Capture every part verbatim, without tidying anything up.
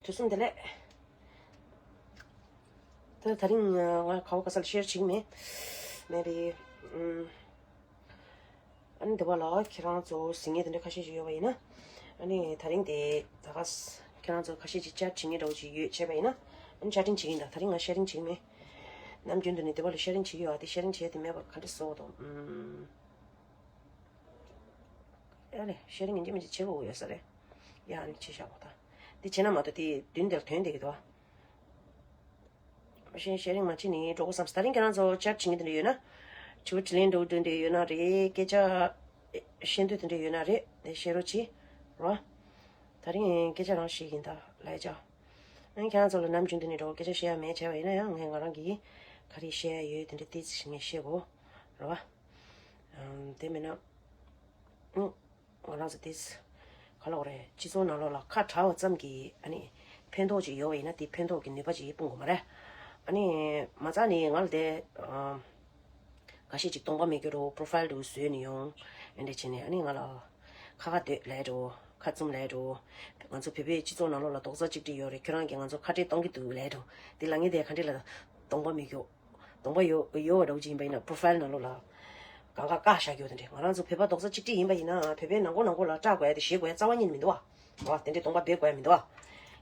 གསུམ་དེ་ལས། ད་དེ་རིང་ང་ག་བ་ག་ས་ལ་ཤེར་བྱེད་ཀྱི་མེད། མེད་པའི། ཨ་ནི་འདི་བ་ལ་ཁྱེད་རང་ཚོ་གཟིགས་མཁན་དེ་འདྲ་ཁ་ཤས་ཤིག་ཡོད་པ་ཡིན་ན། ཨ་ནི་དེ་རིང་དེ་ད་ག་ས་ཁྱེད་རང་ཚོ་ཁ་ཤས་ཅིག་ཅར་བྱེད་མཁན་འདྲ་བོ་ཅིག་ཡོད་བྱས་པ་ཡིན་ན། ཨ་ནི་ཅར་ཊིང་བྱེད་ཀྱི་ཡིན། ད་དེ་རིང་ང་ཤེར་རིང་བྱེད་ཀྱི་མེད། ནམ་རྒྱུན་དུ་ནི་འདི་བ་ལ་ཤེར་རིང་བྱེད་ཀྱི་ཡོད། ཨ་དེ་ཤེར་རིང་བྱེད་དེ་མེད་པར་ག་འདྲ་བཟོ་དགོས་དང་། ཨ་ལས་ཤེར་རིང་ཡིན་གཅིག་མིན་གཅིག་བྱེད་དགོས་ཡོད་ས་རེད། ཡ་ཨ་ནི་བྱེད་བཞག་གོ། ད་དེ་བྱེད་ན་མ་གཏོགས་དེ་མདུན་དེར་ཐོན་བསྡད་ཀྱི་འདུག་ཨ། ཤེར་ཤེར་རིང་མ་བྱེད་ནི་འགྲོ་དགོས་བསམ། ད་རིང་ཁྱེད་རང་ཚོ་ཅར་བྱེད་མཁན་དེ་འདྲ་ཡོད་ན། དྲི་བ་དྲིས་ལན་འགྲོ་དེ་འདྲ་ཡོད་ན་རེད། སྐད་ཆ་བཤད་འདོད་དེ་འདྲ་ཡོད་ན་རེད། དེ་བཤད་རོགས་གྱིས། རོ། ད་རིང་སྐད་ཆ་རང་བཤད་ཀྱི་ཡིན། ད་ལས་ཅག་ཨ་ནི་ཁྱེད་རང་ཚོ་ལ་ནམ་རྒྱུན་དུ་ནས་འགྲོ་སྐད་ཆ་བཤད་ཡ་མེད་བྱས་པ་ཡིན་ན་ཡང་ངས་ང་རང་གིས་ག་རེ་བཤད་ཡ་ཡོད་དེ་འདྲ་ཏོག་ཙམ་ཞིག་ངས་བཤད་གོ། རོ། ཨམ། དེ་མིན་ན། ཨུ། ང་རང་ཚོ་དེ་ག་ལབ་དགོས་རེད། སྤྱི་ཚོགས་ནང་ལོགས་ལ་ཁ་གྲག་པ་ཙམ་གྱིས་ཨ་ནི་ཕན་ཐོགས་ཅིག་ཡོད་པ་ཡིན་ན་དེ་ཕན་ཐོགས་ཀྱི་ནུས་པ་ཅིག་སྤུངས་དགོས་མ་རེད། ཨ་ནི་མ་རྩ་ནས་ང་ལ་དེ་ཨ། འགའ་ཤས་ཅིག་གདོང་པ་མེད་རྒྱུ་རུ་པོ་རོ་ཕའིལ་རུ་བཟོས་ནས་ཡོང་། ཨེ་འདྲ་བྱས་ནས་ཨ་ནི་ང་ལ་ཁ་ཁ་སྡོད་ལབ་འགྲོ། ཁ་བཙུམ་ལབ་འགྲོ། ང་ཚོ་བོད་པའི་སྤྱི་ཚོགས་ནང་ལོགས་ལ་རྡོག་རྩ་གཅིག་སྒྲིལ་ཡོད་རེད། ཁྱོད་རང་གིས་ང་ཚོ་ཁ་བྲལ་གཏོང་གི་འདུག་ལབ་འགྲོ། དེ་ལབ་མཁན་དེ་ག་འདྲ་ལབ། གདོང་པ་མེད་རྒྱུ། གདོང་པ་ཡོད་ཡོད་པ་འདྲ་བོ་ཅིག་ཡིན་པ་ཡིན་ན་པོ་རོ་ཕའིལ་ནང་ལོགས་ལ་གང་ག་བཀག་བཞག་རྒྱུ་དེ་འདྲ། ང་རང་ཚོ་བོད་པ་རྡོག་རྩ་གཅིག་སྒྲིལ་ཡིན་པ་ཡིན་ན་བོད་པའི་ནང་ཁོག་ནང་ཁོག་ལ་སྐྲག་དགོས་ཡ་དེ་བཞེས་དགོས་ཡ་རྩ་བ་ཉིད་ནས་མི་འདུག་བ། བ་དེ་འདྲའི་གདོང་པ་སྦས་དགོས་ཡ་མི་འདུག་བ།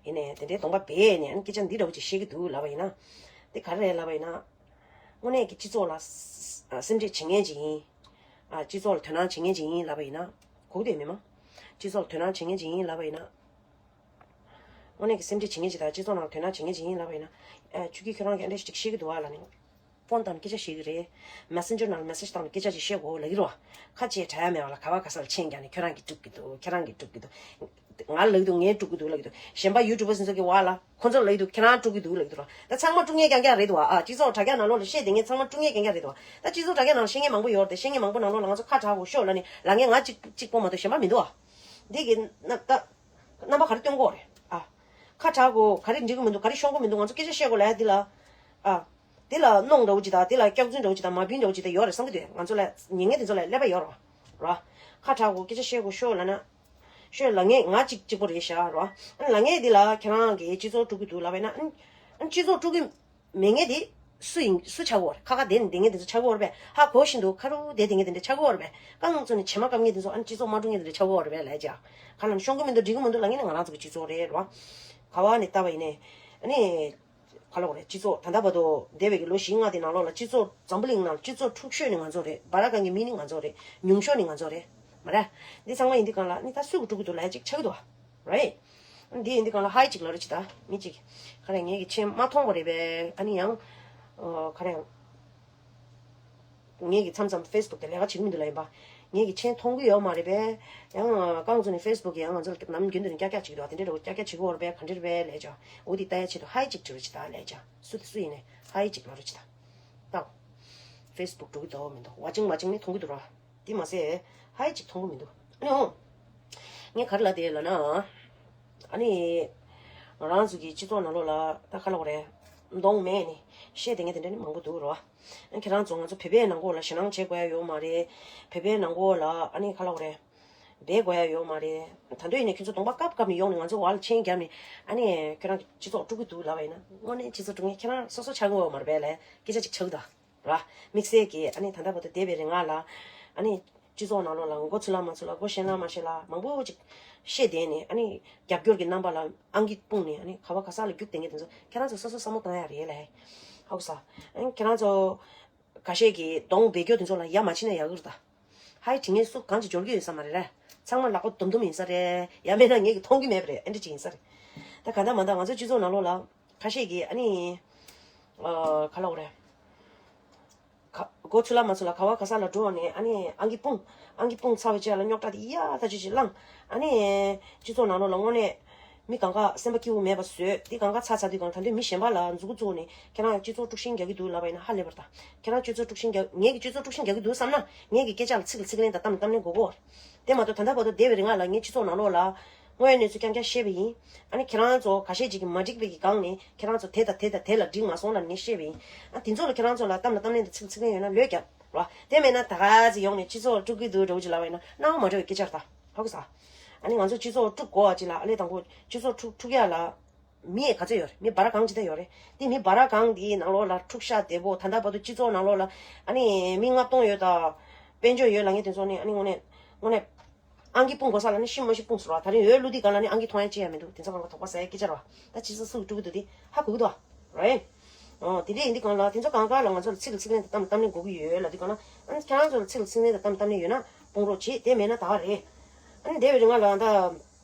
ཡིན་ནའི་དེ་འདྲའི་གདོང་པ་སྦས་ནས་ཨ་ནི་སྐད་ཆ་འདི་འདྲ་བོ་ཅིག་བཤད་ཀྱི་འདུག་ལབ་པ་ཡིན་ན། དེ་ག་རེ་རེད་ལབ་པ་ཡིན་ན། དངོས་གནས་ཀྱི་སྤྱི་ཚོགས་ལ་སེམས་ཁྲལ་བྱེད་མཁན་ཅིག་ཡིན། ཨ། སྤྱི་ཚོགས་ལ་དོ་སྣང་བྱེད་མཁན་ཅིག་ཡིན་ལབ་པ་ཡིན་ན། གོ་གི་འདུག་མི་མང་། སྤྱི་ཚོགས་ལ་དོ་སྣང་བྱེད་མཁན་ཅིག་ཡིན་ལབ་པ་ཡིན་ན། དངོས་གནས་ཀྱི་སེམས་ཁྲལ་བྱེད་མཁན་ཅིག་དང་སྤྱི་ཚོགས་ནང་དོ་སྣང་བྱེད་མཁན་ཅིག་ཡིན་ལབ་པ་ཡིན་ན། ཨ། ཆུ་སྐྱིད་ཁྱོད་རང་གིས་ཨ་འདྲ་ཞིག་ཅིག་བཤད་ཀྱི་འདུག་ཨ་ལབ་ནས། ཕོན་བཏང་ནས་སྐད་ཆ་བཤད་ཀྱི་རེད། མེ་སེན་ཇར་ནང་ལ་མེ་སེཇ་བཏང་ནས་སྐད་ཆ་ཅིག་བཤད་དགོས་ལབ་ཀྱི་རེད་བ། ཁ་ཆེ་དྲག་ཡ་མེད་པ་ལ་ག་བ་ག་ས་ལ་མཆན་རྒྱག་ནས་ཁྱོད་རང་གིས་སྒྲུབ་ཀྱི་འདུག་ཁྱོད་རང་གིས་སྒྲུབ་ཀྱི་འདུག་ང་ལབ་ཀྱི་འདུག་ངས་སྒྲུབ་ཀྱི་འདུག་ལབ་ཀྱི་འདུག་གཞན་པ་ཡུ་ཊུབ་པར་སོ་སོ་གི་བ་ལ་ཁོ་ཚོར་ལབ་ཀྱི་འདུག་ཁྱེད་རང་དཀྲུག་གི་འདུག་ལབ་ཀྱི་འདུག་ད་ཚང་མ་དཀྲུག་མཁན་རྐྱང་རྐྱང་རེད་འདུག་བ། ཨ། སྤྱི་ཚོགས་དྲ་རྒྱ་ནང་ལོགས་ལ་བཤད་བསྡད་མཁན་ཚང་མ་དཀྲུག་མཁན་རྐྱང་རྐྱང་རེད་འདུག་བ། ད་སྤྱི་ཚོགས་དྲ་རྒྱ་ནང་ལ་བཤད་མཁན་མང་པོ་ཡོད་རེད་དེ། བཤད་མཁན་མང་པོ་ནང་ལོགས་ལ་ང་ཚོ་ཁ་གྲག་དགོས་ཤོག་ལབ་ནས་ལབ་མཁན་ང་གཅིག་གཅིག་པོ་མ་གཏོགས་གཞན་པ་མི་འདུག་བ། འདི་གི་ན་ད། རྣམ་པ་ག་རེ་སྟོན་གྱི་ཡོད་རེད། ཨ། ཁ་གྲག་དགོས། ག་རེ་འགྲིག་གི་མི་འདུག་ག་རེ་ཤོང་གི་མི་འདུག་ང་ཚོ་སྐད་ཆ་བཤད་དགོས་ལབ་ཡ་འདི་ལ། ཨ། འདི་ལ་གནོང་འདྲ་བོ་ཅིག་དང་། འདི་ལ་སྐྱག་རྫུན་འདྲ་བོ་ཅིག་དང་། མ་བིན་འདྲ་བོ་ཅིག་དང་ཡོད་རེད་བསམ་གྱི་འདུག་ང་ཚོ་ལ་ཉན་མཁན་དེ་ཚོ་ལ་ཀླད་པ་ཡོད་རེད་བ། ར། ཁ་གྲག་དགོས། སྐད་ཆ་བཤད་དགོས་ཤོག་ལབ་ན། ཤོད་ལབ་མཁན་ང་གཅིག་གཅིག་པོ་རེད་ཤག་ར། ཨ་ནི་ལབ་མཁན་འདི་ལ་ཁྱེད་རང་གིས་སྤྱི་ཚོགས་དཀྲུག་གི་འདུག་ལབ་པ་ཡིན་ན། ཨ་ནི་སྤྱི་ཚོགས་དཀྲུག་གི་མེད་མཁན་དེ་སུ་ཡིན། སུ་ཆགས་ཀྱི་ཡོད་རེད། ཁ་ཁ་བསྡད་ནས་བསྡད་མཁན་དེ་ཚོ་ཆགས་ཀྱི་ཡོད་རེད་པས། ཧ་གོ་བཞིན་དུ་ཁ་རུ་བསྡད་བསྡད་མཁན་དེ་འདྲ་ཆགས་ཀྱི་ཡོད་རེད་པས། རྐང་བཙུགས་ནས་བྱེ་མ་བཀབ་མཁན་དེ་ཚོ་ཨ་ནི་སྤྱི་ཚོགས་མ་དཀྲུག་མཁན་དེ་འདྲ་ཆགས་ཀྱི་ཡོད་རེད་པས་ལབ་ཀྱང་། ཁ་ལ་ནི་ཤོང་གི་མི་འདུག་འགྲིག་གི་མི་འདུག་ལབ་མཁན་ནི་ང་རང་ཚོ་གི་སྤྱི་ཚོགས་རེད་རེད་བ། ག་བ་ནས་ལྟ་བ་ཡིན་ནའི། ཨ་ནི། ག་ལབ་དགོས་རེད། སྤྱི་ཚོགས་ད་ལྟ་བར་དུ་འདས་པའི་གི་ལོ་བཞི་ལྔ་དེ་ནང་ལོགས་ལ་སྤྱི་ཚོགས་འཛམ་བུ་གླིང་ནང་སྤྱི་ཚོགས་འཁྲུག་ཤོས་ནི་ང་ཚོ་རེད། སྦ་ར་གན་གི་མི་ནི་ང་ཚོ་རེད། ཉུང་ཤོས་ནི་ང་ཚོ་རེད། མ་རེད། འདི་ཚང་མ་ཡིན་དུས་སྒང་ལ་ནི་ད་སུས་གི་དཀྲུག་གི་འདུག་ལབ་ཅིག་ཆགས་ཀྱི་འདུག་བ། རེད། འདི་ཡིན་དུས་སྒང་ལ་ཧའི་ཅིག་ལབ་རོགས་ཅིག་ད། མི་ཅིག་ག་རེ་ངེད་ཀྱི་མཆན་མ་མཐོང་བ་རེད་པས། ཨ་ནི་ཡང་། ཨོ། ག་རེ། ངེད་ཀྱི་མཚམས་མཚམས་ཕེ་སི་བུག་དེ་ལས་ཀ་བྱེད་ཀྱི་མི་འདུག་ལབ་ཡིན་པ། ངེད་ཀྱི་མཆན་མཐོང་གི་ཡོད་མ་རེད་པས། ཡང་རྐང་བཙུགས་ནས་ཕེ་སི་བུག་གི་ཡང་ང་ཚོ་ལ་ནམ་རྒྱུན་དུ་ནས་ཀྱག་ཀྱག་བྱེད་ཀྱི་འདུག་དེ་འདྲའི་འདྲ་བོ་ཀྱག་ཀྱག་བྱེད་ཀྱི་ཡོད་རེད་པས། ག་འདྲ་རེད་པས་ལབ་ཅག་འོ་དེ་ལྟ་ཡ་ཆེད་དུ་ཧའི་ཅིག་བྲིས་རོགས་ཅིག་ད་ལབ་ཅག་སུ་དེ་སུ་ཡིན་ནས་ཧའི་ཅིག་ལབ་རོགས་ཅིག་ད། ལྟ། ཕེ་སི་བུག་འགྲོ་གི་འདུག་མི་འདུག་ཝ་ཅིང་ཝ་ཅིང་ནི་མཐོང་གི་འདུག་ར། དེ་མ་ཟད། ཧའི་ཅིག་མཐོང་གི་མི་འདུག་ཨ་ནི་འོ། ངས་ག་རེ་ལབ་དེ་ལབ་ན། ཨ་ནི། ང་རང་ཚོ་གི་སྤྱི་ཚོགས་ནང་ལོགས་ལ་ད་ག་ལབ་དགོས་རེད། གདོང་མེད་ནི། བཤད་བསྡད་མཁན་དེ་འདྲ་ནི་མང་པོ་འདུག་ར། ཨ་ཁྱེད་རང་ཚོ་ང་ཚོ་བོད་པའི་ནང་ལོགས་ལ་ཞེད་སྣང་བྱེད་དགོས་ཡ་ཡོད་མ་རེད། བོད་པའི་ནང་ལོགས་ལ་ཨ་ནི་ག་ལབ་དགོས་རེད། འབད་དགོས་ཡ་ཡོད་མ་རེད། ད་དུང་ཡིན་ནའི་ཁྱོད་ཚོ་གདོང་པ་བཀབ་བཀབ་ནས་ཡོང་ནས་ང་ཚོ་བར་ལ་མཆན་བརྒྱབ་ནས། ཨ་ནི་ཁྱོད་རང་གི་སྤྱི་ཚོགས་དཀྲུག་གི་འདུག་ལབ་པ་ཡིན་ན། དངོས་གནས་སྤྱི་ཚོགས་དཀྲུག་མཁན་ཁྱེད་རང་སོ་སོ་ཆགས་ཀྱི་ཡོད་མ་རེད་པས་ལབ་སྐད་ཆ་ཅིག་ཆགས་ཀྱི་འདུག་ར། དམིགས་བསལ་གྱིས་ཨ་ནི་ད་ལྟ་བར་དུ་འདས་པའི་རིང་ལ། ཨ་ནི། སྤྱི་ཚོགས་ནང་ལོགས་ལ་མགོ་ཚོས་ལ་མ་ཚོས་ལ། མགོ་ཞེན་ལ་མ་ཞེན་ལ། མང་པོ་ཅིག་བཤད་བསྡད་ནས། ཨ་ནི་རྒྱབ་སྐྱོར་གྱི་རྣམ་པ་ལ་ཨང་ཀི་སྤུངས་ནས། ཨ་ནི་ག་བ་ག་ས་ལ་རྒྱུགས་བསྡད་མཁན་དེ་ཚོ་ཁྱེད་རང་ཚོ་སོ་སོ་བསམ་བློ་བཏང་ཡ་རེད་ལབ། ཧ་གོ་ས། ཨ་ནི་ཁྱེད་རང་ཚོ་ཁ་ཤས་ཀྱིས་གདོང་འབད་རྒྱུ་དེ་ཚོ་ལ་ཡ་མ་བྱིན་ན་ཡག་གི་རེད་ད། ཧའི་བྲིས་མཁན་སུ་གང་ཅིག་འབྱོར་གྱི་ཡོད་ས་མ་རེད་ལ། ཚང་མ་ལག་པ་དུམ་དུམ་ཡིན་ས་རེད། ཡ་མེད་ན་ངེད་ཀྱིས་མཐོང་གི་མེད་པ་རེད། ཨེ་འདྲ་ཅིག་ཡིན་ས་རེད། ད་ག་འདྲ་མ་འདྲ་ང་ཚོ་སྤྱི་ཚོགས་ནང་ལོགས་ལ་ཁ་ཤས་ཀྱིས་ཨ་ནི། ཨ། ག་ལབ་དགོས་རེད། ག་མགོ་ཚོས་ལ་མ་ཚོས་ལ་ག་བ་ག་ས་ལ་འགྲོ་ནས། ཨ་ནི་ཨང་ཀི་སྤུངས། ཨང་ཀི་སྤུངས་ཚར་བའི་རྗེས་ལ་རྙོག་དྲ་དེ་ཡ་ད་ཅི་ཅིག་བསླངས། ཨ་ནི་སྤྱི་ཚོགས་ནང་ལོགས་ལ་དངོས་གནས་མི་གང་ག་སེམས་པ་སྐྱིད་པོ་མེད་པ་བཟོས། དེ་གང་ག་ཚར་ཚར་དུས་སྒང་ད་དུང་མི་གཞན་པ་ལ་མཛུབ་གུ་བཙུགས་ནས་ཁྱེད་རང་སྤྱི་ཚོགས་དཀྲུག་ཤིང་རྒྱག་གི་འདུག་ལབ་པ་ཡིན་ན་ཧ་ལས་པ་རེད་ད། ཁྱེད་རང་སྤྱི་ཚོགས་དཀྲུག་ཤིང་རྒྱག་ངེད་ཀྱིས་སྤྱི་ཚོགས་དཀྲུག་ཤིང་རྒྱག་གི་འདུག་བསམ་ན། ངེད་ཀྱིས་སྐད་ཆ་ལ་ཚིག་ལ་ཚིག་ལན་དང་གཏམ་ལ་གཏམ་ལན་དགོས་གོ། དེ་མ་གཏོགས་ད་ལྟ་བར་དུ་འདས་པའི་རིང་ལ་ངས་སྤྱི་ཚོགས་ནང་ལོགས་ལ་དངོས་ཡོད་གནས་ཚུལ་རྐྱང་རྐྱང་བཤད་པ་ཡིན། ཨ་ནི་ཁྱེད་རང་ཚོ་ཁ་ཤས་ཅིག་གིས་མ་འགྲིག་པའི་གི་སྒང་ནས་ཁྱེད་རང་ཚོ་དེ་དང་དེ་དང་དེ་ལ་འགྲིག་མ་སོང་ལབ་ནས་བཤད་པ་ཡིན། ཨ་དེ་ཚོ་ལ་ཁྱེད་རང་ཚོ་ལ་གཏམ་དང་གཏམ་ལན་དང་ཚིག་ཚིག་ལན་ཡོད་ན་ལོས་རྒྱབ་རོགས། དེ་མེད་ན་ད་ག་ཚོད་ཡོང་ནས་སྤྱི་ཚོགས་དཀྲུག་གི་འདུག་འདྲ་བོ་ཅིག་ལབ་པ་ཡིན་ན་སྣང་བ་མ་འགྲོ་བའི་སྐད་ཆ་རེད་ད། ཧ་གོ་ས། ཨ་ནི་ང་ཚོ་སྤྱི་ཚོགས་དཀྲུག་དགོས་པ་ཅིག་ལ། ཨ་ལས་དང་པོ་སྤྱི་ཚོགས་དཀྲུག་དཀྲུག་ཡ་ལ། མི་ཡི་ག་ཚོད་ཡོད་རེད། མི་འབའ་ར་གང་ཇི་ལྟར་ཡོད་རེད། དེ་མི་འབའ་ར་གང་དེའི་ནང་ལོགས་ལ་འཁྲུག་ཤ་དེ་པོ་ད་ལྟ་བར་དུ་སྤྱི་ཚོགས་ནང་ལོགས་ལ་ཨ་ནི་མི་ལྔ་སྟོང་ཡོད་ད། དཔལ་འབྱོར་ཡོད་ལབ་མཁན་དེ་ཚོ་ནི་ཨ་ནི་དངོས་གནས་དངོས་གནས་ཨང་ཀི་སྤུངས་དགོས་ས་ལ་ནི་ཤི་མ་ཤི་སྤུངས་སོང་བ། ད་རིང་འོས་བླུགས་དུས་སྒང་ལ་ནི་ཨང་ཀི་མཐོང་ཡ་ཅི་ཡང་མི་འདུག་དེ་ཚོ་གང་ག་དོགས་པ་ཟ་ཡ་སྐད་ཆ་རེད་བ། ད་ཕྱི་ཚོ་སུ་གིས་དཀྲུག་གི་འདུག་དེ་ཧ་གོ་གི་འདུག་བ། རེད། ཨོ་དེ་འདྲ་ཡིན་དུས་སྒང་ལ་དེ་ཚོ་གང་ག་ལ་ང་ཚོ་ལ་ཚིག་ལ་ཚིག་ལན་དང་གཏམ་ལ་གཏམ་ལན་དགོས་ཀྱི་ཡོད་ལབ་དུས་སྒང་ལ། ཨ་ནི་ཁྱེད་རང་ཚོ་ལ་ཚིག་ལ་ཚིག་ལན་དང་གཏམ་ལ་གཏམ་ལན་ཡོད་ན་སྤུངས་རོགས་བྱེད། དེ་མེད་ན་ད་ག་རེད། ཨ་ནི་དེ་བས་རིང་ང་ལ་ད་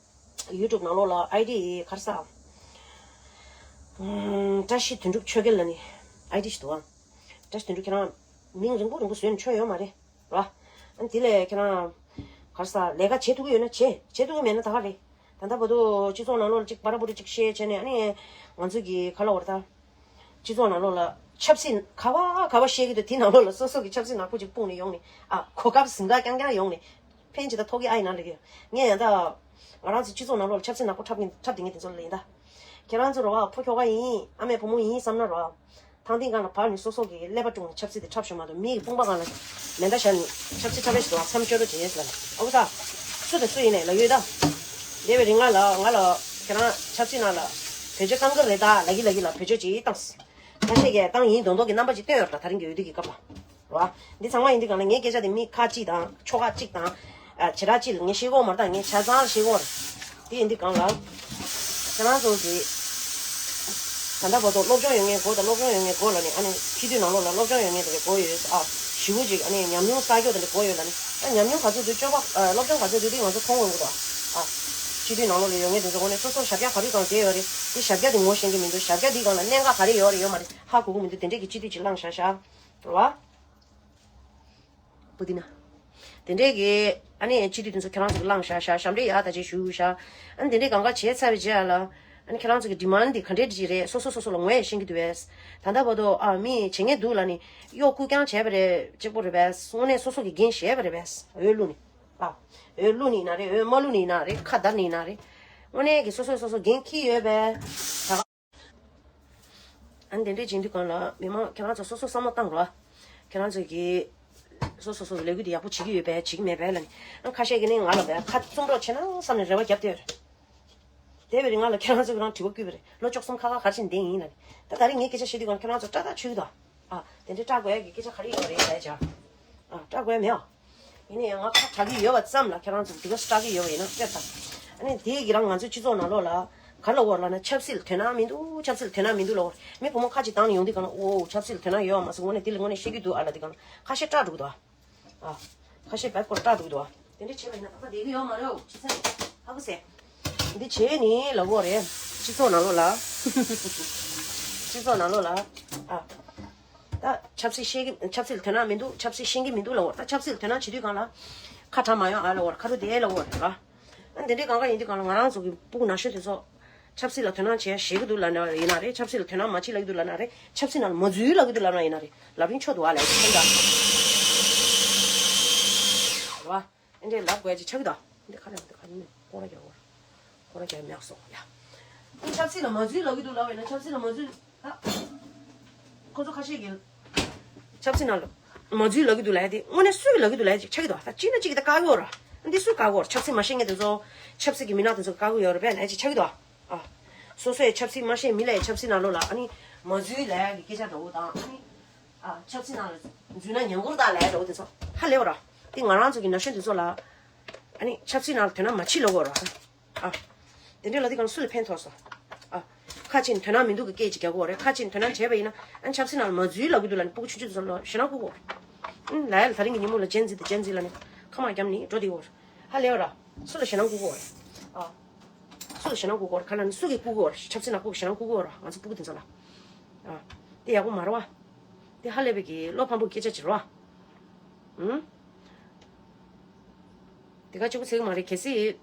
ཡུ་ཊུབ་ནང་ལོགས་ལ་ཨའི་ཌི་ག་རེ་ཟ། ཨམ། བཀྲ་ཤིས་དོན་གྲུབ་ཆོས་རྒྱལ་ལབ་ནི་ཨའི་ཌི་ཞིག་འདུག་ཨ། བཀྲ་ཤིས་དོན་གྲུབ་ཁྱེད་རང་མིང་རིང་པོ་རིང་པོ་བཟོས་ནས་ཆོ་ཡོད་མ་རེད་ར། ཨ་ནི་དེ་ལས་ཁྱེད་རང་ག་རེ་ཟ་ལས་ཀ་བྱེད་ཐུབ་ཀྱི་ཡོད་ན་བྱེད། བྱེད་ཐུབ་ཀྱི་མེད་ན་ད་ག་རེད། ད་ལྟ་བར་དུ་སྤྱི་ཚོགས་ནང་ལོགས་ལ་ཅིག་པ་ར་པུ་ར་ཅིག་བཤད་བྱས་ནས་ཨ་ནི་ང་ཚོ་གི་ག་ལབ་དགོས་རེད་ད། སྤྱི་ཚོགས་ནང་ལོགས་ལ་ཆབ་སྲིད་ག་བ་ག་བ་བཤད་ཀྱི་འདུག་དེ་ནང་ལོགས་ལ་སོ་སོ་གི་ཆབ་སྲིད་ནག་པོ་ཅིག་སྤུངས་ནས་ཡོང་ནས། ཨ། གོ་སྐབས་ཟིང་ག་རྐྱང་རྐྱང་ཡོང་ནས་ཕན་ཅིག་ད་ཐོགས་ཀྱི་ཨ་ཡིན་ན་ལབ་ཀྱི་ཡོད། ངས་ཡང་ད་ང་རང་ཚོ་སྤྱི་ཚོགས་ནང་ལོགས་ལ་ཆབ་སྲིད་ནག་པོ་འཁྲབ་གིན་འཁྲབ་བསྡད་མཁན་དེ་ཚོ་ལ་ཡིན་ད། ཁྱེད་རང་ཚོ་རོ་བ་ཕོ་ཁྱོ་ག་ཡིན། ཨ་མའི་བུ་མོ་ཡིན་བསམ་ན་རོ། ཐང་སྟེང་སྒང་ལ་བར་ནས་སོ་སོ་གི་ཀླད་པ་དཀྲུགས་ནས་ཆབ་སྲིད་དེ་འཁྲབ་ཤོག་མ་གཏོགས། མི་གི་དཔུང་པ་སྒང་ལ་མེ་མདའ་བཞག་ནས་ཆབ་སྲིད་འཁྲབ་ཡས་ཞིག་འདུག་ཨ། མཚམས་སྐྱོར་རོགས་བྱེད་ཟེར་ལབ་ནས། ཨོ་ད། སུ་དང་སུ་ཡིན་ནས་ལབ་ཡོད་ད། དེ་བས་རིང་ང་ལ་ང་ལ་ཁྱེད་རང་ཆབ་སྲིད་ནང་ལ་བེད་སྤྱོད་བཏང་གི་རེད་ད་ལབ་ཀྱི་ལབ་ཀྱི་ལ་བེད་སྤྱོད་ཅིག་བཏང་། ཁ་ཤས་ཀྱིས་བཏང་ཡིན་མདོག་མདོག་གི་རྣམ་པ་ཅིག་སྟོན་ཡོད་རེད་ད། ད་རིང་གི་འོས་བསྡུ་གི་སྐབས་ལ། རེད་བ། འདི་ཚང་མ་ཡིན་དུས་སྒང་ལ་ངའི་སྐད་ཆ་དེ་མི་ཁ་གཅིག་དང་ཁྱོ་ག་གཅིག་དང་། ཨ། བྱེ་བྲག་གཅིག་ལ་ངས་བཤད་ཀྱི་ཡོད་མ་རེད་ད། ངས་ཆ་ཚང་ལ་བཤད་ཀྱི་ཡོད་རེད། དེ་ཡིན་དུས་སྒང་ལ། ཁྱེད་རང་ཚོ་གི་ད་ལྟ་བར་དུ་སློབ་སྦྱོང་ཡོད་མཁན་དགོས་དང་། སློབ་སྦྱོང་ཡོད་མཁན་དགོས་ལབ་ནས། ཨ་ནི་སྤྱི་འཐུས་ནང་ལོགས་ལ་སློབ་སྦྱོང་ཡོད་མཁན་དེ་འདྲ་དགོས་ཡོད་ཨ། ཞེ་པོ་ཅིག་ཨ་ནི་ཉམས་མྱོང་བསགས་རྒྱུ་དེ་འདྲ་དགོས་ཡོད་ལབ་ནས། ཨ། ཉམས་མྱོང་ག་ཚོད་འདུག་སྤྱོད་པ། ཨ། སློབ་སྦྱོང་ག་ཚོད་འདུག་དེ་ང་ཚོ་མཐོང་འོང་གི་འདུག་ཨ། སྤྱི་འཐུས་ནང་ལོགས་ལ་ཡོད་མཁན་དེ་ཚོ་ངོས་ནས་སོ་སོ་ཞབས་བཀྱག་ག་རེ་སྒང་བསྡད་ཡོད་རེད། དེ་ཞབས་བཀྱག་དེ་ངོ་ཤེས་ཀྱི་མི་འདུག་ཞབས་བཀྱག་དེའི་སྒང་ལ་གནད་འགག་ག་རེ་ཡོད་རེད་ཡོད་མ་རེད་ཧ་གོ་གི་མི་འདུག་དེ་འདྲས་ཀྱི་སྤྱི་འཐུས་ཅིག་བླངས་བཞག་བཞག་རེད་བ། པུ་ཏི་ན། དེ་འདྲས་ཀྱི་ཨ་ནི་སྤྱི་འཐུས་དེ་ཚོ་ཁྱེད་རང་ཚོ་གི་བླངས་བཞག་བཞག་ཞབས་འདྲེན་ཡག་ད་ཅིག་ཞུ་བཞག་ཨ་ནི་དེ་འདྲས་གང་ག་བྱས་ཚར་བའི་རྗེས་ལ། ཨ་ནི་ཁྱེད་རང་ཚོ་གི་ཌི་མཱན་ཌི་དེ་ག་འདྲས་ཅིག་རེད། སོ་སོ་སོ་སོ་ལ་ངོས་ཤེས་ཀྱི་འདུག་བས། ད་ལྟ་བར་དུ་ཨ་མི་བྱེད་མཁན་འདུག་ལབ་ནི་གཡོ་བསྐུལ་རྐྱང་བྱས་པ་རེད། གཅིག་པོ་རེད་བས། དངོས་གནས་སོ་སོ་གི་འགན་བཞེས་པ་རེད་བས། འོས་བླུགས་ནི། ཨ། འོས་བླུགས་ནི་ཡིན་ན་རེད། འོས་མ་བླུགས་ནི་ཡིན་ན་རེད། ཁ་བརྡར་ནི་ཡིན་ན་རེད། དངོས་གནས་ཀྱི་སོ་སོས་སོ་སོ་འགན་འཁྱེར་ཡོད་པས། ད་ག་ཨ་ནི་དེ་འདྲས་བྱེད་དུས་སྒང་ལ་མི་མང་ཁྱེད་རང་ཚོ་སོ་སོ་བསམ་བློ་བཏང་རོགས། ཁྱེད་རང་ཚོ་གིས་སོ་སོ་སོ་སོ་ལས་འགུལ་དེ་ཡག་པོ་བྱེད་ཀྱི་ཡོད་པས་བྱེད་ཀྱི་མེད་པས་ལབ་ནས། ཨ། ཁ་ཤས་ཀྱིས་ནི་ང་ལ་བས་ཁ་བཙུམ་རོགས་བྱས་ན་བསམ་ནས་རེ་བ་བརྒྱབ་བསྡད་ཡོད་རེད། དེ་བས་རིང་ང་ལ་ཁྱེད་རང་ཚོ་གི་རང་དྲི་བ་བསྐུལ་བ་རེད། ལོ་བཅུ་གསུམ་ཁ་ཁ་ག་རེ་བྱས་ནས་བསྡད་ཡིན་ལབ་ནས། ད་ད་རིང་ངས་སྐད་ཆ་བཤད་དུས་སྒང་ཁྱེད་རང་ཚོ་སྐྲག་ཐག་ཆོད་ཀྱི་འདུག་ཨ། དེ་འདྲའི་སྐྲག་དགོས་ཡ་གི་སྐད་ཆ་ག་རེ་ཡོད་རེད་ལབ་བྱས། ཨ། སྐྲག་དགོས་ཡ་མེད་ཨ། ཡིན་ན་ཡང་ང་ཁ་གྲག་གི་ཡོད་པ་ཙམ་ལ་ཁྱེད་རང་ཚོ་དེ་ག་སྐྲག་གི་ཡོད་པ་ཡིན་ན་སྐྱོ་ད། ཨ་ནི་དེ་གི་རང་ང་ཚོའི་སྤྱི་ཚོགས་ནང་ལོགས་ལ་ག་ལབ་དགོས་རེད་ལབ་ན། ཆབ་སྲིད་ལ་དོ་སྣང་མི་འདུག་ཆབ་སྲིད་ལ་དོ་སྣང་མི་འདུག་ལབ་དགོས་རེད། མི་བུ་མོ་ཁ་ཅིག་བཏང་ནས་ཡོང་དུས་སྒང་ལ། ཨོ། ཆབ་སྲིད་ལ་དོ་སྣང་ཡོད་པ་མ་ཟད། དངོས་གནས་དེ་ལ་དངོས་གནས་བཤད་ཀྱི་འདུག་ཨ་ལབ་དུས་སྒང་ལ་ཁ་ཤས་སྐྲག་འགྲོ་གི་འདུག་ཨ། ཨ། ཁ་ཤས་བད་སྐོར་སྐྲག་འགྲོ་གི་འདུག་ཨ། དེ་འདྲ་བྱས་པ་ཡིན་ན་ད་ལྟ་བསྡད་ཀྱི་ཡོད་མ་རེད། ཨོ། ཅི་ཟེར། ཧ་གོ་སོང་། འདི་བྱས་ནི་ལབ་དགོས་རེད། སྤྱི་ཚོགས་ནང་ལོགས་ལ། སྤྱི་ཚོགས་ནང་ལོགས་ལ། ཨ། ད་ཆབ་སྲིད་ཤེས་ཀྱི། ཆབ་སྲིད་ལ་དོ་སྣང་མི་འདུག་ཆབ་སྲིད་ཤེས་ཀྱི་མི་འདུག་ལབ་དགོས་རེད། ད་ཆབ་སྲིད་ལ་དོ་སྣང་བྱེད་དུས་སྒང་ལ། ཁ་གྲག་མ་ཡོང་ཨ་ལབ་དགོས་རེད། ཁ་ཐུག་དེ་ལབ་དགོས་རེད་ལ། ཨ། འདི་འདྲའི་གང་ག་ཡིན་དུས་སྒང་ལ་ང་རང་ཚོ་གི་སྤུ་གུ་ན་གཞོན་དེ་ཚོ་ཆབ་སྲིད་ལ་དོ་སྣང་བྱེད་ཤེས་ཀྱི་འདུག་ལབ་ན་ཡིན་ན་རེད། ཆབ་སྲིད་ལ་དོ་སྣང་མ་བྱེད་ལབ་ཀྱི་འདུག་ལབ་ན་ཡིན་ན་རེད། ཆབ་སྲིད་ནང་ལ་མ་འཛུལ་ལབ་ཀྱི་འདུག་ལབ་ན་ཡིན་ན་རེད། ལབ་རིན་ཆོག་འདུག་ཨ་ལབ་ཡ་ཅིག་ཆགས་ཀྱི་འདུག་རེད་བ། ཨ་འདྲས་ལབ་དགོས་ཡ་ཅིག་ཆགས་ཀྱི་འདུག་འདི་ཁ་ལ་འདི་ཁ་ནས་སྐོར་ར་རྒྱག་དགོས་རེད། སྐོར་ར་རྒྱག་མེད་སོང་ཡ། འདི་ཆབ་སྲིད་ལ་མ་འཛུལ་ལབ་ཀྱི་འདུག་ལབ་པ་ཡིན་ན། ཆབ་སྲིད་ལ་མ་འཛུལ། ད་ཁོ་ཚོ་ཁ་ཤས་ཀྱིས་ཆབ་སྲིད་ནང་ལ་མ་འཛུལ་ལབ་ཀྱི་འདུག་ལབ་ཡ་དེ་དངོས་གནས་སུས་ལབ་ཀྱི་འདུག་ལབ་ཡ་ཅིག་ཆགས་ཀྱི་འདུག་ད་གཅིག་ན་གཅིག་གིས་ད་བཀག་གི་ཡོད་ར། འདི་སུས་བཀག་གི་ཡོད་ར། ཆབ་སྲིད་མ་ཤེས་མཁན་དེ་ཚོ། ཆབ་སྲིད་ཀྱི་མི་སྣ་དེ་ཚོ་བཀག་གི་ཡོད་ར་བས་ལབ་ཡ་ཅིག་ཆགས་ཀྱི་འདུག་ཨ། སོ་སོའི་ཆབ་སྲིད་མ་ཤེས་མི་ལ་ཡ་ཆབ་སྲིད་ནང་ལོགས་ལ་ཨ་ནི་མ་འཛུལ་ལབ་ཡ་གི་སྐད་ཆ་འདྲ་བོ་དང་། ཨ་ནི། ཨ། ཆབ་སྲིད་ནང་ལ་འཛུལ་ན་ཉམས་མགུར་བཏང་ལབ་ཡ་འདྲ་བོ་དེ་ཚོ་ཧ་ལས་པ་ར། དེ་ང་རང་ཚོ་གི་ན་གཞོན་དེ་ཚོ་ལ་ཨ་ནི་ཆབ་སྲིད་ནང་ལ་དོ་སྣང་མ་བྱེད་ལབ་དགོས་ར། ཨ། དེ་འདྲའི་ལ་དེ་གང་སུ་ལ་ཕན་ཐོགས་སོང་། ཨ། ཁ་ཅིག་དོ་སྣང་མི་འདུག་གི་སྐད་ཅིག་རྒྱག་གོ་རེད། ཁ་ཅིག་དོ་སྣང་བྱས་པ་ཡིན་ན་ཨ་ནི་ཆབ་སྲིད་ནང་ལ་མ་འཛུལ་ལབ་ཀྱི་འདུག་ལབ་ནི་སྤུ་གུ་ཆུང་ཆུང་དེ་ཚོ་ལ་ཞེད་སྣང་སྐུལ་གོ། ཨ། ལ་ཡ་ལ་ད་རིང་གི་ཉིན་མོ་ལ་ཇེན་ཛི་དེ་ཇེན་ཛི་ལབ་ནི་ཁ་མ་བརྒྱབ་ནི་འགྲོ་དེ་གོ། ཧ་ལས་པ་ར། སུ་ལ་ཞེད་སྣང་སྐུལ་གོ་རེད། ཨ། སུ་ལ་ཞེད་སྣང་སྐུལ་གོ་རེད། ཁ་ལ་ནི་སུ་གིས་སྐུལ་གོ་རེད། ཆབ་སྲིད་ནག་པོ་གིས་ཞེད་སྣང་སྐུལ་གོ་རེད། ང་ཚོ་སྤུ་གུ་དེ་ཚོ་ལ། ཨ། དེ་ཡག་པོ་མ་རེད་བ། དེ་ཧ་ལས་པའི་གི་བློ་ཕམ་པོ་སྐད་ཆ་ཅིག་རེད་བ། ཨུམ། དེ་ག་གཅིག་པུ་ཚིག་མ་རེད་གལ་སྲིད།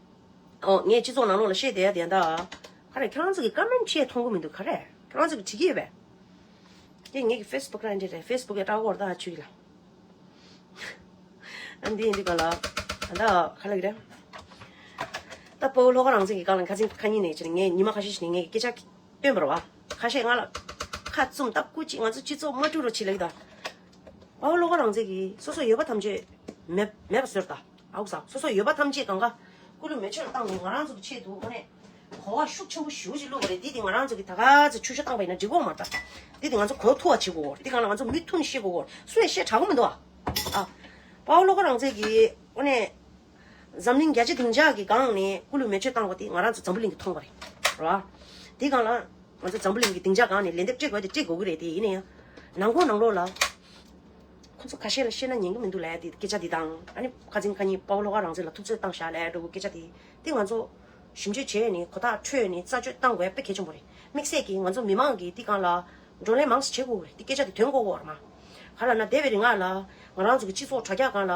ཨོ་ངས་སྤྱི་ཚོགས་ནང་ལོགས་ལ་བཤད་བསྡད་ཡ་དེ་ཡང་ད། ག་རེ་ཁྱེད་རང་ཚོ་གི་ཀ་མེན་བྱས་མཐོང་གི་མི་འདུག་ག་རེ་ཁྱེད་རང་ཚོ་གི་བྲིས་ཀྱི་ཡོད་པས། དེ་ངེད་ཀྱི་ཕེ་སི་བུག་རང་འདྲ་རེད། ཕེ་སི་བུག་གི་སྐྲག་གོ་ར་ད་ཆུ་ཡི་ལ། ཨ་འདི་ཡིན་དུས་ག་ལ། ཨ་ད་ག་ལ་གི་རེད། ད་སྤོ་བོ་ལྷོ་ཁ་རང་བཙན་གྱི་སྒང་ལ་ཁ་སང་ཁ་ཉིན་ནས་ཕྱིན་ངས་ཉི་མ་ཁ་ཤས་ཤིག་ནས་ངས་སྐད་ཆ་བཏོན་པ་རེད་བ། ཁ་ཤས་ང་ལ་ཁ་བཙུམ་སྟབས་སྐུ་ཅིག་ང་ཚོ་སྤྱི་ཚོགས་མ་དཀྲུག་རོགས་བྱེད་ལབ་ཀྱི་ད། སྤོ་བོ་ལྷོ་ཁ་རང་བཙན་གྱིས་སོ་སོ་ཡོད་པ་ཐམས་ཅད་མེད་མེད་པ་བཟོས་ད། ཨའུ་ཟ་སོ་སོ་ཡོད་པ་ཐམས་ཅད་གང་ག་སྐུ་ལུས་མེ་མཆོད་ལ་བཏང་ནས་ང་རང་ཚོ་གི་ཆེད་དུ་དངོས་གནས། གོ་བ་ཤུགས་ཆེན་པོ་ཞེ་པོ་ཅིག་བླུགས་པ་རེད། འདི་དེ་ང་རང་ཚོ་གི་ད་ག་ཚོད་ཆུ་ཤོག་བཏང་པ་ཡིན་ན་འགྲིག་གི་མ་རེད་ད། འདི་དེ་ང་ཚོ་གོ་ཐུབ་པ་བྱེད་དགོས་རེད། འདི་གང་ལ་ང་ཚོ་མིག་ཐུག་ནས་ཤེས་དགོས་རེད། སུ་ཡང་བཤད་དྲག་གི་མི་འདུག་ཨ། ཨ། དཔའ་བོ་བློ་དགའ་རང་བཙན་གྱིས་ཨོ་ནས། འཛམ་གླིང་རྒྱལ་སྤྱི་སྡིངས་ཆ་གི་སྒང་ནས་སྐུ་ལུས་མེ་མཆོད་བཏང་བ་དེ་ང་རང་ཚོ་འཛམ་བུ་གླིང་གིས་མཐོང་བ་རེད། རེད་བ། དེ་སྒང་ལ་ང་ཚོ་འཛམ་བུ་གླིང་གི་སྡིངས་ཆ་སྒང་ནས་ལན་འདེབས་སྤྲད་དགོས་དེ་སྤྲད་དགོས་ཀྱི་རེད། དེ་ཡིན་ན་ཡང་། ནང་ཁོག་ནང་ལོགས་ལ། ཁོ་ཚོ་ཁ་ཤས་ལ་བཤད་ན་ཉན་གི་མི་འདུག་ལབ་ཡ་དེ་སྐད་ཆ་དེ་དང་ཨ་ནི་ཁ་སང་ཁ་ཉིན་དཔའ་བོ་བློ་དགའ་རང་བཙན་ལ་ཐུབ་ཚོད་བཏང་བཞག་ལབ་ཡ་འདྲ་བོ་སྐད་ཆ་དེ་དེ་ང་ཚོ་ཞིབ་འཇུག་བྱས་ནས་གོ་ཐག་ཆོད་ནས་རྩད་གཅོད་བཏང་དགོས་ཡ་དཔེ་གལ་ཆེན་པོ་རེད། དམིགས་བསལ་གྱིས་ང་ཚོ་མི་མང་གིས་དེ་སྒང་ལ་བགྲོ་གླེང་མང་ཙམ་བྱེད་དགོས་རེད། དེ་སྐད་ཆ་དེ་དོན་གོ་གོ་བ་རེད་མ། ག་ལབ་ན་འདས་པའི་རིང་ལ་ང་རང་ཚོ་གི་སྤྱི་ཚོགས་དྲ་རྒྱ་སྒང་ལ།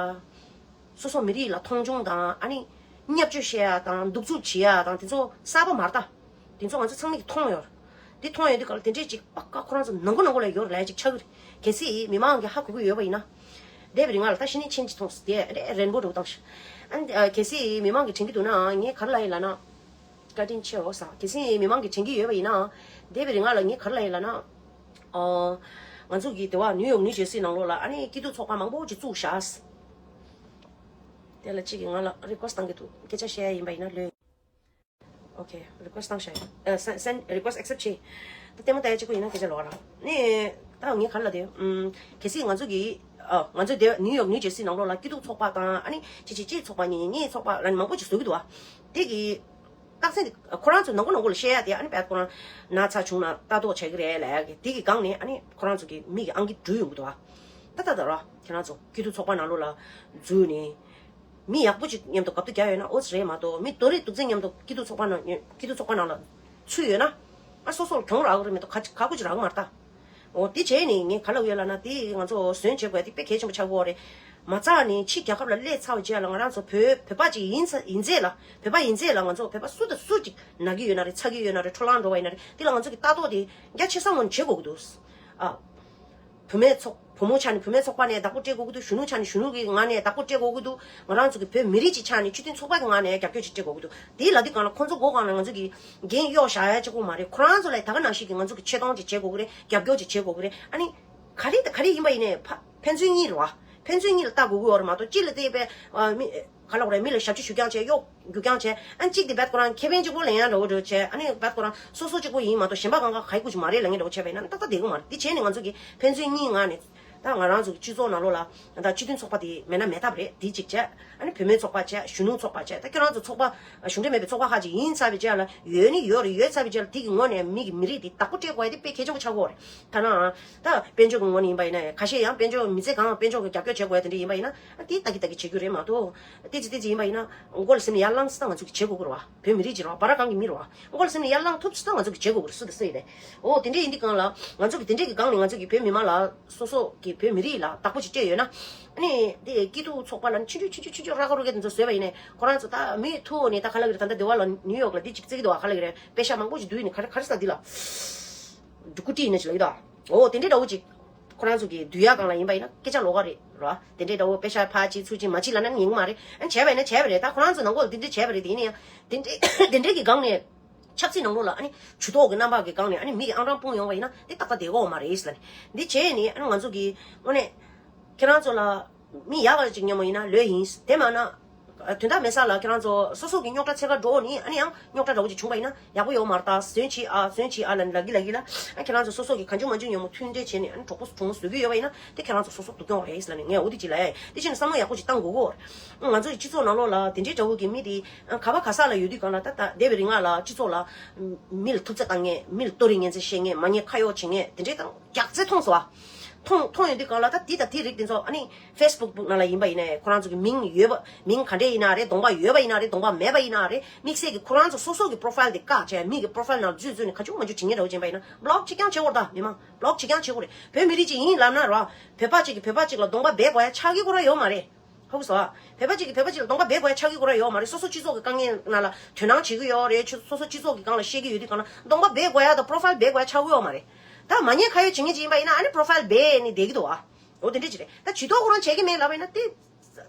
སོ་སོ་མི་རིགས་ལ་མཐོང་ཆུང་དང་ཨ་ནི་བརྙས་བཅོས་བྱེད་ཡ་དང་གདུག་རྩུབ་བྱེད་ཡ་དང་དེ་ཚོ་གསར་པ་མ་རེད་ད། དེ་ཚོ་ང་ཚོ་ཚང་མས་ཀྱིས་མཐོང་ཡོད། དེ་མཐོང་ཡོད་དུས་ག་ལ་དེ་འདྲས་ཅིག་པ་ཀ་ཁོ་རང་ཚོ་ནང་ཁུལ་ནང་ཁུལ་ལ་ཡོད་རེད་ལབ་ཡ་ཅིག་ཆགས་ཀྱི་རེད། གལ་སྲིད་མི་མང་གིས་ཧ་གོ་གི་ཡོད་པ་ཡིན་ན། འདས་པའི་རིང་ལ་ད་ཤི་ནས་ཆེན་ཅིག་མཐོང་སོང་དེ་རེད་རན་པོ་འགྲོ་བཏང་ཤག་ཨ་ནི་གལ་སྲིད་མི་མང་གིས་དྲན་གྱི་འདུག་ན་ངས་ག་རེ་ལབ་ཡིན་ལབ་ན། བཀའ་དྲིན་ཆེའོ་ཟེར། གལ་སྲིད་མི་མང་གིས་དྲན་གྱི་ཡོད་པ་ཡིན་ན། འདས་པའི་རིང་ལ་ངས་ག་རེ་ལབ་ཡིན་ལབ་ན། ཨ། ང་ཚོ་གི་དེ་བ་ནིའུ་ཡོག་ནིའུ་ཇར་སི་ནང་ལོགས་ལ་ཨ་ནི་སྐྱིད་སྡུག་ཚོགས་པ་མང་པོ་ཅིག་བཙུགས་ཤག་དེ་ལ་གཅིག་གིས་ང་ལ་རི་ཀོ་སི་བཏང་གི་འདུག་སྐད་ཆ་བཤད་ཡ་ཡིན་པ་ཡིན་ན་ལོས། ཨོ་ཁེ། རི་ཀོ་སི་བཏང་ཤག་ཨ། སེན་སེན་རི་ཀོ་སི་ཨེག་སེབ་བྱས། ད་ལྟད་མོ་ལྟ་ཡ་གཅིག་པོ་ཡིན་ན་སྐད་ཆ་ལོག་ར། ནི། ད་ངས་ག་རེ་ལབ་དེ། ཨུམ། གལ་སྲིད་ང་ཚོ་གི་ཨ། ང་ཚོ་དེ་ནིའུ་ཡོག་ནིའུ་ཇར་སི་ནང་ལོགས་ལ་སྐྱིད་སྡུག་ཚོགས་པ་དང་ཨ་ནི་ཅི་ཅི་ཅི་ཚོགས་པ་གཉིས་གཉིས་ཚོགས་པ་ལ་ནི་མང་པོ་ཅིག་བཟོ་གི་འདུག་བ། དེ་གི་རྟགས་མཚན་དེ་ཁོ་རང་ཚོ་ནང་ཁུལ་ནང་ཁུལ་ལ་བཤད་ཡ་དེ་ཨ་ནི་བད་ཁོ་རང་ན་ཚ་བྱུང་ན་ལྟ་རྟོག་བྱ་གི་རེད་ལབ་ཡ་གི་དེ་གི་སྒང་ནས་ཨ་ནི་ཁོ་རང་ཚོ་གི་མི་གི་ཨང་ཀི་འགྲུལ་ཡོང་གི་འདུག་བ། ད་ད་ད་ར་ཁྱེད་རང་ཚོ་སྐྱིད་སྡུག་ཚོགས་པ་ནང་ལོགས་ལ་འཛུལ་ནས། མི་ཡག་པོ་ཅིག་མཉམ་དུ་གབ་ཏུ་རྒྱག་ཡོད་ན་ཨོ་ཙི་རེད་མ་གཏོགས་མི་རྡོ་རིགས་དུག་རྫས་མཉམ་དུ་སྐྱིད་སྡུག་ཚོགས་པ་ནང་སྐྱིད་སྡུག་ཚོགས་པ་ནང་ལ་ཚུད་ཡོད་ན། ཨ་སོ་སོར་གྱོང་རག་གི་རེད་མ་གཏོགས་ག་ག་གུ་ཅིག་རག་གི་མ་རེད་ད། འོ་དེ་བྱས་ནས་ངས་ག་ལབ་ཡོད་ལབ་ན་དེ་ང་ཚོ་ཟོན་བྱེད་དགོས་དེ་དཔེ་གལ་ཆེན་པོ་ཆགས་ཀྱི་ཡོད་རེད། མ་རྩ་ནས་ཕྱི་རྒྱལ་ཁབ་ལ་སླེབས་ཚར་བའི་རྗེས་ལ་ང་རང་ཚོ་བོད་བོད་པ་ཅིག་ཡིན་ཚ་ཡིན་ཚད་ལ་བོད་པ་ཡིན་ཚད་ལ་ང་ཚོ་བོད་པ་སུ་དང་སུ་ཅིག་ན་གི་ཡོད་ན་རེད་ཚ་གི་ཡོད་ན་རེད་འཕྲོ་བརླག་འགྲོ་བ་ཡིན་ན་རེད་དེ་ལ་ང་ཚོ་གི་ལྟ་རྟོག་དེ་རྒྱ་ཆེ་ས་ངོས་ནས་བྱེད་དགོས་ཀྱི་འདུག་ཨ། བུད་མེད་ཚོགས་བུ་མོ་ཆ་ནས་བུད་མེད་ཚོགས་པ་ནས་བདག་པོ་སྤྲད་དགོས་ཀྱི་འདུག་གཞོན་ནུ་ཆ་ནས་གཞོན་ནུ་གི་ངང་ནས་བདག་པོ་སྤྲད་དགོས་ཀྱི་འདུག་ང་རང་ཚོ་གི་བོད་མི་རིགས་ཀྱི་ཆ་ནས་སྤྱི་མཐུན་ཚོགས་པ་གི་ངང་ནས་རྒྱབ་སྐྱོར་ཅིག་སྤྲད་དགོས་ཀྱི་འདུག་དེའི་ལ་དུས་སྒང་ལ་ཁོང་ཚོ་མགོ་སྒང་ལ་ང་ཚོ་གི་འགན་གཡོག་བཞག་ཡ་གཅིག་པོ་མ་རེད། ཁོ་རང་ཚོ་ལ་ད་ག་ནང་བཞིན་གི་ང་ཚོ་གི་ཆེ་མཐོང་ཅིག་བྱེད་དགོས་ཀྱི་རེད། རྒྱབ་སྐྱོར་ཅིག་བྱེད་དགོས་ཀྱི་རེད། ཨ་ནི་ག་རེ་དང་ག་རེ་ཡིན་པ་ཡིན་ནའི་ཕ་ཕན་ཚུན་གཉིས་རེད་བ། ཕན་ཚུན་གཉིས་ལ་ལྟ་དགོས་ཀྱི་ཡོད་རེད་མ་གཏོགས་གཅིག་ལ་བལྟས་པས་ཨ་མི། ག་ལབ་དགོས་རེད། མི་ལ་ཞབས་ཕྱི་ཞུ་རྐྱང་བྱས་གཡོག་རྒྱུག་རྐྱང་བྱས་ཨ་གཅིག་དེ་བད་ཁོ་རང་ཁེ་ཕན་གཅིག་པོ་ལེན་ཡ་འདྲ་བོ་འདྲ་བོ་བྱས་ཨ་ནི་བད་ཁོ་རང་སོ་སོ་གཅིག་པོ་ཡིན་མ་གཏོགས་གཞན་པ་གང་ག་ག་ཡི་ཀུ་ཅིག་མ་རེད་ལབ་མཁན་འདྲ་བོ་བྱས་པ་ཡིན་ན་ཏག་ཏག་བསྡད་ཀྱི་མ་རེད། དེ་བྱས་ནས་ང་ཚོ་གི་ཕན་ཚུན་གཉིས་ངང་ནས་ད་ང་རང་ཚོ་གི་སྤྱི་ཚོགས་ནང་ལོགས་ལ་ད་སྤྱི་མཐུན་ཚོགས་པ་དེ་མེད་ན་མེད་ཐབས་རེད། དེ་གཅིག་བྱས་ཨ་ནི་བུད་མེད་ཚོགས་པ་བྱས་གཞོན་ནུ་ཚོགས་པ་བྱས་ད་ཁྱོད་རང་ཚོ་ཚོགས་པ་གཞུང་འབྲེལ་མེད་པའི་ཚོགས་པ་ཁག་ཅིག་ཡིན་ཚར་བའི་རྗེས་ལ་ཡོད་ནི་ཡོད་རེད། ཡོད་ཚར་བའི་རྗེས་ལ་དེ་གི་ངོས་ནས་མི་གི་མི་རིགས་དེ་བདག་པོ་སྤྲད་དགོས་ཡ་དེ་དཔེ་གལ་ཆེན་པོ་ཆགས་ཀྱི་ཡོད་རེད། ད་ན་ད་དཔལ་འབྱོར་གྱི་ངོས་ནས་ཡིན་པ་ཡིན་ན་ཁ་ཤས་ཡང་དཔལ་འབྱོར་མི་ཚེ་གང་དཔལ་འབྱོར་གྱི་རྒྱབ་སྐྱོར་བྱེད་དགོས་ཡ་དེ་འདྲ་ཡིན་པ་ཡིན་ན། ཨ་དེ་ལྟ་གི་ལྟ་གི་བྱེད་རྒྱུ་རེད་མ་གཏོགས། ཏི་ཙི་ཏི་ཙི་ཡིན་པ་ཡིན་ན་མགོ་ལ་སེམས་ནས་ཡར་ལངས་སི་ད་ང་ཚོ་གི་བྱེད་དགོས་ཀྱི་རེད་བ། བོད་མི་རིགས་ཅིག་རེད་བ། བ་ར་གང་གི་མི་རེད་བ། མགོ་ལ་སེམས་ནས་ཡར་ལངས་ཐུབ་སི་ད་ང་ཚོ་གི་བྱེད་དགོས་ཀྱི་རེད་སུ་དང་སུ་ཡིན་ནས། འོ་དེ་འདྲས་ཡིན་དུས་གང་ལ་ང་ཚོ་གི་དེ་འདྲས་ཀྱི་སྒང་ནས་ང་ཚོ་གི་བོད་མི་མང་ལ་སོ་སོ་གི་བོད་མི་རིགས་ལ་བདག་པོ་ཅིག་སྤྲད་ཡོད་ན། ཨ་ནི་དེ་སྐྱིད་སྡུག་ཚོགས་པ་ལ་ནི་ཆུང་ཆུང་ཆུང་ཆུང་ར་ཁ་རུ་ཀེ་དེ་ཚོ་བཟོས་པ་ཡིན་ནས་ཁོ་རང་ཚོ་ད་མི་ཐུག་ནས་ད་ག་ལ་གི་རེད། ད་ལྟ་དེ་བ་ལ་ནིའུ་ཡོག་ལ་འདི་ཅིག་བརྩི་གི་འདུག་བ། ག་ལ་གི་རེད། པེ་ཤ་མང་པོ་ཅིག་བསྡུས་ནས་ག་རེ་ག་རེ་ཟ་འདི་ལ་འབྲུ་ཀུ་ཏི་ཡིན་ན་ཅི་ལ་གི་ད། འོ་དེ་འདྲས་འདྲ་བོ་ཅིག་ཁོ་རང་ཚོ་གི་བསྡུ་ཡག་སྒང་ལ་ཡིན་པ་ཡིན་ན་སྐད་ཆ་ལོགས་ཀ་རེད་རོ། དེ་འདྲས་འདྲ་བོ་པེ་ཤ་ཕར་གཅིག་ཚུར་གཅིག་མ་གཅིག་ལབ་ན་ཉན་གི་མ་རེད། ཨ་བྱས་པ་ཡིན་ན་བྱས་པ་རེད། ད་ཁོ་རང་ཚོ་ནང་ལོགས་ལ་དེ་འདྲས་བྱས་པ་རེད། དེ་ཡིན་ན་ཡང་དེ་འདྲས་དེ་འདྲས་ཀྱི་སྒང་ནས་ཆབ་སྲིད་ནང་ལོགས་ལ་ཨ་ནི་ཇུས་གཏོགས་ཀྱི་རྣམ་པ་གི་སྒང་ནས་ཨ་ནི་མི་གི་ཨང་གྲངས་སྤུངས་ཡོང་བ་ཡིན་ན་དེ་ཏག་ཏག་བསྡད་ཀྱི་ཡོད་མ་རེད་ལབ་ནས། འདི་བྱས་ནས་ཨ་ནི་ང་ཚོ་གི་དངོས་གནས་ཁྱེད་རང་ཚོ་ལ་མི་ཡག་པ་ཅིག་སྙམ་པ་ཡིན་ན་ལོས་ཡིན། དེ་མ་ན། དོན་དག་མེད་ས་ལ་ཁྱེད་རང་ཚོ་སོ་སོ་གི་རྙོག་དྲ་འཚོལ་ག་འགྲོ་ནི་ཨ་ནི་ཡང་རྙོག་དྲ་འདྲ་བོ་ཅིག་བྱུང་བ་ཡིན་ན་ཡག་པོ་ཡོད་མ་རེད། ད་ཟོན་བྱེད་ཨ་ཟོན་བྱེད་ཨ་ལ་ལབ་གི་ལབ་གི་ལ་ཨ་ཁྱེད་རང་ཚོ་སོ་སོ་གི་གང་བྱུང་མང་བྱུང་ཉོན་མོངས་མཐུན་འབྲེལ་བྱས་ནས་ཨ་ནི་གྲོགས་པོ་གྲོགས་མོ་བཟོ་གི་ཡོད་པ་ཡིན་ན་དེ་ཁྱེད་རང་ཚོ་སོ་སོ་སྡུག་གྱོང་རེད་ལབ་ནས་ངས་འོ་དེ་ཅིག་ལབ་ཡ་ཡིན། དེ་ཕྱིན་ནས་བསམ་བློ་ཡག་པོ་ཅིག་བཏང་དགོས་གོ། ང་ཚོ་ཡི་སྤྱི་ཚོགས་ནང་ལོགས་ལ་དེ་འདྲའི་འདྲ་བོ་གི་མི་དེ་ག་བ་ག་ས་ལ་ཡོད་དུས་གང་ལ་ད་ད་འདས་པའི་རིང་ལ་སྤྱི་ཚོགས་ལ་མི་ལ་ཐུབ་ཚོད་བཏང་མཁན་མི་ལ་གཏོར་རེས་ངན་ཚད་བཤད་མཁན་མ་ཉེས་ཁ་གཡོག་བྱེད་མཁན་དེ་འདྲའི་དང་རྒྱག་ཚད་མཐོང་སོང་ཨ། མཐོང་མཐོང་ཡོང་དུས་གང་ལ་ད་དེ་དང་དེ་རིགས་དེ་ཚོ་ཨ་ནི་ཕེ་སི་བུག་ནང་ལ་ཡིན་པ་ཡིན་ནའི་ཁོ་རང་ཚོ་གི་མིང་ཡོད་པ་མིང་ག་འདྲས་ཡིན་ན་རེད། གདོང་པ་ཡོད་པ་ཡིན་ན་རེད། གདོང་པ་མེད་པ་ཡིན་ན་རེད། དམིགས་བསལ་གྱི་ཁོ་རང་ཚོ་སོ་སོ་གི་པོ་རོ་ཕ་ཡིལ་དེ་བཀག་བྱས་མི་གི་པོ་རོ་ཕ་ཡིལ་ནང་འཛུལ་འཛུལ་ནས་ག་ཅུང་མ་ཅུང་བྱེད་མཁན་འདྲ་བོ་ཅིག་ཡིན་པ་ཡིན་ན་བྷི་ལོག་བྱེད་རྐྱང་བྱེད་དགོས་རེད། ད་མི་མང་བྷི་ལོག་བྱེད་རྐྱང་བྱེད་དགོས་རེད། བོད་མི་རིགས་ཅིག་ཡིན་ལབ་ན་ར་བོད་པ་ཅིག་གིས་བོད་པ་ཅིག་ལ་གདོང་པ་སྦས་དགོས་ཡ་ཆགས་ཀྱི་ཁོ་རང་ཡོད་མ་རེད། ཧ་གོ་སོང་ཨ། བོད་པ་ཅིག་གིས་བོད་པ་ཅིག་ལ་གདོང་པ་སྦས་དགོས་ཡ་ཆགས་ཀྱི་ཁོ་རང་ཡོད་མ་རེད། སོ་སོ་སྤྱི་ཚོགས་ཀྱི་དཀའ་ངལ་ནང་ལ་དོ་སྣང་བྱེད་ཀྱི་ཡོད་རེད། ཆུ་སོ་སོ་སྤྱི་ཚོགས་ཀྱི་སྒང་ལ་བཤད་ཀྱི་ཡོད་དུས་སྒང་ལ་གདོང་པ་སྦས་དགོས་ཡ་དང་པོ་རོ་ཕ་ཡིལ་སྦས་དགོས་ཡ་ཆགས་ཀྱི་ཡོད་མ་རེད། ད་མ་ཉེས་ཁ་གཡོག་བྱེད་མཁན་ཅིག་ཡིན་པ་ཡིན་ན་ཨ་ནི་པོ་རོ་ཕ་ཡིལ་སྦས་ནས་བསྡད་ཀྱི་འདུག་ཨ། འོ་དེ་འདྲས་ཅིག་རེད། ད་ཇུས་གཏོགས་ཁོ་རང་བྱེད་ཀྱི་མེད་ལབ་པ་ཡིན་ན་དེ།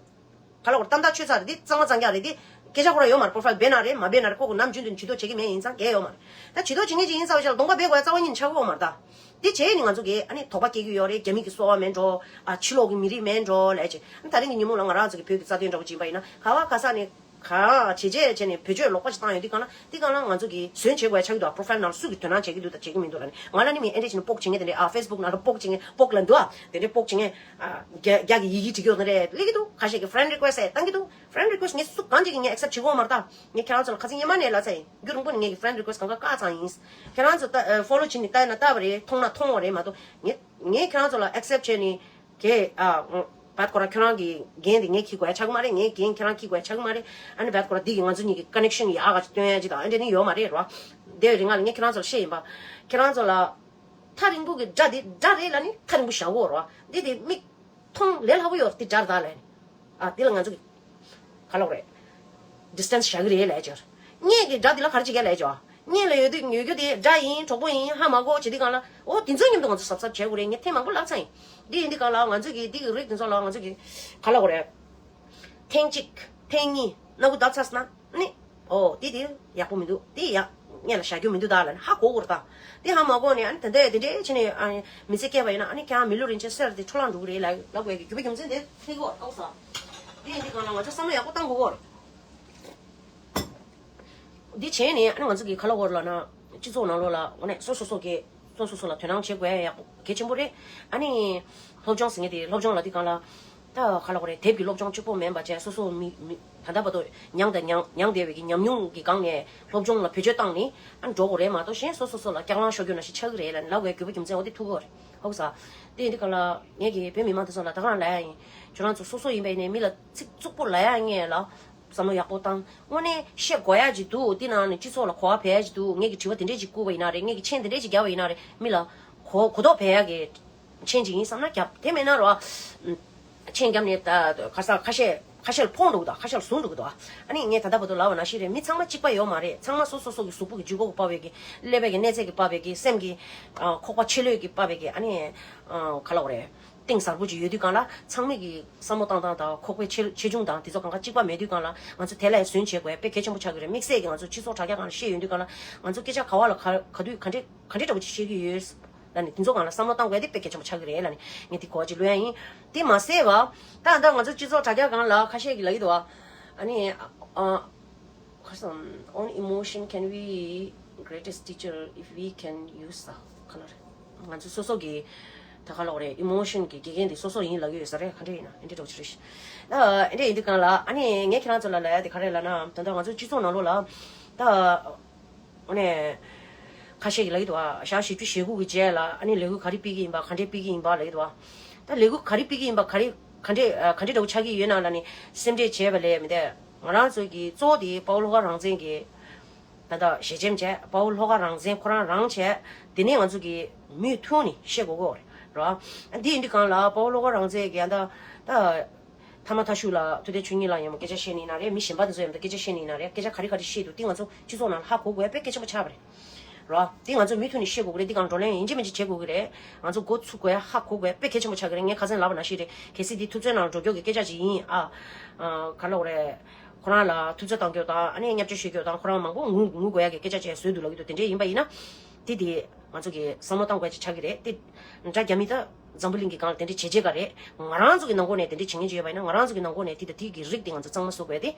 ག་ལ་བར་གཏམ་དག་ཆོད་ཚར་རེད། དེ་གཙང་མ་གཙང་རྐྱང་རེད། དེ་སྐད་ཆ་ཁོ་རང་ཡོད་མ་རེད། པོ་རོ་ཕ་ཡིལ་སྦས་ན་རེད་མ་སྦས་ན་རེད། ཁོ་གི་ནམ་རྒྱུན་དུ་ཇུས་གཏོགས་བྱེད་ཀྱི་མེད་ཡིན་ཙང་གལ་ཡོད་མ་རེད། ད་ཇུས་གཏོགས་བྱེད་མཁན་ཅིག་ཡིན་ཙང་བྱས་ལ་གདོང་པ་སྦས་དགོས་ཡ་རྩ་བ་ཉིད་ནས་ཆགས་ཀྱི་ཡོད་མ་རེད་ད། དེ་བྱས་ནས་ང་ཚོ་གིས་ཨ་ནི་དོགས་པ་སྐྱེ་གི་ཡོད་རེད། རྒྱ་མི་གི་སོ་པ་མེད་འགྲོ། ཨ་ཕྱི་ལོགས་གི་མི་རིགས་མེད་འགྲོ་ལབ་ཅིག་ཨ་ནི་ད་རིང་གི་ཉིན་མོ་ལ་ང་རང་ཚོ་གི་བོད་ཀྱི་རྩ་དོན་འདྲ་བོ་ཅིག་ཡིན་པ་ཡིན་ན་ག་བ་ག་ས་ནས་ གང་བྱས་རྗེས་བྱས་ནས་བེད་སྤྱོད་ལོག་པ་ཞིག་བཏང་ཡོད་དུས་གང་ལ་དེ་གང་ལ་ང་ཚོ་གིས་ཟོན་བྱེད་དགོས་ཆགས་ཀྱི་འདུག་པོ་རོ་ཕའིལ་ནང་ལ་སུ་གིས་དོ་སྣང་བྱེད་ཀྱི་འདུག་དང་བྱེད་ཀྱི་མི་འདུག་ལབ་ནས་ང་ལ་ནི་མི་ཨེ་འདྲས་བྱས་ནས་སྤོག་བྱེད་མཁན་དེ་འདྲས་ཨ་ཕེ་སི་བུག་ནང་ལ་སྤོག་བྱེད་མཁན་སྤོག་ལབ་འདུག་ཨ། དེ་འདྲས་སྤོག་བྱེད་མཁན་ཨ་རྒྱ་རྒྱ་གི་ཡི་གེ་བྲིས་ཀྱི་ཡོད་ན་རེད་སླེབས་ཀྱི་འདུག་ཁ་ཤས་ཀྱིས་ཕེ་རེན་ཌི་རི་ཀུ་ཨེ་སི་ཊི་བཏང་གི་འདུག་ཕེ་རེན་ཌི་རི་ཀུ་ཨེ་སི་ཊི་ངས་སུ་གང་ཅིག་གིས་ངས་ཨེག་སེབ་ཊི་བྱེད་ཀྱི་ཡོད་མ་རེད་ད། ངས་ཁྱེད་རང་ཚོ་ལ་ཁ་སང་ཉི་མ་ནས་ལབ་ཚར་ཡིན། རྒྱུན་རིང་པོ་ནས་ངས་ཀྱི་ཕེ་རེན་ཌི་རི་ཀུ་ཨེ་སི་ཊི་གང་ག་བཀག་ཚར་ཡིན། ཁྱེད་རང་ཚོ་ད་ཕོ་ལོ་བྱས་ནས་ལྟ་ན་ལྟ་བ་རེད། མཐོང་ན་མཐོང་བ་རེད་མ་གཏོགས་ངས་ངས་ཁྱེད་རང་ཚོ་ལ་ཨེག་སེབ་ཊི་བྱས་ནས། གས་ཨ། བད་ཁོ་རང་ཁྱོད་རང་གི་འགན་དེ་ངས་འཁྱེར་དགོས་ཡ་ཆགས་ཀྱི་མ་རེད། ངའི་འགན་ཁྱེད་རང་འཁྱེར་དགོས་ཡ་ཆགས་ཀྱི་མ་རེད། ཨ་ནི་བད་ཁོ་རང་འདི་གི་ང་ཚོ་གཉིས་ཀྱི་ཀ་ནེག་ཤན་ཡག་ག་ཅིག་སྟོན་ཡ་ཅིག་དང་ཨ་འདྲ་ནི་ཡོད་མ་རེད་རོ། དེ་རིང་ང་ལ་ངས་ཁྱེད་རང་ཚོ་ལ་བཤད་ཡིན་པ། ཁྱེད་རང་ཚོ་ལ་ཐག་རིང་པོ་གི་སྒྲ་འདི་སྒྲ་རེད་ལ་ནི་ཐག་རིང་པོ་བཞག་དགོས་རོ། འདི་དེ་མིག་མཐོང་ལས་སླ་པོ་ཡོད་རེད། འདི་སྒྲ་རེད་ད་ལ་ནི། ཨ་འདི་ལ་ང་ཚོ་གི་ག་ལབ་རེད། ཌི་སི་ཊན་སི་བཞག་གི་རེད་ལབ་ཅོར། སྔས་ཀྱི་སྒྲ་འདི་ལ་ག་རེ་བྱེད་ཀྱི་ལབ་ཅོ། སྔས་ལ་ཡོད་དུས་ཡོད་རྒྱུ་དེ་སྒྲ་ཡིན་གྲོགས་པོ་ཡིན་ཧ་མ་གོ་བྱེད་དུས་གང་ལ་འོ་དེ་ཚོའི་མཉམ་དུ་ང་ཚོ་གཟབ་གཟབ་བྱེད་དགོས་རེད། ངས་ཐེངས་མང་པོ་ལབ་ཚར་ཡིན། འདི་ཡིན་དུས་གང་ལ་ང་ཚོ་གི་འདི་གི་རིགས་དེ་ཚོ་ལ་ང་ཚོ་གི་ག་ལབ་དགོས་རེད། ཐེངས་གཅིག་ཐེངས་གཉིས་སྣ་ཁུག་བརྡབས་ཚར་སོང་ན་ནི། ཨོ་དེ་དེ་ཡག་པོ་མི་འདུག་དེ་ཡག་སྔས་ལ་བཞག་རྒྱུ་མི་འདུག་ད་ལབ་ནས་ཧ་གོ་དགོས་རེད་ད། དེ་ཧ་མ་གོ་ནས་ཨ་ནི་ད་ལྟ་དེ་འདྲའི་བྱས་ནས་ཨ་ནི་མི་ཚེ་སྐྱེལ་བ་ཡིན་ན་ཨ་ནི་ཁྱེད་རང་མི་ལོ་རིན་ཆེན་གསེར་དེ་འཕྲོ་བརླག་འགྲོ་གི་རེད་ལབ་ལབ་དགོས་ཀྱི་རྒྱུ་མ་རྒྱུ་མཚན་དེ་ཐེག་གོ་ཨོ་ས། དེ་ཡིན་དུས་གང་ལ་ང་ཚོ་བསམ་བློ་ཡག་པོ་བཏང་དགོས་གོ། འདི་བྱས་ནས་ཨ་ནི་ང་ཚོ་གི་ག་ལབ་དགོས་རེད་ལབ་ན་སྤྱི་ཚོགས་ནང་ལོགས་ལ་འོ་ནས་སོ་སོ་སོ་གི་སོ་སོ་སོ་ལ་དོ་སྣང་བྱེད་དགོས་ཡག་པོ་གལ་ཆེན་པོ་རེད། ཨ་ནི་སློབ་སྦྱོང་ཟེར་མཁན་དེ་སློབ་སྦྱོང་ལ་དེ་གང་ལ་ད་ག་ལབ་དགོས་རེད། དེབ་ཀྱི་སློབ་སྦྱོང་གཅིག་པོ་མིན་པ་བྱས་སོ་སོ་མི་མི་ད་ལྟ་བར་དུ་མྱངས་དང་མྱངས་མྱངས་བསྡད་པའི་གི་ཉམས་མྱོང་གི་སྒང་ནས་སློབ་སྦྱོང་ལ་བེད་སྤྱོད་བཏང་ནས་ཨ་ནི་འགྲོ་དགོས་རེད་མ་གཏོགས་གཞན་སོ་སོ་སོ་ལ་སྐྱག་ལང་ཤོར་རྒྱུ་ནང་བཞིན་ཆགས་ཀྱི་རེད་ལབ་ནས་ལབ་དགོས་རྒྱུ་མ་རྒྱུ་མཚན་འོ་དེ་ཐུག་གི་རེད་ཧོ་ས། དེ་ཡིན་དུས་གང་ལ་ངས་གི་བོད་མི་མང་དེ་ཚོ་ལ་ད་གང་ལབ་ཡ་ཡིན། ཁྱོད་རང་ཚོ་སོ་སོ་ཡིན་པ་ཡིན་ནའི་མི་ལ་ཚིག་རྩུབ་པོ་ལབ་ཡ་ངས་ལ། བསམ་བློ་ཡག་པོ་བཏང་། དངོས་གནས་བཤད་དགོས་ཡ་ཅིག་འདུག་དེ་ནང་ནས་སྤྱི་ཚོགས་ལ་གོ་བ་འཕེལ་ཡ་ཅིག་འདུག་ངེད་ཀྱི་དྲི་བ་དེ་འདྲས་ཅིག་བསྐུར་བ་ཡིན་ན་རེད། ངེད་ཀྱི་མཆན་དེ་འདྲས་ཅིག་བརྒྱབ་པ་ཡིན་ན་རེད། མི་ལ་གོ་གོ་རྟོགས་འཕེལ་ཡ་གི་མཆན་ཅིག་ཡིན་བསམ་ན་བརྒྱབ། དེ་མེད་ན་རོ། མཆན་བརྒྱབ་ནས་ད་ག་ས་ཁ་ཤས་ཁ་ཤས་ལ་ཕོག་འགྲོ་གི་འདུག་ཁ་ཤས་ལ་བཟུང་འགྲོ་གི་འདུག་ཨ་ནི་ངས་ད་ལྟ་བར་དུ་ལབ་པ་ནང་བཞིན་རེད། མི་ཚང་མ་གཅིག་པ་ཡོད་མ་རེད། ཚང་མ་སོ་སོ་སོ་གི་གཟུགས་པོ་གི་ལྗིད་ཁོག་གིས་ཕབ་པའི་གི་ཀླད་པའི་གི་གནས་ཚད་ཀྱིས་ཕབ་པའི་གི་སེམས་ཀྱི་ཁོག་པ་ཕྱི་ལོས་ཀྱིས་ཕབ་པའི་གི་ཨ་ནི་ག་ལབ་དགོས་རེད། གཏིང་ཟབ་པོ་ཅིག་ཡོད་དུས་གང་ལ་ཚང་མས་ཀྱི་བསམ་བློ་བཏང་སྟངས་དང་ཁོག་པའི་ཆེ་ཆེ་ཆུང་དང་དེ་ཚོ་གང་ག་གཅིག་པ་མེད་དུས་གང་ལ་ང་ཚོ་དེ་ལ་ཟོན་བྱེད་དགོས་དཔེ་གལ་ཆེན་པོ་ཆགས་ཀྱི་རེད། དམིགས་བསལ་གྱི་ང་ཚོ་སྤྱི་ཚོགས་དྲ་རྒྱ་སྒང་ལ་བཤད་ཡོང་དུས་གང་ལ་ང་ཚོ་སྐད་ཆ་ག་བ་ལ་ག་ག་དུས་ག་འདྲས་ག་འདྲས་འདྲ་པོ་ཅིག་བཤད་ཀྱི་ཡོད་ལབ་ནས་དེ་ཚོ་གང་ལ་བསམ་བློ་བཏང་དགོས་དེ་དཔེ་གལ་ཆེན་པོ་ཆགས་ཀྱི་རེད་ལབ་ནས་ངས་དེ་གོ་བ་ཅིག་བླུག་ཡ་ཡིན། དེ་མ་ཟད་བ་ད་ད་ང་ཚོ་སྤྱི་ཚོགས་དྲ་རྒྱ་སྒང་ལ་ཁ་ཤས་ཀྱིས་ལབ་ཀྱི་འདུག་བ། ཨ་ནི་ཨ། Cause um, on emotion can be greatest teacher if we can use the color. ང་ཚོ་སོ་སོ་གི་ད་ག་ལབ་དགོས་རེད། ཨི་མོ་ཤན་གི་དགེ་རྒན་དེ་སོ་སོ་ཡིན་ལབ་ཀྱི་ཡོད་ས་རེད། ག་འདྲ་ཡིན་ན་ཨེ་འདྲ་འདྲ་བོ་ཅིག་རེད་ཤག་ད་ཨེ་འདྲ་ཡིན་དུས་གང་ལ་ཨ་ནི་ངས་ཁྱེད་རང་ཚོ་ལ་ལབ་ཡ་དེ་ག་རེ་ལབ་ན་ད་ལྟ་ང་ཚོ་སྤྱི་ཚོགས་ནང་ལོགས་ལ་ད་ཨ་ནི་ཁ་ཤས་ཀྱིས་ལབ་ཀྱི་འདུག་བ། ཞག་བཞི་བཅུ་ཞེ་དགུ་གི་རྗེས་ལ་ཨ་ནི་ལས་འགུལ་ག་རེ་སྤེལ་གྱི་ཡིན་པ་ག་འདྲས་སྤེལ་གྱི་ཡིན་པ་ལབ་ཀྱི་འདུག་བ། ད་ལས་འགུལ་ག་རེ་སྤེལ་གྱི་ཡིན་པ་ག་རེ་ག་འདྲས་ག་འདྲས་འདྲ་བོ་ཆགས་ཀྱི་ཡོད་ན་ལབ་ནས་སེམས་ཁྲལ་བྱས་པ་ལས་མི་འདས། ང་རང་ཚོ་གི་གཙོ་བོ་དེ་དཔའ་བོ་བློ་དགའ་རང་བཙན་གྱི་ད་ལྟ་ཞལ་ཆེམས་བྱས། དཔའ་བོ་བློ་དགའ་རང་བཙན་ཁོ་རང་རང་བྱས། དེ་ནས་ང་ཚོ་གིས་མུ་མཐུད་ནས་བཤད་དགོས་ཀྱི་རེད་རོ། འདི་ཡིན་དུས་གང་ལ་དཔའ་བོ་བློ་དགའ་རང་བཙན་གྱི་ཨ་ད་ད་ཐ་མ་ཐ་ཤུ་ལ་ཐུབ་བསྟན་ཆོས་ཉིད་ལ་ཡང་མོ་སྐད་ཆ་བཤད་ནི་ཡིན་ན་རེད། མི་གཞན་པ་དེ་ཚོ་ཡང་མོ་སྐད་ཆ་བཤད་ནི་ཡིན་ན་རེད། སྐད་ཆ་ག་རེ་ག་རེ་བཤད་འདུག་དེ་ང་ཚོ་སྤྱི་ཚོགས་ནང་ལ་ཧ་གོ་དགོས་དཔེ་གལ་ཆེན་པོ་ཆགས་པ་རེད་རོ། དེ་ང་ཚོ་མུ་མཐུད་ནས་བཤད་དགོས་ཀྱི་རེད། འདི་གང་བགྲོ་གླེང་ཡིན་གཅིག་མིན་གཅིག་བྱེད་དགོས་ཀྱི་རེད། ང་ཚོ་འགོ་ཚུགས་དགོས་ཧ་གོ་དགོས་དཔེ་གལ་ཆེན་པོ་ཆགས་ཀྱི་རེད། ངས་ཁ་སང་ལབ་པ་ནང་བཞིན་རེད། གལ་སྲིད་འདི་ཐུབ་ཚན་ནང་འགྲོ་རྒྱུ་གི་སྐད་ཆ་ཅིག་ཡིན་ཨ། ག་ལབ་དགོས་རེད། ཁོ་རང་ལ་ཐུབ་ཚོད་བཏང་རྒྱུ་དང་ཨ་ནི་བརྙས་བཅོས་བྱེད་རྒྱུ་དང་ཁོ་རང་མང་པོ་ངུ་ངུ་དགོས་ཡ་གི་སྐད་ཆ་བྱས་བཟོས་འདུག་ལབ་ཀྱི་འདུག་དེ་འདྲས་ཡིན་པ་ཡིན་ན། དེ་དེ་ང་ཚོ་གི་བསམ་བློ་བཏང་དགོས་ཅིག་ཆགས་ཀྱི་རེད་དེ། འདྲ་རྒྱ་མི་ད་འཛམ་བུ་གླིང་གི་སྒང་ལ་དེ་འདྲས་བྱས་རྗེས་ག་རེད། ང་རང་ཚོ་གི་ནང་ཁོངས་ནས་དེ་འདྲས་བྱེད་མཁན་ཅིག་ཡོད་པ་ཡིན་ན་ང་རང་ཚོ་གི་ནང་ཁོངས་ནས་དེ་དང་དེ་གི་རིགས་དེ་ང་ཚོ་གཙང་མ་བཟོ་དགོས་དེ་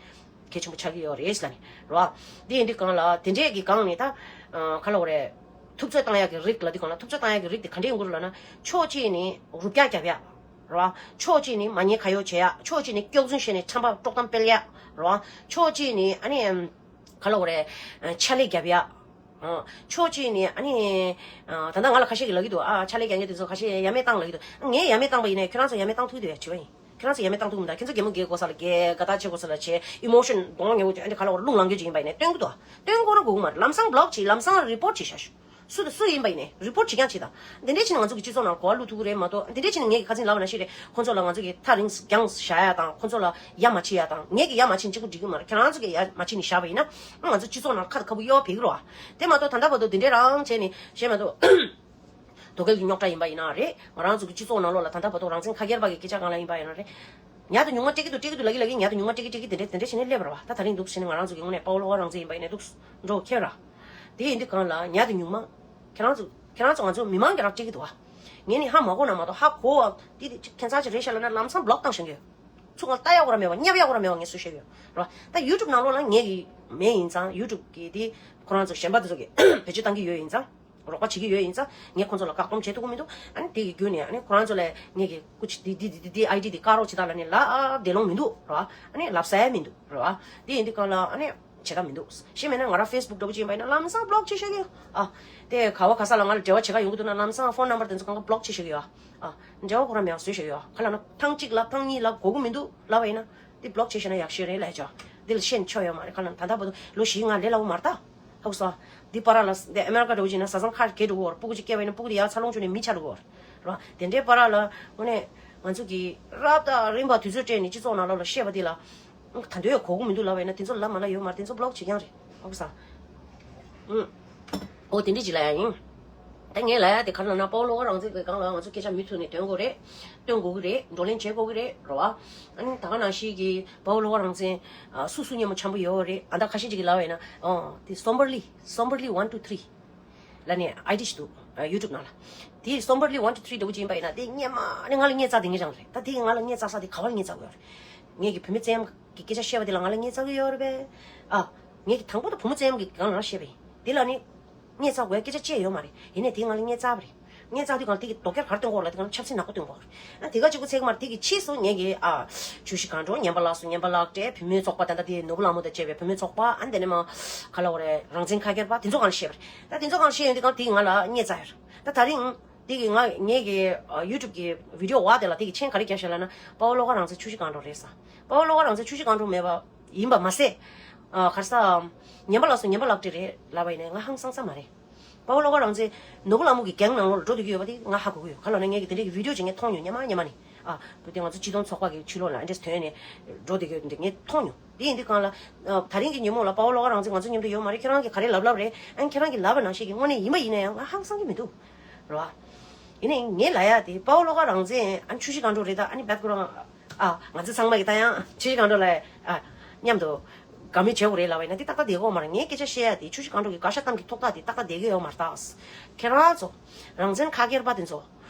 གལ་ཆེན་པོ་ཆགས་ཀྱི་ཡོད་རེད་ལབ་ནས་རོ། དེ་ཡིན་དུས་གང་ལ་དེ་འདྲས་ཀྱི་སྒང་ནས་ད་ག་ལབ་དགོས་རེད། ཐུབ་ཚོད་བཏང་ཡག་གི་རིགས་ལབ་དུས་གང་ལ་ཐུབ་ཚོད་བཏང་ཡག་གི་རིགས་དེ་ག་འདྲས་ཡོང་གི་རེད་ལབ་ན་ཕྱོགས་གཅིག་ནས་རུབ་རྒྱག་རྒྱབ་ཡག་རོ། ཕྱོགས་གཅིག་ནས་མ་ཉེས་ཁ་གཡོག་བྱེད་ཡག་ཕྱོགས་གཅིག་ནས་སྐྱག་རྫུན་བཤད་ནས་ཁྲམ་པ་དཀྲོག་གཏམ་སྤེལ་ཡག་རོ། ཕྱོགས་གཅིག་ནས་ཨ་ནི་ག་ལབ་དགོས་རེད། ཕྱག་ལས་རྒྱབ་ཡག་ཨ། ཕྱོགས་གཅིག་ནས་ཨ་ནི། ཨ། ད་ལྟ་ང་ལ་ཁ་ཤས་ཀྱིས་ལབ་ཀྱི་འདུག་ཨ། ཕྱག་ལས་རྒྱག་མཁན་དེ་ཚོ་ཁ་ཤས་ཡ་མེད་བཏང་ལབ་ཀྱི་འདུག་ངས་ཡ་མེད་བཏང་པ་ཡིན་ནའི་ཁྱོད་རང་ཚོ་ཡ་མེད་བཏང་ཐུབ་ཀྱི་འདུག་ཡ་དྲི་བ་ཡིན། ཁྱོད་རང་ཚོ་ཡ་མེད་བཏང་ཐུབ་མི་འདུག་ཁྱོད་ཚོ་གད་མོ་བགད་དགོས་ས་ལ་བགད། དགའ་ཐག་ཆོད་དགོས་ས་ལ་བྱེད། ཨི་མོ་ཤོན་གདོང་ཉེ་བོ་བྱེད། ཨ་འདྲ་ག་ལ་བར་རླུང་ལངས་རྒྱུ་ཅིག་ཡིན་པ་ཡིན་ནའི་སྟོན་གྱི་འདུག་ཨ། སྟོན་དགོས་ན་དགོས་ཀྱི་མ་རེད། ལམ་སང་བློག་བྱེད། ལམ་སང་རི་པོར་བྱེད་བཞག་ཤོག་སུ་དང་སུ་ཡིན་པ་ཡིན་ནའི་རི་པོར་བྱེད་རྐྱང་བྱེད་དང་། འདི་འདྲས་བྱས་ནས་ང་ཚོ་གི་སྤྱི་ཚོགས་ནང་གོ་བ་བླུག་ཐུབ་ཀྱི་རེད་མ་གཏོགས། འདི་འདྲས་བྱས་ནས་ངས་ཀྱི་ཁ་སང་ལབ་པ་ནང་བཞིན་རེད། ཁོང་ཚོ་ལ་ང་ཚོ་གི་ཐག་རིང་རྒྱང་བཞག་ཡ་དང་ཁོང་ཚོ་ལ་ཡ་མ་བྱེད་ཡ་དང་། ངས་ཀྱི་ཡ་མ་བྱེད་ན་གཅིག་པོ་འགྲིག་གི་མ་རེད། ཁྱེད་རང་ཚོ་གི་ཡ་མ་བྱེད་ནས་བཞག་པ་ཡིན་ན་ང་ཚོ་སྤྱི་ཚོགས་ནང་ཁ་དང་ཁ་སྤུ་གཡོ་བ་ཕེབས་ཀྱི་རེད་བ། དེ་མ་གཏོགས་ད་ལྟ་བར་དུ་འདི་འདྲས་རང་བྱས་ནས་བཤད་མ་གཏོགས། དོ་གལ་གྱི་རྙོག་དྲ་ཡིན་པ་ཡིན་ན་རེད། ང་རང་ཚོ་གི་སྤྱི་ཚོགས་ནང་ལོགས་ལ་ད་ལྟ་བར་དུ་རང་བཙན་ཁ་སྒེར་བ་གི་སྐད་ཆ་སྒང་ལ་ཡིན་པ་ཡིན་ན་རེད། ཉག་དང་ཉུང་མ་སྤྲད་ཀྱི་འདུག་སྤྲད་ཀྱི་འདུག་ལབ་ཀྱི་ལབ་ཀྱི། ཉག་དང་ཉུང་མ་སྤྲད་ཀྱི་སྤྲད་ཀྱི་དེ་འདྲས་དེ་འདྲས་བྱས་ནས་སླེབས་པ་རེད་བ། ད་ད་རིང་འདུག་བྱས་ནས་ང་རང་ཚོ་གི་དངོས་གནས་དཔའ་བོ་བློ་དགའ་རང་བཙན་ཡིན་པ་ཡིན་ནའི་འདུག་འགྲོ་ཁྱེར་ར། དེ་ཡིན་དུས་གང་ལ་ཉག་དང་ཉུང་མ་ཁྱེད་རང་ཚོ་ཁྱེད་རང་ཚོ་ང་ཚོ་མི་མང་གི་རང་སྤྲད་ཀྱི་འདུག་བ། ངས་ནི་ཧ་མ་གོ་ན་མ་གཏོགས་ཧ་གོ་བ་དེ་དེ་ཁྱད་མཚར་ཅིག་རེད་ཤག་ལབ་ན་ལམ་སང་བློག་བཏང་བཞག་གི་ཡོད། ཚུགས་ང་ལྟ་ཡག་ཁོ་རང་མེད་པ། བསྙབ་ཡག་ཁོ་རང་མེད་པ། ངས་སུ་ཤེས་ཡོད་རོ། ད་ཡུ་ཊུབ་ནང་ལོགས་ལ་ངས་ཀྱི་མེད་ཡིན་ཙང་། ཡུ་ཊུབ་ཀྱི་དེ་ཁོ་རང་ཚོ་གཞན་པ་དེ་ཚོ་གི་བེད་སྤྱོད་བཏང་གི་ཡོད་ཡིན་ཙང་། རོགས་པ་བྱེད་ཀྱི་ཡོད་ཡིན་ཙང་། ངས་ཁོང་ཚོ་ལ་བཀག་སྡོམ་བྱེད་ཐུབ་ཀྱི་མི་འདུག་ཨ་ནི་དེ་གི་བརྒྱུད་ནས་ཨ་ནི་ཁོ་རང་ཚོ་ལ་ངས་ཀྱི་སྐུ་མཁྱེན་དེ་དེ་དེ་དེ་ཨའི་ཌི་དེ་བཀག་རོགས་བྱེད་དང་ལབ་ནས་ལབ་བསྡད་ལོང་མི་འདུག་རོ། ཨ་ནི་ལབ་ས་ཡ་མི་འདུག་རོ། དེ་ཡིན་དུས་གང་ལ་ཨ་ནི་བྱེད་ཐབས་མི་འདུག་ཤེས་མེད་ན་ང་རང་ཕེ་སི་བུག་འདྲ་པོ་ཅིག་ཡིན་པ་ཡིན་ན་ལམ་སང་བི་ལོག་བྱེད་ཤེས་ཀྱི་ཡོད། ཨ་དེ་ག་བ་ག་ས་ལ་ང་ལ་འབྲེལ་བ་བྱེད་ག་ཡོང་གི་འདུག་ན་ལམ་སང་ཕོན་ནམ་བར་དེ་ཚོ་གང་ག་བི་ལོག་བྱེད་ཤེས་ཀྱི་ཡོད། ཨ་འབྲེལ་བ་ཁོ་རང་མེད་པ་བཟོས་ཤེས་ཀྱི་ཡོད། ག་ལབ་ན་ཐེངས་གཅིག་ལབ་ཐེངས་གཉིས་ལབ་དགོས་ཀྱི་མི་འདུག་ལབ་པ་ཡིན་ན། འདི་བི་ལོག་བྱས་ཤེས་ན་ཡག་ཤོས་རེད་ལབ་ཅོ། འདི་ལ་ཤེས་ཆོག་ཡོད་མ་རེད། ག་ལབ་ན་ད་ལྟ་བར་དུ་ལོ་བཞི་ལྔ་ལས་སླ་བོ་མ་རེད་ད། ཧོ་སོ། འདི་པ་ར་ལ་འདི་ཨ་མེ་རི་ཀ་འདྲ་བོ་ཅིག་ན་བཟའ་ཚང་ཁ་གས་འགྲོ་གི་ཡོད་རེད། སྤུ་གུ་ཅིག་སྐྱེས་པ་ཡིན་ན་སྤུ་གུ་དེ་ཡར་འཚར་ལོངས་བྱུང་ནས་མི་ཆགས་འགྲོ་གི་ཡོད་རེད། རོ། དེ་འདྲའི་པ་ར་ལ་དངོས་གནས་ང་ཚོ་གི་རབ་དང་རིམ་པ་དུས་ཚོད་སྤྲད་ནས་སྤྱི་ཚོགས་ནང་ལོགས་ལ་བཤད་པ་དེ་ལ། ད་འདོད་གོ་གི་མི་འདུག་ལབ་པ་ཡིན་ན་དེ་ཚོ་ལབ་མ་ལབ་ཡོད་མ་རེད། དེ་ཚོ་བི་ལོག་བྱེད་རྐྱང་རེད། ཧོ་སོ། ཨུ། ཨོ་དེ་འདྲ་ཅིག་ལབ་ཡ་ཡིན། ད་ངས་ལབ་ཡ་དེ་ག་རེ་ལབ་ན་དཔའ་བོ་བློ་དགའ་རང་བཙན་གྱི་སྒང་ལ་ང་ཚོ་སྐད་ཆ་མུ་མཐུད་ནས་འདོན་དགོས་རེད། འདོན་དགོས་ཀྱི་རེད། བགྲོ་གླེང་བྱེད་དགོས་ཀྱི་རེད་རོ། ཨ་ནི་ད་ག་ནང་བཞིན་གྱི་དཔའ་བོ་བློ་དགའ་རང་བཙན་སུ་སུ་མཉམ་པོ་འཆམ་པོ་ཡོད་རེད། ཨ་ད་ཁ་ཤས་ཅིག་གིས་ལབ་པ་ཡིན་ན། ཨོ་དེ་སོམ་པར་ལི་སོམ་པར་ལི་ཝན་ཊུ་ཐི་རི་ལབ་ནས་ཨའི་ཌི་ཞིག་འདུག་ཡུ་ཊུབ་ནང་ལ། དེ་སོམ་པར་ལི་ཝན་ཊུ་ཐི་རི་འདྲ་བོ་ཅིག་ཡིན་པ་ཡིན་ན་དེ་སྔོན་མ་ནས་ང་ལ་བསྙད་བཙགས་དེ་ངེད་རང་རེད། ད་དེ་ང་ལ་བསྙད་བཙགས་ས་དེ་ག་བར་བསྙད་བཙགས་དགོས་ཡོད་རེད། ངེད་ཀྱི་བུད་མེད་བཙན་གྱི་སྐད་ཆ་བཤད་པ་དེ་ལ་ང་ལ་བསྙད་བཙགས་ཀྱི་ཡོད་རེད་པས། ཨ། ངེད་ཀྱི་དང་པོ་དང་བུ་མོ་བཙན་གྱི་སྒང་ལ་བཤད་པ་ཡིན། དེ་ལ་ནི་བསྙད་བཙགས་དགོས་སྐད་ཆ་ཅི་ཡང་ཡོད་མ་རེད། ཡིན་ནའི་དེ་ང་ལ་བསྙད་བཙགས་པ་རེད། བསྙད་བཙགས་དུས་གང་ལ་དེ་གི་དོགས་འཁྱེར་ག་རེ་སྟོན་དགོས་རེད། དེ་གང་ལ་ཆབ་སྲིད་ནག་པོ་སྟོན་དགོས་རེད། ཨ་དེ་ག་གཅིག་པུ་ཚད་གི་མ་རེད། དེ་གི་ཕྱིས་སུ་ངེད་ཀྱི་ཨ་ཆུ་བཞི་སྒང་དྲུག་ཉམས་པ་ལགས་སུ་ཉམས་པ་ལགས་ཏེ་བུད་མེད་ཚོགས་པ་ད་ལྟ་དེ་ནོར་བུ་ལྷ་མོ་དང་བཅས་པའི་བུད་མེད་ཚོགས་པ། ཨ་འདི་ནས་མ་ག་ལ་འོ་རེད། རང་བཙན་ཁ་སྒེར་པ་དེ་ཚོ་གང་ལ་བཤད་པ་རེད། ད་དེ་ཚོ་གང་ལ་བཤད་ཡོང་དུས་གང་དེ་གི་ང་ལ་བསྙད་བཙགས་ཡོད་རེད། ད་ད་རིང་། དེ་གི་ང་ངེད་ཀྱི་ཨ་ཡུ་ཊུབ་ཀྱི་བི་ཌི་ཡོ་བ་དེ་ལ་དེ་གི་མཆན་ག་རེ་བརྒྱབ་ཤག་ལབ་ན། དཔའ་བོ་བློ་དགའ་རང་བཙན་ཆུ་བཞི་སྒང་དྲུག་རེད་ཟེར། དཔའ་བོ་བློ་དགའ་རང་བཙན་ཆུ་བཞི་སྒང་དྲུག་མེད་པ་ཡིན་པ་མ་ཟད། ཨ་ག་རེ་ཟ། ཉམས་པ་ལགས་སུ་ཉམས་པ་ལགས་ཏེ་རེད་ལབ་པ་ཡིན་ནའི་ང་ཧང་སང་ས་མ་རེད། དཔའ་བོ་བློ་དགའ་རང་བཙན་ནོར་བུ་ལྷ་མོ་གི་གེང་ནང་ལོགས་ལ་འགྲོ་བསྡད་ཀྱི་ཡོད་པ་དེ་ང་ཧ་གོ་གི་ཡོད། ག་ལབ་ན་ངེད་ཀྱི་དེ་འདྲའི་གི་བི་ཌི་ཡོ་ཅིག་ངས་མཐོང་མྱོང་། སྔོན་མ་སྔོན་མ་ནས། ཨ་བུ་དེ་ང་ཚོ་སྤྱི་སྟོང་ཚོགས་པ་གི་ཕྱི་ལོགས་ལ་ཨ་འདྲས་ཐོན་ནས་འགྲོ་བསྡད་ཀྱི་ཡོད་དེ་ངས་མཐོང་མྱོང་། དེ་ཡིན་དུས་གང་ལ། ཨ་ད་རིང་གི་ཉིན་མོ་ལ་དཔའ་བོ་བློ་དགའ་རང་བཙན་ང་ཚོ་མཉམ་དུ་ཡོད་མ་རེད། ཁྱེད་རང་གིས་ག་རེ་ལབ་ལབ་རེད། ཨ་ཁྱེད་རང་གིས་ལབ་པ་ནང་བཞིན་གྱི་དངོས་གནས་ཡིན་པ་ཡིན་ན་ཡང་ང་ཧང་སང་གི་མི་འདུག་རེད་བ། ཡིན་ནའི་ངས་ལབ་ཡ་དེ་དཔའ་བོ་བློ་དགའ་རང་བཙན་ཨ་ཆུ་བཞི་སྒང་དྲུག་རེད། ད་ཨ་ནི་བེད་ཁོ་རང་ཨ་ང་ཚོ་ཚང་མ་གི་ད་ཡང་ཆུ་བཞི་སྒང་དྲུག་ལ་ཨ་མཉམ་དུ་དགའ་མོས་བྱེད་དགོས་རེད་ལབ་པ་ཡིན་ན་དེ་ཏག་ཏག་བསྡད་ཀྱི་ཡོད་མ་རེད། ངས་སྐད་ཆ་བཤད་ཡ་དེ་ཆུ་བཞི་སྒང་དྲུག་གི་དགག་བཞག་གཏམ་གྱི་ཐོག་ཐག་དེ་ཏག་ཏག་བསྡད་ཀྱི་ཡོད་མ་རེད་ད། ཁྱེད་རང་ཚོ་རང་བཙན་ཁ་སྒེར་པ་དེ་ཚོ་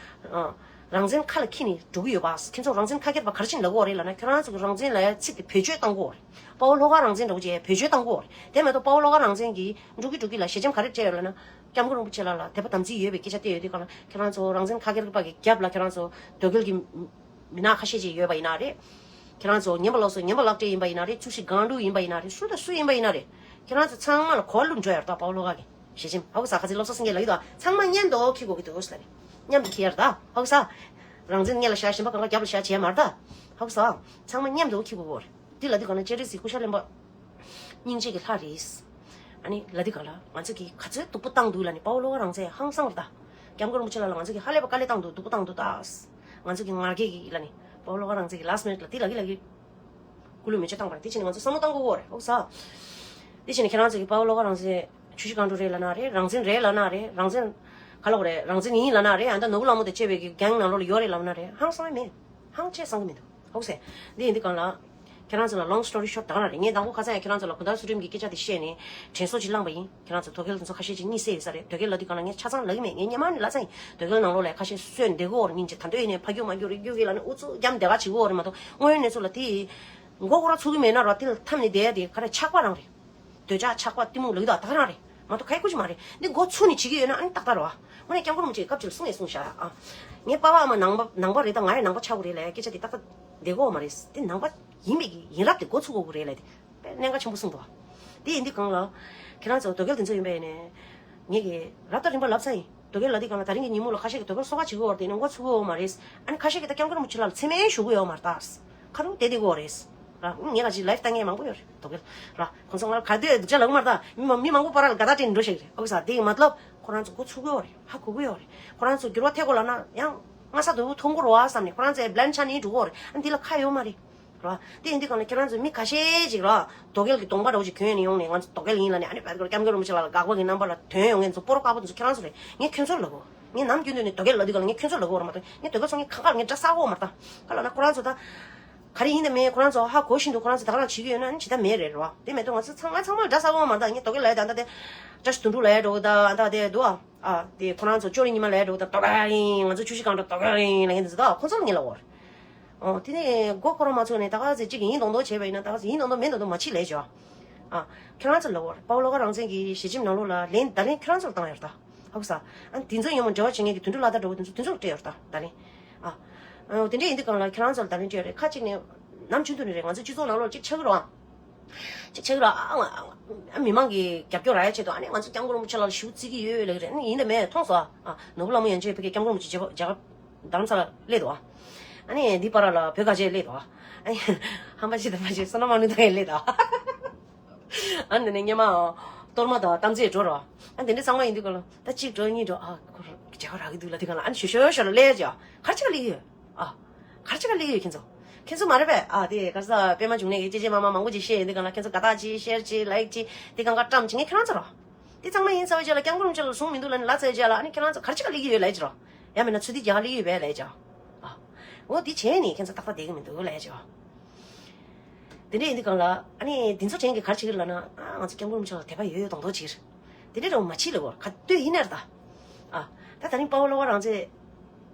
ཨ་རང་བཙན་ཁ་ལ་འཁྱེར་ནས་འགྲོ་གི་ཡོད་པ། ཁྱེད་ཚོ་རང་བཙན་ཁ་སྒེར་པ་ག་རེ་བྱས་ནས་ལབ་ཀྱི་ཡོད་རེད་ལབ་ན། ཁྱེད་རང་ཚོ་གི་རང་བཙན་ལབ་ཡ་ཚིག་དེ་བེད་སྤྱོད་བཏང་གི་ཡོད་རེད། དཔའ་བོ་བློ་དགའ་རང་བཙན་འདྲ་བོ་ཅིག་བེད་སྤྱོད་བཏང་གི་ཡོད་རེད། དེ་མ་གཏོགས་དཔའ་བོ་བློ་དགའ་རང་བཙན་གྱིས་འབྲུག་གི་འབྲུག་གི་ལ་ཞལ་ཆེམས་ག་རེ་སྤྲད་ཡོད་ལབ་ན། སྐྱབས་མགོན་རིན་པོ་ཆེ་ལགས་ལ་དད་པ་དམ་ཚིག་ཡོད་པའི་སྐད་ཆ་བཤད་ཡོད་དུས་གང་ལ་ཁྱེད་རང་ཚོ་རང་བཙན་ཁ་སྒེར་པ་གི་རྒྱབ་ལ་ཁྱེད་རང་ཚོ་དོལ་རྒྱལ་གྱི་མི་སྣ་ཁ་ཤས་ཅིག་ཡོད་པ་ཡིན་ན་རེད། ཁྱེད་རང་ཚོ་ཉན་པ་ལོག་སོ་ཉན་པ་ལག་སྤྲད་ཡིན་པ་ཡིན་ན་རེད། ཆུ་བཞི་སྒང་དྲུག་ཡིན་པ་ཡིན་ན་རེད། སུ་དང་སུ་ཡིན་པ་ཡིན་ན་རེད། ཁྱེད་རང་ཚོ་ཚང་མ་ལ་གོ་བ་ལོན་འགྲོ་ཡ་རེད་ད། དཔའ་བོ་བློ་དགའ་གི་ཞལ་ཆེམས་ཧ་གོ་ས། ཁ་ཚིག་སློབ་གསོ་སེང་གེ་ལ་ཡོད་ད། ཚང་མ་མཉམ་དུ་འཁྱེར་དགོས་ཀྱི་འདུག་ཟེར་ནས་མཉམ་དུ་འཁྱེར་ཡ་རེད་ད། ཧ་གོ་ས། རང་བཙན་སྔོན་ལ་བཞག་གཞན་པ་གང་ག་རྒྱབ་ལ་བཞག་བྱས་མ་རེད་ད། ཧ་གོ་ས། ཚང་མ་མཉམ་དུ་འཁྱེར་དགོས་ཀྱི་ཡོད་རེད། འདི་ལ་དུས་གང་ལ་སྤྱན་རས་གཟིགས་སྐུ་ཤ་རློན་པ། སྙིང་རྗེ་གི་ལྷ་རེད། ཨ་ནི་ལ་དུས་གང་ལ་ང་ཚོ་གིས་ག་ཚོད་སྡུག་པོ་བཏང་འདུག་ལབ་ནི། དཔའ་བོ་བློ་དགའ་རང་བཙན་ཧང་སང་རེད་ད། སྐྱབས་མགོན་རིན་པོ་ཆེ་ལགས་ལ་ང་ཚོ་གིས་ཧ་ལས་པ་དཀའ་ལས་བཏང་འདུག་སྡུག་པོ་བཏང་འདུག་ད། ང་ཚོ་གི་ང་རྒྱལ་གྱི་ལབ་ནི། དཔའ་བོ་བློ་དགའ་རང་བཙན་གྱི་ལཱསི་མི་ནིཊ་ལ་དེ་ལ་གི་ལ་གི་སྐུ་ལུས་མེ་མཆོད་བཏང་པ་རེད། དེ་བྱས་ནས་ང་ཚོ་བསམ་བློ་བཏང་དགོས་ཀྱི་ཡོད་རེད། ཨོ་ས། དེ་བྱས་ནས་ཁྱེད་རང་ཚོ་གིས་དཔའ་བོ་བློ་དགའ་རང་བཙན་ཆུ་བཞི་སྒང་དྲུག་རེད་ལབ་ན་རེད། རང་བཙན་རེད་ལབ་ན་རེད། རང་བཙན་ག་ལབ་དགོས་རེད། རང་བཙན་ཡིན་ལབ་ན་རེད། ཨ་ད་ནོར་བུ་ལྷ་མོ་དང་བཅས་པའི་གི་གེང་ནང་ལོགས་ལ་ཡོད་རེད་ལབ་ན་རེད། ཧང་སང་མེད། ཧང་ཆད་སང་གི་མི་འདུག་ཧོ་སེ། འདི་ཡིན་དུས་གང་ལ། ཁྱེད་རང་ཚོ་ལ་long story short ད་ག་རང་རེད། ངས་དང་པོ་ཁ་སང་ཡང་ཁྱེད་རང་ཚོ་ལ་གུང་ཐང་ཚུལ་ཁྲིམས་ཀྱི་སྐད་ཆ་དེ་བཤད་ནས་དྲན་གསོ་ཅིག་བསླངས་པ་ཡིན། ཁྱེད་རང་ཚོ་དོལ་རྒྱལ་དེ་ཚོ་ཁ་ཤས་ཅིག་གཉིད་སད་ཡོད་ས་རེད། དོལ་རྒྱལ་ལབ་དུས་གང་ལ་ངས་ཆ་ཚང་ལབ་ཀྱི་མེད། ངས་སྔོན་མ་ནས་ལབ་ཚར་ཡིན། དོལ་རྒྱལ་ནང་ལོགས་ལ་ཁ་ཤས་གསོན་བསྡད་ཀྱི་ཡོད་རེད། སྙིང་རྗེ། ད་འདོད་ཡིན་ནས་ཕ་རྒྱུད་མ་རྒྱུད་རེད། རྒྱུད་ཀྱི་ལ་ནི་ཨུ་ཚུགས་རྒྱབ་བསྡད་ག་བྱེད་ཀྱི་ཡོད་རེད་མ་གཏོགས། དངོས་ཡོད་གནས་ཚུལ་ལ་དེ་མགོ་སྐོར་ཚུགས་ཀྱི་མེད་ན་ར། དེ་ལ་འཐམས་ནས་བསྡད་ཡ་དེ་ག་རེ་ཆགས་པ་རང་རེད། འདོད་ཆགས་ཆགས་པ་གཏི་མུག་ལབ་ཀྱི་འདུག་ད་ག་རང་རེད་མ་གཏོགས་ག་ཡེ་ཁུ་ཅིག་མ་རེད། འདི་འགོ་ཚུགས་ནས་བྱེད་ཀྱི་ཡོད་ན་ཨ་ནི་ཏག་ཏག་རེད་བ། དངོས་གནས་སྐྱབས་མགོན་རིན་པོ་ཆེས་སྐབས་ཅིག་ལ་གསུངས་ཡས་གསུངས་བཞག་ཨ། ངའི་པ་ཕ་ཨ་མ་ནང་པ་ནང་པ་རེད། ད་ང་ཡང་ནང་པ་ཆགས་དགོས་རེད་ལབ་ཡ་སྐད་ཆ་དེ་ཏག་ཏག་བསྡད་ཀྱི་ཡོད་མ་རེད། དེ་ནང་པ་ཡིན་པའི་གི་ཡིན་རབས་དེ་འགོ་ཚུགས་དགོས་ཀྱི་རེད་ལབ་དེ་དཔེ་གནད་འགག་ཆེན་པོ་གསུངས་འདུག་བ། དེ་ཡིན་དུས་གང་ལ། ཁྱེད་རང་ཚོ་དོལ་རྒྱལ་དེ་ཚོ་ཡིན་པ་ཡིན་ནས། ངས་ཀྱི་རབ་དང་རིམ་པ་ལབ་ཚར་ཡིན། དོལ་རྒྱལ་ལབ་དུས་གང་ལ་ད་རིང་གི་ཉིན་མོ་ལ་ཁ་ཤས་ཀྱིས་དོལ་རྒྱལ་སོ་ཁ་བྱེད་ཀྱི་ཡོད་རེད། དེ་ནས་འགོ་ཚུགས་ཀྱི་ཡོད་མ་རེད། ཨ་ནི་ཁ་ཤས་ཀྱིས་ད་སྐྱབས་མགོན་རིན་པོ་ཆེ་ལགས་ལ་མཚན་སྨད་ཞུ་གི་ཡོད་མ་རེད་ད། ཁ་རུང་བསྡད་བསྡད་ཀྱི་ཡོད་རེད། ར། ངས་ང་ཅིག་ལའིབ་བཏང་མཁན་མང་པོ་ཡོད་རེད། དོལ་རྒྱལ་ར། ཁོང་ཚོ་ང་ག་དུས་སྡུག་ཅག་ལབ་ཀྱི་མ་རེད་ད། མི་མང་མི་མང་པོ་པ་ར་ལ་དགའ་ཐག་སྤྲད་ནས་འགྲོ་ཤེས་ཀྱི་རེད། ཨོ་ས། དེ་ཡི་མ་ལབ་ཁོ་རང་ཚོ་འགོ་ཚུགས་ཀྱི་ཡོད་རེད། ཧ་གོ་གི་ཡོད་རེད། ཁོ་རང་ཚོ་འགྱུར་བ་ཐེབས་དགོས་ལབ་ན་ཡང་སྔ་ས་དུ་མཐོང་གི་རེད་བ་བསམ་ནས་ཁོ་རང་ཚོས་བླན་ཆ་ནས་འགྲོ་གི་ཡོད་རེད། ཨ་འདི་ལ་ཁ་ཡོད་མ་རེད། ར། དེ་ཡིན་དུས་གང་ལ་ཁྱེད་རང་ཚོ་མི་ཁ་ཤས་ཅིག་ར། དོལ་རྒྱལ་གྱི་གདོང་པ་འདྲ་བོ་ཅིག་གྱོན་ནས་ཡོང་ནས་ང་ཚོ་དོལ་རྒྱལ་ཡིན་ལབ་ནས། ཨ་ནི་བར་སྐབས་སྐྱབས་མགོན་རིན་པོ་ཆེ་ལགས་ལ་དགག་པ་གི་རྣམ་པ་ལ་དོན་ཡོང་མཁན་ཚོ་སྤོ་རོ་དཀར་པོ་དེ་ཚོ་ཁྱེད་རང་ཚོ་རེད། ངས་ཁྱོད་ཚོར་ལབ་གོ། ངས་ནམ་རྒྱུན་དུ་ནས་དོལ་རྒྱལ་ལབ་དུས་གང་ལ་ངས་ཁྱོད་ཚོར་ལབ་གོ་མ་གཏོགས། ངས་དོལ་རྒྱལ་ཚོ་ངས་གང་ག་ངས་འདྲ་ས་གོ་མ་རེད་ད། ག་ལབ་ན་ཁོ་རང་ཚོ་ད། ག་རེ་ཡིན་དང་མིན་ཁོ་རང་ཚོ་ཧ་གོ་བཞིན་དུ་ཁོ་རང་ཚོ་ད་ག་རང་བྱེད་ཀྱི་ཡོད་ན་ཨ་ནི་ཇི་ལྟར་མེད་རེད་ར། དེ་མེད་དུས་ང་ཚོ་ཚང་ང་ཚང་མ་ལ་འདྲ་ས་གོ་མ་རེད་ད། ངས་དོལ་རྒྱལ་ལབ་ཡ་ད་ད་དེ། བཀྲ་ཤིས་དོན་གྲུབ་ལབ་ཡ་འདྲ་བོ་ད་ད་དེ་འདུག་ཨ། ཨ་དེ་ཁོ་རང་ཚོ་ཅོ་རི་ཉི་མ་ལབ་ཡ་འདྲ་བོ་ད་དོལ་རྒྱལ་ཡིན། ང་ཚོ་ཆུ་བཞི་སྒང་དྲུག་དོལ་རྒྱལ་ཡིན་ལབ་མཁན་དེ་ཚོ་ད་ཁོ་ཚོ་ལ་ངས་ལབ་གོ་རེད། ཨོ་དེ་ནས་མགོ་འཁོར་མ་ཚུགས་ནས་ད་ག་ཚོད་གཅིག་ཡིན་མདོག་མདོག་བྱས་པ་ཡིན་ན། ད་ག་ཚོད་ཡིན་མདོག་མདོག་མིན་མདོག་མདོག་མ་བྱེད་ལབ་བྱས། ཨ་ཁྱེད་རང་ཚོ་ལབ་པ་རེད། དཔའ་བོ་བློ་དགའ་རང་བཙན་གྱི་ཞལ་ཆེམས་ནང་ལོགས་ལ་ལན་བརྡ་ལན་ཁྱེད་རང་ཚོར་བཏང་ཡོད་རེད་ད། ཧ་གོ་ས། ཨ་དེ་ཚོ་ཡང་མོ་འབྲེལ་བ་བྱེད་མཁན་གྱི་དོན་གྲུབ་ལྷ་དར་འདྲ་བོ་དེ་ཚོ་དེ་ཚོར་སྤྲད་ཡོད་རེད་ད་བརྡ་ལན། ཨ་ཨ་དེ་འདྲ་ཡིན་དུས་སྒང་ལ་ཁྱེད་རང་ཚོར་བརྡ་ལན་སྤྲད་ཡོད་རེད། ཁ་ཅིག་ནས་ནམ་རྒྱུན་དུ་ནས་རེད། ང་ཚོ་སྤྱི་ཚོགས་ནང་ལོགས་ཅིག་ཆགས་ཀྱི་རེད་པ། ཅིག་ཆགས་ཀྱི་རེད་པ། ཨ་ཨ་མི་མང་གི་རྒྱབ་སྐྱོར་རག་ཡ་ཆེད་དུ་ཨ་ནི་ང་ཚོ་སྐྱབས་མགོན་རིན་པོ་ཆེ་ལ་ཞུ་བརྩི་གི་ཡོད་ལབ་ཀྱི་རེད། ཨ་ནི་ཡིན་དང་མིན་མཐོང་སོང་། ཨ་ནོར་བུ་ལྷ་མོ་ཡན་ཆད་ཕ་གིའི་སྐྱབས་མགོན་རིན་པོ་ཆེ་མཇལ་བ་མཇལ་ཁ་བདམས་ས་ལ་སླེབས་འདུག། ཨ་ནི་འདི་པར་ལ་བོད་ག་ཅེ་སླེབས་འདུག། ཨ་ནི་ཧམ་པ་ཅི་དང་པ་ཅི་བསོད་ནམས་དམངས་གླིང་དང་ཡང་སླེབས་འདུག། ཨ་ནི་ནས་སྔོན་མ་གཏོར་མ་དང་གཏམ་རྩེད་འགྲོ་རོགས། ཨ་དེ་འདྲ་ཚང་མ་ཡིན་དུས་སྒང་ལ་ད་གཅིག་འགྲོ་གཉིས་འགྲོ། ཨ་ཁོ་རང་གི་མཇལ་ཁ་རག་གི་འདུག་ལབ་དུས་སྒང་ལ་ཨ་ནི་ཞོ་ཞོ་ཞོ་ལ་སླེབས་ཀྱི། ག་རེ་བྱེད་ག་སླེབས་ཀྱི་ཡོད། ཨ་ག་རེ་བྱེད་ག་སླེབས་ཀྱི་ཡོད་ཁྱེད་ཚོ། ཁྱེད་ཚོ་མ་རེད་པས། ཨ་དེ་ག་ས་པད་མ་འབྱུང་གནས་ཀྱི་ཅེ་ཅེ་མ་མ་མང་པོ་ཅིག་བཤད་ཡོང་དུས་སྒང་ལ་ཁྱེད་ཚོ་དགའ་རྟགས་ཅིག་ཤེར་ཅིག་ལའིག་ཅིག་དེ་སྒང་ག་བཀྲམ་བྱེད་མཁན་ཁྱེད་རང་ཚོ་རེད། དེ་ཚང་མ་ཡིན་ཚར་བའི་རྗེས་ལ་སྐྱབས་མགོན་རིན་པོ་ཆེ་ལ་བཟུང་མི་འདུག་ལབ་ནས་ལབ་ཚར་བའི་རྗེས་ལ་ཨ་ནི་ཁྱེད་རང་ཚོ་ག་རེ་བྱེད་ག་སླེབས་ཀྱི་ཡོད་ལབ་ཀྱི་རེད། ཡང་མིན་ན་ཚུར་འདི་རྒྱག་ག་སླེབས་ཀྱི་ཡོད་པས་ལབ་ཀྱི་རེད། ཨ་འོ་དེ་བྱས་ནས་ཁྱེད་ཚོ་ཏག་ཏག་བསྡད་ཀྱི་མི་འདུག་ལབ་ཀྱི་རེད། དེ་འདྲ་ཡིན་དུས་སྒང་ལ་ཨ་ནི་འདི་ཚོ་དྲན་གྱི་ག་རེ་བྱེད་ཀྱི་རེད་ལབ་ན། ཨ་ང་ཚོ་སྐྱབས་མགོན་རིན་པོ་ཆེ་ལ་དད་པ་ཡོད་ཡོད་མདོག་མདོག་བྱེད་ཀྱི་རེད། དེ་འདྲ་འདྲ་བོ་མ་བྱེད་ལབ་ཀྱི་རེད། ག་དུས་ཡིན་ནའི་རེད་ད། ཨ་ད་ད་རིང་དཔའ་བོ་བློ་དགའ་རང་བཙན་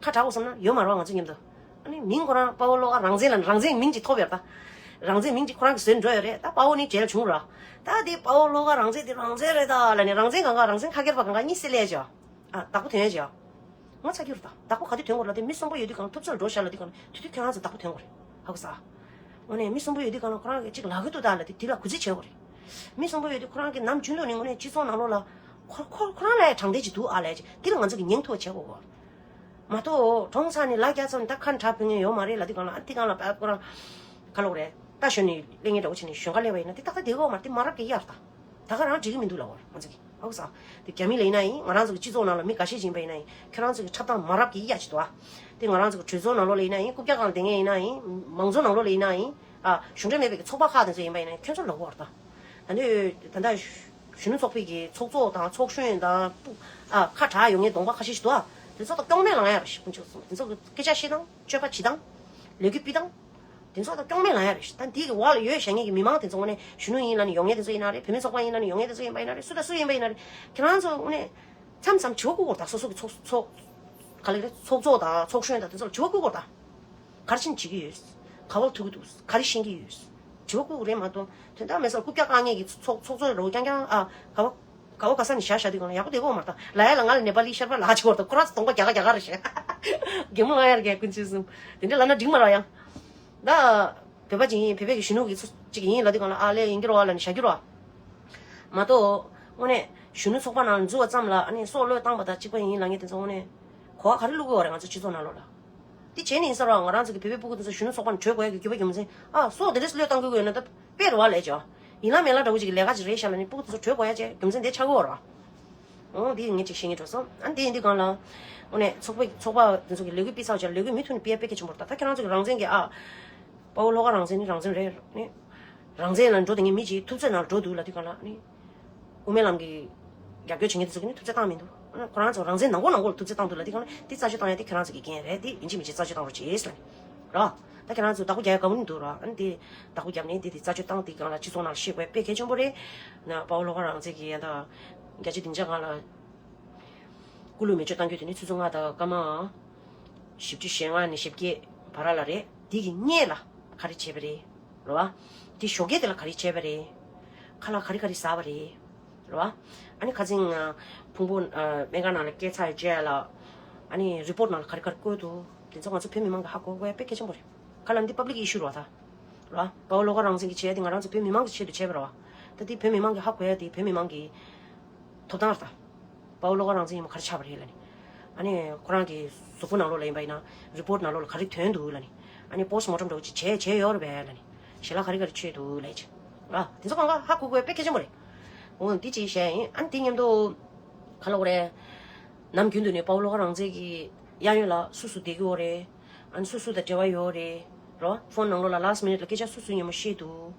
ཁ་གྲག་དགོས་བསམ་ན་ཡོད་མ་རེད་པ། ང་ཚོ་མཉམ་དུ་ཨ་ནི་མིང་ཁོ་རང་དཔའ་བོ་བློ་དགའ་རང་བཙན་ལབ་ནས་རང་བཙན་མིང་ཅིག་ཐོབ་ཡོད་རེད་ད། རང་བཙན་མིང་ཅིག་ཁོ་རང་གིས་བཟོས་འགྲོ་ཡོད་རེད། ད་དཔའ་བོ་ནི་རྗེས་ལ་བྱུང་ར། ད་དེ་དཔའ་བོ་བློ་དགའ་རང་བཙན་དེ་རང་བཙན་རེད་ད་ལབ་ནས་རང་བཙན་གང་ག་རང་བཙན་ཁ་སྐྱེར་པ་གང་ག་གཉིད་སད་ལབ་ཀྱི་རེད། ཨ་བདག་པོ་དོན་ཡོད་ཀྱི། ང་ཚ་རྒྱུ་རེད་ད། བདག་པོ་ག་དུས་དོན་དགོས་རེད་ལབ་དུས་མི་གསོན་པོ་ཡོད་དུས་སྒང་ལ་ཐུབ་ཚོད་འགྲོ་ཤག་ལབ་དུས་སྒང་ལ་དེ་དུས་ཁྱེད་རང་ཚོ་བདག་པོ་དོན་དགོས་རེད། ཧ་གོ་ས། དངོས་གནས་མི་གསོན་པོ་ཡོད་དུས་སྒང་ལ་ཁོ་རང་གིས་ཅིག་ལབ་ཀྱི་འདུག་ད་ལབ་དུས་དེ་ལ་གུས་བརྩི་བྱེད་དགོས་རེད། མི་གསོན་པོ་ཡོད་དུས་ཁོ་རང་གིས་ནམ་རྒྱུན་དུ་ནས་དངོས་གནས་སྤྱི་ཚོགས་ནང་ལོགས་ལ་ཁོ་ཁོ་ཁོ་རང་ལ་ཡང་དྲང་བདེན་ཅིག་འདུག་ཨ་ལབ་ཅིག་དེ་ལ་ང་ཚོ་གིས་ཉན་ཐུབ་པ་བྱེད་དགོས་གོ། མ་གཏོགས་གྲོངས་ཚར་ནས་ལ་རྒྱ་ཚར་ནས་ད་ཁ་འདྲ་ཕུལ་མཁན་ཡོད་མ་རེད་ལབ་དུས་སྒང་ལ་ཨ་དེ་སྒང་ལ་ཨ་ཁོ་རང་ག་ལབ་དགོས་རེད། རྟ་ཞོན་ནས་གླེང་མཁན་འདྲ་བོ་བྱས་ནས་ཞོན་ཁ་སླེབས་པ་ཡིན་ན་དེ་ཏག་ཏག་བསྡད་ཀྱི་ཡོད་མ་རེད། དེ་མ་རབས་ཀྱི་གཡག་རེད་ད། ད་ག་རང་འགྲིག་གི་མི་འདུག་ལབ་པ་རེད་ང་ཚོ་གིས། ཧ་གོ་ས། དེ་རྒྱ་མི་ལ་ཡིན་ན་ཡིན། ང་རང་ཚོ་གི་སྤྱི་ཚོགས་ནང་ལ་མི་འགའ་ཤས་ཅིག་ཡིན་པ་ཡིན་ན་ཡིན། ཁྱེད་རང་ཚོ་གི་འཁྲབ་སྟངས་མ་རབས་ཀྱི་གཡག་ཅིག་འདུག་ཨ། དེ་ང་རང་ཚོ་གི་གྲོས་ཚོགས་ནང་ལོགས་ལ་ཡིན་ན་ཡིན། རྐུབ་བཀྱག་སྒང་ལ་བསྡད་མཁན་ཡིན་ན་ཡིན། མང་གཙོ་ནང་ལོགས་ལ་ཡིན་ན་ཡིན། ཨ་གཞུང་འབྲེལ་མེད་པའི་གི་ཚོགས་པ་ཁག་དེ་ཚོ་ཡིན་པ་ཡིན་ན་ཡིན། ཁྱོད་ཚོ་ལབ་དགོས་རེད་ད། ད་ནི་ད་ལྟ་གཞོན་ནུ་ཚོགས་པའི་གི་ཚོགས་གཙོ་དང་ཚོགས་གཞོན་དང་སྤུ་ཨ་ཁ་གྲག་ཡོང་མཁན་གདོང་པ་ཁ་ཤས་ཤིག་འདུག་ཨ། དེ་ཚོ་དང་སྐྱོན་མེད་ལངས་ཡ་རེད་ཤག་དཀོན་མཆོག་གསུམ། དེ་ཚོ་གི་སྐད་ཆ་བཤད་སྟངས། སྤྱོད་པ་བྱེད་སྟངས། ལས་འགུལ་སྤེལ་སྟངས། དེ་ཚོ་དང་སྐྱོན་མེད་ལངས་ཡ་རེད་ཤག་ད་འདི་གི་འོག་ལ་ཡོད་བཞག་མཁན་གྱི་མི་མང་དེ་ཚོ་དངོས་གནས་གཞོན་ནུ་ཡིན་ལབ་ནས་ཡོང་མཁན་དེ་ཚོ་ཡིན་ན་རེད། བུད་མེད་ཚོགས་པ་ཡིན་ལབ་ནས་ཡོང་མཁན་དེ་ཚོ་ཡིན་པ་ཡིན་ན་རེད། སུ་དང་སུ་ཡིན་པ་ཡིན་ན་རེད། ཁྱེད་རང་ཚོ་དངོས་གནས་མཚམས་མཚམས་དྲི་བ་བཀོད་དགོས་རེད་ད། སོ་སོ་གི་ཚོགས་ཚོགས་ག་ལ་རེད། ཚོགས་གཙོ་དང་ཚོགས་གཞོན་དང་དེ་ཚོ་ལ་དྲི་བ་བཀོད་དགོས་རེད་ད། ག་རེ་བྱེད་ནས་བྱེད་ཀྱི་ཡོད། ག་པར་ཐུག་གི་འདུག་ག་རེ་ཤེས་ཀྱི་ཡོད། དྲི་བ་བཀོད་དགོས་རེད་མ་གཏོགས་དོན་དག་མེད་སར་རྐུབ་བཀྱག་བཀག་མཁན་གྱི་ཚོགས་ཚོགས་གཙོ་རེད་རྐྱང་རྐྱང་ཨ་ག་པར་ག་པར་ག་ས་ནས་བཞག་བཞག་དུས་སྒང་ལ་ཡག་པོ་བསྡད་ཀྱི་ཡོད་མ་རེད་ད། ལབ་ཡ་ལ་ང་ལ་ནེ་པ་ལི་ཤར་པ་ལབ་ཅིག་ཡོད་རེད་ད། ཁོ་རང་ཚོ་གདོང་པ་རྒྱགས་རྒྱགས་རེད་ཤག་གད་མོ་ལངས་ཡ་རེད་ཀྱག་དཀོན་མཆོག་གསུམ། དེ་འདྲ་ལབ་ན་འགྲིག་མ་རེད་ཡང་། ད་བོད་པ་ཅིག་ཡིན། བོད་པའི་གི་གཞོན་ནུ་གི་ཚོ་ཅིག་ཡིན་ལབ་དུས་སྒང་ལ་ཨ་ལས་ཡིན་གྱི་རེད་པ་ལབ་ནས་བཞག་རྒྱུ་རེད་པ། མ་གཏོགས་དངོས་གནས་གཞོན་ནུ་ཚོགས་པ་ནང་འཛུལ་བ་ཙམ་ལ་ཨ་ནི་སྲོག་བློས་བཏང་པ་དང་གཅིག་པ་ཡིན་ལབ་མཁན་དེ་ཚོ་དངོས་གནས་གོ་བ་ག་རེ་བླུག་གི་ཡོད་རེད་ང་ཚོ་སྤྱི་ཚོགས་ནང་ལོགས་ལ། དེ་བྱས་ནས་ཡིན་ས་རེད་པ། ང་རང་ཚོ་གི་བོད་པའི་སྤུ་གུ་དེ་ཚོ་གཞོན་ནུ་ཚོགས་པ་ནས་བྲོས་དགོས་ཡ་གི་རྒྱུ་བ་རྒྱུ་མཚན་ཨ་སྲོག་དེ་འདྲས་བློས་བཏང་དགོས་ཀྱི་ཡོད་ན་ད་དཔེ་རེད་པ་ལབ་ཀྱག་ཡིན་ལ་མིན་ལ་འདྲ་བོ་ཅིག་གི་ལས་ཀ་ཅིག་རེད་ཤག་ལབ་ནས་སྤུ་གུ་དེ་ཚོ་བྲོས་དགོས་ཡ་ཅིག་རྒྱུ་མཚན་དེ་ཆགས་ཀྱི་ཡོད་རེད་པ། འོ་འདི་ངས་ཅིག་བཤད་སྙིང་འདོད་སོང་། ཨ་ནི་དེ་ཡིན་དུས་སྒང་ལ་དངོས་གནས་ཚོགས་པ་ཚོགས་པ་དེ་ཚོ་གི་ལས་འགུལ་སྤེལ་ཚར་བ་ཅིག་ལས་འགུལ་མུ་མཐུད་ནས་སྤེལ་ཡ་དཔེ་གལ་ཆེན་པོ་རེད་ད། ད་ཁྱེད་རང་ཚོ་གི་རང་བཙན་གྱི་ཨ་དཔའ་བོ་བློ་དགའ་རང་བཙན་ནི་རང་བཙན་རེད་ནི། རང་བཙན་ལ་འགྲོ་བསྡད་མཁན་མི་གཅིག་ཐུབ་ཚོད་ནང་ལ་འགྲོ་འདུག་ལབ་དུས་སྒང་ལ་ཨ་ནི། དབུ་མའི་ལམ་གྱི་རྒྱབ་སྐྱོར་བྱེད་མཁན་དེ་ཚོ་གིས་ནི་ཐུབ་ཚོད་བཏང་མི་འདུག་ཁོ་རང་ཚོ་རང་བཙན་ནང་ཁུལ་ནང་ཁུལ་ལ་ཐུབ་ཚོད་བཏང་འདུག་ལབ་དུས་སྒང་ལ་དེ་རྩད་གཅོད་བཏང་ཡ་དེ་ཁྱེད་རང་ཚོ་གི་འགན་རེད། དེ་ཡིན་གཅིག་མིན་གཅིག་རྩད་གཅོད་བཏང་རོགས་བྱེད་ཟེར་ནས་ར། ད་ཁྱེད་རང་ཚོ་བདག་པོ་རྒྱག་ཡ་དགའ་པོ་ནི་འདུག་ར། ཨ་ནི་དེ་བདག་པོ་བརྒྱབ་ནས་དེ་དེ་རྩད་གཅོད་བཏང་དེ་སྒང་ལ་སྤྱི་ཚོགས་ནང་ལ་ཤེས་དགོས་དཔེ་གལ་ཆེན་པོ་རེད། ན་དཔའ་བོ་བློ་དགའ་རང་བཙན་གྱི་ཡ་ད་བརྒྱ་ཆ་བདུན་ཅུ་སྒང་ལ་སྐུ་ལུས་མེ་མཆོད་བཏང་རྒྱུ་དེ་ནི་ཆུ་ཚོད་ལྔ་དང་སྐར་མ་བཞི་བཅུ་ཞེ་ལྔ་ནས་ཞེ་བརྒྱད་བར་ལ་རེད། དེ་གི་སྔོན་ལ་ག་རེ་བྱས་པ་རེད། རེད་བ། དེ་ཞོགས་ཀས་དེ་ལ་ག་རེ་བྱས་པ་རེད། ཁ་ལག་ག་རེ་ག་རེ་ཟ་བ་རེད། རེད་བ། ཨ་ནི་ཁ་སང་ཕུང་པོ་སྨན་ཁང་ནང་ལ་སྐྱེལ་ཚར་རྗེས་ལ་ཨ་ནི་རི་པོར་ཊི་ནང་ལ་ག་རེ་ག་རེ་བཀོད་འདུག་དེ་ཚོ་ང་ཚོ་བོད་མི་མང་གིས་ཧ་གོ་དགོས་ཡ་དཔེ་གལ་ཆེན་པོ་རེད། ག་ལ་འདི་པབ་ལིག་ཨི་ཤུ་རེད་བ་ད། རེད་བ། དཔའ་བོ་བློ་དགའ་རང་བཙན་གྱིས་བྱས་ཡ་དེ་ང་རང་ཚོ་བོད་མི་མང་གི་ཆེད་དུ་བྱས་པ་རེད་བ། ད་དེ་བོད་མི་མང་གིས་ཧ་གོ་ཡ་དེ་བོད་མི་མང་གི་ཐོབ་ཐང་རེད་ད། དཔའ་བོ་བློ་དགའ་རང་བཙན་ཡིན་མོ་ག་རེ་ཆགས་པ་རེད་ལབ་ནས། ཨ་ནི་ཁོ་རང་གི་གཟུགས་པོ་ནང་ལོགས་ལ་ཡིན་པ་ཡིན་ན་རི་པོར་ཊི་ནང་ལོགས་ལ་ག་རེ་ཐོན་འདུག་ལབ་ནས། ཨ་ནི་པོ་སི་ཊི་མོར་ཊམ་འདྲ་བོ་ཅིག་བྱས་བྱས་ཡོད་རེད་པས་ལབ་ནས། ཞལ་ལག་ག་རེ་ག་རེ་མཆོད་འདུག་ལབ་ཅིག་ར། དེ་ཚོ་གང་ག་ཧ་གོ་དགོས་དཔེ་གལ་ཆེན་པོ་རེད། འོ་འདི་ཅིག་བཤད་ཡིན། ཨ་ནི་དེ་མཉམ་དུ་ག་ལབ་དགོས་རེད། ནམ་རྒྱུན་དུ་ནས་དཔའ་བོ་བློ་དགའ་རང་བཙན་གྱི་གཡས་གཡོན་ལ་སུ་སུ་བསྡད་ཀྱི་ཡོད་རེད། ཨ་ནི་སུ་སུ་དང་འབྲེལ་བ་ཡོད་རེད། རོ། ཕོན་ནང་ལོགས་ལ་ལཱ་སི་ཊི་མི་ནིཊ་ལ་སྐད་ཆ་སུ་སུ་ཉན་མོ་བཤད་འདུག་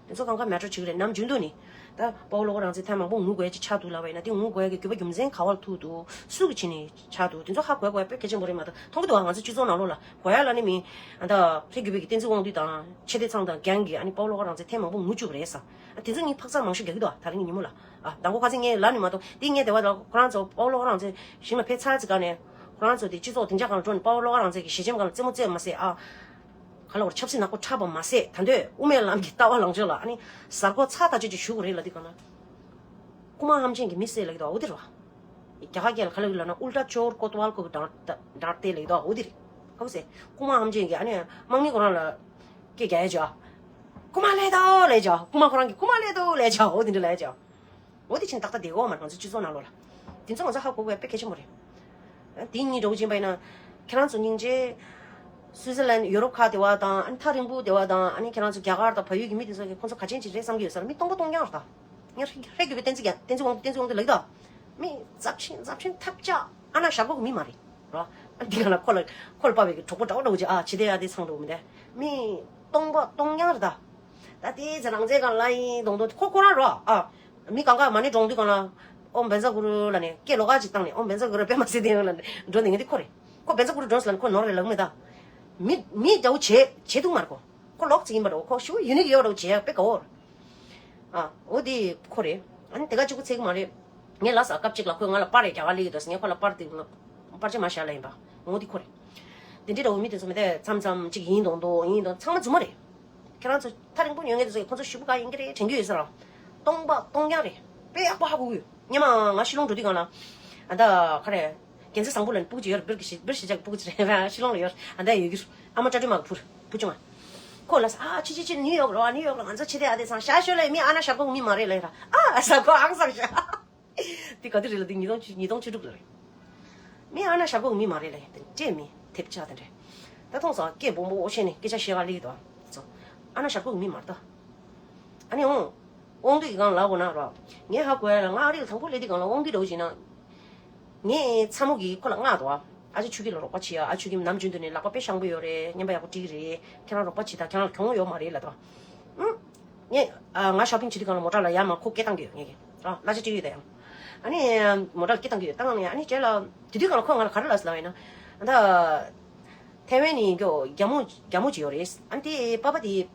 དེ་ཚོ་གང་ག་མེ་ཊར་བྱེད་ཀྱི་རེད། ནམ་རྒྱུན་དུ་ནི། ད་དཔའ་བོ་བློ་དགའ་རང་བཙན་ཐེངས་མང་པོ་ངུ་དགོས་ཡ་ཅིག་ཆགས་འདུག་ལབ་པ་ཡིན་ན་དེ་ངུ་དགོས་ཡ་གི་དགོས་པ་རྒྱུ་མཚན་ག་པར་ཐུག་འདུག་སུ་གི་བྱས་ནས་ཆགས་འདུག་དེ་ཚོ་ཧ་གོ་ཡ་དགོས་ཡ་དཔེ་གལ་ཆེན་པོ་རེད་མ་གཏོགས། མཐོང་གི་འདུག་ཨ། ང་ཚོ་སྤྱི་ཚོགས་ནང་ལོགས་ལ་གོ་ཡ་ལ་ནི་མི། ཨ་ད་ལྷ་རྒྱལ་བའི་གི་བསྟན་འཛིན་དབང་འདུས་དང་ཆེ་བསྟན་ཚང་དང་རྒན་གྱིས་ཨ་ནི་དཔའ་བོ་བློ་དགའ་རང་བཙན་ཐེངས་མང་པོ་ངུ་བཅུག་པ་རེད་ས། ཨ་དེ་ཚོ་གཉིས་འཕག་འཚག་མང་ཤོས་རྒྱག་གི་འདུག་ཨ། ད་རིང་གི་ཉིན་མོ་ལ། ཨ་མདང་དགོང་ཁ་སང་ངས་ལབ་ནི་མ་གཏོགས་དེ་ངས་དེ་བ་ལ་ཁོ་རང་ཚོ་དཔའ་བོ་བློ་དགའ་རང་བཙན་ཞིང་ལ་ཕེབས་ཚར་ཙམ་སྒང་ནས་ཁོ་རང་ཚོ་དེ་སྤྱི་ཚོགས་བདེ་འཇགས་སྒང་ལ་འགྲོ་ནས་དཔའ་བོ་བློ་དགའ་རང་བཙན་གྱི་ཞལ་ཆེམས་སྒང་ལ་རྩེད་མོ་རྩེས་མ་ཟད་ཨ། ག་ལ་བར་ཆབ་སྲིད་ནག་པོ་འཁྲབ་པ་མ་ཟད། ད་འདོད་དབུ་མའི་ལམ་གྱི་ལྟ་བ་ལངས་ཕྱོགས་ལ་ཨ་ནི་གཟར་མགོ་ཚ་ཐག་ཆོད་ཅིག་ཞུ་དགོས་རེད་ལབ་དུས་གང་ལ། རྐུ་མ་ཧམ་ཅན་གྱི་མི་བསད་ལབ་ཀྱི་འདུག་འོ་དེ་རེད་བ། རྒྱ་གར་སྐད་ལ་ག་ལབ་ཀྱི་ལབ་ན། ཨུལ་ཊ་ཅོར་ཀོ་ཏ་ཝལ་ཀོ་ཌར་ཏེ་ལབ་ཀྱི་འདུག་འོ་དེ་རེད། ག་བ་སེ། རྐུ་མ་ཧམ་ཅན་གྱི་ཨ་ནི་དམག་མི་ཁོ་རང་ལ་སྐད་རྒྱག་ཡ་ཅོ། རྐུ་མ་ལེ་དོ་ལེ་ཅོ། རྐུ་མ་ཁོ་རང་གི་རྐུ་མ་ལེ་དོ་ལེ་ཅོ། འོ་དེ་འདྲ་ལབ་ཡ་ཅོ། འོ་དེ་ཕྱིན་ཏག་ཏག་བསྡད་ཡོད་མ་རེད། ང་ཚོ་སྤྱི་ཚོགས་ནང་ལོགས་ལ། དེ་ཚོ་ང་ཚོ་ཧ་གོ་དགོས་དཔེ་གལ་ཆེན་པོ་རེད། དེ་གཉིས་འདྲ་བོ་ཅིག་ཡིན་པ་ཡིན་ན། ཁྱེད་རང་ཚོ་སྙིང་རྗེ། སུའི་ཙར་ལན་ཡུ་རོབ་ཁག་དེ་བ་དང་། ཨ་ནི་ཐག་རིང་པོ་དེ་བ་དང་། ཨ་ནི་ཁྱེད་རང་ཚོ་རྒྱ་གར་དང་བལ་ཡུལ་གྱི་མི་དེ་ཚོ་གི་ཁོང་ཚོ་ག་ཅན་ཅིག་རེད་བསམ་གྱི་ཡོད་ས་རེད། མི་སྟོང་པ་སྟོང་རྐྱང་རེད་ད། ཡང་ཧྲེ་ཧྲེ་གི་བའི་བསྟན་འཛིན་རྒྱ་བསྟན་འཛིན་དབང་བསྟན་འཛིན་དབང་དུ་ལབ་ཀྱི་འདུག་མི་ཛབ་ཆེན་ཛབ་ཆེན་ཐབས་ཆག་ཨ་ན་ཞར་ཁོག་གི་མི་མ་རེད། རོ། ཨ་འདི་ག་ལ་ཁོ་ལ་ཁོ་ལ་དཔའ་བའི་གི་གྲོགས་པོ་འདྲ་བོ་འདྲ་བོ་ཅིག་ཨ་ཕྱི་དེ་ཨ་དེ་ཚང་འགྲོ་མི་འདུག་མི་སྟོང་པ་སྟོང་རྐྱང་རེད་ད། ད་དེ་ཚེ་རང་བཙན་སྒང་ལ་ཡིན་མདོག་མདོག་ཁོ་ཁོ་རང་རོ། ཨ་མི་གང་ག་མ་ཎི་བགྲང་དུས་གང་ལ། ཨོཾ་བཛྲ་གུ་རུ་ལབ་ནས་སྐད་ལོགས་ཀ་ཅིག་བཏང་ནས། ཨོཾ་བཛྲ་གུ་རུ་པད་མ་སེ་ཏེ་ཡང་ལབ་ནས་འགྲོ་ནས་ངས་དེ་ཁོ་རེད། ཁོ་བཛྲ་གུ་རུ་བགྲངས་ལབ་ནས་ཁོ་ནོར་རེད་ལབ་མེད་ད། མི་མི་འདྲ་བོ་བྱེད་བྱེད་ཐུབ་མ་རེད་ཁོ། ཁོ་ལོག་ཅིག་ཡིན་པ་འདྲ་བོ། ཁོ་ཞེ་པོ་ཡུ་ནིག་ཡོད་འདྲ་བོ་བྱེད་ཡག་དཔེ་དགའ་བོ་རེད། ཨ། འོ་དེ་ཁོ་རེད། ཨ་ནི་དེ་ག་གཅིག་པུ་ཚད་ཀྱི་མ་རེད། ངས་ལབ་ས་སྐབས་གཅིག་ལ་ཁོས་ང་ལ་པར་རེ་རྒྱག་ག་སླེབས་ཀྱི་འདུག་ཟེར། ངས་ཁོ་ལ་པར་དེ་ལ་པར་ཆས་མར་བཞག་ལབ་ཡིན་པ། འོ་དེ་ཁོ་རེད། དེ་འདྲའི་འདྲ་བོ་མི་དེ་ཚོ་མི་དེ་མཚམས་མཚམས་གཅིག་ཡིན་མདོག་མདོག་ཡིན་མདོག་ཚང་མ་རྫུན་མ་རེད། ཁྱེད་རང་ཚོ་ཐག་རིང་པོ་ཡོད་མཁན་དེ་ཚོ་ཁོ་ཚོ་ཞེ་པོ་དགའ་ཡིན་གྱི་རེད་དྲན་གྱི་ཡོད་ས་རེད། སྟོང་པ་སྟོང་རྐྱང་རེད། དཔེ་ཡག་པོ་ཧ་གོ་གི་ཡོད། སྔོན་མ་ང་ཤི་ལོང་འགྲོ་དུས་སྒང་ལ། ཨ་ད་ག་རེ། རྒྱལ་མཚན་བཟང་པོ་ལ་ནི་སྤུ་གུ་ཅིག་ཡོད་རེད། བེར་གྱི་ཤི་བེར་ཞེ་ཅག་གི་སྤུ་གུ་ཅིག་རེད། ཤི་ལོང་ལ་ཡོད་རེད། ཨ་ད་ཡོད་ཀྱི་རེད། ཨ་མ་ཀྲ་ཀྲི་མ་གི་བུ་རེད། བུ་ཆུང་མ། ཁོ་ལ་ས་ཨ་ཆི་ཆི་ཆི་ནིའུ་ཡོག་རོ། ཨ་ནིའུ་ཡོག་ལ་ང་ཚོ་ཕྱི་དེ་ཨ་དེ་སང་ཤ་ཤོ་ལ་མི་ཨ་ན་ཞར་ཁོག་མི་མ་རེད་ལ་ཡ་ར། ཨ་ས་ཁོ་ཨང་སང་ཤ། དེ་ག་དུས་རེད་ལ། དེ་ཉིས་སྟོང་ཉིས་སྟོང་བཅུ་དྲུག་ལ་རེད། མི་ཨ་ན་ཞར་ཁོག་མི་མ་རེད་ལ་ཡ། དེ་འདྲས་མི་ཐེབས་ཆག་དེ་འདྲས། ད་མཐོང་སོང་། སྐད་སྦོམ་པོ་བཤད་ནས་སྐད་ཆ་བཤད་ག་ལི་གི་དོ། ཨ་ན་ཞར་ཁོག་མི་མ་རེད་ད། ཨ་ནི་འོང་། དབང་འདུས་ཀྱི་སྒང་ལ་ལབ་དགོས་ན་རོ། ངས་ཧ་གོ་ཡ་ལ། ང་ཨ་རི་ལ་དང་པོ་སླེབས་དུས་སྒང་ལ་དབང་འདུས་འདྲ་བོ་ཞིག་ན། ངས་ཚ་མོ་གིས་ཁོ་ལ་མངགས་འདུག་ཨ་ཅེ་ཆོས་སྐྱིད་ལ་རོགས་པ་བྱེད་ཡ། ཨ་ཆོས་སྐྱིད་ནམ་རྒྱུན་དུ་ནས་ལག་པ་དཔེ་ཤང་པོ་ཡོད་རེད། བརྙན་པ་ཡག་པོ་བྲིས་ཀྱི་རེད། ཁྱེད་རང་རོགས་པ་བྱེད་དང་། ཁྱེད་རང་ལ་གྱོང་ཡོད་མ་རེད་ལབ་འདུག་ཨུ། ངས་ཨ་ང་ཤོ་པིང་བྱེད་དུས་སྒང་ལ་མོ་ཊ་ལ་ཡར་མར་ཁོ་སྐད་བཏང་གི་ཡོད། ངས་ཀྱི་ཨ་གླ་ཆ་སྤྲད་ཡོད་ད་ཡང་། ཨ་ནི་མོ་ཊ་ལ་སྐད་བཏང་གི་ཡོད། བཏང་ནས་ཨ་ནི་རྗེས་ལ་དེ་དུས་སྒང་ལ་ཁོ་ང་ལ་ག་རེ་ལབ་ཟེར་ལབ་པ་ཡིན་ན། ཨ་ད། ཐའེ་ཝན་ནས་ཡིན་རྒྱུ་རྒྱ་མོ་རྒྱ་མོ་ཅིག་ཡོད་རེད། ཨ་ནི་དེ་པ་པ་དེ།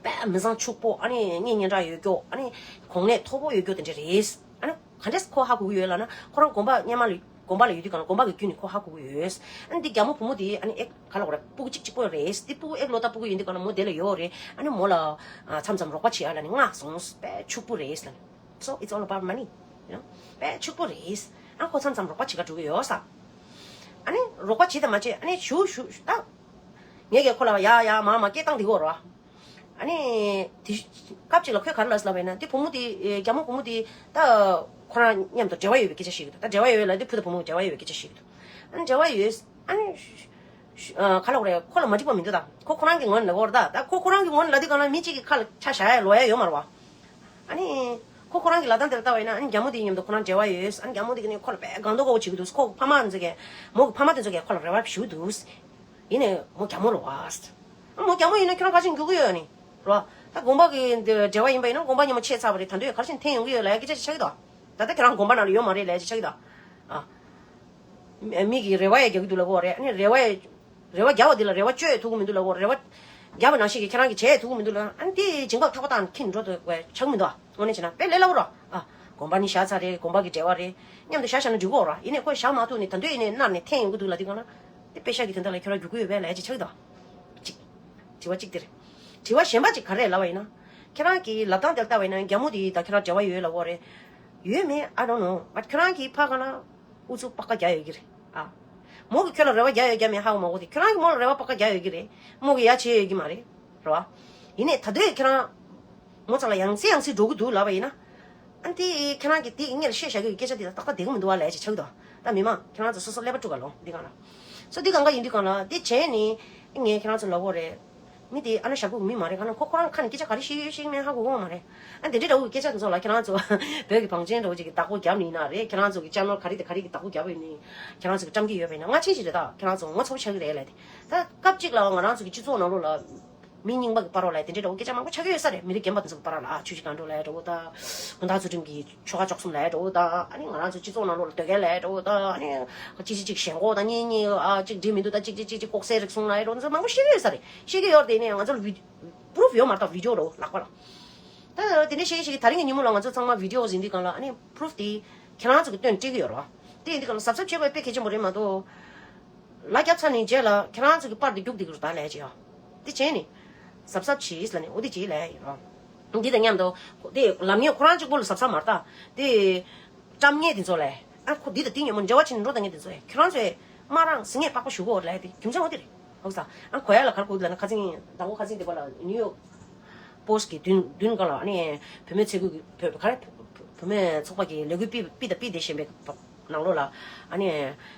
དཔེ་མི་བཟང་ཕྱུག་པོ། ཨ་ནི་གཉེན་ཉེ་འདྲ་ཡོད་རྒྱུ། ཨ་ནི་གོང་ནས་མཐོ་པོ་ཡོད་རྒྱུ་དེ་འདྲ་རེད། ཨ་ནི་ག་འདྲས་ཁོ་ཧ་གོ་གི་ཡོད་ལབ་ན། ཁོ་རང་དགོན་པ་སྔོན་མ་ལ་དགོན་པ་ལ་ཡོད་དུས་སྒང་ལ་དགོན་པ་གི་བརྒྱུད་ནས་ཁོ་ཧ་གོ་གི་ཡོད། ཨ་ནི་འདི་རྒྱ་མོ་བུ་མོ་དེ་ཨ་ནི་ཨེ་ག་ལབ་དགོས་རེད། སྤུ་གུ་གཅིག་གཅིག་པོ་རེད། འདི་སྤུ་གུ་ཨེ་ལོ་ད་སྤུ་གུ་ཡིན་དུས་སྒང་ལ་མོ་དེ་ལ་ཡོད་རེད། ཨ་ནི་མོ་ལ་ཨ་མཚམས་མཚམས་རོགས་པ་བྱེད་ཨ་ལབ་ནས་མངགས་སོང་། དཔེ་ཕྱུག་པོ་རེད་ལབ་ནས། So it's all about money, you know. དཔེ་ཕྱུག་པོ་རེད། ཨ་ཁོ་མཚམས་མཚམས་རོགས་པ་བྱེད་ག་འགྲོ་གི་ཡོད་ས། ཨ་ནི་རོགས་པ་བྱེད་དང་མ་བྱེད། ཨ་ནི་ཞུ་ཞུ་ཞུ་ད། ངས་ཀྱིས་ཁོ་ལ་ཡ་ཡ་མ་མ་སྐད་བཏང་དེ་གོ་རོ། ཨ་ནི་དེ་སྐབས་ཅིག་ལ་ཁོས་ག་རེ་ལབ་ཟེར་ལབ་པ་ཡིན་ན། དེ་བུ་མོ་དེ་རྒྱ་མོ་བུ་མོ་དེ་ད་ཁོ་རང་མཉམ་དུ་འབྲེལ་བ་ཡོད་པའི་སྐད་ཆ་བཤད་ཀྱི་འདུག་ད་འབྲེལ་བ་ཡོད་ལབ་དུས་བུ་དང་བུ་མོ་འབྲེལ་བ་ཡོད་པའི་སྐད་ཆ་བཤད་ཀྱི་འདུག་ཨ་ནི་འབྲེལ་བ་ཡོད། ཨ་ནི་ཨ་ག་ལབ་དགོས་རེད། ཁོ་ལ་མ་འགྲིག་པ་མི་འདུག་ད་ཁོ་ཁོ་རང་གི་ངོས་ནས་ལབ་དགོས་རེད་ད། ད་ཁོ་ཁོ་རང་གི་ངོས་ནས་ལབ་དུས་སྒང་ལ་མི་གཅིག་གི་ཁ་ལ་ཆ་བཞག་ཡ་ལོག་ཡ་ཡོད་མ་རེད་བ། ཨ་ནི། ཁོ་ཁོ་རང་གི་ལབ་སྟངས་དེ་ལ་ལྟ་བ་ཡིན་ན། ཨ་ནི་རྒྱ་མོ་དེའི་མཉམ་དུ་ཁོ་རང་འབྲེལ་བ་ཡོད། ཨ་ནི་རྒྱ་མོ་དེ་གི་ནི་ཁོ་ལ་དཔེ་སྒང་རྡོག་དཀར་པོ་བྱེད་ཀྱི་འདུག་ཁོ་ཕ་མ་ཚོ་གིས་མོ་གི་ཕ་མ་དེ་ཚོ་གིས་ཁོ་ལ་རེ་བ་ཞུ་འདུག་ཡིན་ནའི་མོ་རྒྱ་མོ་རེད་བ། ཨ་མོ་རྒྱ་མོ་ཡིན་ན་ཁྱོད་རང་ག་ཅིག་འགྱུར་གི་ཡོད་ནི། རེད་བ། ད་དགོན་པ་གི་འབྲེལ་བ་ཡིན་པ་ཡིན་ན་དགོན་པ་མཉམ་པོ་ཆད་ཚར་བ་རེད། ད་འདོད་ག་རེ་བྱས་ནས་འཐེན་ཡོང་གི་ཡོད་ལབ་ཡ་སྐད་ཆ་ཅིག་ཆགས་ཀྱི་འདུག་ད་ལྟ་ཁྱོད་རང་དགོན་པ་ནང་ལ་ཡོད་མ་རེད་ལབ་ཡ་ཅིག་ཆགས་ཀྱི་འདུག་ཨ། མི་གིས་རེ་བ་ཡང་རྒྱག་གི་འདུག་ལབ་གོ་རེད། ཨ་ནི་རེ་བ་ཡང་། རེ་བ་རྒྱག་པ་འདི་ལ་རེ་བ་བཅོལ་ཐུབ་ཀྱི་མི་འདུག་ལབ་གོ། རེ་བ་རྒྱག་པ་ནང་བཞིན་གྱི་ཁྱེད་རང་གིས་བྱས་ཐུབ་ཀྱི་མི་འདུག་ལབ། ཨ་ནི་དེ་འཇིགས་པ་ཐག་པ་དང་འཁྱེར་འགྲོ་ཐུབ་པ་ཆགས་མི་འདུག་དངོས་གནས་བྱས་ན་དཔེ་ལས་སླ་པོ་རེད། ཨ། དགོན་པ་ནི་བཞག་ཚར་རེད། དགོན་པ་གི་འབྲེལ་བ་རེད། མཉམ་དུ་བཞག་བཞག་ན་འགྲིག་གི་རེད། ཡིན་ནའི་ཁོས་བཞག་མ་ཐུབ་ནས་ད་འདོད་ཡིན་ནའི་མནར་ནས་འཐེན་ཡོང་གི་འདུག་ལབ་དུས་སྒང་ལ། དེ་པེ་ཤག་གི་དོན་དག་ལ་ཁྱོད་རང་རྒྱུག་གི་ཡོད་པས་ལབ་ཡ་ཅིག་ཆགས་ཀྱི་འདུག་གཅིག་དྲི་བ་གཅིག་དེ་རེད། དྲི་བ་གཞན་པ་གཅིག་ག་རེ་ལབ་པ་ཡིན་ན། ཁྱེད་རང་གི་ལབ་སྟངས་དེ་ལ་ལྟ་བ་ཡིན་ན་རྒྱ་མོ་དེ་དང་ཁྱོད་རང་འབྲེལ་བ་ཡོད་ལབ་གོ་རེད། ཡོད་མེད་I don't know. But ཁྱོད་རང་གི་ཕ་ག་ན། ཨུ་ཚུགས་པགས་ཀ་རྒྱག་ཡོད་ཀྱི་རེད། ཨ། མོ་གིས་ཁྱོད་ལ་རེ་བ་རྒྱག་ཡོད་རྒྱག་མེད་ཧ་གོ་མ་གོ་དེ། ཁྱོད་རང་གིས་མོ་ལ་རེ་བ་པགས་ཀ་རྒྱག་ཡོད་ཀྱི་རེད། མོ་གིས་ཡ་བྱས་ཡོད་ཀྱི་མ་རེད། རེད་བ། ཡིན་ནའི་ད་དུང་ཁྱོད་རང་། མོ་ཚོ་ལ་ཡང་སེ་ཡང་སེ་འགྲོ་གི་འདུག་ལབ་པ་ཡིན་ན། ཨ་ནི་དེ་ཁྱེད་རང་གིས་དེ་སྔོན་ལ་བཤད་བཞག་གི་ཡོད་སྐད་ཆ་དེ་ལ་ཏག་ཏག་བསྡད་ཀྱི་མི་འདུག་བ་ལབ་ཡ་ཅིག་ཆགས་ཀྱི་འདུག་ད་མི་མང་ཁྱེད་རང་ཚོ་སོ་སོ་ཀླད་པ་དཀྲུག་ག་ལོང་འདི་གང་ལ། སོ་འདི་གང་ག་ཡིན་དུས་གང་ལ་དེ་བྱས་ནས་ངས་ཁྱེད་རང་ཚོ་ལབ་གོ་རེད། མི་དེ་ཨ་ན་ཞར་ཁོག་མི་མ་རེད། གང་ན་ཁོ་ཁོ་རང་ཁ་ནས་སྐད་ཆ་ག་རེ་བཤད་ཡོད་བཤད་མེད་ཧ་གོ་གི་མ་རེད། ཨ་དེ་འདྲའི་འདྲ་བོ་གི་སྐད་ཆ་དེ་ཚོ་ལ་ཁྱེད་རང་ཚོ་བོད་ཀྱི་བང་ཆེན་འདྲ་བོ་ཅིག་གི་བདག་པོ་རྒྱབ་ནས་ཡིན་ན་རེད། ཁྱེད་རང་ཚོ་གི་ཅ་ནལ་ག་རེ་དེ་ག་རེ་གི་བདག་པོ་རྒྱབ་ཡོད་ནི། ཁྱེད་རང་ཚོ་གི་བཀྲམ་གི་ཡོད་པ་ཡིན་ན་ང་ཆེན་ཞིག་རེད། ད་ཁྱེད་རང་ཚོ་ངོ་ཚ་པོ་ཆགས་ཀྱི་རེད་ལབ་དེ། ད་སྐབས་གཅིག་ལ་ང་རང་ཚོ་གི་སྤྱི་ཚོགས་ནང་ལོགས་ལ། མི་རྙིང་པ་གི་བར་ལ་དེ་འདྲའི་འདྲ་བོ་སྐད་ཆ་མང་པོ་ཆགས་ཀྱི་ཡོད་ས་རེད། མི་རིགས་རྒན་པ་དེ་ཚོ་གི་བར་ལ། ཨ་ཆོས་ཀྱི་སྒང་དྲུག་ལབ་ཡ་འདྲ་བོ་དང་། དགོང་དག་ཚུལ་ཁྲིམས་ཀྱི་ཆོ་ག་བཅུ་གསུམ་ལབ་ཡ་འདྲ་བོ་དང་། ཨ་ནི་ང་རང་ཚོ་སྤྱི་ཚོགས་ནང་ལོགས་ལ་སྡོད་མཁན་ལབ་ཡ་འདྲ་བོ་དང་། ཨ་ནི་གཅིག་གཅིག་གཅིག་ཞེན་ཁོག་དང་གཉེན་ཉེ་ཨ་གཅིག་འགྲིག་མི་འདུག་ད་གཅིག་གཅིག་གཅིག་གཅིག་ལྐོག་ཟའི་རིགས་གསུང་ལབ་ཡ་འདྲ་བོ་ཚོ་མང་པོ་བཤད་ཀྱི་ཡོད་ས་རེད། བཤད་ཀྱི་ཡོད་རེད་དེ། ནས་ང་ཚོ་ལ་བི་པུ་རུབ་ཡོད་མ་རེད་ད། བི་ཌིའོ་འདྲ་བོ་ལག་པ་ལ། ད་དེ་འདྲ་བཤད་ཀྱི་བཤད་ཀྱི་ད་རིང་གི་ཉིན་མོ་ལ་ང་ཚོ་ཚང་མ་བི་ཌིའོ་ཡིན་དུས་སྒང་ལ། ཨ་ནི་པུ་རུབ་དེ་ཁྱེད་རང་ཚོ་གི་སྟོན་སྤྲད་ཀྱི་ཡོད་རེད་བ། དེ་ཡིན་དུས་སྒང་ལ་གཟབ་གཟབ་བྱེད་དགོས་དཔེ་གལ་ཆེན་པོ་རེད་མ་གཏོགས། ལག་བརྒྱབ་ཚར་ནས་རྗེས་ལ་ཁྱེད་རང་ཚོ་གི་པར་དེ་རྒྱུག་བསྡད་ཀྱི་རེད་ད་ལབ་ཡ་ཅིག་ཡ། དེ་བྱས་ནས་གཟབ་གཟབ་བྱེད་ལ་ནི་འོ་དེ་བྱེད་ལ་ཡིན་རོ། འདི་དང་མཉམ་དུ་དེ་ལམ་ངན་ཁོ་རང་གཅིག་པོ་ལ་གཟབ་གཟབ་མ་རེད་ད། དེ་བཀྲམ་ངན་དེ་ཚོ་ལ་ཨ་ཁོ་འདི་དང་དེ་ཉོན་མོ་འབྲེལ་བ་བྱེད་ནས་འགྲོ་ད་ངན་དེ་ཚོ་ཁྱོད་རང་ཚོས་མ་རང་ཟིང་ངེ་པགས་པ་ཞུ་གོ་ལ་དེ་རྒྱུ་མཚན་འོ་དེ་རེད། ཧོ་ས། ཨ་གོ་ཡ་ལ་གར་གོ་ལ་ན་ཁ་སང་དང་པོ་ཁ་སང་དེ་པ་ལ་ནིའུ་ཡོག་པོ་སི་གི་མདུན་མདུན་སྒང་ལ་ཨ་ནི་བུད་མེད་ཚོགས་པ་གི་བུད་ག་རེ་བུད་མེད་ཚོགས་པ་གི་ལས་འགུལ་པི་པི་དང་པི་དེ་བཞིན་པའི་ནང་ལོགས་ལ་ཨ་ནི་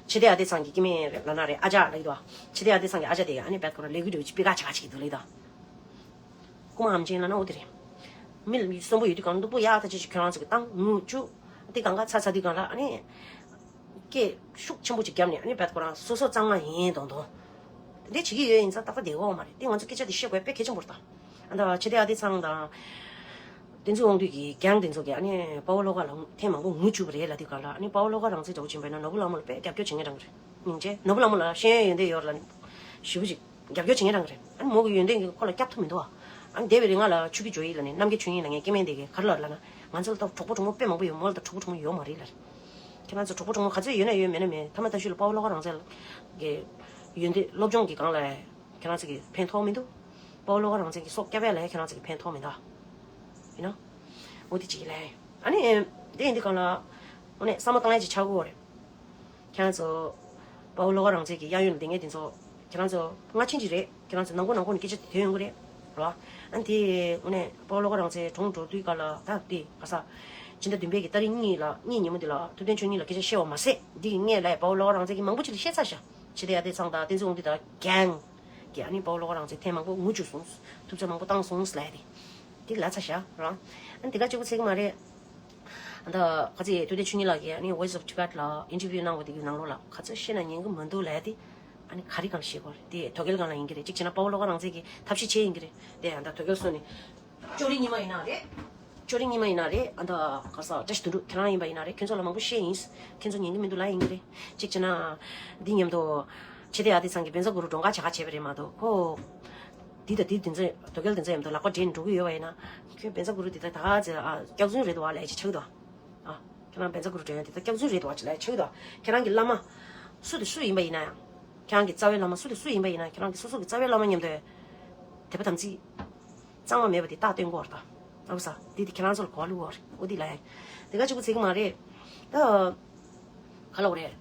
ཆེ་དེ་ཨ་དེ་ཚང་གི་སྐྱེ་དམན་རེད་ལ་ན་རེད་ཨ་ཅག་ལ་ཡིད་དོ། ཆེ་དེ་ཨ་དེ་ཚང་གི་ཨ་ཅག་དེ་ག་ཨ་ནི་བད་ཁོ་ར་ལས་འགུལ་འགྲོ་ཅི་པི་ག་ཅག་ཅིག་འདུག་ལ་ཡིད་དོ། རྐུ་མ་ཨམ་ཆེན་ལ་ན་འོ་དེ་རེད། མི་གསོན་པོ་ཡོད་དུས་གང་སྡུག་པོ་ཡག་ཐག་ཆོད་ཅིག་ཁྱོད་རང་ཚོ་གི་བཏང་ངུ་བཅུག་དེ་གང་ག་ཚ་ཚ་དུས་གང་ལ་ཨ་ནི། སྐད་ཤུགས་ཆེན་པོ་ཅིག་བརྒྱབ་ནས་ཨ་ནི་བད་ཁོ་རང་སོ་སོ་གཙང་མ་ཡིན་དོང་དོང་། དེ་འདྲ་བྱེད་ཀྱི་ཡོད་ཡིན་ཙང་ཏག་ཏག་བསྡད་ཡོད་མ་རེད་དེ་ང་ཚོ་སྐད་ཆ་དེ་བཤད་དགོས་དཔེ་གལ་ཆེན་པོ་རེད་ད། ཨ་ད་ཆེ་དེ་ཨ་དེ་ཚང་དང་། བསྟན་འཛིན་དབང་འདུས་ཀྱི་རྒྱང་དེ་ཚོ་གིས་ཨ་ནི་དཔའ་བོ་བློ་དགའ་ལ་ཐེངས་མང་པོ་ངུ་བཅུག་པ་རེད་ལ་དེ་ག་ལ་ཨ་ནི་དཔའ་བོ་བློ་དགའ་རང་བཙན་འདྲ་བོ་ཕྱིན་པས་ན་ནོར་བུ་ལྷ་མོ་ལ་དཔེ་རྒྱབ་སྐྱོར་བྱེད་མཁན་རང་རེད། སྙིང་རྗེ་ནོར་བུ་ལྷ་མོ་ལ་ཤེས་ཡོན་ཡོན་ཏན་ཡོད་ལ་ནི་ཞེ་པོ་ཅིག་རྒྱབ་སྐྱོར་བྱེད་མཁན་རང་རེད། ཨ་ནི་མོ་གི་ཡོན་ཏན་གྱིས་ཁོ་ལ་སྐྱབས་ཐུབ་མི་འདུག་ཨ། ཨ་ནི་འདས་པའི་རིང་ང་ལ་ཆུ་ཁྱི་ཇོ་ཡིས་ལ་ནི་རྣམ་རྒྱལ་ཆོས་དབྱིངས་ལ་ངས་སྐྱེ་དམན་དེ་གས་ག་རེ་ལབ་ལབ་ན་ང་ཚོ་ལ་ད་གྲོགས་པོ་གྲོགས་མོ་དཔེ་མང་པོ་ཡོད་མོ་ལ་ད་གྲོགས་པོ་གྲོགས་མོ་ཡོད་མ་རེད་ལབ། ཁྱེད་རང་ཚོ་གྲོགས་པོ་གྲོགས་མོ་ག་ཚོད་ཡོད་ན་ཡོད་མེད་ན་མེད་ཐ་མ་ཐ་ཤུལ་ལ་དཔའ་བོ་བློ་དགའ་རང་བཙན་གྱི་ཡོན་ཏན་སློབ་སྦྱོང་གི་སྒང་ལ་ཁྱེད་རང་ཚོ་གི་ཕན་ཐོགས་མི་འདུག་དཔའ་བོ་བློ་དགའ་རང་བཙན་གྱི་སྲོག་སྐྱབས་ཡ་ལ་ཁྱེད་རང་ཚོ་གི་ཕན་ཐོགས་མི་འདུག་ཡིན་ན། འོ་དེ་གཅིག་ལས། ཨ་ནི། དེ་ཡིན་དུས་གང་ལ། འོ་ནས་བསམ་བློ་བཏང་ཡ་ཅིག་ཆགས་ཀྱི་ཡོད་རེད། ཁྱེད་རང་ཚོ། དཔའ་བོ་བློ་དགའ་རང་བཙན་གྱི་གཡས་གཡོན་ལ་བསྡད་མཁན་དེ་ཚོ། ཁྱེད་རང་ཚོ་སྔ་ཕྱི་ཅིག་རེད། ཁྱེད་རང་ཚོ་ནང་ཁུལ་ནང་ཁུལ་ནས་སྐད་ཆ་དེ་ཐོན་ཡོང་གི་རེད། རེད་བ། ཨ་ནི་དེ། འོ་ནས་དཔའ་བོ་བློ་དགའ་རང་བཙན་གྲོངས་འགྲོ་དུས་ག་ལ་ད་དེ་ག་ས། སྤྱི་ཟླ་བདུན་པའི་གི་ཏ་རིག་གཉིས་ལ་གཉིས་ཉིན་མོ་དེ་ལ་ཐུབ་བསྟན་ཆོས་ཉིད་ལ་སྐད་ཆ་བཤད་པ་མ་ཟད་འདི་གི་སྔོན་ལ་དཔའ་བོ་བློ་དགའ་རང་བཙན་གྱིས་མང་པོ་ཅིག་ལ་བཤད་ཚར་ཤག་ཆེ་དེ་ཡ་དེ་ཚང་དང་བསྟན་འཛིན་དབང་འདུས་དང་རྒྱང་། གི་ཨ་ནི་དཔའ་བོ་བློ་དགའ་རང་བཙན་ཐེངས་མང་པོ་ངུ་བཅུག་སོང་། ཐུབ་ཚོད་མང་པོ་བཏང་སོང་ལབ་ཡ་དེ། དེ་ལ་ཚ་ཤག་རང་། ཨ་ནི་དེ་ག་གཅིག་པོ་ཚད་གི་མ་རེད། ཨ་ད་ག་ཚོད་ཐུབ་བསྟན་ཆོས་ཉིད་ལགས་ཀྱིས་ཨ་ནི་Voice of Tibet ལ་ཨིན་ཊར་བིའུ་གནང་བ་དེ་གི་ནང་ལོགས་ལ་ག་ཚོད་བཤད་ན་ཉན་གི་མི་འདུག་ལབ་ཡ་དེ། ཨ་ནི་ག་རེ་གང་བཤད་དགོས་རེད་དེ་དོལ་རྒྱལ་སྒང་ལ་ཡིན་གི་རེད། གཅིག་བྱས་ན་དཔའ་བོ་བློ་དགའ་རང་བཙན་གྱིས་ཐབས་ཤེས་བྱས་ཡིན་གི་རེད་དེ། ཨ་ད་དོལ་རྒྱལ་སོང་ནས། ཅོ་རི་ཉི་མ་ཡིན་ན་རེད། ཅོ་རི་ཉི་མ་ཡིན་ན་རེད། ཨ་ད་ག་ས་བཀྲ་ཤིས་དོན་གྲུབ་ཁྱེད་རང་ཡིན་པ་ཡིན་ན་རེད། ཁྱེད་ཚོ་ལ་མང་པོ་བཤད་ཡིན། ཁྱེད་ཚོ་ཉན་གི་མི་འདུག་ལབ་ཡིན་གི་རེད། གཅིག་བྱས་ན། འདི་མཉམ་དུ། ཆེ་དེ་ཨ་དེ་ཚང་གི་བཛྲ་གུ་རུ་མགྲོན་ཁང་བྱ་ག་བྱས་པ་རེད་མ་གཏོགས་ཁོ། འདི་དང་འདི་འདི་ཚོ་དོལ་རྒྱལ་འདི་ཚོ་མཉམ་དུ་ལག་པ་སྦྲེལ་ནས་འགྲོ་གི་ཡོད་པ་ཡིན་ན། ཁྱོད་བཛྲ་གུ་རུ་འདི་དག་ད་ག་ཚོད་ཨ་སྐྱག་རྫུན་རེད་འདུག་བ་ལབ་ཅིག་ཆགས་འདུག་ཨ། ཁྱེད་རང་བཛྲ་གུ་རུ་འདྲ་ཡང་དེ་ལྟར་སྐྱག་རྫུན་རེད་འདུག་བ་ཅི་ལ་ཆགས་འདུག་ཁྱེད་རང་གི་བླ་མ། སུ་དང་སུ་ཡིན་པ་ཡིན་ན་ཡང་། ཁྱེད་རང་གི་རྩ་བའི་བླ་མ་སུ་དང་སུ་ཡིན་པ་ཡིན་ན་ཁྱེད་རང་གི་སོ་སོ་གི་རྩ་བའི་བླ་མ་མཉམ་དུ། དད་པ་དམ་ཚིག་གཙང་མ་མེད་པ་དེ་རྟགས་སྟོན་གོ་བར་དང་། ཨ་བུ་ས། དེ་དེ་ཁྱེད་རང་ཚོ་ལ་གོ་བ་བླུག་གོ་བར། འོ་དེ་ལ་ཡང་། དེ་ག་གཅིག་པུ་ཚིག་གི་མ་རེད། ད། ག་ལ་འོ་རེད།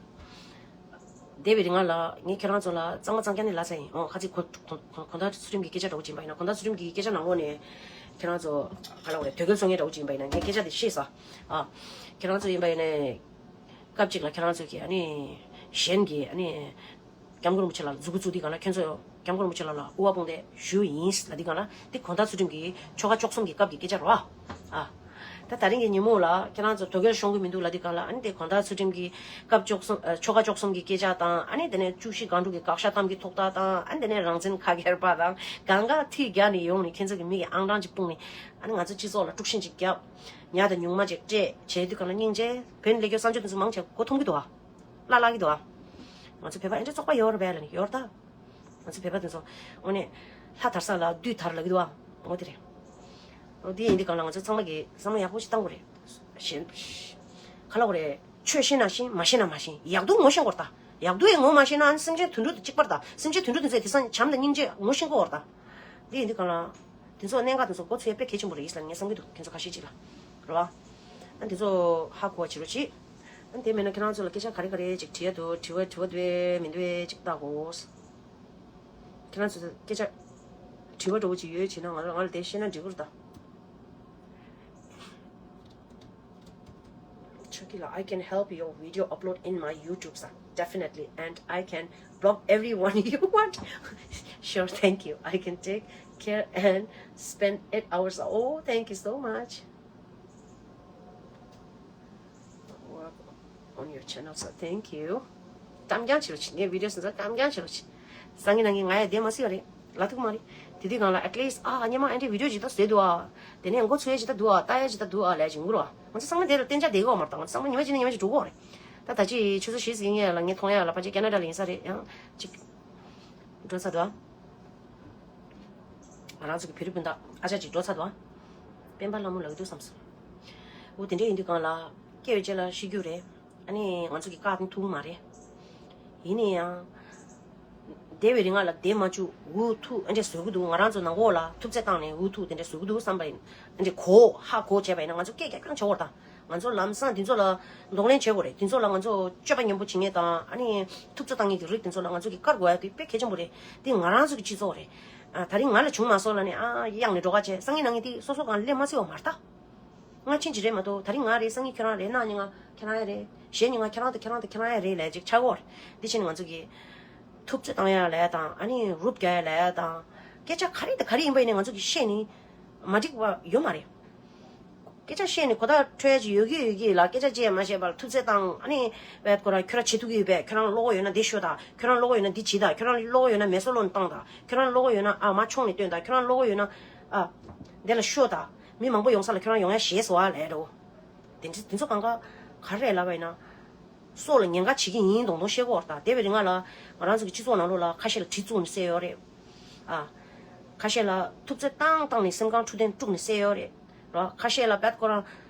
འདས་པའི་རིང་ང་ལ་ངས་ཁྱེད་རང་ཚོ་ལ་གཙང་མ་གཙང་རྐྱང་ནས་ལབ་ཚར་ཡིན། འོ་ཁ་ཚིག་གོ་གོ་གོ་ད་ཚུལ་ཁྲིམས་ཀྱི་སྐད་ཆ་འདྲ་བོ་ཅིག་ཡིན་པ་ཡིན་ན་གོ་ད་ཚུལ་ཁྲིམས་ཀྱི་སྐད་ཆ་ནང་ལོགས་ནས། ཁྱེད་རང་ཚོ། ག་ལ་འོ་རེད་དོལ་རྒྱལ་སོང་མཁན་འདྲ་བོ་ཅིག་ཡིན་པ་ཡིན་ན་ངས་སྐད་ཆ་དེ་ཤེས་ས། ཨ། ཁྱེད་རང་ཚོ་ཡིན་པ་ཡིན་ནས། སྐབས་གཅིག་ལ་ཁྱེད་རང་ཚོ་གིས་ཨ་ནི། གཞན་གྱིས་ཨ་ནི། སྐྱབས་མགོན་རིན་པོ་ཆེ་ལ་མཛུབ་གུ་བཙུགས་དུས་གང་ལ་ཁྱོད་ཚོས་སྐྱབས་མགོན་རིན་པོ་ཆེ་ལ་ལ་དབུ་བ་དཔུང་འདེགས་ཞུས་ཡིན་ལབ་དུས་གང་ལ་དེ་གོང་ལྟར་ཚུལ་ཁྲིམས་ཀྱི་ཆོལ་ཁ་བཅུ་གསུམ་གྱི་སྐབས་ཀྱི་སྐད་ཆ་རེད་བ། ཨ། ད་ད་རིང་གི་ཉིན་མོ་ལ་ཁྱེད་རང་ཚོ་དོལ་རྒྱལ་ཤོང་གི་མི་འདུག་ལབ་དུས་གང་ལ་ཨ་ནི་དེ་གོང་ལྟར་ཚུལ་ཁྲིམས་ཀྱི་སྐབས་བཅུ་གསུམ་ཨ་ཆོལ་ཁ་བཅུ་གསུམ་གྱི་སྐད་ཆ་དང་ཨ་ནི་དེ་ནས་བཅུ་བཞི་སྒང་དྲུག་གི་དགག་བཞག་གཏམ་གྱི་ཐོག་ཐག་དང་ཨ་ནི་དེ་ནས་རང་བཙན་ཁ་སྒེར་པ་དང་གང་ག་ཐིག་རྒྱག་ནས་ཡོང་ནས་ཁྱེད་ཚོ་གི་མི་གི་ཨང་གྲངས་ཅིག་སྤུངས་ནས་ཨ་ནི་ང་ཚོ་སྤྱི་ཚོགས་ལ་དཀྲུག་ཤིང་ཅིག་བརྒྱབ། ཉ་དང་ཉུང་མ་ཅིག་སྤྲད་བྱས་དུས་གང་ལ་སྙིང་རྗེ་བོད་ལས་སྐྱོ་བསམ་སྤྱོད་དེ་ཚོ་མང་ཆེ་གོ་མཐོང་གི་འདུག་ཨ། བརླག་བརླག་གི་འདུག་ཨ། ང་ཚོ་བོད་པ་ཨེ་འདྲ་བཙོག་པ་ཡོད་རེད་པས་ལ་ནི་ཡོད་རེད་ད། ང་ཚོ་བོད་པ་དེ་ཚོ་དངོས་གནས་ལྷ་དར་ས་ལ་བདུད་དར་ལབ་ཀྱི་འདུག་ཨ། འོ་དེ་རེད། འོ་དེ་ཡིན་དུས་གང་ལ་ང་ཚོ་ཚང་མ་གིས་བསམ་བློ་ཡག་པོ་ཞིག་བཏང་དགོས་རེད། གཞན། ག་ལ་འོ་རེད། ཆོས་ཤེས་ན་ཤེས་མ་ཤེས་ན་མ་ཤེས་ཡག་སྡུག་ངོ་ཤེས་དགོས་རེད་ད། ཡག་སྡུག་ཡང་ངོ་མ་ཤེས་ན་ཨ་ནི་སེམས་ཅན་དུད་འགྲོ་དང་གཅིག་པ་རེད་ད། སེམས་ཅན་དུད་འགྲོ་དེ་ཚོས་དེང་སང་བྱམས་དང་སྙིང་རྗེ་ངོ་ཤེས་དགོས་རེད་ད། དེ་ཡིན་དུས་གང་ལ། དེ་ཚོ་གནད་འགག་དེ་ཚོ་མགོ་ཚོས་དཔེ་གལ་ཆེན་པོ་རེད་ཟེར་ངས་བསམ་གྱི་འདུག་ཁྱེད་ཚོ་ཁ་ཤས་ཅིག་ལ། རེད་བ། ཨ་དེ་ཚོ་ཧ་གོ་བ་བྱེད་རོགས་བྱེད། ཨ་དེ་མེད་ན་ཁྱེད་རང་ཚོ་ལ་སྐད་ཆ་ག་རེ་ག་རེ་ཅིག་དྲི་ཡ་འདུག་དྲི་བ་དྲི་བ་འདུག་མི་འདུག་ཅིག་བལྟ་དགོས། ཁྱེད་རང་ཚོ་སྐད་ཆ་དྲི་བ་འདྲ་བོ་ཅིག་ཡོད་བྱས་ན་ང་ང་ལ་དེ་བཤད་ན་འགྲིག་གི་རེད་ད། Chokila, I can help your video upload in my YouTube, sir. Definitely. And I can block everyone you want. Sure, thank you. I can take care and spend eight hours. Oh, thank you so much. Work on your channel, sir. Thank you. གཏམ་རྐྱང་བྱེད་རོགས་བྱེད། ངའི་བི་ཌི་ཡོ་སོང་ཙང་གཏམ་རྐྱང་བྱེད་རོགས་བྱེད། སང་ཉིན་གནངས་ཉིན་ང་ཡ་བསྡད་མ་སྲིད་པ་རེད། ལབ་ཐུབ་མ་རེད། དེ་དུས་སྒང་ལ་at least ཨ་སྔོན་མ་ཨ་འདྲའི་བི་ཌི་ཡོ་ཅིག་ད་བཟོས་འདུག་ཨ། དེ་ནས་མགོ་ཚོས་ཅིག་ད་འདུག་ཨ། ལྟ་ཡ་ཅིག་ད་འདུག་ཨ་ལབ་ཅིག་ངུ་རོགས། ང་ཚོ་ཚང་མ་དེ་ལ་གཏན་འཇགས་བསྡད་ཀྱི་ཡོད་མ་རེད་ད། ང་ཚོ་ཚང་མ་ཉི་མ་གཅིག་ནས་ཉི་མ་གཅིག་འགྲོ་གི་ཡོད་རེད། ད་ད་ཅི་ཆུ་ཚོད་བཞི་ཟིན་ཡ་ལ་ངས་མཐོང་ཡ་ལ་ཕལ་ཆེར་ཁེ་ན་ཌ་ལ་ཡིན་ས་རེད། ཡང་ཅིག་འགྲོ་ཚར་འདུག་ཨ། ང་རང་ཚོ་གི་བོད་རིགས་སྤུན་ཟླ་ཨ་ཅག་ཅིག་འགྲོ་ཚར་འདུག་ཨ། སྤེན་པ་ལྷ་མོ་ལབ་ཀྱི་འདུག་བསམ་སོང་། འོ་དེ་འདྲ་ཡིན་དུས་སྒང་ལ་སྐྱེ་བའི་རྗེས་ལ་ཤི་རྒྱུ་རེད། ཨ་ནི་ང་ཚོ་གི་བཀག་ཐུབ་མ་རེད། ཡིན་ན་ཡང་ སྡེ་བའི་རིགས་ལྔ་ལ་སྡེ་མ་བཅུ་འུ་ཐུག་ཨ་འདྲས་བཟོ་གི་འདུག་ང་རང་ཚོ་ནང་གོ་ལ་ཐུབ་ཚད་བཏང་ནས་འུ་ཐུག་དེ་འདྲས་བཟོ་གི་འདུག་བསམ་པ་ཡིན། ཨ་འདྲས་གོ་ཧ་གོ་བྱས་པ་ཡིན་ན་ང་ཚོ་སྐད་རྒྱག་རྐྱང་བྱ་བར་དང་། ང་ཚོ་ལམ་སང་དེ་ཚོ་ལ་གདོང་ལེན་བྱེད་དགོས་རེད། དེ་ཚོ་ལ་ང་ཚོ་སྤྱོད་པ་ཉམས་པོ་བྱེད་མཁན་དང་ཨ་ནི་ཐུབ་ཚོད་བཏང་མཁན་གྱི་རིགས་དེ་ཚོ་ལ་ང་ཚོ་གི་བཀར་དགོས་ཡ་དེ་དཔེ་གལ་ཆེན་པོ་རེད། དེ་ང་རང་ཚོ་གི་སྤྱི་ཚོགས་རེད། ཨ་ད་རིང་ང་ལ་བྱུང་མ་སོང་ལ་ནི་ཨ་གཡང་ནས་འགྲོ་ཁ་བྱས་སང་ཉིན་གནངས་ཉིན་དེ་སོ་སོ་གང་ལ་སླེབས་མ་སྲིད་པ་མ་རེད་ད། ང་ཕྱིན་གྱི་རེད་མ་གཏོགས་ད་རིང་ང་རེད། སང་ཉིན་ཁྱོད་རང་རེད། གནངས་ཉིན་ང་ཁྱེད་རང་ཡ་རེད། གཞེས་ཉིན་ང་ཁྱེད་རང་དང་ཁྱེད་རང་དང་ཁྱེད་རང་ཡ་རེད་ལས་ཅིག་ཆགས་ཀྱི་ཡོད་རེད། འདི་ཕྱིན་ང་ཚོ་གི་ཐུབ་ཚོད་བཏང་ཡ་ལས་དང་ཨ་ནི་རུབ་རྒྱག་ཡ་ལས་དང་སྐད་ཆ་ག་རེ་དང་ག་རེ་ཡིན་པ་ཡིན་ནའི་ང་ཚོ་གི་བཤད་ནི་མ་འགྲིག་པ་ཡོད་མ་རེད། སྐད་ཆ་བཤད་ནས་གོ་བརྡ་འཕྲོད་ཡ་ཅིག་ཡོད་ཀྱི་ཡོད་ཀྱི་ལ་སྐད་ཆ་བརྗེད་མ་ཤེས་པར་ཐུབ་ཚོད་བཏང་ཨ་ནི་བས་ཁོ་རང་ཁྱོད་རང་བྱེད་ཐུབ་ཀྱི་ཡོད་པས། ཁྱོད་རང་བློ་ཁོག་ཡོད་ན་འདི་ཤོད་དང་། ཁྱོད་རང་བློ་ཁོག་ཡོད་ན་འདི་བྱེད་དང་། ཁྱོད་རང་བློ་ཁོག་ཡོད་ན་མེ་སོ་ལོན་བཏང་དང་། ཁྱོད་རང་བློ་ཁོག་ཡོད་ན་ཨ་མ་མཆོང་ནས་སྟོན་དང་། ཁྱོད་རང་བློ་ཁོག་ཡོད་ན་ཨ་འདི་ལ་ཤོད་དང་། མི་མང་པོ་ཡོང་ས་ལ་ཁྱོད་རང་ཡོང་ཡ་ཞེད་སོང་ཨ་ལས་འགྲོ། དེ་འདྲ་དེ་ཚོ་གང་ག་ག་རེ་ལབ་པ་ཡིན་ན། སྲོག་ལ་ཉེན་ཁ་བྱེད་ཀྱི་ཡིན་མདོག་མདོག་བཤད་ཀྱི་ཡོད་རེད་ད། དེ་བས་རིང་ང་ལ་ང་རང་ཚོ་གི་སྤྱི་ཚོགས་ནང་ལོགས་ལ་ཁ་ཤས་ལ་གྲི་བཙུགས་ནས་བསད་ཡོད་རེད། ཨ། ཁ་ཤས་ལ་ཐུབ་ཚོད་བཏང་བཏང་ནས་སེམས་ཁམས་འཕྲོད་བསྟེན་དཀྲུགས་ནས་བསད་ཡོད་རེད། ར་ཁ་ཤས་ལ་བད་ཁོ་རང་།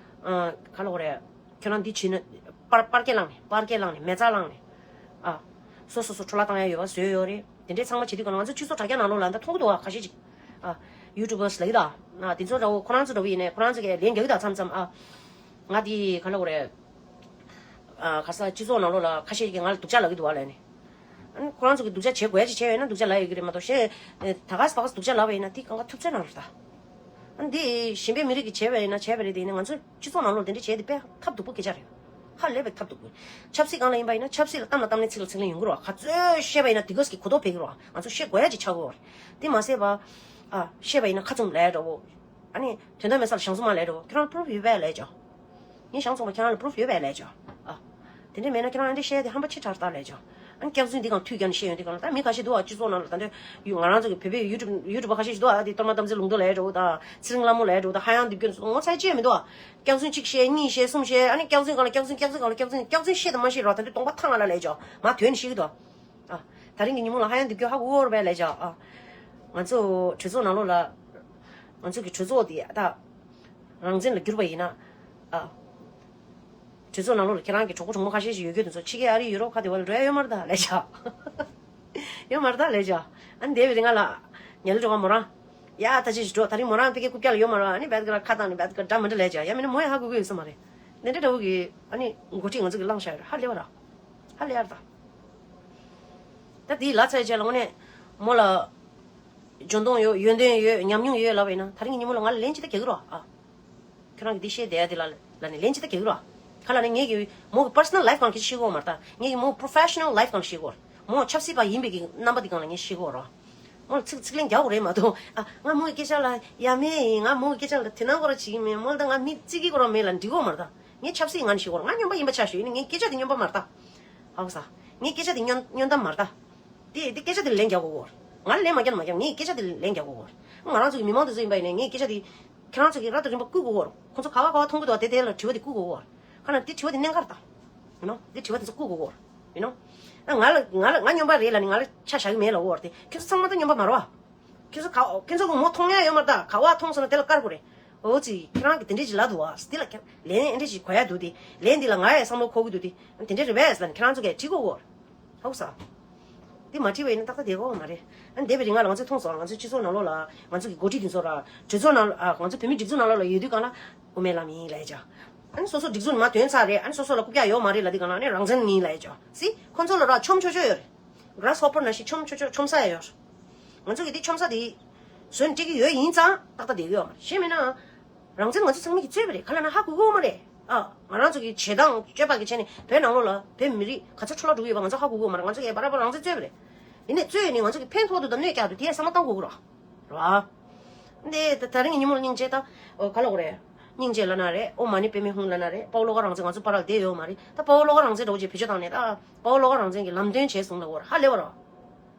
ཨ། ག་ལབ་དགོས་རེད། ཁྱོད་རང་འདི་བྱེད་ན་པར་པར་སྐད་བླངས་ནས་པར་སྐད་བླངས་ནས་མེ་བཙའ་བླངས་ནས། ཨ། སོ་སོ་སོ་འཕྲོ་བརླག་བཏང་ཡ་ཡོད་པ་བཟོས་ཡོད་རེད། དེ་འདྲའི་ཚང་མ་བྱེད་དུས་ག་ལ་ང་ཚོ་སྤྱི་ཚོགས་དྲ་རྒྱ་ནང་ལོགས་ལ་ད་མཐོང་གི་འདུག་ཨ། ཁ་ཤས་ཅིག་ཨ། ཡུ་ཊུབ་བར་ལབ་ཀྱི་ད། ཨ། དེ་ཚོ་འདྲ་བོ་ཁོ་རང་ཚོ་འདྲ་བོ་ཡིན་ནའི་ཁོ་རང་ཚོ་གིས་ལན་རྒྱག་གི་ད་མཚམས་མཚམས་ཨ། ང་དེ་ག་ལབ་དགོས་རེད། ཨ། ག་ས་སྤྱི་ཚོགས་ནང་ལོགས་ལ་ཁ་ཤས་ཀྱིས་ང་ལ་སྡུག་ཅག་ལབ་ཀྱི་འདུག་ཨ་ལབ་ནས། ཨ་ནི་ཁོ་རང་ཚོ་གིས་སྡུག་ཅག་བྱེད་དགོས་ཡ་ཅིག་བྱས་པ་ཡིན་ན་སྡུག་ཅག་ལབ་ཡོད་ཀྱི་རེད་མ་གཏོགས་གཞན། ད་ག་ས་ཕ་ག་ས་སྡུག་ཅག་ལབ་པ་ཡིན་ན་དེ་གང་ག་ཐུབ་ཚོད་ནང་རེད་ད། ཨ་ནི་དེ་གཞན་པའི་མི་རིགས་ཀྱིས་བྱས་པ་ཡིན་ན་བྱས་པ་རེད་དེ་ཡིན་ན་ང་ཚོ་སྤྱི་ཚོགས་ནང་ལོགས་དེ་འདྲ་བྱས་དེ་དཔེ་ཐབས་སྡུག་པོ་སྐད་ཆ་རེད། ཧ་ལས་པའི་ཐབས་སྡུག་པོ། ཆབ་སྲིད་སྒང་ལ་ཡིན་པ་ཡིན་ན་ཆབ་སྲིད་ལ་གཏམ་ལ་གཏམ་ལན་ཚིག་ལ་ཚིག་ལན་ཡོང་གི་རེད་བ། ག་ཚོད་བཤད་པ་ཡིན་ན་དེ་ག་ས་གི་གོ་རྟོགས་འཕེལ་གི་རེད་བ། ང་ཚོ་བཤད་དགོས་ཡ་ཅིག་ཆགས་ཀྱི་ཡོད་རེད། དེ་མ་ཟད་པ། ཨ། བཤད་པ་ཡིན་ན་ཁ་བཙུམ་ལབ་ཡ་འདྲ་བོ། ཨ་ནི་དོན་དག་མེད་ས་ལ་ཞང་ཚོང་མ་ལས་འགྲོ། ཁྱེད་རང་པུ་རུབ་ཡོད་པས་ལས་ཅོ། ངས་ཞང་ཚོང་མ་ཁྱེད་རང་ལ་པུ་རུབ་ཡོད་པས་ལས་ཅོ། ཨ། དེ་འདྲ་མེད་ན་ཁྱེད་རང་ཨ་འདྲ་བཤད་དེ་ཧམ་པ་ཆེ་དྲགས་རེད་ད་ལས་ཅོ། ཨ་ནི་སྐྱག་རྫུན་འདི་གང་མཐུད་རྒྱག་ནས་བཤད་ཡོང་དུས་གང་ལ་ད་མི་ཁ་ཤས་འདུག་ཨ། སྤྱི་ཚོགས་ནང་ལ་ད་འདྲ་ཡུ་ང་རང་ཚོ་གི་བོད་པའི་ཡུ་ཊུབ་ཡུ་ཊུབ་པ་ཁ་ཤས་ཤིག་འདུག་ཨ། དེ་གཏོར་མ་དམ་ཚིག་ལུང་རྟོགས་ལས་འགྲོ་ད། ཚེ་རིང་ལྷ་མོ་ལས་འགྲོ་ད། ཧ་ཡང་འདི་སྐྱོན་ཚོ་ངོ་ཚ་ཅི་ཡང་མི་འདུག་ཨ། སྐྱག་རྫུན་གཅིག་བཤད་གཉིས་བཤད་གསུམ་བཤད། ཨ་ནི་སྐྱག་རྫུན་གང་ལ་སྐྱག་རྫུན་སྐྱག་རྫུན་གང་ལ་སྐྱག་རྫུན་སྐྱག་རྫུན་བཤད་དང་མ་བཤད་རོགས། ད་འདྲ་གདོང་པ་ཐང་ང་ལ་ལས་ཅོ། མ་དོན་ནས་བཤད་གི་འདུག་ཨ། ཨ། ད་རིང་གི་ཉིན་མོ་ལ་ཧ་ཡང་འདི་སྐྱོ་ཧ་གོ་བོར་བས་ལས་ཅོ། ཨ། ང་ཚོ་གྲོས་ཚོགས་ནང་ལོགས་ལ། ང་ཚོ་གི་གྲོས་ཚོགས་དེ་ད། རང་བཙན་ལ་བསྒྱུར་བ་ཡིན་ན། ཨ། གྲོས་ཚོགས་ནང་ལོགས་ལ་ཁྱེད་རང་གི་གྲོགས་པོ་གྲོགས་མོ་ཁ་ཤས་ཤིག་ཡོད་རྒྱུ་དེ་ཚོ་ཕྱི་རྒྱལ་ཨ་རི་ཡུ་རོབ་ཁ་དེ་བ་ལ་འགྲོ་ཡ་ཡོད་མ་རེད་ད་ལས་ཅོ། ཡོད་མ་རེད་ད་ལས་ཅོ། ཨ་ནི་འདས་པའི་རིང་ང་ལ། ཉལ་འགྲོ་བ་མོ་རང་། ཡ་ད་ཅི་ཞིག་འགྲོ། ད་རིང་མོ་རང་ཕ་གི་རྐུབ་བཀྱག་ལ་ཡོད་མ་རེད། ཨ་ནི་བད་ག་ལ་ཁ་བཏང་ནས་བད་ག་འདྲ་མི་འདྲ་ལས་ཅོ། ཡ་མིན་ན་མོ་ཡ་ཧ་གོ་གི་ཡོད་ས་མ་རེད། འདི་འདྲ་འདྲ་བོ་གི་ཨ་ནི་འགོ་ཁྲིད་ང་ཚོ་གི་བླངས་བཞག་ཡོད་རེད། ཧ་ལས་པ་ར། ཧ་ལས་ཡ་རེད་ད། ད་དེའི་ལ་ཚ་ཡི་རྗེས་ལ་དངོས་གནས་མོ་ལ་འཇོན་ཐང་ཡོད། ཡོན་ཏན་ཡོད། ཉམས་མྱོང་ཡོད་ལབ་པ་ཡིན་ན་ད་རིང་གི་ཉིན་མོ་ལ་ང་ལ་ལན་ཅི་ལྟར་རྒྱག་གི་རོགས་ཨ། ཁྱོད་རང་གི་འདི་བཤད་བསྡད་ཡ་དེ་ལ་ལ་ནི་ལན་ཅི་ལྟར་རྒྱག་གི་རོགས། ག་ལ་ནི་ངེད་ཀྱི་མོ་གི་པར་སོ་ནལ་ལའིཕ་སྒང་གི་ཤེས་གོ་མ་རེད་ད། ངེད་ཀྱི་མོ་པྲོ་ཕེ་ཤ་ནལ་ལའིཕ་སྒང་ཤེས་གོ། མོ་ཆབ་སྲིད་པ་ཡིན་པའི་གི་རྣམ་པ་དེ་སྒང་ལ་ངས་ཤེས་གོ་རོགས། མོ་ལ་ཚིག་ཚིག་ལན་རྒྱག་དགོས་རེད་མ་གཏོགས། ཨ་ང་མོ་གི་སྐད་ཆ་ལ་ཡ་མེད་ཡིན། ང་མོ་གི་སྐད་ཆ་ལ་དེ་ནང་སྐོར་བྱེད་ཀྱི་མེད། མོ་ལ་ད་ང་མི་བརྩི་གི་སྐོར་མེད་ལ་འགྲིག་གོ་མ་རེད་ད། ངས་ཆབ་སྲིད་ངང་ནས་ཤེས་གོ་རོགས། ང་སྨྱོན་པ་ཡིན་པ་ཆ་བཞག་ཡིན་ན་ངའི་སྐད་ཆ་དེ་སྨྱོན་པ་མ་རེད་ད། ཧ་གོ་ས། ངའི་སྐད་ཆ་དེ་སྨྱོན་སྨྱོན་གཏམ་མ་རེད་ད། དེ་དེ་སྐད་ཆ་དེ་ལན་རྒྱག་དགོས་གོ། ང་ལ་ལན་མ་རྒྱག་ན་མ་རྒྱག་ངའི་སྐད་ཆ་དེ་ལན་རྒྱག་དགོས་གོ། ང་རང་ཚོ་གི་མི་མང་དེ་ཚོ་ཡིན་པ་ཡིན་ནའི་ངའི་སྐད་ཆ་དེ། ཁྱེད་རང་ཚོ་གི་རབ་དང་རིམ་པ་བསྐུལ་དགོས་གོ། ཁོང་ཚོ་ག་བ་ག་བ་མཐོང་གི་འདུག་བ་དེ་དེ་ལ་དྲི་བ་དེ་བསྐུལ་དགོས་གོ། ཁ་ན་དེ་དྲི་བ་དེ་གནད་འགག་རེད་ད། ཡིན་ནོ། དེ་དྲི་བ་དེ་ཚོ་བསྐུལ་དགོས་གོ། ཡིན་ནོ། ང་ལ་ང་ལ་ང་སྨྱོན་པ་རེད་ལ་ནི་ང་ལ་ཆ་བཞག་གི་མེད་ལ་འོར་དེ་ཁྱེད་ཚོ་ཚང་མ་ད་སྨྱོན་པ་མ་རེད་བ། ཁྱེད་ཚོ་ག་ཁྱེད་ཚོ་གི་མོ་མཐོང་ཡ་ཡོད་མ་རེད་ད། ག་བ་མཐོང་སོང་ན་དེ་ལ་བཀར་དགོས་རེད། འོ་ཙི་ཁྱེད་རང་གི་དེ་འདྲས་ཅིག་ལབ་འདུག་བ། དེ་ལ་ཁྱེད་ལན་འདྲས་ཅིག་གོ་ཡ་འདུག་དེ། ལན་འདི་ལ་ང་ཡ་བསམ་བློ་འཁོར་གི་འདུག་དེ། དེ་འདྲས་རེད་བས་ལ་ནི་ཁྱེད་རང་ཚོ་གས་དྲི་དགོས་གོ། ཧོ་ས། དེ་མ་བྲིས་པ་ཡིན་ན་ཏག་ཏག་བསྡད་ཀྱི་ཡོད་མ་རེད། ཨ་ནི་འདས་པའི་རིང་ང་ལ་ང་ཚོས་མཐོང་སོང་། ང་ཚོའི་སྤྱི་ཚོགས་ནང་ལོགས་ལ་ང་ཚོ་གི་འགོ་ཁྲིད་དེ་ཚོ་ར་གྲོས་ཚོགས་ནང་ལ་ཨ་ང་ཚོ་བོད་མིའི་སྒྲིག་འཛུགས་ནང་ལོགས་ལ་ཡོད་དུས་གང་ལ་དབུ་མའི་ལམ་ཡིན་ལབ་ཡ་ཅག་ཨ་ནི་སོ་སོ་སྒྲིག་འཛུགས་ནི་མ་དོན་ཚར་རེད། ཨ་ནི་སོ་སོ་ལ་རྐུབ་བཀྱག་ཡོད་མ་རེད་ལབ་དུས་གང་ལ་ཨ་ནི་རང་བཙན་ཡིན་ལབ་ཡ་ཅག་སི་ཁོ་ཚོ་ལ་ར་ཆོམ་ཆོ་ཆོ་ཡོད་རེད། གྷ་རཱ་སི་ཧོ་པར་ནང་བཞིན་ཆོམ་ཆོ་ཆོ་ཆོམ་ས་ཡ་ཡོད་རེད། ང་ཚོ་གི་དེ་ཆོམ་ས་དེ་བཟོས་ནས་སྤྲད་ཀྱི་ཡོད་ཡིན་ཙང་ཏག་ཏག་བསྡད་ཀྱི་ཡོད་མ་རེད། གཞན་མིན་ན། རང་བཙན་ང་ཚོ་ཚང་མས་ཀྱིས་རྩོད་པ་རེད། ག་ལ་ན་ཧ་གོ་གི་ཡོད་མ་རེད། ཨ། ང་རང་ཚོ་གི་བྱེད་སྟངས་སྤྱོད་པ་གི་ཆ་ནས་བོད་ནང་ལོགས་ལ་བོད་མི་རིགས་ག་ཚོད་འཕྲོ་བརླག་འགྲོ་གི་ཡོད་པ་ང་ཚོ་ཧ་གོ་གི་ཡོད་མ་རེད། ང་ཚོ་གིས་བར་བར་རང་བཙན་རྩོད་པ་རེད། ཡིན་ནའི་རྩོད་ནས་ང་ཚོ་གི་ཕན་ཐོགས་འདུག་དམ་གནོད་བསྐྱལ་འདུག་དེ་བསམ་བློ་བཏང་དགོས་ཀྱི་རེད། རེད་བ། འདི་ད་ད་རིང་གི་ཉིན་མོར་སྙིང་རྗེ་ད། ཨོ་ག་ལ་གོ་རེད། སྙིང་རྗེ་ལབ་ན་རེད། ཨོཾ་མ་ཎི་པདྨེ་ཧཱུྃ་ལབ་ན་རེད། དཔའ་བོ་བློ་དགའ་རང་བཙན་ང་ཚོ་བར་ལ་བསྡད་ཡོད་མ་རེད། ད་དཔའ་བོ་བློ་དགའ་རང་བཙན་འདྲ་བོ་ཅིག་བེད་སྤྱོད་བཏང་ནས་ད་དཔའ་བོ་བློ་དགའ་རང་བཙན་གྱི་ལམ་སྟོན་བྱས་སོང་ལབ་དགོས་རེད། ཧ་ལས་པ་རེད་བ།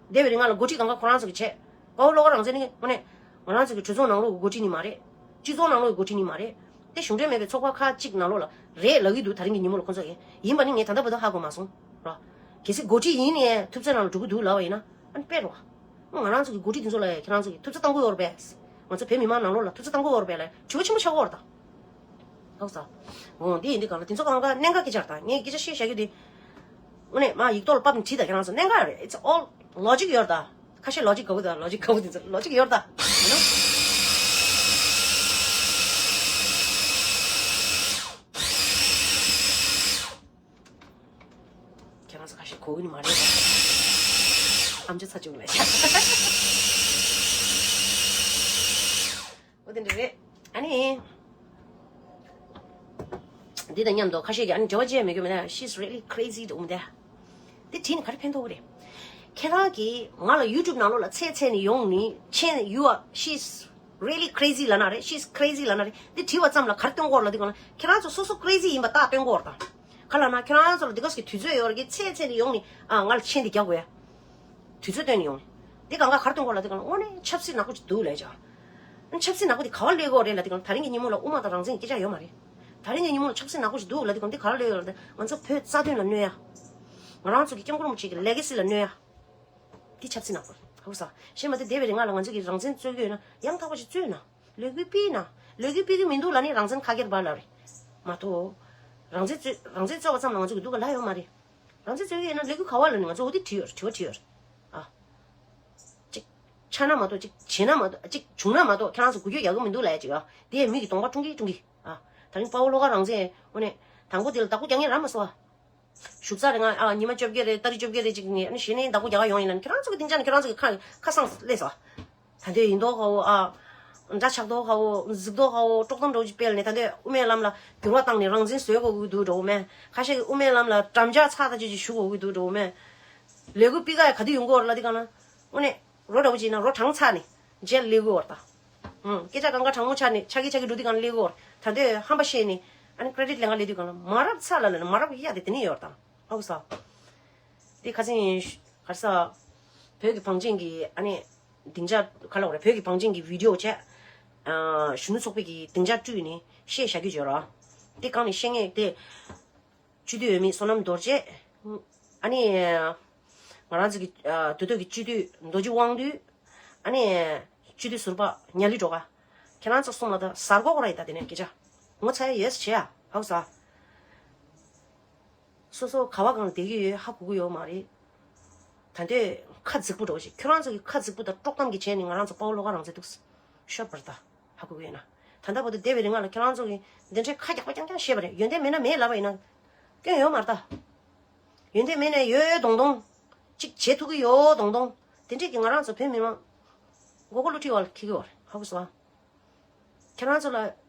འདས་པའི་རིང་ང་ལ་འགོ་ཁྲིད་གང་ག་ཁོ་རང་ཚོ་གིས་བྱས། དཔའ་བོ་བློ་དགའ་རང་བཙན་ནི་དངོས་གནས་ང་རང་ཚོ་གི་གྲོས་ཚོགས་ནང་ལོགས་ཀྱི་འགོ་ཁྲིད་ནི་མ་རེད། སྤྱི་ཚོགས་ནང་ལོགས་ཀྱི་འགོ་ཁྲིད་ནི་མ་རེད། དེ་གཞུང་འབྲེལ་མེད་པའི་ཚོགས་པ་ཁག་ཅིག་ནང་ལོགས་ལ་རེད་ལབ་ཀྱི་འདུག་ད་རིང་གི་ཉིན་མོ་ལ་ཁོ་ཚོ་གིས་ཡིན་པ་ནི་ངས་ད་ལྟ་བར་དུ་ཧ་གོ་མ་སོང་ར། གལ་སྲིད་འགོ་ཁྲིད་ཡིན་ནའི་ཐུབ་ཚོད་ནང་ལ་འགྲོ་གི་འདུག་ལབ་པ་ཡིན་ན་ཨ་ནི་དཔེ་རེད་བ། ང་རང་ཚོ་གི་འགོ་ཁྲིད་དེ་ཚོ་ལ་ཡང་ཁྱེད་རང་ཚོ་གིས་ཐུབ་ཚོད་བཏང་གི་ཡོད་རེད་པས། ང་ཚོ་བོད་མི་མང་ནང་ལོགས་ལ་ཐུབ་ཚོད་བཏང་གི་ཡོད་རེད་པས་ལ་དྲི་བ་ཆེན་པོ་ཆགས་ཀྱི་ཡོད་རེད་ད། ཧོ་ས། འོ་འདི་ཡིན་དུས་གང་ལ་དེ་ཚོ་གང་ག་གནད་འགག་སྐད་ཆ་རེད་ད། ངས་སྐད་ཆ་བཤད་བཞག་རྒྱུ་དེ། དངོས་གནས་མ་ཡིག་ཐོག་ལ་ཕབ་ནས་བྲིས་དང་ཁྱེད་རང་ཚོ་གནད་འགག་རེད། It's all ལོ་ཇིག་ཡོད་ད། ཁ་ཤས་ལོ་ཇིག་དགའ་བོ་དང་ལོ་ཇིག་དགའ་བོ་དེ་ཚོ་ལོ་ཇིག་ཡོད་ད། ཁྱེད་རང་ཚོ་ཁ་ཤས་གོ་གི་ནི་མ་རེད། ཨམ་ཅོག་ཚ་བྱུང་ལས། འོ་དེ་འདྲ་རེད། ཨ་ནི། འདི་དང་མཉམ་དུ་ཁ་ཤས་ཀྱིས་ཨ་ནི་འབྲེལ་བ་བཅད་མི་དགོས་མེད་ན། She's really crazy འདུག་མི་འདུག་འདི་བྲིས་ནས་ག་རེ་ཕན་ཐོགས་རེད། ཁྱེད་རང་གིས་ང་ལ་YouTube ནང་ལོགས་ལ་ཚད་ཚད་ནས་ཡོང་ནི་མཁྱེན། You are, she's really crazy ལབ་ན་རེད། She's crazy ལབ་ན་རེད། འདི་བྲིས་པ་ཙམ་ལ་ག་རེ་སྟོན་གྱི་ཡོད་རེད་ལབ་དུས་སྒང་ལ། ཁྱེད་རང་ཚོ་སོ་སོ་crazy ཡིན་པ་རྟགས་སྟོན་གྱི་ཡོད་རེད་ད། ག་ལབ་ན་ཁྱེད་རང་ཚོ་ལ་འདི་ག་ཟེར་གྱི་དུས་ཚོད་ཡོད་རེད་གི། ཚད་ཚད་ནས་ཡོང་ནི་ཨ་ང་ལ་མཆན་འདི་རྒྱག་དགོས་ཡ། དུས་ཚོད་བཏོན་ནས་ཡོང་ནི། འདི་གང་ག་ག་རེ་སྟོན་གྱི་ཡོད་རེད་ལབ་དུས་སྒང་ལ། དངོས་གནས་ཆབ་སྲིད་ནག་པོ་ཅིག་འདུག་ལབ་ཅིག་ཆབ་སྲིད་ནག་པོ་འདི་ག་པར་སླེབས་ཀྱི་ཡོད་རེད་ལབ་དུས་སྒང་ལ། ད་རིང་གི་ཉིན་མོ་ལ་དབུ་མ་དང་རང་བཙན་གྱི་སྐད་ཆ་ཡོད་མ་རེད། ད་རིང་གི་ཉིན་མོ་ལ་ཆབ་སྲིད་ནག་པོ་ཞིག་འདུག་ལབ་དུས་སྒང་འདི་ག་རེ་སླེབས་ཡོད་རེད་ལབ་དུས། ང་ཚོ་བོད་རྩ་དོན་ལ་གནོད་ཡ། ང་རང་ཚོ་གི་སྐྱབས་མགོན་རིན་པོ་ཆེ་གི་ལེ་ག་སི་ལ་གནོད་ཡ། འདི་ཆབ་སྲིད་ནག་པོ་རེད། ཧ་གོ་སོང་། གཞན་མ་གཏོགས་འདས་པའི་རིང་ལ་ང་ཚོ་གིས་རང་བཙན་རྩོད་ཀྱི་ཡོད་ན་ཡང་དག་པ་ཞིག་རྩོད་ན། ལས་འགུལ་སྤེལ་ན། ལས་འགུལ་སྤེལ་གྱི་མི་འདུག་ལབ་ནས་རང་བཙན་ཁ་སྐྱེར་འབར་ལབ་རེད་མ་གཏོགས། རང་བཙན་རྩོད་རང་བཙན་རྩོད་པ་ཙམ་ལ་ང་ཚོ་གི་སྡུག་ག་ལབ་ཡོད་མ་རེད། རང་བཙན་རྩོད་ཀྱི་ཡོད་ན་ལས་འགུལ་ག་པ་ལབ་ནས་ང་ཚོ་འོ་དེ་དྲིས་ཡོད་རེད། དྲི་བ་དྲིས་ཡོད་རེད། ཨ། གཅིག་ཆགས་ན་མ་གཏོགས། གཅིག་བྱས་ན་མ་གཏོགས། གཅིག་བྱུང་ན་མ་གཏོགས་ཁྱེད་རང་ཚོ་འགུལ་སྐྱོད་རྒྱག་གི་མི་འདུག་ལབ་ཡ་ཅིག་ཡོད། དེ་མི་གི་གདོང་པ་བཀྲུང་གི་བཀྲུང་གི། ཨ། ད་རིང་དཔའ་བོ་བློ་དགའ་རང་བཙན་དངོས་གནས་དང་པོ་དེ་ལ་བདག་པོ་རྒྱག་མཁན་རག་མ་སོང་ཨ། བཞུགས་ཚར་རེད། ང་ཨ་ཉི་མ་བཅོ་བརྒྱད་རེད། ཏ་རིག་བཅོ་བརྒྱད་རེད་ཅིག་ནས་ཨ་ནི་གཞི་ནས་བདག་པོ་རྒྱག་ག་ཡོང་ཡིན་ལབ་ནས་ཁྱེད་རང་ཚོ་གི་སྡིངས་ཆ་ནས་ཁྱེད་རང་ཚོ་གི་ཁ་ཁ་སང་སླེབས་སོང་། ད་ལྟའི་ཡིན་མདོག་ཁ་བོ་ཨ། འདྲ་ཆགས་མདོག་ཁ་བོ་གཟིགས་མདོག་ཁ་བོ་དཀྲོག་གཏམ་འདྲ་བོ་ཅིག་སྤེལ་ནས། ད་ལྟའི་དབུ་མའི་ལམ་ལ་འགྱུར་བ་བཏང་ནས་རང་བཙན་བཟོ་དགོས་ཀྱི་འདུག་འདྲ་བོ་མེད། ཁ་ཤས་ཀྱིས་དབུ་མའི་ལམ་ལ་དམ་བཅའ་ཚགས་ཚུད་ཅིག་ཞུ་དགོས་ཀྱི་འདུག་འདྲ་བོ་མེད། ལས་འགུལ་སྤེལ་ག་ཡ་ག་དུས་ཡོང་གི་ཡོད་རེད་ལབ་དུས་སྒང་ལ། དངོས་གནས་རོ་འདྲ་བོ་ཅིག་ཡིན་ན་རོ་གྲངས་ཚར་ནས་རྗེས་སླེབས་ཀྱི་ཡོད་རེད་ད། ཧུམ། སྐད་ཆ་གང་ག་གྲང་མོ་ཆགས་ནས་ཆགས་ཀྱི་ཆགས་ཀྱི་འགྲོ་དུས་སྒང་ལ་སླེབས་ཀྱི་ཡོད་རེད། ད་ལྟའི་ཧམ་པ་བཤད་ནས་ཨ་ནི་ཀེ་རེ་ཌིཊ་ལེན་ག་སླེབས་དུས་སྒང་ལ་མ་རབས་ཚ་ལ་ལ་ནི་མ་རབས་གཡའ་དེ་དེ་ནས་ཡོད་རེད་ད། ཧ་གོ་སོང་། དེ་ཁ་སང་ག་རེ་ཟ། བོད་ཀྱི་བང་ཆེན་གྱི་ཨ་ནི་སྡིངས་ཆ་ག་ལབ་དགོས་རེད། བོད་ཀྱི་བང་ཆེན་གྱི་བི་ཌི་ཡོ་བྱས། ཨ། གཞོན་ནུ་ཚོགས་པའི་གི་སྡིངས་ཆ་བསྐྲུན་ནས་བཤད་བཞག་རྒྱུ་བྱོས་རོགས། དེ་གང་ནས་བཤད་ངེས་དེ། སྤྱི་འཐུས་འོས་མི་བསོད་ནམས་རྡོ་རྗེ། ཨ་ནི། ང་རང་ཚོ་གི་ཨ། དུས་ཐོག་གི་སྤྱི་འཐུས་རྡོ་རྗེ་དབང་འདུས། ཨ་ནི། སྤྱི་འཐུས་ཟུར་པ་ཉ་ལི་སྒྲོལ་དཀར། ཁྱེད་རང་ཚོ་གསུམ་ལ་ད་གཟའ་འཁོར་ར་ཡི་ད་དེ་ནས་སྐད་ཆ་ངོ་ཚ་ཡ་ཡོད་ཟེར་བྱས་ཡ། ཧ་གོ་སོང་། སོ་སོ་ག་བ་གང་ལ་བསྡད་ཀྱི་ཡོད་ཧ་གོ་གི་ཡོད་མ་རེད། ད་ལྟའི་ཁ་རྫིག་པོ་འདྲ་བོ་ཞིག་ཁྱོད་རང་ཚོ་གི་ཁ་རྫིག་པོ་དང་དཀྲོག་གཏམ་གྱི་བྱས་ནས་ང་རང་ཚོ་དཔའ་བོ་བློ་དགའ་རང་བཙན་འདུག་ཤོད་པར་ད། ཧ་གོ་གི་ཡོད་ན། ད་ལྟ་བར་དུ་འདས་པའི་རིང་ལ་ཁྱེད་རང་ཚོ་གིས་འདི་འདྲའི་ཁ་རྒྱག་པ་རྐྱང་རྐྱང་བཤད་པ་རེད། ཡོན་ཏན་མེད་ན་མེད་ལབ་པ་ཡིན་ན། སྐྱོན་ཡོད་མ་རེད་ད། ཡོན་ཏན་མེད་ན་ཡོད་ཡོད་མདོག་མདོག་ཅིག་བྱེད་ཐུབ་ཀྱི་ཡོད་མདོག་མདོག་དེ་འདྲས་ཀྱིས་ང་རང་ཚོ་བོད་མི་མང་མགོ་སྐོར་བསླུ་བྲིད་འོག་ལ་འཁྱེར་གྱི་ཡོད་རེད། ཧ་གོ་སོང་ཨ། ཁྱེད་རང་ཚོ་ལ་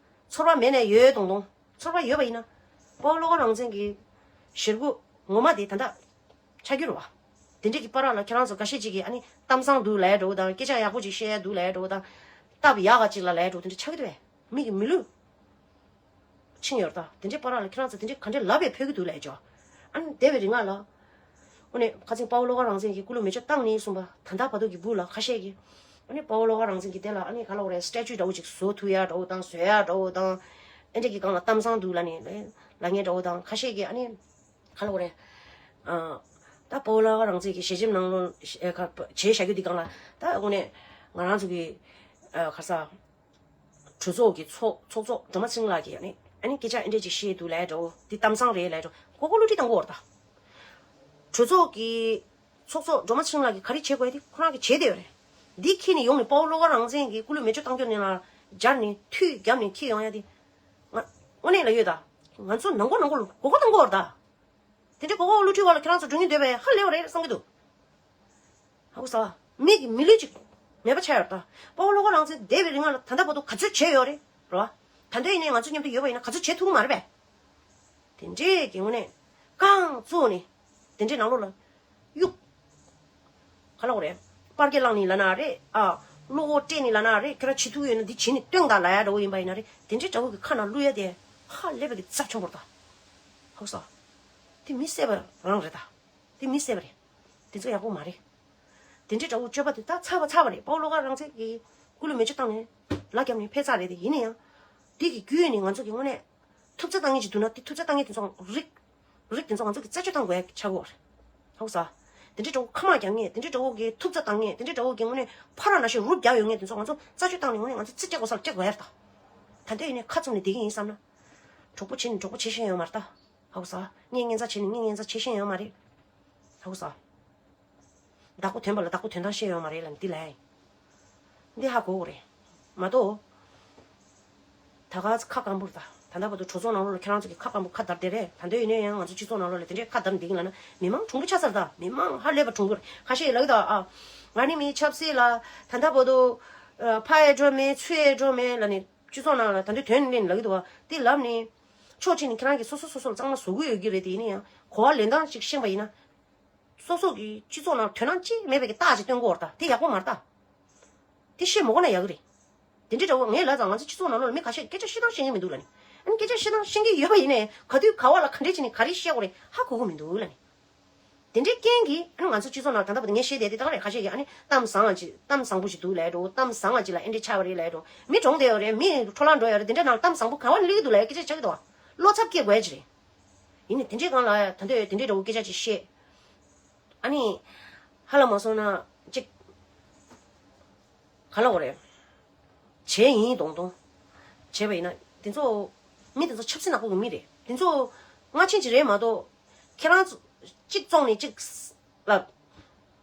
ཚོར་བ་མེད་ན་ཡོད་ཡོད་མདོག་མདོག་ཚོར་བ་ཡོད་པ་ཡིན་ན། དཔའ་བོ་བློ་དགའ་རང་བཙན་གྱི་ཞེ་དགུ་ངོ་མ་དེ་ད་ལྟ་ཆགས་ཀྱི་རེད་བ། དེ་འདྲས་ཀྱི་བར་ལ་ཁྱེད་རང་ཚོ་འགའ་ཤས་ཅིག་གིས་ཨ་ནི་གཏམ་བཟང་འདུག་ལབ་ཡ་འདྲ་བོ་དང་། སྐད་ཆ་ཡག་པོ་ཅིག་བཤད་ཡ་འདུག་ལབ་ཡ་འདྲ་བོ་དང་། སྟབས་ཡག་ག་ཅིག་ལ་ལབ་ཡ་འདྲ་བོ་དེ་འདྲས་ཆགས་ཀྱི་འདུག་བས། མི་གི་མི་ལུས་ཕྱིན་ཡོད་རེད་ད། དེ་འདྲའི་བར་ལ་ཁྱེད་རང་ཚོ་དེ་འདྲའི་ག་འདྲའི་ལབ་པའི་ཕོད་ཀྱི་འདུག་ལབ་ཅོ། ཨ་ནི་འདས་པའི་རིང་ལ། དངོས་གནས་ཁ་སང་དཔའ་བོ་བློ་དགའ་རང་བཙན་གྱིས་སྐུ་ལུས་མེ་མཆོད་བཏང་ནས་གསུངས་པ་ད་ལྟ་བར་དུ་གི་སྦུག་ལ་ཁ་ཤས་ཀྱིས། ཨ་ནི་དཔའ་བོ་བློ་དགའ་རང་བཙན་གྱིས་དེ་ལ་ཨ་ནི་ག་ལབ་དགོས་རེད། སི་ཊེ་ཅུ་འདྲ་བོ་ཅིག་བཟོ་ཐུབ་ཡ་འདྲ་བོ་དང་། བཟོ་ཡ་འདྲ་བོ་དང་། ཨེ་འདྲ་གི་སྒང་ལ་གཏམ་བཟང་འདུག་ལབ་ནས་ལབ་མཁན་འདྲ་བོ་དང་། ཁ་ཤས་ཀྱིས་ཨ་ནི་ག་ལབ་དགོས་རེད། ཨ། ད་དཔའ་བོ་བློ་དགའ་རང་བཙན་གྱི་ཞལ་ཆེམས་ནང་ལོགས་བྱས་བཞག་རྒྱུ་དེ་སྒང་ལ་ད་དངོས་གནས་ང་རང་ཚོ་གི་ཨ། ག་རེ་ཟ། གྲོས་ཚོགས་ཀྱི་ཚོགས་ཚོགས་གཙོ་སྒྲོལ་མ་ཚེ་རིང་ལགས་ཀྱིས་ཨ་ནི་ཨ་ནི་སྐད་ཆ་ཨེ་འདྲས་ཅིག་བཤད་འདུག་ལབ་འདྲ་བོ། འདི་གཏམ་བཟང་རེད་ལབ་འདྲ་བོ་མགོ་སྐོར་བསླུ་བྲིད་བཏང་གི་ཡོད་རེད་ད། གྲོས་ཚོགས་ཀྱི་ཚོགས་གཙོ་སྒྲོལ་མ་ཚེ་རིང་ལགས་ཀྱིས་ག་རེ་བྱེད་དགོས་ཡ་དེ་ཁོ་རང་གིས་བྱས་བསྡད་ཡོད་རེད། འདི་ཁྱེར་ནས་ཡོང་ནས་དཔའ་བོ་བློ་དགའ་རང་བཙན་གྱིས་སྐུ་ལུས་མེ་མཆོད་བཏང་རྒྱུ་ནི་ལ་སྦྱར་ནས་མཐུད་བརྒྱབ་ནས་འཁྱེར་ཡོང་ཡ་དེ། ང་དངོས་གནས་ལ་ཡོད་ད། ང་ཚོ་ནང་ཁོག་ནང་ཁོག་ལ་མགོ་སྐོར་བཏང་གི་ཡོད་རེད་ད། དེ་འདྲའི་མགོ་སྐོར་བསླུ་བྲིད་འོག་ལ་ཁྱེད་རང་ཚོ་འགྲོ་སྙིང་འདོད་པས་ཧ་ལས་པ་རེད་བསམ་གྱི་འདུག་ཧ་གོ་སོང་། མི་གི་མི་ལུས་ཅིག་མེད་པ་ཆགས་ཡོད་རེད་ད། དཔའ་བོ་བློ་དགའ་རང་བཙན་འདས་པའི་རིང་ལ་ད་ལྟ་བར་དུ་ག་ཚོད་བྱས་ཡོད་རེད་རོ། ད་ལྟ་ཡིན་ནའི་ང་ཚོ་མཉམ་དུ་ཡོད་པ་ཡིན་ན་ག་ཚོད་བྱེད་ཐུབ་ཀྱི་མ་རེད་པས། དེ་འདྲའི་གི་དངོས་གནས་རྐང་བཙུགས་ནས་དེ་འདྲའི་ནང་ལོགས་ལ་གཡུག་ག་ལབ་དགོས་རེད། པར་སྐད་བླངས་ནི་ལབ་ན་རེད། ཨ། བློ་ཁོག་སྤྲད་ནི་ལབ་ན་རེད། ཁྱོད་རང་བྱེད་ཐུབ་ཡོད་ན་འདི་བྱེད་ནི་སྟོན་དང་ལབ་ཡ་འདྲ་བོ་ཡིན་པ་ཡིན་ན་རེད། དེ་འདྲའི་འདྲ་བོ་གི་ཁ་ནང་བླུག་ཡ་དེ་ཧ་ལས་པའི་གི་རྩ་ཆེན་པོ་རེད་ད། ཧ་གོ་སོང་། དེ་མི་བསད་པ་རང་རེད་ད། དེ་མི་བསད་པ་རེད། དེ་ཚོ་ཡག་པོ་མ་རེད། དེ་འདྲའི་འདྲ་བོ་སྤྱོད་པ་དེ་ད་ཚར་བ་ཚར་བ་རེད། དཔའ་བོ་བློ་དགའ་རང་བཙན་གྱིས་སྐུ་ལུས་མེ་མཆོད་བཏང་ནས་ལག་བརྒྱབ་ནས་ཕེབས་ཚར་རེད་དེ། ཡིན་ན་ཡང་། དེ་གི་བརྒྱུད་ནས་ང་ཚོ་གི་དངོས་གནས་ཐུབ་ཚོད་བཏང་མཁན་ཅིག་འདུག་ན། དེ་ཐུབ་ཚོད་བཏང་མཁན་དེ་ཚོ་རིགས། རིགས་དེ་ཚོ་ང་ཚོ་གི་རྩད་གཅོད་བཏང་དགོས་ཡ་ཆགས་ཀྱི་ཡོད་རེད། ཧ་གོ་སོང་། དེ་འདྲའི་འདྲ་བོ་ཁ་དམག་རྒྱག་མཁན། དེ་འདྲའི་འདྲ་བོ་གི་ཐུབ་ཚོད་བཏང་མཁན། དེ་འདྲའི་འདྲ་བོ་གི་དངོས་གནས་ཕར་ར་ན་ཤོད་རུབ་རྒྱག་ཡོད་མཁན་དེ་ཚོ་ང་ཚོ་རྩད་གཅོད་བཏང་ནས་དངོས་གནས་ང་ཚོ་རྩིས་སྤྲད་དགོས་ས་ལ་སྤྲད་དགོས་ཡ་རེད་ད། ད་ལྟ་ཡིན་ནའི་ཁ་བཙུམ་ནས་བསྡད་ཀྱི་ཡིན་བསམ་ན། གྲོགས་པོ་བྱེད་ནས་གྲོགས་པོ་བྱེད་ཤེས་ཡོད་མ་རེད་ད། ཧ་གོ་སོང་། ངས་ངན་ཚ་བྱས་ནས་ངས་ངན་ཚ་བྱེད་ཤེས་ཡོད་མ་རེད། ཧ་གོ་སོང་། བདག་པོ་དོན་པ་ལ་བདག་པོ་དོན་ཐང་ཤེས་ཡོད་མ་རེད་ལབ་ནི་འདི་ལ་ཡིན། འདི་ཧ་གོ་དགོས་རེད། མ་གཏོགས། ད་ག་ཁ་སྐམ་པོ་རེད་ད། ད་ལྟ་བར་དུ་གྲོས་ཚོགས་ནང་ལོགས་ལ་ཁྱེད་རང་ཚོ་གི་ཁ་སྐམ་པོ་ཁ་བརྡབ་བསྡད་རེད། ད་འདོད་ཡིན་ན་ཡང་ང་ཚོ་སྤྱི་ཚོགས་ནང་ལོགས་ལ་དེ་འདྲའི་ཁ་བརྡབ་འདི་ཡིན་ལབ་ན་མི་མང་གྲུང་པོ་ཆགས་ཚར་ད། མི་མང་ཧ་ལས་པ་གྲུང་པོ་རེད། ཁ་ཤས་ལབ་ཀྱི་ད། ཨ། ང་ནི་མི་ཆབ་སྲིད་ལ་ད་ལྟ་བར་དུ་ཨ། ཕར་ཡང་འགྲོ་མེད་ཚུར་ཡང་འགྲོ་མེད་ལབ་ནས་སྤྱི་ཚོགས་ནང་ལ་ད་འདོད་དོན་ལེན་ལབ་ཀྱི་འདུག་བ། དེ་ལབ་ནས་ཕྱོགས་གཅིག་ནས་ཁྱེད་རང་གིས་སོ་སོ་སོ་སོ་ལ་གཙང་མ་བཟོ་གི་ཡོད་ཀྱི་རེད། དེ་ཡིན་ན་ཡང་གོ་བ་ལེན་སྟངས་ཅིག་ཤེས་པ་ཡིན་ན། སོ་སོ་གི་སྤྱི་ཚོགས་ནང་དོན་སྣང་ཅིག་མེད་པའི་གི་རྟགས་ཅིག་སྟོན་གྱི་ཡོད་རེད་ད། དེ་ཡག་པོ་མ་རེད་ད། དེ་བཤད་མ་དགོས་ན་ཡག་གི་རེད། དེ་འདྲའི་འདྲ་བོ་ངས་ལབ་ཙང་ང་ཚོ་སྤྱི་ཚོགས་ནང་ལོགས་ལ་མི་ཁ་ཤས་སྐད་ཆ་བཤད་སྟངས་ཤེས་ཀྱི་མི་འདུག་ལབ་ནི། ཨ་ནི་སྐད་ཆ་བཤད་སྟངས་ཤེས་ཀྱི་ཡོད་པ་ཡིན་ནའི་ག་དུས་ག་བ་ལ་ག་འདྲས་བྱས་ནས་ག་རེ་བཤད་དགོས་རེད་ཧ་གོ་གི་མི་འདུག་ལབ་ནི། དེ་འདྲའི་རྐྱེན་གྱིས་ཨ་ནི་ང་ཚོ་སྤྱི་ཚོགས་ནང་ད་ལྟ་བར་དུ་ངས་བཤད་བསྡད་དེ་ད་ག་རེད། ཁ་ཤས་ཀྱིས་ཨ་ནི་གཏམ་བཟང་བ་ཅིག་གཏམ་བཟང་པོ་ཞིག་འདུག་ལབ་འགྲོ། གཏམ་བཟང་བ་ཅིག་ལ་ཨེ་འདྲས་ཆགས་པ་རེད་ལབ་འགྲོ། མི་གྲོངས་བསྡད་ཡོད་རེད། མི་འཕྲོ་བརླག་འགྲོ་ཡོད་རེད། དེ་འདྲའི་ནང་གཏམ་བཟང་པོ་ག་བ་ནས་སླེབས་ཀྱི་འདུག་ལབ་སྐད་ཆ་ཆགས་ཀྱི་འདུག་བ། བློ་འཚབ་སྐྱེ་དགོས་ཡ་ཅིག་རེད། ཡིན་ནའི་དེ་འདྲའི་སྒང་ལ་ད་འདོད་དེ་འདྲའི་འདྲ་བོ་སྐད་ཆ་ཅིག་བཤད། ཨ་ནི། ཧ་ལམ་མ་སོང་ན་ཅིག་ག་ལ་འོ་རེད། བྱས་ཡིན་དོང་དོང་། བྱས་པ་ཡིན་ན་དེ་ཚོ། མི་དེ་ཚོ་ཆབ་སྲིད་ནག་པོ་གི་མི་རེད། དེ་ཚོ་སྔ་ཕྱིན་ཅིག་རེད་མ་གཏོགས། ཁྱེད་རང་ཚོ་གཅིག་བཙོང་ནས་གཅིག་ལ་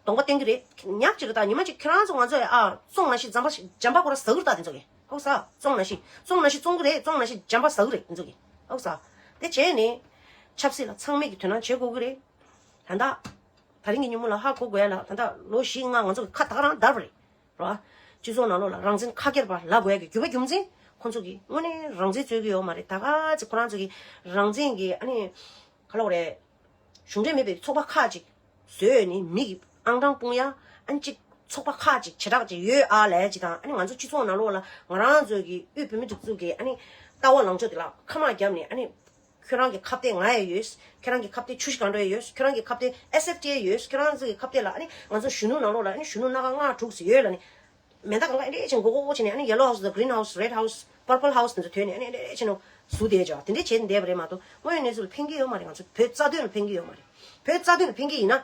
གདོང་པ་བསྟན་གི་རེད། ཉག་ཅིག་རེད་ད། ཉི་མ་གཅིག་ཁྱེད་རང་ཚོ་ང་ཚོ་ཡ་ཨ་བཙོང་ན་ཤི་འཇམ་པ་ཞིག་འཇམ་པ་ཁོ་ར་ཟ་གི་རེད་ད། དེ་ཚོ་གི་ཧོག་ས་བཙོང་ན་ཤི་བཙོང་ན་ཤི་བཙོང་གི་རེད། བཙོང་ན་ཤི་འཇམ་པ་ཟ་གི་རེད། དེ་ཚོ་གི་ཧོག་ས། དེ་བྱས་ནས་ཆབ་སྲིད་ལ་ཚང་མས་ཀྱི་དོ་སྣང་བྱེད་དགོས་གི་རེད། ད་ལྟ། ད་རིང་གི་ཉིན་མོ་ལ་ཧ་གོ་དགོས་ཡ་ལ། ད་ལྟ་ལོ་བཞི་ལྔ་ང་ཚོ་གི་ཁ་ད་ག་རང་བརྡར་བ་རེད། རོ། སྤྱི་ཚོགས་ནང་ལོགས་ལ་རང་བཙན་ཁ་ཁྱེར་པ་ལབ་དགོས་ཡ་གི་རྒྱུ་བ་རྒྱུ་མཚན་ཁོང་ཚོ་གིས་དངོས་གནས་རང་བཙན་རྩོད་ཀྱི་ཡོད་མ་རེད། ད་ག་ཚོད་ཁོ་རང་ཚོ་གིས་རང་བཙན་གྱི་ཨ་ནི་ག་ལབ་དགོས་རེད། གཞུང་འབྲེལ་མེད་པའི་ཚོགས་པ་ཁག་ཅིག་བཟོས་ནས་མི་གི་ཨང་གྲངས་སྤུངས་ཡ། ཨ་ནི་གཅིག་ཚོགས་པ་ཁག་ཅིག་བྱེ་བྲག་ཅིག་ཡོད་ཨ་ལས་ཅིག་དང་། ཨ་ནི་ང་ཚོ་སྤྱི་ཚོགས་ནང་ལོགས་ལ་ང་རང་ཚོ་གི་དབུས་བོད་མི་སྒྲིག་འཛུགས་ཀྱི་ཨ་ནི་ལྟ་བ་ལངས་ཕྱོགས་དེ་ལ་ཁ་དམག་བརྒྱབ་ནས། ཨ་ནི་ཁྱོད་རང་གི་ཁ་གཏད་ང་ཡ་ཡོད། ཁྱོད་རང་གི་ཁ་གཏད་ཆུ་བཞི་སྒང་དྲུག་ཡ་ཡོད། ཁྱོད་རང་གི་ཁ་གཏད་ཨེས་ཨེཕ་ཊི་ཡ་ཡོད། ཁྱོད་རང་ཚོ་གི་ཁ་གཏད་ལ་ཨ་ནི་ང་ཚོ་གཞོན་ནུ་ནང་ལོགས་ལ་ཨ་ནི་གཞོན་ནུ་སྣ་ཁ་ལྔ་དྲུག་ཙམ་ཡོད་ལབ་ནི། མེ་མདའ་གང་ག་ཨེ་འདྲས་བྱས་ནས་མགོ་སྐོར་བྱས་ནས། ཨ་ནི་ཡེ་ལོ་ཧའུ་སི་དང་གི་རིན་ཧའུ་སི་རེད་ཧའུ་སི་པར་པལ་ཧའུ་སི་དེ་ཚོ་ཐོན་ནས། ཨ་ནི་ཨེ་འདྲས་བྱས་ནས་ཟུར་བསྡད་བྱས། དེ་འདྲས་བྱས་ནས་བསྡད་པ་རེད་མ་གཏོགས། དངོས་ཡོད་གནས་ཚུལ་ལ་ཕན་གྱི་ཡོད་མ་རེད། ང་ཚོ་བོད་རྩ་དོན་ལ་ཕན་གྱི་ཡོད་མ་རེད། བོད་རྩ་དོན་ལ་ཕན་གྱི་ཡིན་ན།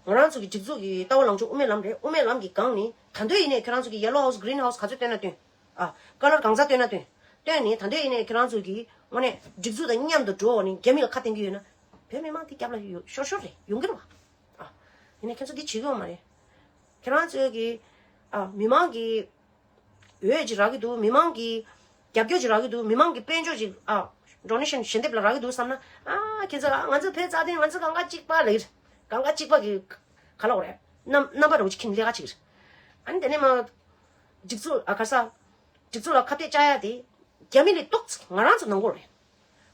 ང་རང་ཚོ་གི་སྒྲིག་འཛུགས་ཀྱི་ལྟ་བ་ལངས་ཕྱོགས་དབུ་མའི་ལམ་རེད། དབུ་མའི་ལམ་གྱི་སྒང་ནས་ད་འདོད་ཡིན་ནའི་ཁྱོད་རང་ཚོ་གི་ཡེ་ལོ་ཧའུ་སི་གི་རིན་ཧའུ་སི་ག་ཚོད་བཏོན་ན་བཏོན། ཨ། ཀ་ལར་གང་ཚ་བཏོན་ན་བཏོན། བཏོན་ནས་ད་འདོད་ཡིན་ནའི་ཁྱོད་རང་ཚོ་གི་དངོས་གནས་སྒྲིག་འཛུགས་དང་མཉམ་དུ་འགྲོ་ནས་རྒྱ་མི་ལ་ཁ་གཏད་ཀྱི་ཡོད་ན། བོད་མི་མང་དེ་རྒྱབ་ལ་ཡོད་ཤོར་ཤོར་རེད། ཡོང་གི་རེད་བ། ཨ། ཡིན་ནའི་ཁྱོད་ཚོ་འདི་བྱེད་ཀྱི་ཡོད་མ་རེད། ཁྱེད་རང་ཚོ་གི། ཨ། མི་མང་གི་འོས་ཅིག་རག་གི་འདུག་མི་མང་གི་རྒྱབ་སྐྱོར་ཅིག་རག་གི་འདུག་མི་མང་གི་དཔལ་འབྱོར་ཅིག་ཨ། ཌོ་ནེ་ཤན་ཞལ་འདེབས་ལ་རག་གི་འདུག་བསམ་ན། ཨ། ཁྱེད་ཚོ་ལ་ང་ཚོ་བོད་རྩ་དོན། ང་ཚོ་གང་ག་གཅིག་པ་ལབ་ཀྱི་རེད། གང་ག་གཅིག་པ་གི་ག་ལབ་དགོས་རེད། རྣམ་རྣམ་པ་འདྲ་བོ་ཅིག་ཁྱེར་ནས་ལས་ཀ་བྱེད་ཀྱི་རེད། ཨ་ནི་དེ་ནས་མ། སྒྲིག་འཛུགས། ཨ། ག་ས། སྒྲིག་འཛུགས་ལ་ཁ་གཏད་བཅག་ཡ་དེ་རྒྱ་མི་ལས་སྡུག་ཙམ་ང་རང་ཚོ་ནང་གོ་རེད།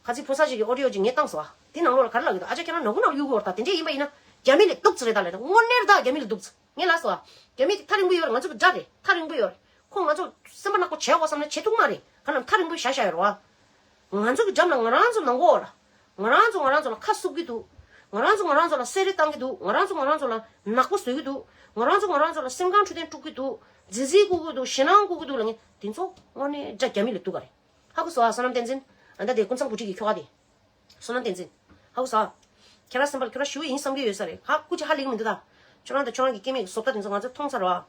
ཁ་ཚིག་ཕོ་གསར་ཞིག་གིས་ཨོ་ཌི་ཡོ་ཅིག་ངས་བཏང་སོང་། ཨ། དེ་ནང་ལོགས་ལ་ག་རེ་ལབ་ཀྱི་འདུག་ཨ་ཅག་ཁྱེད་རང་ནོར་གུ་ནང་གཡུག་གི་ཡོད་རེད་ད། དེ་འདྲས་ཡིན་པ་ཡིན་ན་རྒྱ་མི་ལས་སྡུག་ཙམ་རེད་ད་ལབ་ད། དངོས་གནས་རེད་ད། རྒྱ་མི་ལས་སྡུག་ཙམ། ངས་ལབ་སོང་། ཨ། རྒྱ་མི་དེ་ཐག་རིང་པོ་ཡོད་རེད། ང་ཚོ་གི་དགྲ་རེད། ཐག་རིང་པོ་ཡོད་རེད། ཁོ་ང་ཚོ་སེམས་པ་ནག་པོ་བྱེད་དགོས་བསམ་ན་བྱེད་ཐུབ་མ་རེད། ག་ལ་ཐག་རིང་པོ་བཞག་བཞག་ཡོད་རེད་བ། ང་ཚོ་གི་འགྲམ་ལ་ང་རང་ཚོ་ནང་གོ་ལ། ང་རང་ཚོ་ང་རང་ཚོ་ལ་ཁ་བསུབ་ཀྱི་འདུག་ང་རང་ཚོ་ང་རང་ཚོ་ལ་བསད་རེས་བཏང་གི་འདུག་ང་རང་ཚོ་ང་རང་ཚོ་ལ་ནག་པོ་བཟོ་གི་འདུག་ང་རང་ཚོ་ང་རང་ཚོ་ལ་སེམས་ཁམས་འཕྲོད་བསྟེན་དཀྲུག་གི་འདུག་རྫི་རྫི་བཀུར་གི་འདུག་ཞེད་སྣང་བཀུར་གི་འདུག་ལབ་མཁན་དེ་ཚོ་དངོས་གནས་དགྲ་རྒྱ་མི་ལས་སྡུག་ག་རེད། ཧ་གོ་སོང་ཨ། བསོད་ནམས་བསྟན་འཛིན། ཨ། ད་དེ་ཀུན་བཟང་བུ་ཁྲིད་ཀྱི་ཁྱོ་ག་དེ། བསོད་ནམས་བསྟན་འཛིན། ཧ་གོ་སོང་ཨ། ཁྱེད་རང་སེམས་པ་ལ་ཁྱོད་རང་ཞུ་ཡིན་བསམ་གྱི་ཡོད་ས་རེད། ཧ་གོ་ཅི་ཧ་ལས་ཀྱི་མི་འདུག་ད། ཁྱོད་རང་དང་ཁྱོད་རང་གི་སྐྱེ་དམན་གྱི་བཟོ་ལྟ་དེ་ཚོ་ང་ཚོས་མཐོང་ཚར་བ།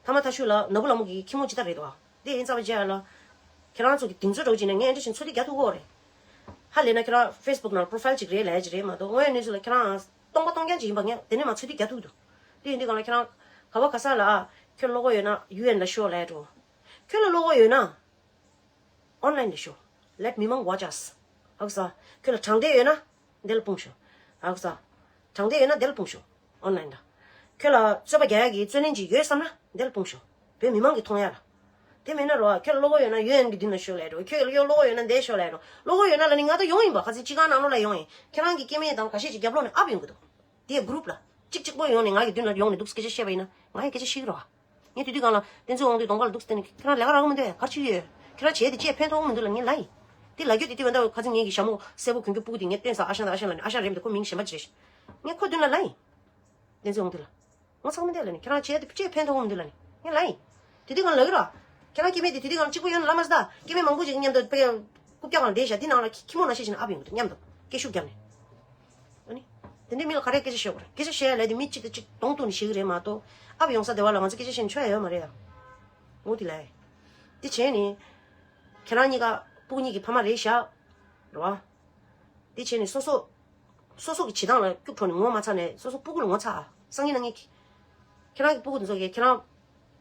ཐ་མ་ཐ་ཤུ་ལ་ནོར་བུ་ལྷ་མོ་གི་ཁྱི་མོ་ཇི་ལྟར་རེད་དོ། དེ་ཡིན་ཙམ་པ་བྱས་ལ། ཁྱེད་རང་ཚོ་གི་གདེང་ཚོད་འདྲ་བོ་བྱས་ནས་ངས་འདྲ་ཞིག་ཚོད་ལྟ་རྒྱག་ཐུབ་ཀྱི་ཡོད་རེད། ཧ་ལས་ན་ཁྱེད་རང་ཕེ་སི་བུག་ནང་པོ་རོ་ཕའིལ་ཅིག་རེད་ལབ་ཡ་ཅིག་རེད་མ་གཏོགས། དངོས་ཡོད་གནས་ཚུལ་ལ་ཁྱེད་རང་སྟོང་པ་སྟོང་རྐྱང་ཅིག་ཡིན་པ་ངས་དེ་ནས་མ་ཚོད་ལྟ་རྒྱག་ཐུབ་ཀྱི་འདུག་དེ་ཡིན་དུས་གང་ལ་ཁྱེད་རང་ག་བ་ག་ས་ལ། ཨ། ཁྱོད་བློ་ཁོག་ཡོད་ན་ཡུ་ཨེན་ལ་ཤོག་ལབ་ཡ་འདྲ་བོ། ཁྱོད་ལ་བློ་ཁོག་ཡོད་ན། ཨོན་ལན་ལ་ཤོག Let མི་མང་watch us. ཧ་གོ་སོང་། ཁྱོད་ལ་དྲང་བདེན་ཡོད་ན་འདི་ལ་སྤུངས་ཤོག་ཧ་གོ་སོང་། དྲང་བདེན་ཡོད་ན་འདི་ལ་སྤུངས་ཤོག་ཨོན་ལན་ལ། ཁྱོད་ལ་རྩོད་པ་རྒྱག་ཡག་གི་རྩོད་ལེན་ཅིག་ཡོད་བསམ་ན་འདི་ལ་སྤུངས་ཤོག་བོད་མི་མང་གིས་མཐོང་ཡ་ལ། དེ་མེད་ན་རོ། ཁྱོད་ལ་བློ་ཁོག་ཡོད་ན་ཡུ་ཨེན་གྱི་མདུན་ལ་ཤོག་ལབ་ཡ་འདྲ་བོ། ཁྱོད་ལ་བློ་ཁོག་ཡོད་ན་འདི་ལ་ཤོག་ལབ་ཡ་འདྲ་བོ། བློ་ཁོག་ཡོད་ན་ལབ་ནི་ང་ད་ཡོང་ཡིན་པ། ཁ་སང་སྤྱི་ཁང་ནང་ལོགས་ལ་ཡོང་ཡིན། ཁྱེད་རང་གི་སྐྱེ་དམན་དང་ཁ་ཤས་ཅིག་རྒྱབ་ལོགས་ནས་ཨབ་ཡོང་གི་འདུག་དེའི་གུ་རུབ་ལ། གཅིག་གཅིག་པོ་ཡོང་ནས་ང་གི་མདུན་ལ་ཡོང་ནས་འདུག་སྐད་ཆ་བཤད་པ་ཡིན་ན་ང་ཡི་སྐད་ཆ་བཤད་ཀྱི་རེད་བ། ངས་དེ་དུས་སྒང་ལ་བསྟན་འཛིན་དབང་འདུས་གདོང་ཁ་ལ་འདུག་བསྟན་ནས་ཁྱེད་རང་ལས་ཀ་རག་གི་མི་འདུག་ག་རེ་བྱེད་ཀྱི་ཡོད། ཁྱེད་རང་བྱས་དེ་ཅིག་ཕན་ཐོགས་མི་འདུག་ལབ་ངས་ལབ་ཡིན། དེ་ལབ་རྒྱུ་དེ་དུས་ད་ལྟ་ཁ་སང་ངེད་ཀྱི་ཞྭ་མོ་སེར་པོ་གྱོན་གྱོན་སྤུ་གུ་དེ་ངས་བསྟན་ས། ཨ་ཞང་དང་ཨ་ཞང་ལབ་ནས། ཨ་ཞང་རེད་མི་འདུག་ཁོ་མིང་གཞན་པ་ཅིག་རེད། ངས་ཁོ་མདུན་ལ་ལབ་ཡིན། བསྟན་འཛིན་དབང་འདུས་ལ། ངོ་ཚ་གི་མི་འདུག་ལབ་ནས། ཁྱེད་རང་བྱས་དེ་ཅིག་ཕན་ཐོགས་མི་འདུག་ལབ་ནས་ངས་ལབ་ཡིན། དེ་དུས་སྒང་ལ་ལབ་ཀྱི་རེད་བ། ཁྱེད་རང་སྐྱེ་དམན་དེ་དེ་དུས་སྒང་ལ་གཅིག་པོ་ཡོང་ནས་ལབ་མ་ཟེར་ད། སྐྱེ་དམན་མང་པོ་ཅིག་མཉམ་དུ་དཔེ་རྐུབ་བཀྱག་སྒང་ལ་བསྡད་བཞག་དེ་ནང་ལ་ཁྱི་ཁྱི་མོ་ནང་བཞིན་བྱས་ནས་ཨབ་ཡོང་གི་འདུག་མཉམ་དུ་སྐད་ཤུགས་བརྒྱབ་ནས། ཨ་ནི། དེ་འདྲའི་མི་ལ་ག་རེ་སྐད་ཆ་བཤད་དགོས་རེད། སྐད་ཆ་བཤད་ཡ་ལབ་དེ་མི་གཅིག་དང་གཅིག་གདོང་གཏུག་ནས་བཤད་ཀྱི་རེད་མ་གཏོགས། ཨབ་ཡོང་ས་དེ་བ་ལ་ང་ཚོ་སྐད་ཆ་བཤད་ནས་ཆོག་ཡ་ཡོད་མ་རེད་ཡ། འོ་དེ་ལ། དེ་བྱས་ནས། ཁྱེད་རང་གཉིས་ཀ་སྤུ་གུ་གཉིས་ཀྱི་ཕ་མ་རེད་བཞག་རེད་བ། དེ་བྱས་ནས་སོ་སོ། སོ་སོ་གི་བྱེད་སྟངས་ལ་སྐྱུག་བྲོ་ནས་ངོ་མ་ཚ་ནས་སོ་སོ་སྤུ་གུ་ལ་ངོ་ཚ་ཨ། སང་ཉིན་གནངས་ཉིན་གྱི། ཁྱེད་རང་གི་སྤུ་གུ་འདི་ཚོ་གིས་ཁྱེད་རང་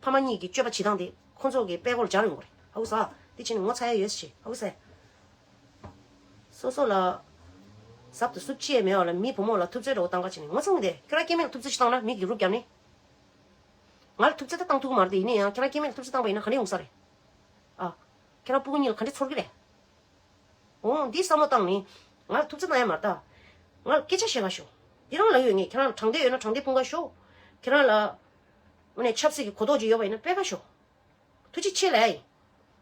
ཕ་མ་གཉིས་ཀྱི་སྤྱོད་པ་བྱེད་སྟངས་དེ་ཁོང་ཚོ་གི་དཔེ་སྐོར་སྦྱར་ཡོང་གི་རེད། ཧ་གོ་ས། དེ་བྱས་ནས་ངོ་ཚ་ཡ་ཡོད་ཟེར་ཞེས། ཧ་གོ་ས། སོ་སོ་ལ་ཟབ་ཏུ་སུབ་ཅི་ཡས་མེད་པ་ལ་མི་བུ་མོ་ལ་ཐུབ་ཚོད་འདྲ་བོ་བཏང་ག་བྱས་ནས་ངོ་ཚ་མི་དེ། ཁྱོད་རང་སྐྱེ་དམན་ལ་ཐུབ་ཚོད་ཅིག་བཏང་ན་མི་གི་རུབ་བརྒྱབ་ནས། ང་ལ་ཐུབ་ཚོད་ད་བཏང་ཐུབ་ཀྱི་མ་རེད་དེ། ཡིན་ན་ཡང་ཁྱེད་རང་སྐྱེ་དམན་ལ་ཐུབ་ཚོད་བཏང་པ་ཡིན་ན་ག་འདྲ་ཡོང་ས་རེད། ཨ། ཁྱེད་རང་སྤུ་གུ་གཉིས་ལ་ག་འདྲ་ཚོར་གི་རེད། འོང་འདི་བསམ་བློ་བཏང་ནི། ང་ལ་ཐུབ་ཚོད་གནང་ཡ་མ་རེད་ད། ང་ལ་སྐད་ཆ་བཤད་ག་ཤོག་འདི་རང་ལབ་ཡོད་ངས། ཁྱེད་རང་ལ་དྲང་བདེན་ཡོད་ན་དྲང་བདེན་སྤུངས་ག་ཤོག་ཁྱེད་རང་ལ་དངོས་གནས་ཆབ་སྲིད་ཀྱི་གོ་རྟོགས་ཅིག་ཡོད་པ་ཡིན་ན་སྤེལ་ག་ཤོག་ཐུགས་རྗེ་ཆེ་ལབ་ཡ་ཡིན།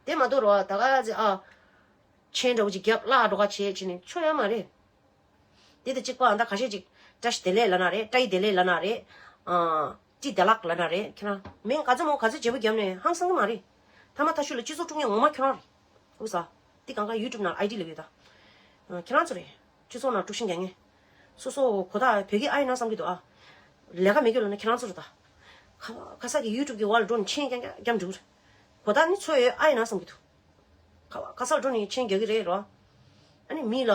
དེ་མ་གཏོགས་རོ་ད་ག་ཚེ་ཨ། མཆན་འདྲ་བོ་ཅིག་བརྒྱབ་བརླག་འགྲོ་ག་བྱེད་ཅིག་ནི་ཆོ་ཡ་མ་རེད། དེ་དང་གཅིག་པ་ཨ་ད་ཁ་ཤས་ཅིག་བཀྲ་ཤིས་བདེ་ལེགས་ལབ་ན་རེད། བཀྲ་ཡི་བདེ་ལེགས་ལབ་ན་རེད། ཨ། ཅི་བདེ་ལགས་ལབ་ན་རེད། ཁྱེད་རང་མིང་ག་ཚོད་མང་ག་ཚོད་བརྗེ་པོ་བརྒྱབ་ནས་ཧང་སང་གི་མ་རེད། ཐ་མ་ཐ་ཤུལ་ལ་སྤྱི་ཚོགས་དཀྲུག་མཁན་ངོ་མ་ཁྱོད་རང་རེད། ཨུ་ས། འདི་གང་ག་ཡུ་ཊུབ་ནང་ཨའི་ཌི་ལབ་ཡོད་ད། ཨ། ཁྱེད་རང་ཚོ་རེད། སྤྱི་ཚོགས་ནང་དཀྲུག་ཤིང་རྒྱག་མཁན། སོ་སོ་གོ་ཐག་བོད་སྐད་ཨ་ཡིན་ན་བསམ་གྱི་འདུག་ཨ། ལས་ཀ་མེད་རྒྱུ་ལབ་ན་ཁྱེད་རང་ཚོ་རེད་ད། ཁ་ཁ་ས་གི་ཡུ་ཊུབ་གི་འོག་ལ་འགྲོ་ནས་མཆན་རྐྱང་རྐྱང་རྒྱབ་འགྲོ་གི་རེད། གོ་ཐག་ནི་ཚོད་ཡོད་ཨ་ཡིན་ན་བསམ་གྱི་འདུག་ཁ་ཁ་སར་འགྲོ་ནས་མཆན་རྒྱག་གི་རེད་རོ། ཨ་ནི་མི་ལ་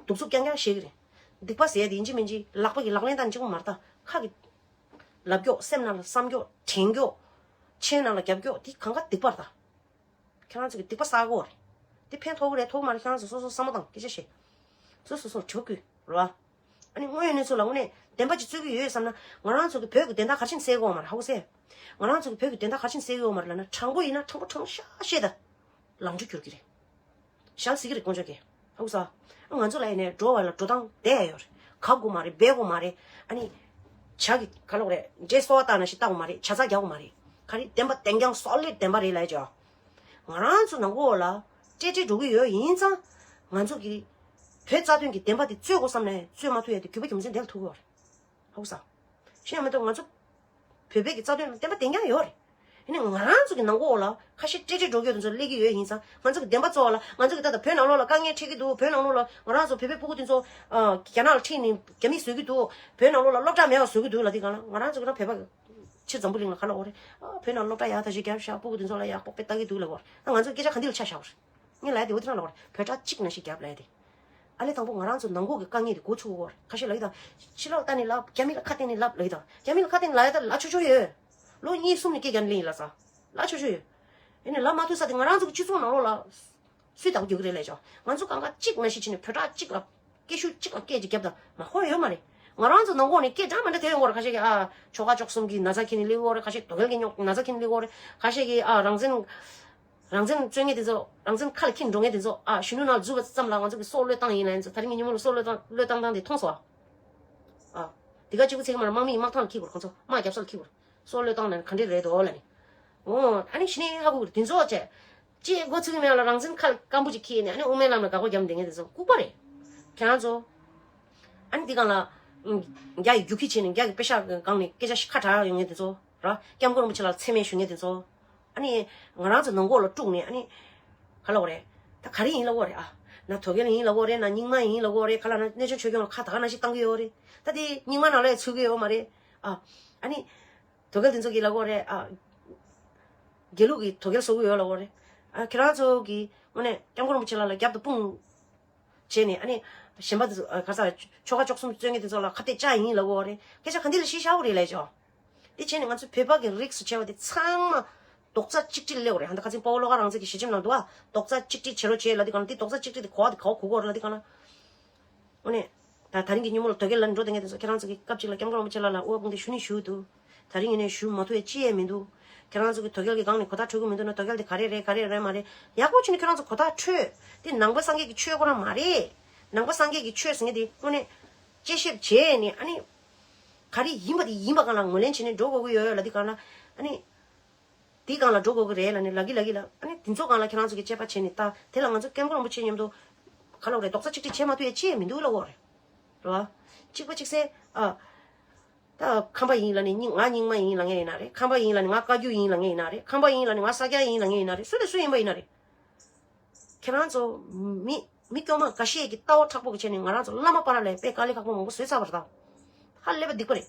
གདུག་རྩུབ་རྐྱང་རྐྱང་བཤད་གི་རེད། སྡིག་པ་ཟེར་ཡ་དེ་ཡིན་གཅིག་མིན་གཅིག་ལག་པ་གི་ལག་ལེན་དང་གཅིག་པ་མ་རེད་ད། ཁ་གི་ལབ་སྐྱོག་སེམས་ནང་ལ་བསམ་སྐྱོག་དྲན་སྐྱོག་མཆན་ནང་ལ་རྒྱབ་སྐྱོག་དེ་གང་ག་སྡིག་པ་རེད་ད། ཁྱེད་རང་ཚོ་གི་སྡིག་པ་བསགས་གོ་རེད། དེ་ཕན་ཐོགས་གི་རེད་ཐོགས་མ་རེད་ཁྱེད་རང་ཚོ་སོ་སོ་བསམ་བློ་བཏང་སྐད་ཆ་བཤད། སོ་སོ་སོར་དྲི་བ་བཀོད་རོ། ཨ་ནི་དངོས་ཡོད་གནས་ཚུལ་ལ་དངོས་གནས་བདེན་པ་ཅིག་རྩོད་ཀྱི་ཡོད་བསམ་ན་ང་རང་ཚོ་གི་བོད་ཀྱི་བདེན་མཐའ་ག་རེ་བྱས་ནས་གསལ་གི་ཡོད་མ་རེད་ཧ་གོ་སེ། ང་རང་ཚོ་གི་བོད་ཀྱི་བདེན་མཐའ་ག་རེ་བྱས་ནས་གསལ་གི་ཡོད་མ་རེད་ལབ་ན་དྲང་པོ་ཡིན་ན་དྲང་པོ་དྲང་ཤག་བཤད་ད། ལམ་འགྲོ་འགྱུར་གྱི་རེད། ཞལ་གཟིགས་ཀྱི་རེད་དཀོན་མཆོག་གིས། ཧ་གོ་ས། ང་ཚོ་ལ་ཡིན་ནས་འགྲོ་བ་ལ་འགྲོ་སྟངས་བསྡད་ཡོད་རེད། གབ་དགོས་མ་རེད་འབད་དགོས་མ་རེད། ཨ་ནི། ཇ་གི་ག་ལོག་རེད་འདྲེ་སོ་བ་བཏང་ན་ཞིག་བཏང་དགོས་མ་རེད་ཇ་ཚ་རྒྱག་དགོས་མ་རེད། ག་རེ་བདེན་པ་བདེན་རྐྱང་སོ་ལིཌ་བདེན་པ་རེད་ལབ་ཀྱི་ཡོད། ང་རང་ཚོ་ནང་ཁོག་ལ་སྤྲེལ་སྤྲེལ་འགྲོ་གི་ཡོད་ཡིན་ཙང་། ང་ཚོ་གི་བོད་རྩ་དོན་གྱི་བདེན་པ་དེ་རྩོད་དགོས་བསམ་ནས་རྩོད་མ་ཐུབ་ཡ་དེ་གུས་པ་རྒྱུ་མཚན་དེ་ལ་ཐུག་གི་ཡོད་རེད། ཧ་གོ་ས། ཤེས་ཡ་མེད་དོ་ང་ཚོ། བོད་པའི་གི་རྩ་དོན་ལ་བདེན་པ་བདེན་རྐྱང་ཡོད་རེད། ཡིན་ནའི་ང་རང་ཚོ་གི་ནང་ཁོག་ལ་ཁ་ཤས་སྤྲེལ་སྤྲེལ་འགྲོ་གི་ཡོད་དེ་ཚོ་སླེབས་ཀྱི་ཡོད་ཡིན་ཙང་ང་ཚོ་གི་བདེན་པ་རྩོད་པ་ལ་ང་ཚོ་གི་ད་ལྟ་བོད་ནང་ལོགས་ལ་དཀའ་ངལ་འཕྲད་ཀྱི་འདུག་བོད་ནང་ལོགས་ལ་ང་རང་ཚོ་བོད་པའི་སྤུ་གུ་དེ་ཚོ་ཨ་རྒྱ་ནག་ལ་ཁྲིད་ནས་རྒྱ་མི་བཟོ་གི་འདུག་བོད་ནང་ལོགས་ལ་སློབ་གྲྭ་མེད་པ་བཟོ་གི་འདུག་ལབ་དུས་སྒང་ལ་ང་རང་ཚོ་གི་རང་བོད་པ་གི་ཕྱིར་འཛམ་བུ་གླིང་ལ་ག་ལབ་དགོས་རེད། ཨ་བོད་ནང་སློབ་གྲྭ་ཡག་ཐག་ཆོད་བརྒྱབ་ཤག་སྤུ་གུ་དེ་ཚོ་ལ་ཡག་པོ་དཔེ་ལྟ་གི་འདུག་ལབ་དགོས་རེད། ད་ང་ཚོ་སྐད་ཆ་ག་འདི་ལ་ཆ་བཞག་དགོས་རེད། ངས་ལབ་ཡ་དེ་འོ་དེ་རང་ལབ་དགོས་རེད། བོད་ཕྲུག་གཅིག་ནང་བཞིན་རྒྱབ་ལབ་ཡ་དེ། ཨ་ལས་དང་པོ་ང་རང་ཚོ་ནང་ཁོག་གི་དཀའ་ངལ་དེ་འགོ་ཚུགས་དགོས་རེད། ཁ་ཤས་ལབ་ཡི་དང་། ཕྱི་ལོགས་ལྟ་ནས་ལབ་རྒྱ་མི་ལ་ཁ་གཏད་ནས་ལབ་ལབ་ཡི་དང་། རྒྱ་མི་ལ་ཁ་གཏད་ནས་ལབ་ཡ་ད་ལབ་ཆོག་ཆོག་ཡོད། ལོ་གཉིས་གསུམ་ནས་སྐད་རྒྱག་ནས་ལབ་ཡིན་ལབ་ས། ལབ་ཆོག་ཆོག་ཡོད། ཡིན་ནའི་ལབ་མ་ཐུབ་ས་དེ་ང་རང་ཚོ་གི་སྤྱི་ཚོགས་ནང་ལོགས་ལ། སུས་བདག་པོ་རྒྱག་གི་རེད་ལབ་ཆོག་ང་ཚོ་གང་ག་གཅིག་ནང་བཞིན་བྱས་ནས་བོད་ཕྲུག་གཅིག་ལ། སྐད་ཤུགས་གཅིག་ལ་སྐད་ཅིག་རྒྱབ་དང་མ་ཧོ་ཡོད་མ་རེད། ང་རང་ཚོ་ནང་ཁོག་ནས་སྐད་འདྲ་མི་འདྲ་དེ་ཡོང་གི་རེད། ཁ་ཤས་ཀྱིས་ཨ་ཆོལ་ཁ་བཅུ་གསུམ་གྱི་ན་ཚ་འཁྱེར་ནས་སླེབས་ཡོད་རེད། ཁ་ཤས་དོལ་རྒྱལ་གྱི་རྙོག་ན་ཚ་འཁྱེར་ནས་སླེབས་ཡོད་རེད། ཁ་ཤས་ཀྱིས་ཨ་རང་བཙན། རང་བཙན་རྩོད་མཁན་དེ་ཚོ་རང་བཙན་ཁ་ལ་འཁྱེར་འགྲོ་མཁན་དེ་ཚོ་ཨ་གཞོན་ནུ་ནང་འཛུལ་བ་ཙམ་ལ་ང་ཚོ་གི་སྲོག་བློས་བཏང་ཡིན་ལབ་ཡིན་ཚོ། ད་རིང་གི་ཉིན་མོ་ལ་སྲོག་བློས་བཏང་བློས་བཏང་སྟངས་དེ་མཐོང་སོང་ཨ། ཨ། དེ་ག་གཅིག་པུ་ཚིག་མར་དམག་མིས་དམག་ཐང་ལ་འཁྱེར་དགོས་རེད། ཁོང་ཚོ་དམག་རྒྱབ་ས་ལ་འཁྱེར་དགོས་རེད། སྲོག་བློས་བཏང་ནས་ག་འདྲས་རེད་དོ་ལབ་ནས། འོ་ཨ་ནི་གཞི་ནས་ཧ་གོ་གི་རེད། དེ་ཚོ་བྱས། ཅེས་འགོ་ཚུགས་ཀྱི་མེད་ལ་རང་བཙན་ཁ་ལ་སྐམ་པོ་ཅིག་འཁྱེར་ནས་ཨ་ནི་དབུ་མའི་ལམ་ལ་དགག་པ་རྒྱབ་བསྡད་མཁན་དེ་ཚོ་ལྐུགས་པ་རེད། ཁྱེད་རང་ཚོ། ཨ་ནི་འདི་སྒང་ལ། རྒྱ་ཡི་རྒྱུག་ཁྱི་བྱས་ནས་རྒྱ་གི་པེ་ཤག་སྒང་ནས་སྐད་ཆ་ཁ་གྲག་ཡོང་མཁན་དེ་ཚོ། ར། སྐྱབས་མགོན་རིན་པོ་ཆེ་ལ་མཚན་སྨད་ཞུ་མཁན་དེ་ཚོ། ཨ་ནི། ང་རང་ཚོ་ནང་ཁོག་ལ་དཀྲུགས་ནས་ཨ་ནི། ག་ལབ་དགོས་རེད། ད་ག་རེ་ཡིན་ལབ་དགོས་རེད་ཨ། ན་དོལ་རྒྱལ་ཡིན་ལབ་དགོས་རེད། ན་རྙིང་མ་ཡིན་ལབ་དགོས་རེད། ག་ལབ་ན་གནས་ཆུང་ཆོས་སྐྱོང་ལ་ཁ་ད་ག་ནང་བཞིན་བཏང་གི་ཡོད་རེད། ད་དེ་རྙིང་མ་ནང་ལ་ཡང་ཚུད་ཀྱི་ཡོད་མ་རེད། ཨ། ཨ་ནི། དོལ་རྒྱལ་དེ་ཚོ་གིས་ལབ་དགོས་རེད་ཨ། དགེ་ལུགས་ཀྱི་དོལ་རྒྱལ་བཟོ་གི་ཡོད་ལབ་དགོས་རེད། ཨ་ཁྱེད་རང་ཚོ་གིས་དངོས་གནས་སྐྱབས་མགོན་རིན་པོ་ཆེ་ལགས་ལ་རྒྱབ་ཏུ་དཔུང་བྱས་ནས་ཨ་ནི་གཞན་པ་དེ་ཚོ་ག་ས་ཆོལ་ཁ་བཅུ་གསུམ་རྩོད་མཁན་དེ་ཚོ་ལ་ཁ་གཏད་བཅག་ཡིན་ལབ་དགོས་རེད། སྐད་ཆ་ག་འདི་ལ་གཞི་བཞག་དགོས་རེད་ལབ་ཆོག་དེ་བྱས་ནས་ང་ཚོ་བོད་པ་གི་རིགས་སུ་བྱས་པ་དེ་ཚང་མ་རྡོག་རྩ་གཅིག་སྒྲིལ་སླེབས་དགོས་རེད། ད་ཁ་སང་དཔའ་བོ་བློ་དགའ་རང་བཙན་གྱི་ཞལ་ཆེམས་ནང་འདུག་ཨ། རྡོག་རྩ་གཅིག་སྒྲིལ་བྱེད་རོགས་བྱེད་ལབ་དུས་གང་ལ་དེ་རྡོག་རྩ་གཅིག་སྒྲིལ་དེ་གོ་བ་དེ་ག་བ་གོ་དགོས་རེད་ལབ་དུས་གང་ལ། དངོས་གནས། ད་ད་རིང་གི་ཉིན་མོ་ལ་དོལ་རྒྱལ་ལ་འགྲོ་བསྡད་མཁན་དེ་ཚོ་ཁྱེད་རང་ཚོ་གི་སྐབས་གཅིག་ལ་སྐྱབས་མགོན་རིན་པོ་ཆེ་ལགས་ལ་དབུ་དཔུང་དེ་ཞུ་ནས་ཞུ་འདུག་ད་རིང་ཡིན་ནའི་ཞུ་མ་ཐུབ་ཡ་ཅི་ཡང་མི་འདུག་ཁྱེད་རང་ཚོ་གི་དོལ་རྒྱལ་གྱི་སྒང་ནས་གོ་བརྡ་འཕྲོད་ཀྱི་མི་འདུག་ན་དོལ་རྒྱལ་དེ་ག་རེ་རེད་ག་རེ་རེད་མ་རེད། ཡག་པོ་བྱས་ནས་ཁྱེད་རང་ཚོ་གོ་བརྡ་འཕྲོད། དེ་ནང་པ་སངས་རྒྱས་ཀྱི་ཆོས་ཁོ་རང་མ་རེད། ནང་པ་སངས་རྒྱས་ཀྱི་ཆོས་ཟེར་མཁན་དེ་དངོས་གནས་དཔྱད་ཞིབ་བྱས་ནས་ཨ་ནི། ག་རེ་ཡིན་པ་དེ་ཡིན་པ་སྒང་ལ་ངོས་ལེན་བྱས་ནས་འགྲོ་དགོས་ཀྱི་ཡོད་ལབ་དུས་སྒང་ལ་ཨ་ནི། དེའི་སྒང་ལ་འགྲོ་དགོས་ཀྱི་རེད་ལབ་ནས་ལབ་ཀྱི་ལབ་ཀྱི་ལབ། ཨ་ནི་དེ་ཚོ་སྒང་ལ་ཁྱེད་རང་ཚོ་གིས་དཔྱད་པ་བྱས་ནས་ད་དེ་ལ་ང་ཚོ་སྐྱབས་མགོན་རིན་པོ་ཆེ་མཉམ་དུ་ག་ལབ་རེད། རྡོག་རྩ་གཅིག་སྒྲིལ་བྱེད་མ་ཐུབ་ཡ་ཅི་ཡང་མི་འདུག་ལབ་དགོས་རེད། རེད་བ། གཅིག་པ་གཅིག་སེ་ཨ། ད་ཁམས་པ་ཡིན་ལབ་ནས་རྙིང་ང་རྙིང་མ་ཡིན་ལབ་མཁན་ཡིན་ན་རེད། ཁམས་པ་ཡིན་ལབ་ནས་ང་བཀའ་བརྒྱུད་ཡིན་ལབ་མཁན་ཡིན་ན་རེད། ཁམས་པ་ཡིན་ལབ་ནས་ང་ས་སྐྱ་ཡིན་ལབ་མཁན་ཡིན་ན་རེད། སུ་དང་སུ་ཡིན་པ་ཡིན་ན་རེད། ཁྱེད་རང་ཚོ་མི་མི་དཀྱུས་མ་འགའ་ཤས་ཀྱིས་ལྟ་བ་མཁྲེགས་པོ་གི་བྱས་ནས་ང་རང་ཚོ་བླ་མ་པ་ར་ལས་དཔེ་དཀའ་ལས་ཁག་པོ་མང་པོ་བཟོས་ཚར་བ་རེད་ད། ཧ་ལས་པ་སྡིག་པ་རེད།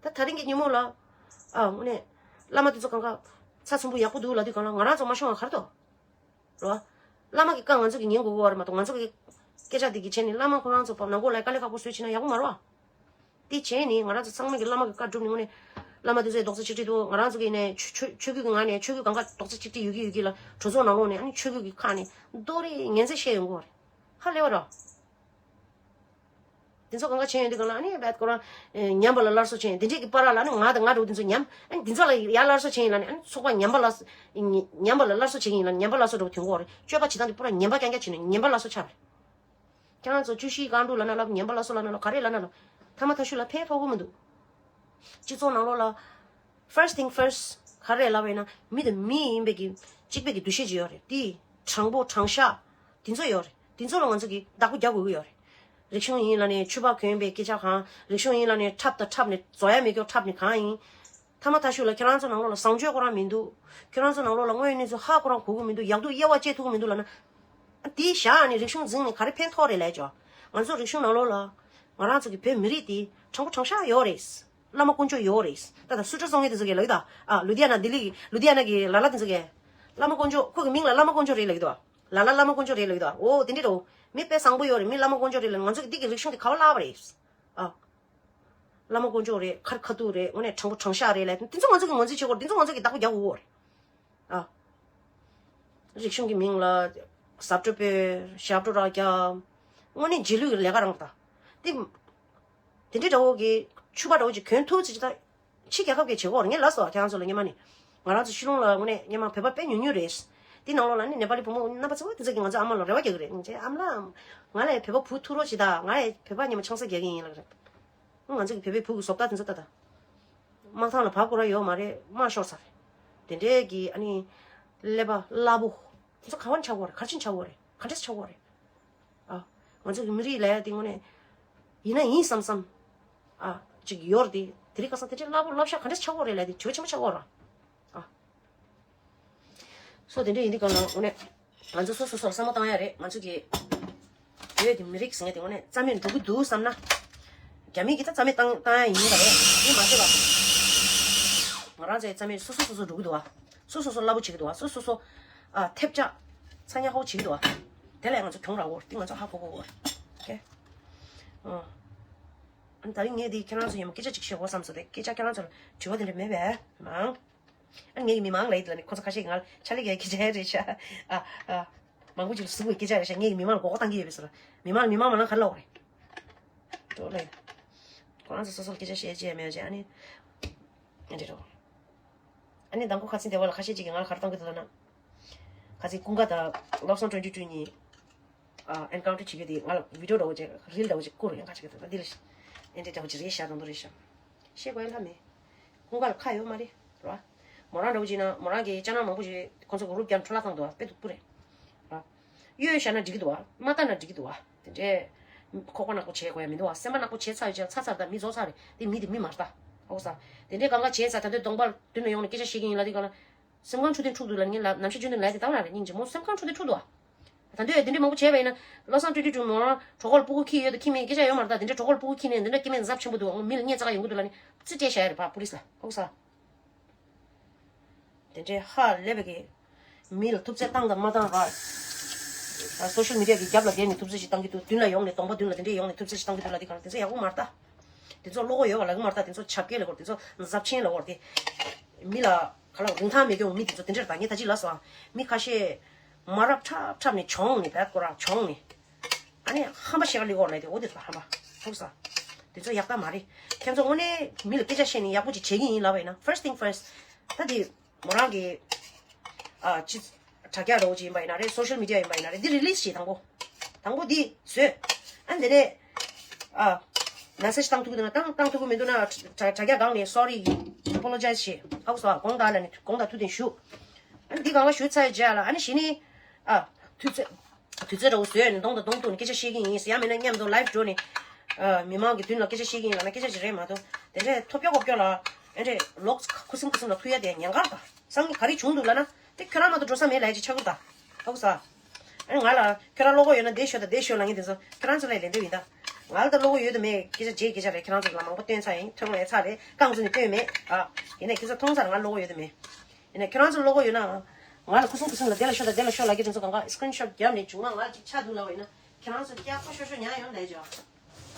ད་ད་རིང་གི་ཉིན་མོ་ལ། ཨ་དངོས་གནས། བླ་མ་དེ་ཚོ་གང་ག་ཚ་ཚོམ་པོ་ཡག་པོ་འདུག་ལབ་དུས་གང་ལ་ང་རང་ཚོ་མ་ཤོང་བ་ག་རེ་འདུག་རེད་བ། བླ་མ་གི་བཀའ་ང་ཚོ་གིས་ཉན་དགོས་ཀྱི་ཡོད་རེད་མ་གཏོགས་ང་ཚོ་གི་སྐད་ཆ་འདི་གི་བྱས་ནས་བླ་མ་ཁོ་རང་ཚོ་བབ་ནང་ཁོག་ལ་དཀའ་ལས་ཁག་པོ་བཟོས་ཕྱིན་ན་ཡག་པོ་མ་རེད་བ། དེ་བྱས་ནས་ང་རང་ཚོ་ཚང་མ་གི་བླ་མ་གི་བཀའ་སྒྲུབ་ནས་དངོས་གནས་བླ་མ་དེ་ཚོའི་རྡོག་རྩ་གཅིག་སྒྲིལ་འདུག་ང་རང་ཚོ་གི་ནས་ཆོས་ཆོས་ཆོས་བརྒྱུད་ཀྱི་ངང་ནས་ཆོས་བརྒྱུད་གང་ག་རྡོག་རྩ་གཅིག་སྒྲིལ་ཡོད་ཀྱི་ཡོད་ཀྱི་ལ་གྲོས་ཚོགས་ནང་ལོགས་ནས་ཨ་ནི་ཆོས་བརྒྱུད་ཀྱི་ཁག་ནས་རྡོ་རེ་ངན་ཚད་བཤད་ཡོང་གི་ཡོད་རེད། ཧ་ལས་པ་རེད། དེ་ཚོ་གང་ག་བྱས་ཡོང་དུས་གང་ལ་ཨ་ནི་བད་ཁོ་རང་ཉམས་པ་ལ་སླར་གསོ་བྱས་ཡིན། དེ་འདྲས་ཀྱི་པར་ལ་ཨ་ནི་ང་དང་ང་འདྲ་བོ་དེ་ཚོ་ཉམས་ཨ་ནི་དེ་ཚོ་ལ་ཡར་སླར་གསོ་བྱས་ཡིན་ལ་ནི་ཨ་ནི་ཚོགས་པ་ཉམས་པ་ལ་ཉམས་པ་ལ་སླར་གསོ་བྱེད་ཀྱི་ཡིན་ལ་ཉམས་པ་སླར་གསོ་འདྲ་བོ་ཐོན་གྱི་ཡོད་རེད། སྤྱོད་པ་བྱེད་སྟངས་དེ་པུ་ར་ཉམས་པ་རྐྱང་རྐྱང་བྱས་ནས་ཉམས་པ་སླར་གསོ་ཆགས་པ་རེད། ཁྱེད་རང་ཚོ་བཅུ་བཞི་རྐང་དྲུག་ལབ་ན་ལབ། ཉམས་པ་སླར་གསོ་ལབ་ན་ལབ། ག་རེ་ལབ་ན་ལབ། ཐ་མ་ཐ་ཤུ་ལ་ཕན་ཐོགས་ཀྱི་མི་འདུག་སྤྱི་ཚོགས་ནང་ལོགས་ལ། First thing first ག་རེ་ལབ་ཡིན་ན་མི་དང་མི་ཡིན་པའི་གི་གཅིག་པའི་གི་འདུ་ཤེས་ཅིག་ཡོད་རེད། དེ་དྲང་པོ་དྲང་བཞག་དེ་ཚོ་ཡོད་རེད། དེ་ཚོ་ལ་ང་ཚོ་གི་བདག་པོ་རྒྱག་དགོས་ཀྱི་ཡོད་རེད། རིག་གཞུང་ཡིན་ལབ་ནས་ཕྱུ་པ་གོན་པའི་སྐད་ཆ་གང་། རིག་གཞུང་ཡིན་ལབ་ནས་འཁྲབ་དང་འཁྲབ་ནས་བཟོ་ཡ་མེད་སྐྱོ་འཁྲབ་ནས་གང་ཡིན། ཐ་མ་ཐ་ཤུ་ལ་ཁྱེད་རང་ཚོ་ནང་ལོགས་ལ་བཟང་སྤྱོད་ཁོ་རང་མི་འདུག་ཁྱེད་རང་ཚོ་ནང་ལོགས་ལ་དངོས་ཡོད་གནས་ཚུལ་ཧ་ཁོ་རང་གོ་གི་མི་འདུག་ཡག་སྡུག་དབྱེ་བ་བཅད་ཐུབ་ཀྱི་མི་འདུག་ལབ་ན། དེའི་བཞག་ནས་རིག་གཞུང་འཛིན་ནས་ག་རེ་ཕན་ཐོགས་རེད་ལབ་ཅོ། ང་ཚོ་རིག་གཞུང་ནང་ལོགས་ལ་ང་རང་ཚོ་གི་བོད་མི་རིགས་དེ་དྲང་པོ་དྲང་བཞག་ཡོད་རེད། བླ་མ་དཀོན་མཆོག་ཡོད་རེད། ད་ད་སུ་ཏྲ་སོང་ངེ་དེ་ཚོ་གས་ལབ་ཀྱི་ད། ཨ་ལུ་དི་ཡ་ན་ལྡི་ལི་གི་ལུ་དི་ཡ་ན་གི་ལ་ལ་དེ་ཚོ་གས། བླ་མ་དཀོན་མཆོག་ཁོ་གི་མིང་ལ་བླ་མ་དཀོན་མཆོག་རེད་ལབ་ཀྱི་འདུག་ལ་ལ་བླ་མ་དཀོན་མཆོག་རེད་ལབ་ཀྱི་འདུག་འོ་དེ་འདྲས་འདྲ་བོ། མི་དཔེ་བཟང་པོ་ཡོད་རེད། མི་བླ་མ་དཀོན་མཆོག་རེད་ལབ། ང་ཚོ་གི་འདི་གི་རིག་གཞུང་དེ་ག་བ་བརླག་པ་རེད། ཨ། བླ་མ་དཀོན་མཆོག་རེད། མཁར་ཁ་ཐུག་རེད། དངོས་གནས་དྲང་པོ་དྲང་བཞག་རེད་ལབ། འདི་ཚོ་ང་ཚོ་གི་ངོས་འཛིན་བྱེད་དགོས་རེད། འདི་ཚོ་ང་ཚོ་གི་བདག་པོ་རྒྱག་དགོས་རེད། ཨ། རིག་གཞུང་གི་མིང་ལ་ཟབ་སྤྲོ་སྤེལ། ཞབས་བྲོ་ར་རྒྱབ། དངོས་གནས་རྗེས་ལུས་ཀྱི་ལས་ཀ་རང་ད། འདི། དེ་འདྲའི་འདྲ་བོ་གི་ཕྱུ་པ་འདྲ་བོ་ཅིག་གྱོན་ཐུབ་ཚེ་ཅི་ད། ཕྱི་རྒྱལ་ཁབ་ཀྱི་བྱེད་སྒོ་རེད། ངས་ལབ་སོང་ཁྱེད་རང་ཚོ་ལ་སྔོན་མ་ནས། ང་རང་ཚོ་ཕྱི་ལོགས་ལ་དངོས་གནས་སྔོན་མ་བོད་པ་དཔེ་ཉུང་ཉུང་རེད། འདི་ནང་ལོགས་ལ་ནི་ནེ་པ་ལི་བུ་མོ་རྣམ་པ་ཚོ་འདི་ཚོ་གིས་ང་ཚོ་ཨ་མ་ལ་རེ་བ་རྒྱག་གི་རེད། ངས་ཨ་མ་ལགས། ང་ལ་བོད་པ་བུ་ཐུག་རོགས་བྱེད་ད། ང་ལ་བོད་པ་མཉམ་པོ་ཆང་ས་རྒྱག་གི་ཡིན་ལབ་ཀྱི་རེད། ང་ཚོ་གི་བོད་པའི་བུ་གི་བཟོ་ལྟ་དེ་ཚོ་ལྟ་ད། དམག་ཐང་ལ་བབས་དགོས་ར་ཡོད་མ་རེད། དམག་ཤོར་ཚར་རེད། དེ་འདྲའི་གི་ཨ་ནི། ཀླད་པ་སླ་པོ། དེ་ཚོ་ག་བར་ཆགས་དགོས་རེད། ག་རེ་བྱས་ནས་ཆགས་དགོས་རེད། ག་འདྲས་ཆགས་དགོས་རེད། ཨ། ང་ཚོ་གི་མི་རིགས་ལ་ཡ་དེ་དངོས་གནས། ཡིན་ན་ཡིན་བསམ་བསམ། ཨ། ཅིག་ཡོད་རེད་དེ། དེ་རིང་ཁ་སང་དེ་འདྲའི་སླ་པོ་སློབ་ཤག་ག་འདྲས་ཆགས་དགོས་རེད་ལབ་དེ་དྲི་བ་ཆེན་པོ་ཆགས་དགོས་ར། ཨ། སོ་དེ་འདྲ་ཡིན་དུས་གང་ལ་དངོས་གནས། ང་ཚོ་སོ་སོ་སོར་བསམ་བློ་བཏང་ཡ་རེད། ང་ཚོ་གི་བོད་ཀྱི་མི་རིགས་ཟེར་མཁན་དེ་དངོས་གནས་རྩ་མེད་འགྲོ་གི་འདུག་བསམ་ན། རྒྱ་མི་གིས་ད་རྩ་མེད་བཏང་བཏང་ཡ་ཡིན་པ་རེད། དེ་མ་ཟད་པ། ང་རང་ཚོའི་རྩ་མེད་སོ་སོ་སོ་སོ་འགྲོ་གི་འདུག་བ། སོ་སོ་སོ་སླ་པོ་བྱེད་ཀྱི་འདུག་བ། སོ་སོ་སོ། ཨ། ཐེབས་ཆག་ཚ་ཉག་ཧོ་བྱེད་ཀྱི་འདུག་བ། དེ་ལས་ང་ཚོ་གྱོང་རག་གོ། དེ་ང་ཚོ་ཧ་གོ་གོ་གོ། ཨོ་ཁེ། ཨ། ཨ་ནི་ད་རིང་ངས་འདི་ཁྱེད་རང་ཚོ་ཡང་སྐད་ཆ་ཅིག་བཤད་དགོས་བསམ་སོང་སྟེ། སྐད་ཆ་ཁྱེད་རང་ཚོ་ལ་དྲི་བ་དེ་འདྲ་མེད་པས་མང་། ཨ་ནི་ངས་ཀྱི་མི་མང་ལ་ཡིད་ལ་ནི་ཁོ་ཚོ་ཁ་ཤས་ཀྱིས་ང་ལ་ཆ་ལེ་གའི་སྐད་ཆ་རེད་ཤག་ཨ། ཨ། མང་པོ་ཅིག་ལ་ཟུག་པའི་སྐད་ཆ་རེད་ཤག་ངས་ཀྱི་མི་མང་ལ་མགོ་སྐོར་བཏང་གི་ཡོད་པས་སོ་ལ། མི་མང་ལ་མི་མང་མ་ལ་ག་རེ་ལབ་དགོས་རེད། འགྲོ་ལེ། ཁོ་རང་ཚོ་སོ་སོ་ལ་སྐད་ཆ་བཤད་ཅེས་མེད་ཅེས་ཨ་ནི། ཨ་འདྲ་རོ། ཨ་ནི་མདང་དགོང་ཁ་སང་སྡེ་བ་ལ་ཁ་ཤས་ཅིག་གིས་ང་ལ་ག་རེ་བཏང་གི་འདུག་ལབ་ན། ཁ་སང་ཀུན་དགའ་དང་བློ་བཟང་twenty two གཉིས། ཨ། ཨེན་ཀའུན་ཊར་བྱེད་རྒྱུ་དེ་ང་ལ་བི་ཌི་ཡོ་འདྲ་བོ་ཅིག་རིལ་འདྲ་བོ་ཅིག་བསྐུར་ཡོང་ཁ་ཅིག་གི་འདུག་ད་འདི་ལ་ཨེ་འདྲ་འདྲ་བོ་ཅིག་རེད་ཤག་དང་དུ་རེད་ཤག་བཤད་དགོས་ཡ་ལྷག་མེད། ཀུན་དགའ་ལ་ཁ་ཡོད་མ་རེད་ར། མོ་རང་འདྲ་བོ་ཅིག་ན་མོ་རང་གི་ཅ་ནལ་མང་པོ་ཞིག་ཁོ་ཚོ་གི་རུབ་རྒྱབ་འཕྲོ་བརླག་བཏང་འདུག་བ། དཔེ་སྡུག་པོ་རེད་ར། གཡོལ་བཞག་ན་འགྲིག་གི་འདུག་བ། མ་བལྟས་ན་འགྲིག་གི་འདུག་བ། དེ་འདྲས་ཁོག་པ་ནག་པོ་བྱེད་དགོས་ཡ་མི་འདུག་བ། སེམས་པ་ནག་པོ་བྱས་ཚར་ཡོད་ཅག་ཚར་ཚར། ད་མི་རྫོགས་ཚར་རེད། དེ་མི་དེ་མི་མ་རེད་ད། ཧོ་ས། དེ་འདྲས་གང་ག་བྱས་ཚར། ད་དུང་གདོང་པ་མདུན་ལ་ཡོང་ནས་སྐད་ཆ་བཤད་ཀྱི་ཡིན་ལབ་དུས་གང་ལ། སེམས་ཁམས་འཕྲོད་བསྟེན་འཁྲུག་འདུག་ལབ། ངས་ལབ་ནམ་ཞིག་རྒྱུན་དུ་ལབ་དེ་བཏང་ར་རེད། སྙིང་རྗེ་མོ། སེམས་ཁམས་འཕྲོད་བསྟེན་འཁྲུག་འདུག་བ། ད་དུང་དེ་འདྲས་མང་པོ་བྱས་པ་ཡིན་ན་བློ་བཟང་twenty two མོ་རང་གྲོད་ཁོག་ལ་ཕྲུ་གུ་ཁྱེར་ཡོད་དང་ཁྱེར་མེད་སྐད་ཆ་ཡོད་མ་རེད་ད། དེ་འདྲས་གྲོད་ཁོག་ལ་ཕྲུ་གུ་ཁྱེར་ནས་འདི་འདྲ་སྐྱེ་དམན་ཚབས་ཆེན་པོ་འདུག་མི་ལ་གཉིད་ཙག་ག་ཡོང་གི་འདུག་ལབ་ནས་རྩིས་སྤྲད་བཞག་ཡ་རེད་པ། པུ་ལིས་ལ། ཧོ་ས། དེ་འདྲའི་ཧ་ལས་པའི་གི་མི་ལ་ཐུབ་ཚོད་བཏང་དང་མ་བཏང་ར། ཨ། སོ་ཤལ་མི་ཌི་ཡ་གི་རྒྱབ་ལ་བསྡད་ནས་ཐུབ་ཚོད་ཞིག་བཏང་གི་འདུག་མདུན་ལ་ཡོང་ནས་གདོང་པ་མདུན་ལ་དེ་འདྲས་ཡོང་ནས་ཐུབ་ཚོད་ཞིག་བཏང་གི་འདུག་ལབ་དེ་གང་དེ་ཚོ་ཡག་པོ་མ་རེད་ད། དེ་ཚོ་བློ་ཁོག་ཡོད་པ་ལབ་གི་མ་རེད་ད། དེ་ཚོ་བྱབ་སྐད་ལབ་དགོས་རེད། དེ་ཚོ་འཛབ་ཆེན་ལབ་དགོས་རེད། དེ་མི་ལ་ག་ལ་རིན་ཐང་མེད་མཁན་མི་དེ་ཚོ་དེ་འདྲས་རེད་ད། ངས་ད་ཅི་ལབ་སོང་། མི་ཁ་ཤས་མ་རབས་འཁྲབ་འཁྲབ་ནས་གྱོང་ནས་བད་ཀོ་ར་གྱོང་ནས། ཨ་ནི་ཧམ་པ་ཤེས་ཀ་ལི་གོར་ལ་དེ་འོ་དེ་ཚོ་ཧམ་པ། ཐུག་ས། དེ་ཚོ་ཡག་ཐག་མ་རེད། ཁྱེད་ཚོ་དངོས་གནས་མི་ལ་སྐད་ཆ་བཤད་ནས་ཡག་པོ་ཅིག་བྱེད་ཀྱི་ཡིན་ལབ་པ་ཡིན་ན། First thing first། ད་དེ་མོ་རང་གི། ཨ། ཅི། དྲ་རྒྱ་རོགས་ཅིག་ཡིན་པ་ཡིན་ན་རེད། སོ་ཤལ་མི་ཌི་ཡ་ཡིན་པ་ཡིན་ན་རེད། འདི་རི་ལིས་བྱེད་དང་པོ། དང་པོ་འདི་བཟོས། ཨ་འདི་ནས། ཨ། མེ་སེ་ཇི་བཏང་ཐུབ་ཀྱི་འདུག་ན་བཏང་། བཏང་ཐུབ་ཀྱི་མི་འདུག་ན་དྲ་དྲ་རྒྱ་སྒང་ནས་sorry apologize བྱེད། ཧ་གོ་སོང་། དགོངས་དག་ལབ་ནས་དགོངས་དག་ཐུགས་བདེན་ཞུ། ཨ་འདི་སྒང་ལ་ཞུ་ཚར་རྗེས་ལ་ཨ་ནི་གཞི་ནས། ཨ། དུས་ཚོད། དུས་ཚོད་འདྲ་བོ་བཟོས་ནས་གདོང་དང་གདོང་ཐུག་ནས་སྐད་ཆ་བཤད་ཀྱི་ཡིན། ཡང་མིན་ན་མཉམ་དུ་ལའིབ་འགྲོ་ནས། ཨ། མི་མང་གི་མདུན་ལ་སྐད་ཆ་བཤད་ཀྱི་ཡིན་ལབ་ན་སྐད་ཆ་ཅིག་རེད་མ་གཏོགས། དེ་འདྲས་ཐོབ་རྒྱག་གོ་རྒྱག་ལ། ཨེ་འདྲས་ལོག་ཁུ་སིམ་ཁུ་སིམ་ལ་ཐུག་ཡ་དེ་ཉེན་ཁ་རེད་ད། སང་ཉིན་ག་རེ་བྱུང་འདུག་ལབ་ན། དེ་ཁྱོད་རང་མ་གཏོགས་འགྲོ་ས་མེད་ལབ་ཡ་ཅིག་ཆགས་ཀྱི་རེད་ད། ཧ་གོ་ས། ཨ་ནི་ང་ལ་ཁྱོད་རང་བློ་ཁོག་ཡོད་ན་འདི་ཤོད་དང་འདི་ཤོད་ལབ་མཁན་དེ་ཚོ་ཁྱོད་རང་ཚོ་ལ་ལན་འདེབས་ཡིན་ད། ང་ལ་ད་བློ་ཁོག་ཡོད་དང་མེད་སྐད་ཆ་བརྗེད་སྐད་ཆ་རེད། ཁྱོད་རང་ཚོ་ལ་མང་པོ་བཏོན་ཚར་ཡིན། ཐོན་ཡ་ཚར་རེད། རྐང་བཙུགས་ནས་བཏོན་མེད་ཨ། ཡིན་ནའི་ཁྱེད་ཚོ་མཐོང་ཚར། ང་བློ་ཁོག་ཡོད་དང་མེད། ཡིན་ནའི་ཁྱེད་རང་ཚོ་བློ་ཁོག་ཡོད་ན། ང་ལ་ཁུ་སིམ་ཁུ་སིམ་ལ་དེ་ལ་ཤོད་དང་དེ་ལ་ཤོད་ལབ་མཁན་དེ་ཚོ་གང་ག་སི་ཀི་རིན་ཤོཊ་བརྒྱབ་ནས་བྱུང་ན་ང་ཅིག་ཆགས་འདུག་ལབ་པ་ཡིན་ན། ཁྱེད་རང་ཚོ་སྐྱག་པ་ཤོར་ཤོར་ཉར་ཡོང་ལབ་ཅོ།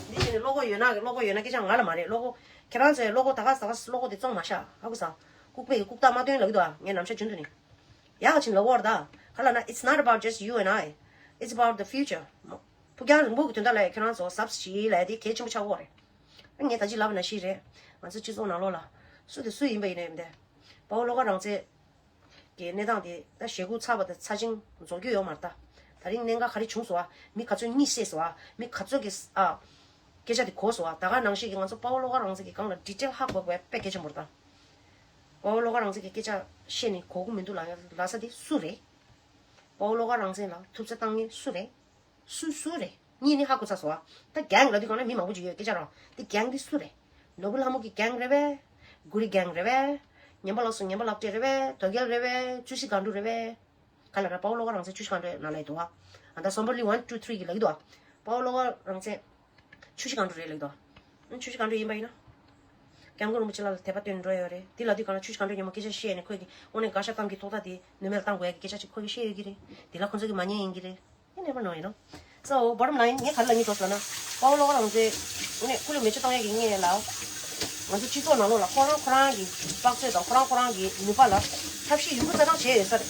འདི་བྱས་ནས་བློ་ཁོག་ཡོད་ན་བློ་ཁོག་ཡོད་ན་སྐད་ཆ་ང་ལ་མ་རེད། བློ་ཁོག་ཁྱེད་རང་ཚོའི་བློ་ཁོག་ད་ག་ཟ་ག་བློ་ཁོག་དེ་བཙོང་མ་ཤག་ཧ་གོ་ས། ལྐུགས་པའི་ལྐུགས་རྟགས་མ་སྟོན་ལབ་ཀྱི་འདུག་ཨ། ངས་ནམ་ཞག་རྒྱུན་དུ་ནི་ཡག་ཕྱིན་ལབ་ཀྱི་ཡོད་རེད་ད། ག་ལབ་ན། it's not about just you and I, it's about the future. ཕུགས་རྒྱང་རིང་པོ་གི་དོན་དག་ལ་ཁྱེད་རང་ཚོ་གཟབ་གཟབ་བྱེད་ལབ་ཡ་དེ་གལ་ཆེན་པོ་ཆགས་ཀྱི་ཡོད་རེད། ངས་ད་ཅི་ལབ་པ་ནང་བཞིན་རེད། ང་ཚོ་སྤྱི་ཚོགས་ནང་ལོགས་ལ་སུ་དེ་སུ་ཡིན་པ་ཡིན་ནའི་མི་འདི། དཔའ་བོ་བློ་དགའ་རང་བཙན་གྱི་གནས་སྟངས་དེ་ད་ཞེ་དགུ་ཚར་བ་དང་ཚར་ཅིང་རྫོགས་རྒྱུ་ཡོད་མ་རེད་ད། ད་རིང་གནད་འགག་ག་རེ་བྱུང་སོང་བ། མི་ག་ཚོད་གཉིད་སད་སོང་བ། མི་ག་ཚོད་ཀྱི་ཨ། སྐད་ཆ་དེ་གོ་སོང་བ། ད་ག་ནང་བཞིན་གྱི་ང་ཚོ་དཔའ་བོ་བློ་དགའ་རང་བཙན་གྱི་སྒང་ལ་ཌི་ཊེལ་ཧ་གོ་དགོས་དཔེ་གལ་ཆེན་པོ་རེད་ད། དཔའ་བོ་བློ་དགའ་རང་བཙན་གྱི་སྐད་ཆ་བཤད་ནས་གོ་གི་མི་འདུག་ལབ་ལབ་ས་དེ་སུ་རེད། དཔའ་བོ་བློ་དགའ་རང་བཙན་ལ་ཐུབ་ཚོད་བཏང་མཁན་སུ་རེད། སུ་སུ་རེད། གཉིས་ནི་ཧ་གོ་ཚར་སོང་ཨ། ད་གེང་ལབ་དུས་སྒང་ལ་མི་མང་པོ་ཅིག་ཡོད་སྐད་ཆ་རོ། དེ་གེང་དེ་སུ་རེད། ནོར་བུ་ལྷ་མོ་གི་གེང་རེད་པས། གུ་རི་གེང་རེད་པས། ཉན་པ་ལགས་སོ་ཉན་པ་ལགས་སྤྲད་རེད་པས། དོལ་རྒྱལ་རེད་པས། བཅུ་བཞི་སྒང་དྲུག་རེད་པས། ག་ལ་ར་དཔའ་བོ་བློ་དགའ་རང་བཙན་བཅུ་བཞི་སྒང་དྲུག་ནང་ལ་ཡོད་འདུག་ཨ། ཨ་ད་སོམ་པ་ལི་ཝན་ཊུ་ཐི་རི་གི་ལབ་ཀྱི་འདུག་ཨ། དཔའ་བོ་བློ་དགའ་རང་བཙན་བཅུ་བཞི་སྒང་དྲུག་རེད་ལབ་ཀྱི་འདུག་ཨ། བཅུ་བཞི་སྒང་དྲུག་ཡིན་པ་ཡིན་ན། སྐྱབས་མགོན་རིན་པོ་ཆེ་ལགས་ལ་དད་པ་སྟོན་འགྲོ་ཡོད་རེད། དེ་ལབ་དུས་སྒང་ལ་བཅུ་བཞི་སྒང་དྲུག་ཉིན་མོ་སྐད་ཆ་བཤད་ནས་ཁོས་ཀྱི་དངོས་གནས་དགའ་ཤ་གཏམ་གྱི་ཐོག་ཐག་དེ་ནུས་མེད་ལ་བཏང་དགོས་ཡ་གི་སྐད་ཆ་ཅིག་ཁོས་ཀྱི་བཤད་ཡོད་ཀྱི་རེད། དེ་ལ་ཁོ་ཚོ་གི་མ་ཉན་ཡིན་གྱི་རེད། You never know, you know. So bottom line ངས་ག་རེ་ལབ་སྙིང་འདོད་སོང་ལབ་ན། དཔའ་བོ་བློ་དགའ་རང་བཙན་དངོས་གནས་སྐུ་ལུས་མེ་མཆོད་བཏང་ཡ་གི་ངས་ལ། ང་ཚོ་སྤྱི་ཚོགས་ནང་ལོགས་ལ་ཁོ་རང་ཁོ་རང་གི་དཔག་ཚོད་དང་ཁོ་རང་ཁོ་རང་གི་ནུས་པ་ལ་ཐབས་ཤེས་ཡོད་རྒུ་རྩལ་སྤྲུགས་བྱས་ཡོད་ས་རེད།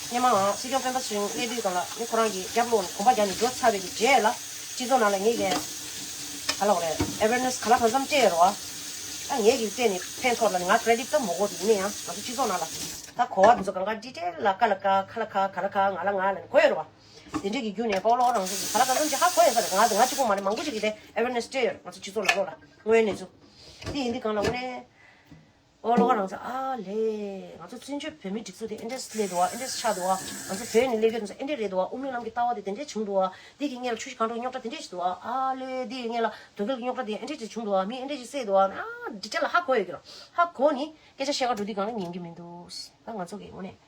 སྔོན་མའང་སྲིད་སྐྱོང་སྤེན་པ་ཚེ་རིང་སླེབས་དུས་སྒང་ལ་ནི་ཁོ་རང་གི་རྒྱབ་ལོགས་ནས་གོམ་པ་རྒྱག་ནས་འགྲོ་ཚར་བའི་གི་རྗེས་ལ་སྤྱི་ཚོགས་ནང་ལ་ངས་ཀྱང་ག་ལབ་དགོས་རེད། ཨེ་ཝེར་ནེ་སི་ག་ལ་གང་འཚམ་སྤྲད་ཡོད་རེད་བ། ད་ངས་ཀྱིས་སྤྲད་ནས་ཕན་ཐོགས་ལ་ནི་ང་ཀི་རེ་ཌིཊ་ད་མ་དགོས་དེ་ཡིན་ན་ཡང་ང་ཚོ་སྤྱི་ཚོགས་ནང་ལ་ད་གོ་བ་འདི་ཚོ་གང་ག་ཌི་ཊེལ་ལ་ཀ་ལ་ཀ་ཁ་ལ་ཁ་ག་ལ་ཁ་ང་ལ་ང་ལ་ནི་གོ་ཡོད་རེད་བ། དེ་འདྲས་ཀྱི་བརྒྱུད་ནས་དཔའ་བོ་བློ་དགའ་རང་བཙན་གྱིས་ག་ལ་གང་འཚམ་ཅིག་ཧ་གོ་ཡོད་ས་རེད། ང་ང་གཅིག་པོ་མ་རེད། མང་པོ་ཅིག་གིས་དེ་ཨེ་ཝེར་ནེ་སི་སྤྲད་ཡོད་རེད། ང་ཚོ་སྤྱི་ཚོགས་ནང་ལོགས་ལ་དངོས་ཡོད་གནས་ཚུལ་དེ་ཡིན་དུས་སྒང་ལ་དངོས་གནས། ཨོ་བློ་དགའ་རང་བཙན་ཨ་ལས། ང་ཚོ་བཙན་བྱོལ་བོད་མིའི་སྒྲིག་འཛུགས་དེ་ཨེ་འདྲས་སླེབས་འདུག་བ། ཨེ་འདྲས་ཆགས་འདུག་བ། ང་ཚོ་བོད་ནས་སླེབས་ཡོད་དུས་ཨེ་འདྲས་རེད་འདུག་བ། དབུ་མའི་ལམ་གྱི་ལྟ་བ་དེ་དེ་འདྲས་བྱུང་འདུག་བ། འདི་གི་སྔོན་ལ་བཅུ་བཞི་སྒང་དྲུག་རྙོག་དྲ་དེ་འདྲས་ཞིག་འདུག་བ། ཨ་ལས། འདི་གི་སྔོན་ལ་དོལ་རྒྱལ་གྱི་རྙོག་དྲ་དེ་ཨེ་འདྲས་ཅིག་བྱུང་འདུག་བ། མི་ཨེ་འདྲས་ཅིག་བསད་འདུག་བ། ཨ་ཌི་ཊེལ་ལ་ཧ་གོ་ཡོད་ཀྱི་རེད། ཧ་གོ་ནི་སྐད་ཆ་བཤད་ག་འགྲོ་དུས་སྒང་ལ་ཉན་གྱི་མི་འདུག་ད་ང་ཚོ་གི་དངོས་གནས་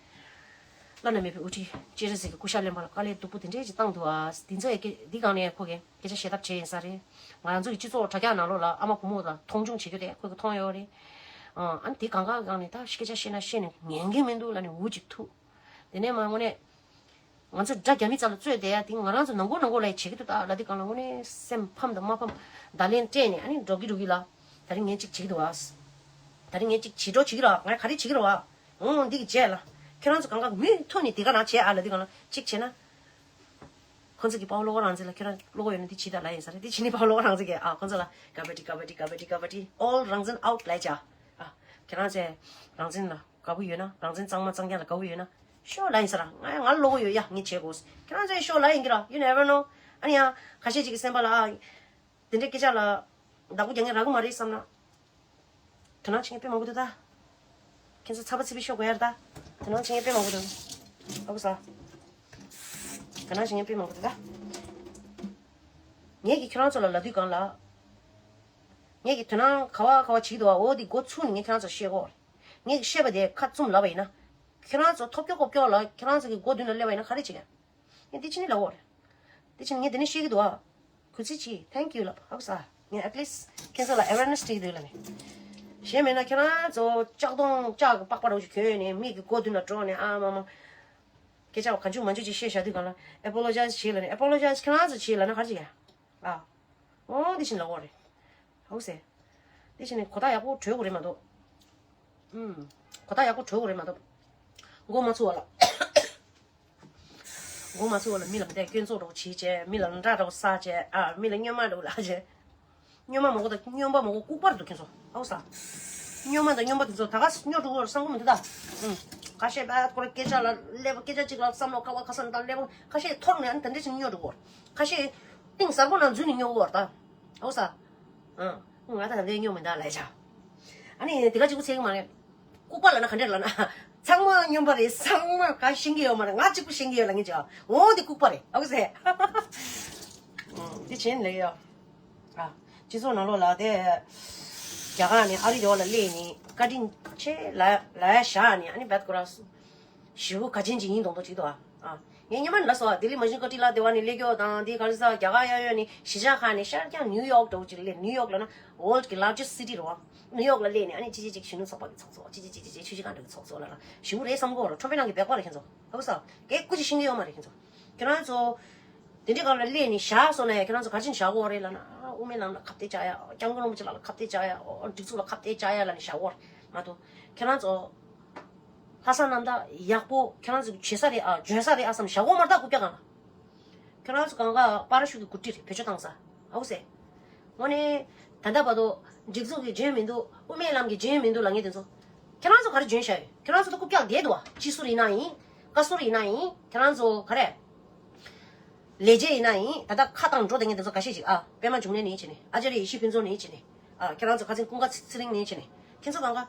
བླ་ན་མེད་པའི་དབུ་ཁྲིད་སྤྱན་རས་གཟིགས་ཀྱི་སྐུ་ཤ་ལེན་པ་ལ་དཀའ་ལས་སྡུག་པོ་དེ་འདྲས་ཅིག་བཏང་འདུག་བ། འདི་ཚོ་ཡི་སྐད་འདི་སྒང་ནས་ཁོ་གི་སྐད་ཆ་བཤད་ཐབས་བྱས་ཡིན་ས་རེད། ང་རང་ཚོ་གི་སྤྱི་ཚོགས་དྲ་རྒྱ་ནང་ལོགས་ལ་ཨ་མ་བུ་མོ་དང་མཐོང་ཆུང་བྱེད་རྒྱུ་དེ་ཁོ་གི་མཐོང་ཡོད་རེད། ཨ་ནི་དེ་གང་ག་སྒང་ནས་ད་སྐད་ཆ་བཤད་ན་བཤད་ནས་ཉན་གི་མི་འདུག་ལབ་ནས་འུ་ཅིག་ཐུག་དེ་ནས་མ་དངོས་གནས་ང་ཚོ་དགྲ་རྒྱ་མི་རྩ་ལ་རྩོད་བསྡད་ཡ་དེ་ང་རང་ཚོ་ནང་ཁུལ་ནང་ཁུལ་ལ་ཡི་བྱེད་ཀྱི་འདུག་ད་ལབ་དུས་སྒང་ལ་དངོས་གནས་སེམས་ཕམ་དང་མ་ཕམ་བརྡ་ལན་སྤྲད་ནས་ཨ་ནི་འགྲོ་གི་འགྲོ་གི་ལ། ད་རིང་ངས་ཅིག་བྱེད་ཀྱི་འདུག་བ། ད་རིང་ངས་ཅིག་བྱེད་འགྲོ་བྱེད་ཀྱི་ར། ང་ག་རེ་བྱེད་ཀྱི་ར་བ། འོང་འདི་གི་རྗེས་ལ། ཁྱེད་རང་ཚོ་གང་ག་མུ་མཐུད་ནས་དེ་ག་རང་བྱེད་ཨ་ལབ་དུས་སྒང་ལ་གཅིག་བྱས་ན། ཁོ་ཚོ་གི་དཔའ་བོ་བློ་དགའ་རང་བཙན་ལ་ཁྱོད་རང་བློ་དགའ་ཡོད་ན་འདི་བྱེད་ད་ལབ་ཡིན་ས་རེད། འདི་བྱེད་ནི་དཔའ་བོ་བློ་དགའ་རང་བཙན་གྱིས་ཨ་ཁོ་ཚོ་ལ་ཀ་བ་ཏི་ཀ་བ་ཏི་ཀ་བ་ཏི་ཀ་བ་ཏི། ཨོལ་རང་བཙན་ཨའུཊ་ལབ་བྱ། ཨ་ཁྱེད་རང་ཚོས་རང་བཙན་ལ་དགའ་པོ་ཡོད་ན། རང་བཙན་གཙང་མ་གཙང་རྐྱང་ལ་དགའ་པོ་ཡོད་ན་ཤོག་ལབ་ཡིན་ས་ར། ང་ང་བློ་དགའ་ཡོད་ཡ། ངས་བྱེད་དགོས། ཁྱེད་རང་ཚོས་ཤོག་ལབ་ཡིན་གྱི་ར། You never know. ཨ་ནི་ཡང་ཁ་ཤས་ཅིག་གི་སེམས་པ་ལ་ཨ། དེ་འདྲའི་སྐད་ཆ་ལ་བདག་པོ་རྒྱག་མཁན་རག་གི་མ་རེད་བསམ་ན། དོ་སྣང་བྱེད་མཁན་དཔེ་མང་པོ་འདུག་ད། ཁྱེད་ཚོ་ཚ་པ་ཚ་པི་ཤོག་དགོས་ཡ་རེད་ད། དོ་སྣང་བྱེད་མཁན་དཔེ་མང་པོ་འདུག་ཨ་ཁུ་ས། དོ་སྣང་བྱེད་མཁན་དཔེ་མང་པོ་འདུག་ད། ངས་ཀྱིས་ཁྱེད་རང་ཚོ་ལ་ལབ་དུས་སྒང་ལ། ངས་ཀྱིས་དོ་སྣང་ག་བ་ག་བ་བྱེད་ཀྱི་འདུག་བ། འོ་དེ་འགོ་ཚུགས་ནས་ངས་ཁྱེད་རང་ཚོར་བཤད་གོ། ངས་ཀྱིས་བཤད་པ་དེ་ཁ་བཙུམ་ལབ་པ་ཡིན་ན། ཁྱེད་རང་ཚོ་ཐོབ་སྐྱོ་ཀོབ་སྐྱོ་ལ་ཁྱེད་རང་ཚོ་གི་མགོ་མདུན་ལ་སླེབས་པ་ཡིན་ན་ག་རེ་བྱེད་ཀྱི། ངས་འདི་ཕྱི་ནས་ལབ་འོར། འདི་ཕྱི་ནས་ངས་འདི་ནས་བཤད་ཀྱི་འདུག་ཨ། གུས་བརྩི་གྱིས། Thank you ལབ། ཧ་གོ་ས། ངས་at least ཁྱེད་ཚོ་ལ་awareness སྤྲད་ཀྱི་འདུག་ལབ་ནས། གཞན་མེད་ན་ཁྱེད་རང་ཚོ་ལྕགས་གདོང་ལྕགས་ཀྱི་པགས་པ་རོ་ཅིག་གྱོན་ནས་མི་གི་མགོ་མདུན་ལ་འགྲོ་ནས་ཨ་མ་མ། སྐད་ཆ་གང་བྱུང་མང་བྱུང་ཅིག་བཤད་བཞག་དུས་སྒང་ལ་apologize བྱེད་ལབ་ནས། apologize ཁྱེད་རང་ཚོ་བྱེད་ལབ་ན་ག་རེ་བྱེད་ཡ། ཨ། འོ་འདི་བཞིན་ལབ་འོ་རེད། ཧ་གོ་སེ། དེ་བཞིན་གོ་ཐག་ཡག་པོ་གྲོལ་དགོས་རེད་མ་གཏོགས། ཨུམ། གོ་ཐག་ཡག་པོ་གྲོལ་དགོས་རེད་མ་གཏོགས། མགོ་མ་ཚོས་པ་ལ། མགོ་མ་ཚོས་པ་ལ་མི་ལ་མི་དེ་སྐྱོན་འཛུགས་འདྲ་བོ་བྱེད་བྱས། མི་ལ་འདྲ་འདྲ་བོ་ཟ་བྱས། ཨ། མི་ལ་སྨྱོན་མ་འདྲ་བོ་ལབ་བྱས། སྨྱོན་མ་མང་པོ་དང་སྨྱོན་པ་མང་པོ་ལྐུགས་པ་རེད་འདུག་ཁྱེད་ཚོ། ཧ་གོ་ས། སྨྱོན་མ་དང་སྨྱོན་པ་དེ་ཚོ་ད་ག་སྨྱོ་འགྲོ་གི་ཡོད་རེད་བསམ་གི་མི་འདུག་ད། ཨུམ། ཁ་ཤས་པ་ཁོ་རང་སྐད་ཆ་ལ་སླེབས། སྐད་ཆ་གཅིག་ལ་བསམ་བློ་ཁ་བ་ཁ་སང་དང་སླེབས། ཁ་ཤས་འཐོར་ནས་ཨ་ནི་དེ་འདྲ་ཞིག་སྨྱོ་འགྲོ་གི་ཡོད་རེད། ཁ་ཤས་གཏིང་ཟབ་པོ་ནང་འཛུལ་ནས་སྨྱོ་གི་ཡོད་རེད་ད། ཧ་གོ་ས། ཨང་། ང་ད་ད་ལྟའི་སྨྱོ་མི་འདུག་ལབ་བྱ། ཨ་ནི་དེ་ག་གཅིག་པུ་ཚད་གི་མ་རེད། ལྐུགས་པ་ལབ་ན་ག་འདྲས་ལབ་ན། ཚང་མ་སྨྱོན་པ་རེད། ཚང་མ་ག་ཤེས་ཀྱི་ཡོད་མ་རེད། ང་གཅིག་པུ་ཤེས་ཀྱི་ཡོད་ལབ་མཁན་ཅིག་འོ་དེ་ལྐུགས་པ་རེད། ཧ་གོ་སེ། ཨང་། དེ་བྱས་ནས་ལབ་ཡོད། ཨ། སྤྱི་ཚོགས་ནང་ལོགས་ལ་དེ། རྒྱ་གར་ནས་ཨ་རི་རེ་བ་ལ་སླེབས་ནས་བཀའ་དྲིན་ཆེ་ལབ་ལབ་ཡ་བཞག་ནས་ཨ་ནི་བད་ཁོ་ར་སུ། ཞེ་པོ་གལ་ཆེན་ཅིག་ཡིན་མདོག་མདོག་ཅིག་འདུག་ཨ། ཨ། ངས་སྔོན་མ་ནས་ལབ་སོང་ཨ། ལྡི་ལི་མ་ཤིན་ཀོ་ཊི་ལ་དེ་བ་ནས་སླེབས་རྒྱུ་དང་དེ་ག་རེ་ཟེར་རྒྱ་གར་གཡས་གཡོན་ནས་གཞིས་ཆགས་ཁག་ནས་ཤར་རྒྱག་ནིའུ་ཡོག་འདྲ་བོ་ཅིག་སླེབས། ནིའུ་ཡོག་ལབ་ན་world གི་largest city རེད་བ། ནིའུ་ཡོག་ལ་སླེབས་ནས་ཨ་ནི་ཅི་ཅི་ཅིག་གཞོན་ནུ་ཚོགས་པ་གི་ཚོགས་གཙོ། ཅི་ཅི་ཅི་ཅི་ཅི་ཆུ་བཞི་སྒང་དྲུག་གི་ཚོགས་གཙོ་ལབ་ན་ཞེ་པོ་རེད་བསམ་གི་ཡོད་རེད། ཁྲོམ་པའི་ནང་གི་སྦལ་ཀོབ་རེད་ཁྱེད་ཚོ། ཧ་གོ་ས། སྐད་སྐུ་ཅིག་ཤེས་ཀྱི་ཡོད་མ་རེད་ཁྱེད་ཚོ། ཁྱེད་རང་ཚོ། དེ་འདྲའི་སྒང་ལ་སླེབས་ནས་བཞག་སོང་ན་ཡང་ཁྱེད་རང་ཚོ་ག་རེ་བྱས་ནས་བཞག་དགོས་རེད་ལབ་ན། ཨ། དབུ་མའི་ལམ་ལ་ཁ་གཏད་བཅག་ཡ། སྐྱབས་མགོན་རིན་པོ་ཆེ་ལགས་ལ་ཁ་གཏད་བཅག་ཡ། སྒྲིག་འཛུགས་ལ་ཁ་གཏད་བཅག་ཡ་ལབ་ནས་བཞག་ཡོད་རེད་མ་གཏོགས། ཁྱེད་རང་ཚོ་ལྷག་བསམ་རྣམ་དག་ཡག་པོ་ཁྱེད་རང་ཚོ་བྱེད་ས་རེད་ཨ། འཇོན་ས་རེད་ཨ་བསམ་བཞག་ཡོད་མ་རེད་ད། རྐུབ་བཀྱག་སྒང་ལ། ཁྱེད་རང་ཚོ་གང་ག་པ་ར་ཤུ་གི་གུ་ཊི་རེད། བེད་སྤྱོད་བཏང་ས། ཨའུ་ཟེ། དངོས་གནས། ད་ལྟ་བར་དུ་སྒྲིག་འཛུགས་ཀྱི་འཇོན་མི་འདུག་དབུ་མའི་ལམ་གྱི་འཇོན་མི་འདུག་ལབ་མཁན་དེ་ཚོ། ཁྱེད་རང་ཚོ་ག་རེ་འཇོན་བཞག་ཡོད། ཁྱེད་རང་ཚོ་ད་རྐུབ་བཀྱག་བསྡད་འདུག་བ། སྤྱི་ཟུར་ཡིན་ན་ཡིན། བཀའ་ཟུར་ཡིན་ན་ཡིན། ཁྱེད་རང་ཚོ་ག་རེ། ལས་བྱེད་ཡིན་ན་ཡིན། ད་ལྟ་ཁ་བཏང་འགྲོ་བསྡད་མཁན་དེ་ཚོ་འགའ་ཤས་ཤིག་ཨ། པད་མ་འབྱུང་གནས་ནས་བྱས་ནས། ཨ་ཅཱརྱ་ཡེ་ཤེས་ཕུན་ཚོགས་ནས་བྱས་ནས། ཨ། ཁྱེད་རང་ཚོ་ཁ་སང་ཀུན་དགའ་ཚེ་རིང་ནས་བྱས་ནས། ཁྱེད་ཚོ་གང་ག་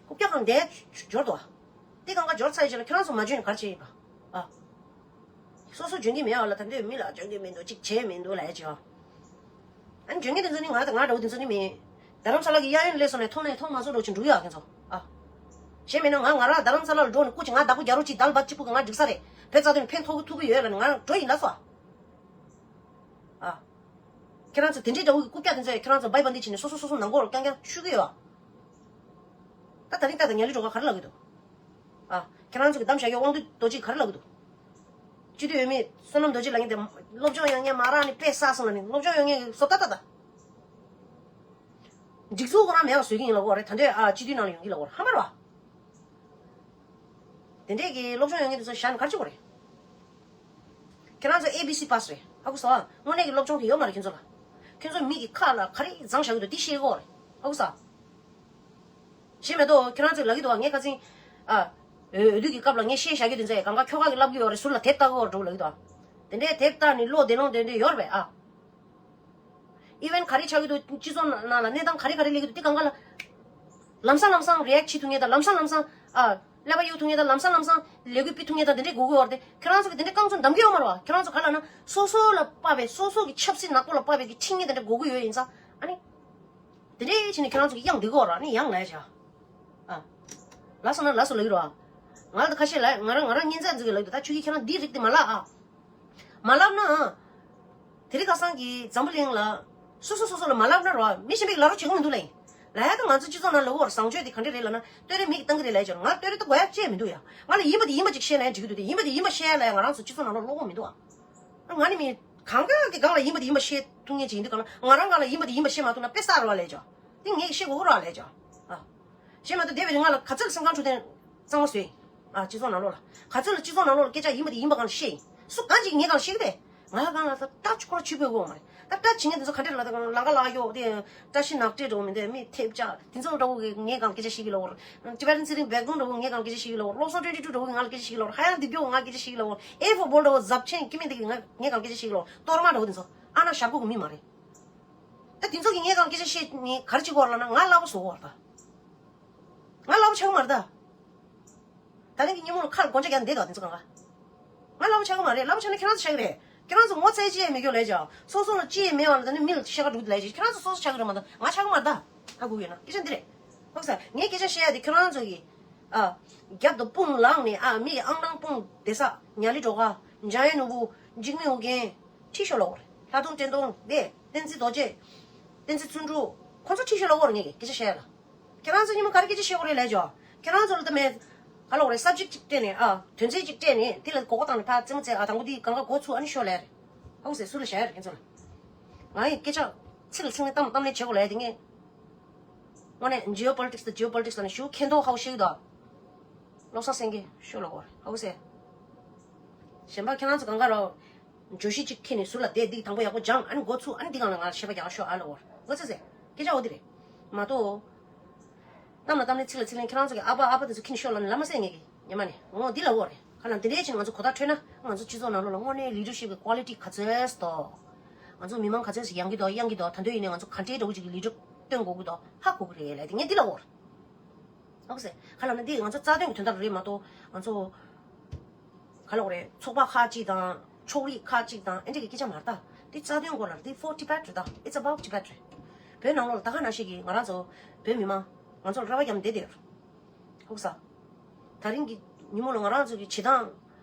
རྐུབ་བཀྱག་སྒང་བསྡད་འབྱོར་འདུག་བ། དེ་གང་ག་འབྱོར་ཚར་ཡི་ཆེད་ལ་ཁྱེད་རང་ཚོ་མ་འཇོན་ནས་ག་རེ་བྱས་ཡིན་པ། ཨ། སོ་སོ་འཇོན་གྱི་མེད་པ་ལ་ད་འདོད་མི་ལ་འཇོན་གྱི་མི་འདུག་གཅིག་བྱས་མི་འདུག་ལབ་ཡ་ཅིག་ཨ། ཨ་ནི་འཇོན་གྱི་དེ་ཚོ་ནི་ང་དང་ང་འདྲ་བོ་དེ་ཚོ་ནི་མིན། རྡ་རམ་ས་ལ་གི་གཡས་གཡོན་སླེབས་སོང་ནས་མཐོང་ནས་མཐོང་མ་སོང་འགྲོ་ཅིག་འགྲོ་ཡ་ཁྱེད་ཚོ་ཨ། གཞན་མིན་ན་ང་ང་རང་རྡ་རམ་ས་ལ་ལ་འགྲོ་ནས་སྐུ་མཁྱེན་ང་བདག་པོ་རྒྱག་རོགས་གྱིས། ད་ལ་བ་གཅིག་པུ་གི་ང་འགྲིག་ས་རེད། བོད་རྩ་དོན་ཕན་ཐོགས་ཐུབ་ཀྱི་ཡོད་ལབ་ནས་ང་འགྲོ་ཡིན་ལབ་སོང་ཨ། ཨ། ཁྱེད་རང་ཚོ་དེ་འདྲའི་འདྲ་བོ་གི་རྐུབ་བཀྱག་དེ་ཚོས་ཁྱེད་རང་ཚོ་བྷའི་བྷ་འདི་བྱས་ནས་སོ་སོ་སོ་སོ་ནང་སྒོ་ལ་རྐྱང་རྐྱང་ཤུ་གི་ཡོད་ཨ། ད་ད་རིང་ད་ད་ཉ་ལི་སྒྲོལ་དཀར་ག་རེ་ལབ་གི་འདུག་ཨ། ཁྱེད་རང་ཚོ་གི་གཏམ་བཤད་ཡོད་དབང་འདུས་རྡོ་རྗེས་ག་རེ་ལབ་གི་འདུག་སྤྱི་འཐུས་འོས་མི་བསོད་ནམས་རྡོ་རྗེ་ལབ་མཁན་དེ་སློབ་སྦྱོང་ཡོད་མཁན་མ་རག་ནས་དཔེ་བསགས་སོང་ལབ་ནས། སློབ་སྦྱོང་ཡོད་མཁན་གི་བཟོ་ལྟ་ལྟ་ད། སྒྲིག་འཛུགས་ཁོ་རང་མེད་པ་བཟོ་གི་ཡིན་ལབ་ཀྱི་ཡོད་རེད། ད་འདོད་ཨ་སྤྱི་འཐུས་ནང་ལ་ཡོང་གི་ལབ་ཀྱི་ཡོད་རེད། ཧ་མ་རེད་པ། དེ་འདྲས་ཀྱི་སློབ་སྦྱོང་ཡོད་མཁན་དེ་ཚོ་བཞག་ནས་ག་རེ་བྱེད་དགོས་རེད། ཁྱེད་རང་ཚོ་ཨེ་བི་སི་པཱ་སི་རེད། ཧ་གོ་སོང་ཨ། དངོས་གནས་ཀྱི་སློབ་སྦྱོང་དེ་ཡོད་མ་རེད་ཁྱེད་ཚོ་ལ། ཁྱེད་ཚོ་མི་གི་ཁ་ལ་ག་རེ་བརྫངས་བཞག་གི་འདུག་འདི་ཤེས་དགོས་རེད། ཧ་གོ་སོང་ཨ། ཤེས་མེད་དོ། ཁྱེད་རང་ཚོས་ལབ་ཀྱི་འདུག་བ། ངས་ཁ་སང་ཨ། འོས་བསྡུ་གི་སྐབས་ལ་ངས་བཤད་བཞག་གི་དེ་ཚོ་གང་ག་ཁྱོ་ག་གིས་ལབ་ཀྱི་ཡོད་རེད། ཟུར་ལ་དེབ་ལྟ་གི་ཡོད་རེད་ལབ་ཀྱི་འདུག་བ། དེ་འདྲའི་དེབ་ལྟ་ནས་བློ་བདེ་ལོང་དེ་འདྲ་ཡོད་རེད་པས་ཨ། ཨི་ཝེན་ག་རེ་ཆགས་ཀྱི་འདུག་སྤྱི་ཚོགས་ནང་ལ་གནས་སྟངས་ག་རེ་ག་རེ་སླེབས་ཀྱི་འདུག་དེ་གང་ག་ལ། ལམ་སང་ལམ་སང་རི་ཨེག་བྱེད་ཐུབ་མཁན་དང་། ལམ་སང་ལམ་སང་ཨ། ཀླད་པ་གཡུག་ཐུབ་མཁན་དང་། ལམ་སང་ལམ་སང་ལས་འགུལ་སྤེལ་ཐུབ་མཁན་དང་། དེ་འདྲས་དགོས་ཀྱི་ཡོད་རེད་དེ། ཁྱེད་རང་ཚོ་གི་དེ་འདྲས་རྐང་བཙུགས་འདམ་གྱི་ཡོད་མ་རེད་པ། ཁྱེད་རང་ཚོ་ག་ལབ་ན་སོ་སོ་ལ་དཔག་པའི། སོ་སོ་གི་ཆབ་སྲིད་ནག་པོ་ལ་དཔག་པའི་གི་འཕྲིན་ངན་དེ་འདྲས་དགོས་ཀྱི་ཡོད་ཡིན་ཙང་ཨ་ནི། དེ་འདྲས་བྱས་ནས་ཁྱེད་རང་ཚོ་གི་གཡང་བསྡད་ཀྱི་ཡོད་རེད། ཨ་ནི་གཡང་ལབ་ཡ་བྱ། ཨ། ལབ་སོང་ན་ལབ་སོང་ལབ་ཀྱི་རེད་པ། ང་ལ་ད་ཁ་ཤས་ལབ། ང་རང་ང་རང་སྙན་ཚིག་འཛུགས་ཀྱི་ལབ་ཀྱི་འདུག་ད་ཁྱོད་ཀྱིས་ཁྱེད་རང་འདི་རིགས་དེ་མ་ལབ་ཨ། མ་ལབ་ན། དེ་རིང་ཁ་སང་གི་འཛམ་བུ་གླིང་ལ། སོ་སོ་སོ་སོ་ལ་མ་ལབ་ན་རོ། མི་གཞན་པས་ལབ་རོགས་བྱེད་ཀྱི་མི་འདུག་ལབ་ཡིན། ལབ་ཡ་ད་ང་ཚོ་སྤྱི་ཚོགས་ནང་ལབ་ཀྱི་ཡོད་རེད། བཟང་སྤྱོད་དེ་ག་འདྲས་རེད་ལབ་ན། བསྟོད་ར་མི་གིས་བཏང་གི་རེད་ལབ་ཡ་ཅིག་ང་བསྟོད་ར་ད་དགོས་ཡ་ཅིག་མི་འདུག་ཡ། ང་ལ་ཡིན་པ་དེ་ཡིན་པ་ཅིག་བཤད་ན་ཡང་འགྲིག་གི་འདུག་སྟེ། ཡིན་པ་དེ་ཡིན་པ་བཤད་ཡ་ལབ་ཡ་ང་རང་ཚོ་སྤྱི་ཚོགས་ནང་ལོགས་ཀློག་གི་མི་འདུག་ཨ། ང་ནི་མི་གང་ག་གི་སྒང་ལ་ཡིན་པ་དེ་ཡིན་པ་བཤད་ཐུབ་མཁན་ཅིག་ཡིན་དུས་གང་ལ། ང་རང་སྒང་ལ་ཡིན་པ་དེ་ཡིན་པ་བཤད་མ་ཐུབ་ན་དཔེ་བསགས་རོགས་ལབ་ཡ་ཅིག་དེ་ངས་བཤད་དགོས་ཀྱི་རེད་ལབ་ཡ་ཅིག་ཨ། བཤད་མ་ཐུབ། དེ་བས་ང་ལ་ག་ཚོད་ལ་སེམས་ཁམས་འཁྲུག་ཐེངས་གཙང་མ་བཟོས་ཡིན། ཨ། སྤྱི་ཚོགས་ནང་ལོགས་ལ། ག་ཚོད་ལ་སྤྱི་ཚོགས་ནང་ལོགས་ལ་སྐད་ཆ་ཡིན་པ་དེ་ཡིན་པ་གང་ལ་བཤད་ཡིན། སུ་གང་ཅིག་ངའི་སྒང་ལ་བཤད་ཀྱི་རེད། ང་སྒང་ལ་ད་ཏ་ཆུ་ཁོ་ཆུ་བོས་དགོས་མ་རེད། ད་ཏ་བྱེད་མཁན་དེ་ཚོ་ག་འདྲས་ལ་ད་ལང་ཀ་ལ་གཡོག་དེ། བཀྲ་ཤིས་ནག་ཏྲེ་འགྲོ་མི་འདུག་མི་ཐེབས་ཆག་དེ་ཚོ་འདྲ་བོ་གིས་ངའི་སྒང་སྐད་ཆ་བཤད་ཀྱི་ལབ་ཀྱི་རེད། ཊི་བེ་ཊན་སི་རིང་བེག་ཌོན་འདྲ་བོ་ངའི་སྒང་སྐད་ཆ་བཤད་ཀྱི་ལབ་ཀྱི་རེད། བློ་བཟང་ཊུ་ཝེན་ཊི་ཊུ་འདྲ་བོ་གིས་ང་ལ་སྐད་ཆ་བཤད་ཀྱི་ལབ་ཀྱི་རེད། ཧ་ཡང་དེ་བྱོས་ང་ལ་སྐད་ཆ་བཤད་ཀྱི་ལབ་ཀྱི་རེད། ཨེ་ཧྥོར་བྷོལ་འདྲ་བོ་ཟབ་ཆེན་སྐྱེ་དམན་དེ་གིས་ང་ངའི་སྒང་སྐད་ཆ་བཤད་ཀྱི་ལབ་ཀྱི་རེད། གཏོར་མ་འདྲ་བོ་དེ་ཚོ་ཨ་ན་ཞབས་ཁུག་གི་མི་མ་རེད། ད་དེ་ཚོ་གིས་ངའི་སྒང་སྐད་ཆ་བཤད་ནས་ག་རེ་བྱེད་ཀྱི་ཡོད་རེད་ལབ་ན། ང་སླ་པོ་བཟོ་གི་ཡོད་རེད་ད། ང་སླ་པོ་ཆགས་ཀྱི་མ་རེད་ད། ད་རིང་གི་ཉིན་མོ་ལ་ཁ་ལ་སྒོ་ལྕགས་བརྒྱབ་ནས་བསྡད་འདུག་དེ་ཚོ་གང་ག་ང་སླ་པོ་ཆགས་ཀྱི་མ་རེད། སླ་པོ་ཆགས་ན་ཁྱེད་རང་ཚོ་ཆགས་ཀྱི་རེད། ཁྱེད་རང་ཚོ་ངོ་ཚ་ཅི་ཡང་མེད་རྒྱུ་ལབ་ཀྱི་ཡོད། སོ་སོ་ལ་ཅི་ཡང་མེད་པ་ལ་ད་ནི་མི་ལ་ཤ་ཁ་སྒྲུག་ལབ་ཀྱི་ཡོད། ཁྱེད་རང་ཚོ་སོ་སོ་ཆགས་ཀྱི་རེད་མ་གཏོགས་ང་ཆགས་ཀྱི་མ་རེད་ད། ཧ་གོ་གི་ཡོད་ན། སྐད་ཆ་འདི་རེད། ཧ་གོ་ས། ངས་སྐད་ཆ་བཤད་ཡ་དེ་ཁྱེད་རང་ཚོ་གིས། ཨ། རྒྱབ་ཏུ་དཔུང་ལངས་ནས། ཨ། མི་ཡི་ཨང་གྲངས་དཔུང་སྡེ་གསར། ཉ་ལི་སྒྲོལ་དཀར། འཇམ་དབྱངས་ནོར་བུ། འཇིགས་མེད་ཨོ་རྒྱན། ཁྲིད་ཤོག་ལབ་ཀྱི་ཡོད་རེད། ལྷག་རྡོར་བསྟན་སྟོང་། དེ་བསྟན་འཛིན་རྡོ་རྗེ། བསྟན་འཛིན་བརྩོན་འགྲུས། ཁོང་ཚོ་ཁྲིད་ཤོག་ལབ་ཀྱི་ཡོད་རེད། ངས་སྐད་ཆ་བཤད་ཡ་ལ། ཁྱེད་རང་ཚོ་ཉིན་མོ་ག་རེ་སྐད་ཆ་བཤད་ཀྱི་རེད་ལབ་ཀྱི་ཡོད། ཁྱེད་རང་ཚོ་ལ་ད་མེད། ག་ལབ་དགོས་རེད། སབ་ཇེག་ཅིག་སྤྲད་ནས། ཨ། དོན་ཚན་ཅིག་སྤྲད་ནས་དེ་ལ་མགོ་སྐོར་བཏང་ནས་ཕར་རྩེད་མོ་རྩེ། ཨ། དང་པོ་དེ་གང་ག་འགོ་ཚུགས། ཨ་ནི་ཤོག་ལབ་ཡ་རེད། ཧ་གོ་སོང་། ཟུར་ལ་བཞག་ཡ་རེད་ཁྱེད་ཚོ་ལ། ང་ཡི་སྐད་ཆ་ཚིག་ལ་ཚིག་ནས་གཏམ་གཏམ་ལེན་བྱེད་དགོས་ལབ་ཡ་དེ་ངས། དངོས་གནས་ཇི་ཨོ་པོ་ལི་ཊིག་སི་དང་ཇི་ཨོ་པོ་ལི་ཊིག་སི་ལབ་ནས་ཞུ་མཁན་ཐོག་ཧ་གོ་ཤེས་ཀྱི་འདུག་བློ་བཟང་སེང་གེ་ཤོག་ལབ་ཀྱི་ཡོད་རེད། ཧ་གོ་སོང་། གཞན་པ་ཁྱེད་རང་ཚོ་གང་ག་རོ། བརྗོད་གཞི་གཅིག་ཁྱེར་ནས་ཟུར་ལ་བསྡད། འདི་དང་པོ་ཡག་པོ་སྦྱངས། ཨ་ནི་འགོ་ཚུགས། ཨ་ནི་འདི་སྒང་ལ་ང་ལ་བཤད་པ་རྒྱག་ཤོག་ཨ་ལབ་ཀྱི་ཡོད་རེད། ངོ་ཚ་ཟེར། སྐད་ཆ་འོ་འདི་རེད། མ་གཏོགས། གཏམ་ལ་གཏམ་ལེན་ཚིག་ལ་ཚིག་ལེན། ཁྱེད་རང་ཚོ་གི་ཨ་ཕ་ཨ་ཕ་དེ་ཚོ་ཁྱེར་ནས་ཤོག་ལབ་ནས་ལབ་མ་ཟེར་ངེད་ཀྱིས་ཉན་མ་ནས། འོ་འདི་ལབ་ཀྱི་ཡོད་རེད། ག་ལབ་ན་འདི་འདྲས་བྱས་ནས་ང་ཚོ་གོ་བརྡ་འཕྲོད་ན་ང་ཚོ་སྤྱི་ཚོགས་ནང་ལོགས་ལ་དངོས་གནས་ལི་ཌར་ཤིབ་ཀྱི་ཀོ་ལི་ཊི་ག་ཚོད་འདུག་ང་ཚོ་མི་མང་ག་ཚོད་ཞིག་ཡོང་གི་འདུག་ཡོང་གི་འདུག་ད་དུང་ཡིན་ནའི་ང་ཚོ་ག་འདྲའི་འདྲ་བོ་ཅིག་གི་ལི་ཌར་སྟོན་དགོས་ཀྱི་འདུག་ཧ་གོ་གི་རེད་ལབ་དེ་ངས་འདི་ལབ་ཀྱི་ཡོད་རེད། ཨོ་ཙི། ག་ལབ་ན་འདི་ང་ཚོ་རྩ་དོན་གྱི་དོན་དག་རེད་མ་གཏོགས་ང་ཚོ། ག་ལབ་དགོས་རེད། ཚོགས་པ་ཁག་ཅིག་དང་ཕྱོགས་རིས་ཁག་ཅིག་དང་ཨེ་འདྲ་གི་སྐད་ཆ་མ་རེད་ད། འདི་རྩ་དོན་སྐོར་ལ་རེད། འདི་for Tibet རེད་ད། It's about Tibet རེད། བོད་ནང་ལོགས་ལ་ད་ག་ནང་བཞིན་གྱི་ང་རང་ཚོ་བོད་མི་མང་ང་ཚོ་ལ་རེ་བ་བརྒྱབ་བསྡད་དེ་ཡོད་རེད། ཧུག་ས། ད་རིང་གི་ཉིན་མོ་ལ་ང་རང་ཚོ་གི་བྱེད་སྟངས།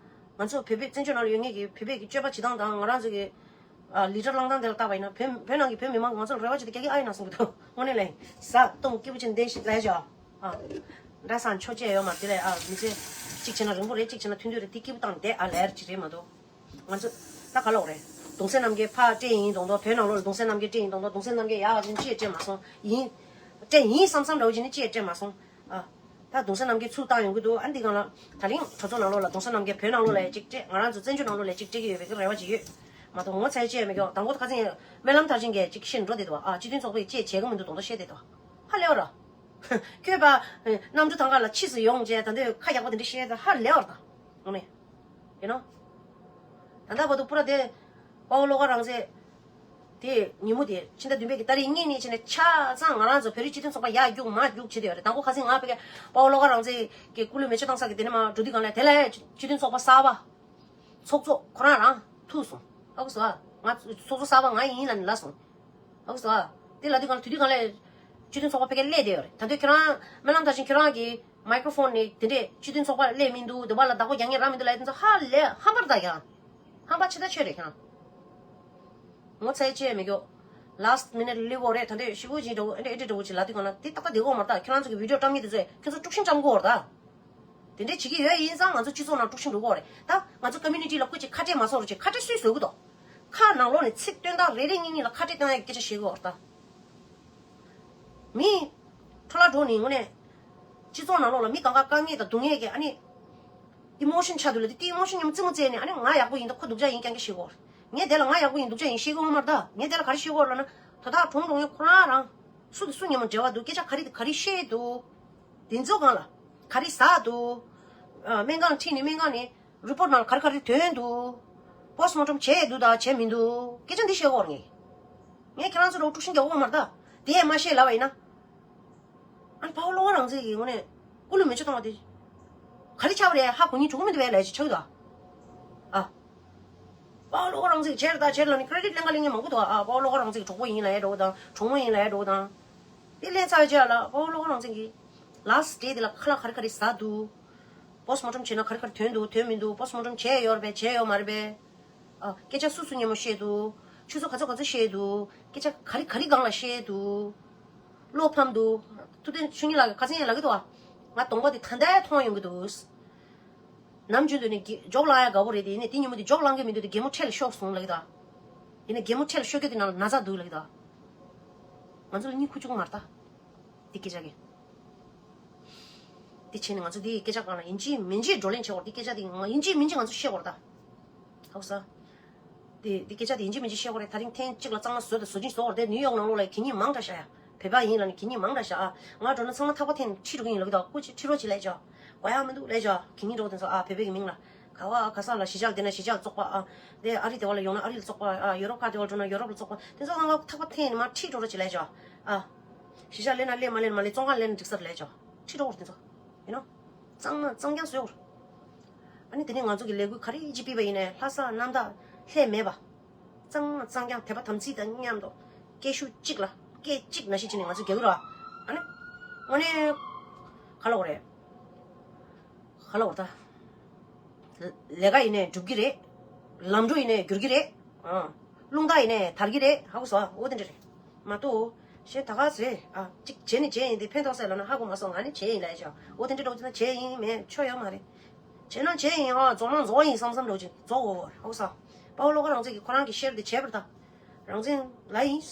ང་ཚོ་བོད་པའི་བཙན་བྱོལ་ནང་ལ་ཡོད་མཁན་གྱི་བོད་པའི་གི་སྤྱོད་པ་བྱེད་སྟངས་དང་ང་རང་ཚོ་གི། ཨ། ལི་ཌར་བླངས་སྟངས་དེ་ལ་བལྟས་པ་ཡིན་ན་བོད་བོད་ནང་གི་བོད་མི་མང་གི་ང་ཚོ་ལ་རེ་བ་ཅིག་ད་རྒྱག་གི་ཨ་ཡིན་ན་བསམ་གྱི་འདུག་དངོས་གནས་ལ་ཡིན། བཟའ་བཏུང་སྐྱིད་པོ་བྱས་བསྡད་ཤིག་ལབ་ཡ་ཅིག་ཨ། འདྲ་སང་ཆོག་ཅེས་ཡོད་མ་རེད། དེ་ལས་ཨ་མི་ཚེ་གཅིག་བྱས་ན་རིང་པོ་རེད། གཅིག་བྱས་ན་ཐུང་ཐུང་རེད། དེ་སྐྱིད་པོ་བཏང་བསྡད་ཨ་ལབ་ཡ་ཅིག་རེད་མ་གཏོགས། ང་ཚོ་ད་ག་ལབ་དགོས་རེད། གདུང་སྲས་རྣམ་རྒྱལ་ཕར་སྤྲད་ཡིན་དང་དང་བོད་ནང་ལོགས་ལ་གདུང་སྲས་རྣམ་རྒྱལ་སྤྲད་ཡིན་དང་དང་གདུང་སྲས་རྣམ་རྒྱལ་ཡག་ཅིག་ཅིག་སྤྲད་མ་སོང་། ཡིན། སྤྲད་ཡིན་བསམ་བསམ་འདྲ་བོ་ཅིག་ནི་ཅིག་སྤྲད་མ་སོང་། ཨ། ད་གདུང་སྲས་རྣམ་རྒྱལ་ཚུར་བཏང་ཡོང་གི་འདུག་ཨ་འདི་སྒང་ལ་ད་རིང་གྲོས་ཚོགས་ནང་ལོགས་ལ་གདུང་སྲས་རྣམ་རྒྱལ་བོད་ནང་ལོགས་ལ་ཅིག་སྤྲད། ང་རང་ཚོ་བཙན་བྱོལ་ནང་ལོགས་ལ་ཅིག་སྤྲད་ཀྱི་ཡོད་པའི་རེ་བ་ཅིག་ཡོད་མ་གཏོགས། ངོ་ཚ་ཡི་ཅིག་མི་འགྱོ། དང་པོ་ཁ་སང་སྨོན་ལམ་མཐར་ཕྱིན་གྱིས་ཅིག་ཤིན་འགྲོ་བསྡད་འདུག་ཨ་སྤྱི་མཐུན་ཚོགས་པས་ཅིག་བྱེད་ཀྱི་མི་འདུག་དང་དང་བཤད་བསྡད་འདུག་ཧ་ལས་པ་ར། ཁྱོད་པ། གནམ་གྲུ་ཐང་ག་ལ་ཕྱིས་སུ་ཡོང་རྗེས་ད་འདོད་ཁ་ཡག་པོ་དེ་འདྲ་བཤད་ད་ཧ་ལས་པ་ར་ད། ངོ་མས། ཡིན་ནོ། ད་ལྟ་བར་དུ་པུ་ར་དེ། དཔའ་བོ་བློ་དགའ་རང་བཙན། དེ་ཉིན་མོ་དེ་ཕྱི་ཟླ་བདུན་པའི་གི་ཏ་རིག་གཉིས་ནས་བྱས་ནས་ཆ་ཚང་ང་རང་ཚོ་བོད་རིགས་སྤྱི་མཐུན་ཚོགས་པ་ཡར་རྒྱུག་མར་རྒྱུག་བྱེད་དེ་ཡོད་རེད། དང་པོ་ཁ་སང་ང་ཕ་གི་དཔའ་བོ་བློ་དགའ་རང་བཙན་གི་སྐུ་ལུས་མེ་མཆོད་བཏང་ས་གི་དེ་ནས་མར་འགྲོ་དུས་སྒང་ལ་དེ་ལ་སྤྱི་མཐུན་ཚོགས་པ་གསར་པ། ཚོགས་གཙོ་ཁོ་རང་རང་ཐུག་སོང་། ཨ་ཁུ་སོ། ང་ཚོགས་གཙོ་གསར་པ་ང་ཡིན་ལབ་ནས་ལབ་སོང་། ཨ་ཁུ་སོ། དེ་ལབ་དུས་སྒང་ལ་དུས་དུས་སྒང་ལ་སྤྱི་མཐུན་ཚོགས་པ་ཕ་གིར་སླེབས་བསྡད་ཡོད་རེད། ད་དུང་ཁྱེད་རང་སྨོན་ལམ་མཐར་ཕྱིན་ཁྱེད་རང་གི་མའི་ཀྲོ་ཕོན་ནས་དེ་འདྲས་སྤྱི་མཐུན་ཚོགས་པ་སླེབས་མི་འདུག་འདི་པ་ལ་བདག་པོ་རྒྱག་མཁན་རང་མི་འདུག་ལབ་ཡ་དེ་ཚོ་ཧ་ལས་ཧམ་པ་རེད་ད་ཡ། ཧམ་པ་ཆེ་ད་ཆོས་རེད་ཁྱེད་རང་། ངོ་ཚ་ཡ་ཅི་ཡང་མི་འགྱོ། ལཱ་སི་ཊི་མི་ནིཊ་ལི་བོ་རེད། ད་འདྲས་ཤི་བོ་ཅིག་འདྲ་བོ་ཨེ་འདྲས་ཨེ་འདྲས་འདྲ་བོ་ཅིག་ལབ་དུས་སྒང་ལ་དེ་ཏག་ཏག་བསྡད་ཀྱི་ཡོད་མ་རེད་ད། ཁྱེད་རང་ཚོ་གི་བི་ཌིའོ་བཀྲམ་མཁན་དེ་ཚོས་ཁྱེད་ཚོ་དཀྲུག་ཤིང་བཀྲམ་གྱི་ཡོད་རེད་ད། དེ་འདྲས་བྱེད་ཀྱི་ཡོད་ཡིན་ཙང་ང་ཚོ་སྤྱི་ཚོགས་ནང་དཀྲུག་ཤིང་འགྲོ་གི་ཡོད་རེད་ད། ང་ཚོ་ཀོ་མིའུ་ནི་ཊི་ལ་སྐུ་མཁྱེན་ཁ་བྲལ་མ་བཟོ་རོགས་བྱེད། ཁ་བྲལ་སུས་བཟོ་གི་འདུག་ཁ་ནང་ལོགས་ནས་ཚིག་དོན་དག་རེ་རེ་གཉིས་གཉིས་ལ་ཁ་བྲལ་བཏང་ཡག་སྐད་ཆ་བཤད་ཀྱི་ཡོད་རེད་ད། མི་འཕྲོ་བརླག་འགྲོ་ནས་དངོས་གནས་སྤྱི་ཚོགས་ནང་ལོགས་ལ་མི་གང་ག་དཀའ་ངལ་དང་སྡུག་བསྔལ་གྱི་ཨ་ནི་ཨི་མོ་ཤན་ཆགས་འདུག་ལ། དེ་དེ་ཨི་མོ་ཤན་མཉམ་རྩེད་མོ་རྩེས་ནས་ཨ་ནི་ང་ཡག་པོ་ཡིན་ད་ཁོ་སྡུག་ཅག་ཡིན་རྐྱང་རྐྱང་བཤད་ཀྱི་ཡོད་རེད། ངས་དེ་ལ་ང་ཡག་པོ་ཡིན་སྡུག་ཅག་ཡིན་བཤད་ཀྱི་ཡོད་མ་རེད་ད། ངས་དེ་ལ་ག་རེ་བཤད་ཀྱི་ཡོད་རེད་ལབ་ན། དོ་བདག་གྲོངས་འགྲོ་མཁན་ཁོ་རང་རང་། སུ་དང་སུ་མཉམ་འབྲེལ་བ་འདུག་སྐད་ཆ་ག་རེ་ག་རེ་བཤད་འདུག་དེ་ཚོ་སྒང་ལ་ག་རེ་ཟ་འདུག་ཨ། སྨན་ཁང་ཁྲིད་ནས་སྨན་ཁང་ནས་རི་པོ་ཊི་ནང་ལ་ག་རེ་ག་རེ་ཐོན་འདུག་པོ་སི་ཊི་མོར་ཊམ་བྱས་འདུག་དང་བྱས་མི་འདུག་སྐད་ཆ་འདི་བཤད་ཀྱི་ཡོད་རེད། ངས་ཁྱེད་རང་ཚོ་འདྲ་བོ་དཀྲུག་ཤིང་རྒྱག་གི་ཡོད་མ་རེད་ད། དེ་ཡང་མ་བཤད་ལབ་པ་ཡིན་ན། ཨ་ནི་དཔའ་བོ་བློ་དགའ་རང་བཙན་གྱི་ངོས་ནས་སྐུ་ལུས་མེ་མཆོད་བཏང་བ་དེ་ག་རེ་ཆགས་པ་རེད། ཧ་གོ་སྙིང་བྲོ་གི་མི་འདུག་པས་ལབ་ཅིག་ཆགས་ཀྱི་འདུག་ཨ། དཔའ་བོ་བློ་དགའ་རང་བཙན་གྱི་བྱས་རེད་ད་བྱས་རེད་ལབ་ནས་ཀེ་རེ་ཌིཊ་ལེན་ག་ལེན་མཁན་མང་པོ་འདུག་ཨ། དཔའ་བོ་བློ་དགའ་རང་བཙན་གྱི་གྲོགས་པོ་ཡིན་ལབ་ཡ་འདྲ་བོ་དང་གྲོགས་མོ་ཡིན་ལབ་ཡ་འདྲ་བོ་དང་། དེ་ལན་ཚར་བའི་རྗེས་ལ་དཔའ་བོ་བློ་དགའ་རང་བཙན་གྱིས་ལཱ་སི་ཊི་ཌེ་དེ་ལ་ཁ་ལག་ག་རེ་ག་རེ་ཟ་འདུག་པོ་སི་ཊི་མོར་ཊམ་བྱས་ན་ག་རེ་ག་རེ་ཐོན་འདུག་ཐོན་མི་འདུག་པོ་སི་ཊི་མོར་ཊམ་བྱས་ཡོད་རེད་པས་བྱས་ཡོད་མ་རེད་པས། ཨ། སྐད་ཆ་སུ་སུ་མཉམ་པོ་བཤད་འདུག་ཆུ་ཚོད་ག་ཚོད་ག་ཚོད་བཤད་འདུག་སྐད་ཆ་ག་རེ་ག་རེ་སྒང་ལ་བཤད་འདུག་བློ་ཕམ་འདུག་ཐུབ་བསྟན་ཆོས་ཉིད་ལགས་ཀྱིས་ཁ་སང་ཡང་ལབ་ཀྱི་འདུག་ཨ། ང་གདོང་པ་དེ་ད་ལྟ་ཡང་མཐོང་ཡོང་གི་འདུག་ནམ་རྒྱུན་དུ་ནི་རྒྱ་ཇོག་ལངས་ཡ་དགའ་པོ་རེད་དེ། ཡིན་ནའི་དེ་ཉིན་མོ་དེ་ཇོག་ལངས་གི་མི་འདུག་དེ་གད་མོ་འཕྲལ་ལ་ཤོར་སོང་ལབ་ཀྱི་འདུག་ཡིན་ནའི་གད་མོ་འཕྲལ་ལ་ཤོར་རྒྱུ་དེ་ནང་ལ་ན་ཚ་འདུག་ལབ་ཀྱི་འདུག་ང་ཚོ་ལ་གཉིད་ཁུག་བཅུག་མ་རེད་ད། དེ་སྐད་ཆ་གི། དེ་བྱས་ནས་ང་ཚོ་དེའི་སྐད་ཆ་སྒང་ལ་ཡིན་གཅིག་མིན་གཅིག་བགྲོ་གླེང་བྱེད་དགོས་རེད། དེ་སྐད་ཆ་དེ་ང་ཡིན་གཅིག་མིན་གཅིག་ང་ཚོ་བཤད་དགོས་རེད་ད། ཧ་གོ་སོང་། དེ་དེ་སྐད་ཆ་དེ་ཡིན་གཅིག་མིན་གཅིག་བཤད་དགོས་རེད། ད་རིང་ཐེངས་གཅིག་ལ་གཙང་མ་བཟོས་དང་བཟོ་གཅིག་བཟོ་དགོས་རེད་དེ། ནིའུ་ཡོག་ནང་ལོགས་ལ་གད་སྙིགས་མང་དྲགས་ཤག་ཡ། བོད་པ་ཡིན་ལབ་ནས་གད་སྙིགས་མང་དྲགས་ཤག་ཨ། ང་འགྲོ་ན་ཚང་མ་ཐག་པ་འཐེན་ནས་ཁྲིད་འགྲོ་གི་ཡིན་ལབ་ཀྱི་འདུག་སྐུ་མཁྱེན་ཁྲིད་རོགས་བྱེད་ལབ་ཀྱི་འདུག་དགོས་ཡག་མི་འདུག་ལབ་ཀྱི་འདུག་གད་སྙིགས་འགྲོ་དེ་ཚོ་ཨ། བོད་པའི་གི་མིང་ལ། ག་བ་ག་ས་ལ་གཞིས་ཆགས་དེ་ན་གཞིས་ཆགས་བཙོག་པ་ཨ། དེ་ཨ་རི་དེ་བ་ལ་ཡོང་ན་ཨ་རི་ལ་བཙོག་པ་ཨ། ཡོ་རོབ་ཁག་དེ་བ་ལ་འགྲོ་ན་ཡོ་རོབ་ལ་བཙོག་པ། དེ་ཚོ་ཚང་མ་ཐག་པ་འཐེན་ནས་མར་ཁྲིད་འགྲོ་རོགས་བྱེད་ལབ་ཀྱི་འདུག་ཨ། གཞིས་ཆགས་སླེབས་ན་སླེབས། མ་སླེབས་ན་མ་སླེབས། བཙོན་ཁང་སླེབས་ན་འགྲིག་ས་རེད་ལབ་ཀྱི་འདུག་ཁྲིད་འགྲོ་དེ་ཚོ། ཡིན་ནོ། གཙང་མ་གཙང་རྐྱང་བཟོས་ཡོད་རེད། ཨ་ནི་དེ་ནས་ང་ཚོ་གི་ལས་འགུལ་ག་རེ་ཅིག་སྤེལ་བ་ཡིན་ནའི་ལྷ་ས་གནམ་བདག་ལྷད་མེད་པ། གཙང་མ་གཙང་རྐྱང་དད་པ་དམ་ཚིག་དང་མཉམ་དུ་སྐད་ཤུགས་གཅིག་ལ་སྐད་གཅིག་ནང་བཞིན་བྱས་ནས་ང་ཚོ་རྒྱག་གི་རེད་བ། ཨ་ནི་དངོས་གནས་ག་ལབ་དགོས་རེད། ག་ལབ་དགོས་རེད་ད། ལས་ཀ་ཡིན་ནའི་འགྲུབ་ཀྱི་རེད། ལམ་འགྲོ་ཡིན་ནའི་འགྱུར་གྱི་རེད། ཨ། རླུང་རྟ་ཡིན་ནའི་དར་གྱི་རེད། ཧ་གོ་སོང་ཨ། འོ་དེ་འདྲ་རེད། མ་གཏོགས་གཞན་ད་ག་ཟེ། ཨ། གཅིག་བྱས་ནས་བྱས་ཡིན་དེ་ཕན་ཐོགས་ས་ལབ་ན་ཧ་གོ་མ་སོང་། ང་ནི་བྱས་ཡིན་ལབ་ཡ་ཅིག་འོ་དེ་འདྲ་འགྲོ་ཙང་བྱས་ཡིན་མེད་ཆོ་ཡོད་མ་རེད། བྱས་ན་བྱས་ཡིན། ཨ། རྫོགས་ན་རྫོགས་ཡིན་བསམ་བསམ་འགྲོ་ཅིག་རྫོགས་འོ། ཧ་གོ་སོང་། དཔའ་བོ་བློ་དགའ་རང་བཙན་གྱིས་ཁོ་རང་གི་ཤེར་དེ་བྱས་པ་རེད་ད། རང་བཙན་ལ་ཡིན།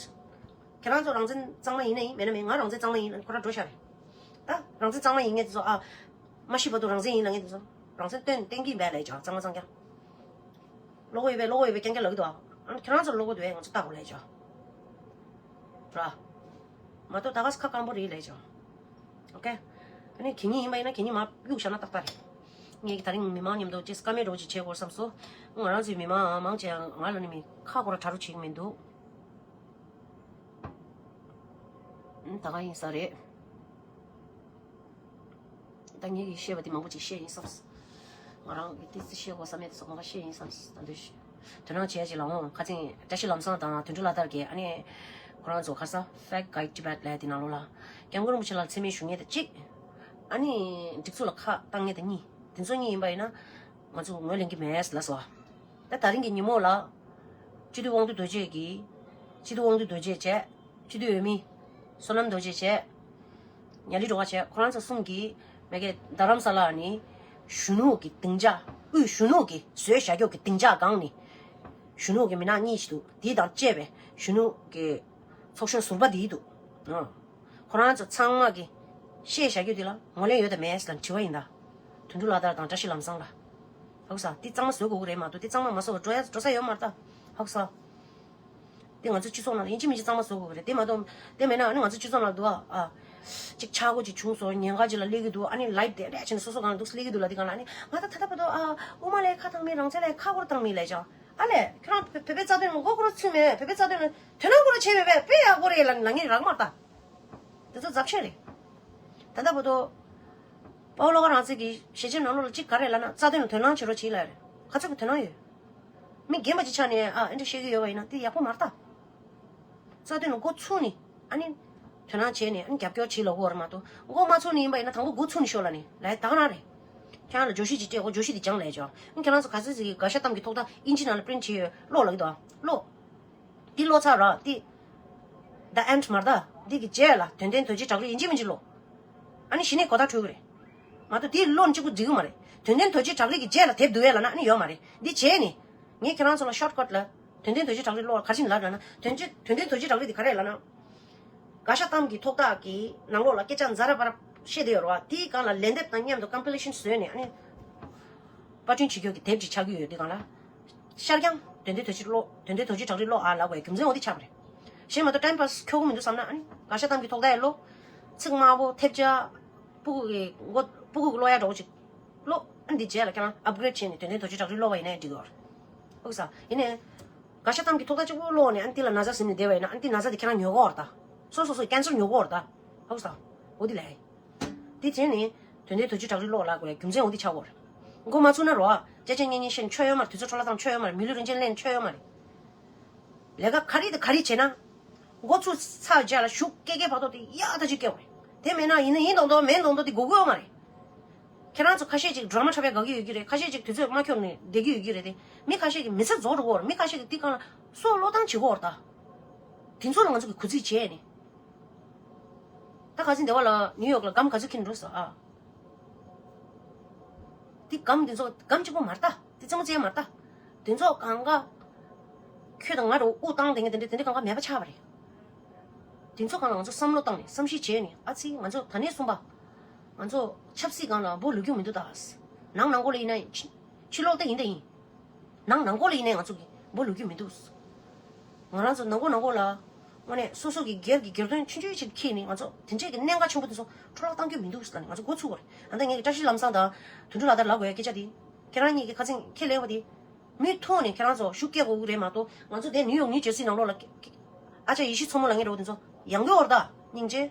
ཁྱེད་རང་ཚོ་རང་བཙན་གཙང་མ་ཡིན་ན་ཡིན། མེད་ན་མེད། ང་རང་བཙན་གཙང་མ་ཡིན་ལབ་ཁོ་རང་འགྲོ་ཤག་རེད། ད་རང་བཙན་གཙང་མ་ཡིན་མཁན་དེ་ཚོ་ཨ། མ་ཤི་བར་དུ་རང་བཙན་ཡིན་ལབ་མཁན་དེ་ཚོ་རང་བཙན་སྟོན་བསྟན་གྱིན་པས་ལབ་ཀྱང་གཙང་མ་གཙང་རྐྱང་། བློ་ཁོག་ཡོད་པས་བློ་ཁོག་ཡོད་པས་རྐྱང་རྐྱང་ལབ་ཀྱི་འདུག་ཨ། ཨ་ནི་ཁྱེད་རང་ཚོར་བློ་ཁོག་འདུག་པས་ང་ཚོ་ལྟ་དགོས་ལབ་ཀྱང་། ར། མ་གཏོགས་ད་ག་ས་ཁ་སྐམ་པོ་རེད་ལབ་ཀྱང་། ཨོ་ཀེ། ཨ་ནི་གད་སྙིགས་ཡིན་པ་ཡིན་ན་གད་སྙིགས་མར་གཡུག་བཞག་ན་ཏག་ཏག་རེད། ངས་ད་རིང་མི་མང་མཉམ་དུ་ཅིག་བཀའ་མོལ་འདྲ་བོ་ཅིག་བྱེད་དགོས་བསམ་སོང་། ང་རང་ཚོའི་མི་མང་མང་ཆེ་ང་ལ་ནི་མི་ཁ་སྐོར་གྲ་རུ་བྱེད་ཀྱི་མི་འདུག་ད་ག་ཡིན་ས་རེད། ད་ངས་ཀྱིས་བཤད་པ་དེ་མང་པོ་ཅིག་བཤད་ཡིན་བསམས། ང་རང་གིས་ཏི་ཙི་བཤད་དགོས་བསམ་ཡས་དེ་ཚོ་གང་ག་བཤད་ཡིན་བསམས། ད་འདོད་དོན་དག་བྱས་ཅིག་ལ་འོང་། ཁ་སང་བཀྲ་ཤིས་ལམ་བཟང་དང་དོན་གྲུབ་ལྷ་དར་གྱིས་ཨ་ནི་ཁོ་རང་ཚོ་ཁ་སང་Fact Guide Tibet་ལབ་དེ་ནང་ལོགས་ལ་སྐྱབས་མགོན་རིན་པོ་ཆེ་ལ་མཚན་སྨད་ཞུ་མཁན་དང་གཅིག་ཨ་ནི་སྒྲིག་འཛུགས་ལ་ཁག་བཏང་མཁན་དང་གཉིས། དེ་ཚོ་གཉིས་ཡིན་པ་ཡིན་ན། ང་ཚོ་ངོས་ལེན་གྱི་མེད་ལབ་སོང་། ད་ད་རིང་གི་ཉིན་མོ་ལ། སྤྱི་འཐུས་དབང་འདུས་རྡོ་རྗེ་གིས། སྤྱི་འཐུས་དབང་འདུས་རྡོ་རྗེ་བྱས། སྤྱི་འཐུས་འོས་མི། བསོད་ནམས་རྡོ་རྗེ་བྱས། ཉ་ལི་སྒྲོལ་དཀར་བྱས། ཁོ་རང་ཚོ་གསུམ་གྱིས་མ་གི་རྡ་རམ་ས་ལ་ནས་གཞོན་ནུ་གི་སྡིངས་ཆ། དབུས་གཞོན་ནུ་གིས་བཟོས་བཞག་རྒྱུ་གི་སྡིངས་ཆ་སྒང་ནས། གཞོན་ནུ་གི་མི་ནག་གཉིས་ཤིག་འདུག་དེ་དང་བཅས་པའི་གཞོན་ནུ་གི་ཚོགས་གཞོན་ཟུར་པ་དེ་འདུག་ཨ། ཁོ་རང་ཚོ་ཚང་མ་གི་བཤད་བཞག་རྒྱུ་དེ་ལ་ངོས་ལེན་ཡོད་དམ་མེད་ལ་དྲི་བ་ཡིན་ད། དོན་གྲུབ་ལགས་དང་བཀྲ་ཤིས་ལམ་བཟང་ལ། ཧོག་ས་དེ་གཙང་མ་བཟོ་དགོས་ཀྱི་རེད་མ་གཏོགས་དེ་གཙང་མ་མ་བཟོ་བ་འགྲོ་ཡ་འགྲོ་ས་ཡོད་མ་རེད་ད། ཧོག་ས། དེ་ང་ཚོ་སྤྱི་ཚོགས་ནང་ལ་ཡིན་གཅིག་མིན་གཅིག་གཙང་མ་བཟོ་དགོས་ཀྱི་རེད། དེ་མ་གཏོགས་དེ་མེད་ན་ཨ་ནི་ང་ཚོ་སྤྱི་ཚོགས་ནང་འདུག་ཨ། ཨ། གཅིག་ཆག་སྒོ་གཅིག་བྱུང་སོང་ཉེན་ཁ་གཅིག་ལ་སླེབས་ཀྱི་འདུག་ཨ་ནི་ལའིབ་དེ་འདྲ་བྱས་ནས་སོ་སོ་གང་ལ་འདུག་སླེབས་ཀྱི་འདུག་ལ་དེ་གང་ལ་ཨ་ནི་ང་ད་ད་ལྟ་བར་དུ་ཨ་དབུ་མ་ལ་ཁ་བཏང་མེད། རང་བཙན་ལ་ཁ་སྐོར་བཏང་མེད་ལབ་ཅག་ཨ་ལས་ཁྱོད་རང་བོད་པའི་རྩ་དོན་ལ་མགོ་སྐོར་ཚུད་མེད། བོད་པའི་རྩ་དོན་ལ་དོ་སྣང་སྐོར་བྱས་མེད་པས་དཔེ་ཡག་པོ་རེད་ལབ་ལབ་ངེས་རག་མ་རེད་ད། དེ་ཚོ་རྫབ་ཆེན་རེད། ད་ལྟ་བར་དུ། དཔའ་བོ་བློ་དགའ་རང་བཙན་གྱི་ཞལ་ཆེམས་ནང་ལོགས་ལ་གཅིག་ག་རེ་ལབ་ན་རྩ་དོན་ལ་དོ་སྣང་བྱེད་རོགས་བྱེད་ལབ་རེད། ག་ཚོད་ཀྱི་དོ་སྣང་ཡོད། མི་རྒན་པ་ཅིག་ཆགས་ནས་ཨ་ཨེ་འདྲ་བཤད་ཀྱི་ཡོད་པ་ཡིན་ན་དེ་ཡག་པོ་མ་རེད་ད། རྩ་དོན་ལ་མགོ་ཚུགས་ནས་ཨ་ནི། དོ་སྣང་བྱས་ནས་ཨ་ནི་རྒྱབ་སྐྱོར་བྱེད་ལབ་དགོས་རེད་མ་གཏོགས་མགོ་མ་ཚུགས་ནས་ཡིན་པ་ཡིན་ན་དང་པོ་མགོ་ཚུགས་ནས་ཤོག་ལབ་ནས་ལབ་ཡ་ད་ག་རང་རེད། ཁྱེད་རང་ལ་བརྗོད་གཞི་ཅིག་སྤྲད་དགོས། བརྗོད་གཞི་དེ་སྦྱང་ལབ་ཡ་ཅོ། ཨ་ནི་ཁྱེད་རང་ཚོ་ག་ཚོད་ཅིག་གིས་དགའ་ཤ་གཏམ་གྱི་ཐོག་མཐའ་དབྱིན་ཇི་ནང་ལ་པི་རིན་ཊི་བྱས་ཡོད་ཀློག་ལབ་ཀྱི་འདུག་ཨ། ཀློག་འདི་ཀློག་ཚར་ར་འདི། The End མ་རེད་ད། འདི་གི་རྗེས་ལ་དོན་ལྡན་དོལ་རྒྱལ་བྲག་རི་ཡིན་གཅིག་མིན་གཅིག་ཀློག་ཨ་ནི་གཞི་ནས་གོ་བརྡ་འཕྲོད་ཀྱི་རེད། མ་གཏོགས་འདི་ཀློག་ནས་གཅིག་པུ་འགྲིག་གི་མ་རེད། དོན་ལྡན་དོལ་རྒྱལ་བྲག་རི་གི་རྗེས་ལ་དེབ་བསྡུ་ཡས་ལབ་ན་ཨ་ནི་ཡོད་མ་རེད། འདི་བྱས་ནས། ངས་ཁྱེད་རང་ཚོ་ལ་ཤོཊ་ཀཊ་ལ། དོན་ལྡན་དོལ་རྒྱལ་བྲག་རི་ཀློག་ག་རེ་བྱས་ནས་ལབ་ལབ་ན་དོན་ལྡན་དོན་ལྡན་དོལ་རྒྱལ་བྲག་རི་འདི་ག་རེ་ལབ་ན། དགའ་ཤ་གཏམ་གྱི་ཐོག་ཐག་གི་ནང་ལོགས་ལ་སྐད་ཆ་ཛ་ར་པ་ར་བཤད་བསྡད་ཡོད་རེད་བ། དེའི་སྒང་ལ་ལན་འདེབས་དང་མཉམ་དུ་ཀམ་པི་ལེ་ཤན་བཟོས་ནས་ཨ་ནི། པར་སྐྲུན་བྱེད་རྒྱུ་གི་དེབ་ཅིག་ཆགས་ཀྱི་ཡོད་དུས་སྒང་ལ། ཤར་རྒྱང་དོན་ལྡན་དོལ་རྒྱལ་ཀློག་དོན་ལྡན་དོལ་རྒྱལ་བྲག་རི་ཀློག་ཨ་ལབ་དགོས་རྒྱུ་མཚན་འོ་དེ་ཆགས་པ་རེད། གཞན་མ་གཏོགས་ཊའིམ་པཱས་ཁྱོ་གུ་མི་འདུག་བསམ་ན་ཨ་ནི་དགའ་ཤ་གཏམ་གྱི་ཐོག་མཐའ་ཡི་ཀློག་ཚིག་དམར་པོ་ཐེབས་ཆག་སྤུ་གུ་གི་མགོ་སྤུ་གུ་གི་ཀློག་ཡ་འདྲ་བོ་ཅིག་ཀློག་ཨ་ནི་འདི་རྗེས་ལ་ཁྱེད་རང་ཨབ་གྷི་རེ་ཌི་བྱས་ནས་དོན་ལྡན་དོལ་རྒྱལ་བྲག་རི་ཀློག་པ་ཡིན་ན་འགྲིག་གི་རེད། ཨོ་ས་ཡིན་ནའི། དགའ་ཤ་གཏམ་གྱི་ཐོག་མཐའ་གཅིག་པུ་ཀློག་ནས་ཨ་ནི་འདི་ལ་ན་ཚ་ཟིན་ནས་བསྡད་པ་ཡིན་ན་ཨ་ནི་འདི་ན་ཚ་འདི་ཁྱེད་རང་ཉོ་གི་ཡོད་རེད་ད། སོ་སོ་སོ་ཀེན་སར་ཉོ་གི་ཡོད་རེད་ད། ཧོ་ས། འོ་དེ་ལས། དེ་བྱས་ནས་དོན་ལྡན་དོལ་རྒྱལ་བྲག་རི་ཀློག་ལབ་དགོས་རྒྱུ་མཚན་འོ་དེ་ཆགས་ཡོད་རེད། མགོ་མ་ཚུགས་ན་རོ། ཅ་ཅ་ཉེ་ཉེ་བཤད་ནས་ཆོ་ཡོད་མ་རེད། དུས་ཚོད་འཕྲོ་བརླག་བཏང་ཆོ་ཡོད་མ་རེད། མི་ལུས་རིན་ཆེན་ལེན་ཆོ་ཡོད་མ་རེད། ལས་ཀ་ག་རེ་དང་ག་རེ་བྱས་ན། འགོ་ཚུགས་ཚར་རྗེས་ལ་ཤུགས་སྐྱེ་སྐྱེ་བར་དོ་དེ་ཡག་ཐག་ཆོད་སྐྱེ་བ་རེད། དེ་མེད་ན་ཡིན་ན་ཡིན་མདོག་མདོག་མེད་མདོག་མདོག་དེ་དགོས་ཀྱི་ཡོད་མ་རེད། ཁྱེད་རང་ཚོ་ཁ་ཤས་ཅིག་ཌ་ར་མ་འཁྲབ་པའི་དགའ་གི་ཡོད་ཀྱི་རེད། ཁ་ཤས་ཅིག་དུས་ཚོད་མ་འཁྱོལ་ནས་བསྡད་ཀྱི་ཡོད་ཀྱི་རེད་དེ། མི་ཁ་ཤས་ཀྱིས་མི་ཚེ་རྫོགས་འགྲོ་གི་ཡོད་རེད། མི་ཁ་ཤས་ཀྱིས་དེ་སྒང་ལ་སྲོག་བློས་བཏང་བྱེད་ཀྱི་ཡོད་རེད་ད། དེ་ཚོ་ལ་ང་ཚོ་གིས་གུས་བརྩི་བྱས་ནས། ད་ཁ་སང་སྡེ་བ་ལགས་ནིའུ་ཡོག་ལ་སྒམ་ག་ཚོད་འཁྱེར་འགྲོ་སོང་ཨ། དེ་སྒམ་དེ་ཚོ་སྒམ་གཅིག་པོ་མ་རེད་ད། དེ་རྩེད་མོ་རྩེ་ཡ་མ་རེད་ད། དེ་ཚོ་གང་ག་ཁྱོད་དང་ང་རུ་དབུ་བཏང་དེ་འདྲ་དེ་འདྲ་དེ་འདྲ་གང་ག་མེད་པ་ཆགས་པ་རེད། དེ་ཚོ་སྒང་ལ་ང་ཚོ་བསམ་བློ་བཏང་ནས་བསམ་ཤེས་བྱས་ནས་ཨ་ཙི་ང་ཚོ་ད་ནས་གསུངས་པ། ང་ཚོ་ཆབ་སྲིད་སྒང་ལ་འབོ་ལུས་རྒྱུ་མི་འདུག་ད། ནང་ནང་ཁུལ་ལ་ཡིན་ན་ཕྱི་ཕྱི་ལོགས་ད་ཡིན་ད་ཡིན། ནང་ནང་ཁུལ་ལ་ཡིན་ནའི་ང་ཚོ་གི་འབོ་ལུས་རྒྱུ་མི་འདུག་ང་རང་ཚོ་ནང་ཁུལ་ནང་ཁུལ་ལ་དངོས་གནས་སོ་སོ་གི་སྒེར་གྱི་སྒེར་དོན་ཆུང་ཆུང་ཞིག་འཁྱེར་ནས་ང་ཚོ་དེ་འདྲས་ཀྱི་གནད་འགག་ཆེན་པོ་དེ་ཚོ་འཕྲོ་བརླག་གཏང་རྒྱུ་མི་འདུག་ཟེར་ནས་ང་ཚོ་འགོ་ཚུགས་པ་རེད། ཨ་ད་ངས་ཀྱི་བཀྲ་ཤིས་ལམ་བཟང་དང་དོན་གྲུབ་ལགས་དང་ལབ་དགོས་ཡ་སྐད་ཆ་དེ། ཁྱེད་རང་གཉིས་ཀྱི་ཁ་ཚིག་ཁས་ལེན་པ་དེ། མིག་ཐུག་ནས་ཁྱེད་རང་ཚོ་ཤུགས་སྐྱེད་དགོས་ཀྱི་རེད་མ་གཏོགས་ང་ཚོ་དེ་ནིའུ་ཡོག་ནིའུ་ཇར་སི་ནང་ལོགས་ལ། ཨ་ཅག་ཡེ་ཤེས་མཚོ་མོ་ལབ་མཁན་འདྲ་བོ་དེ་ཚོ་ཡང་གི་འོར་ད་སྙིང་རྗེ།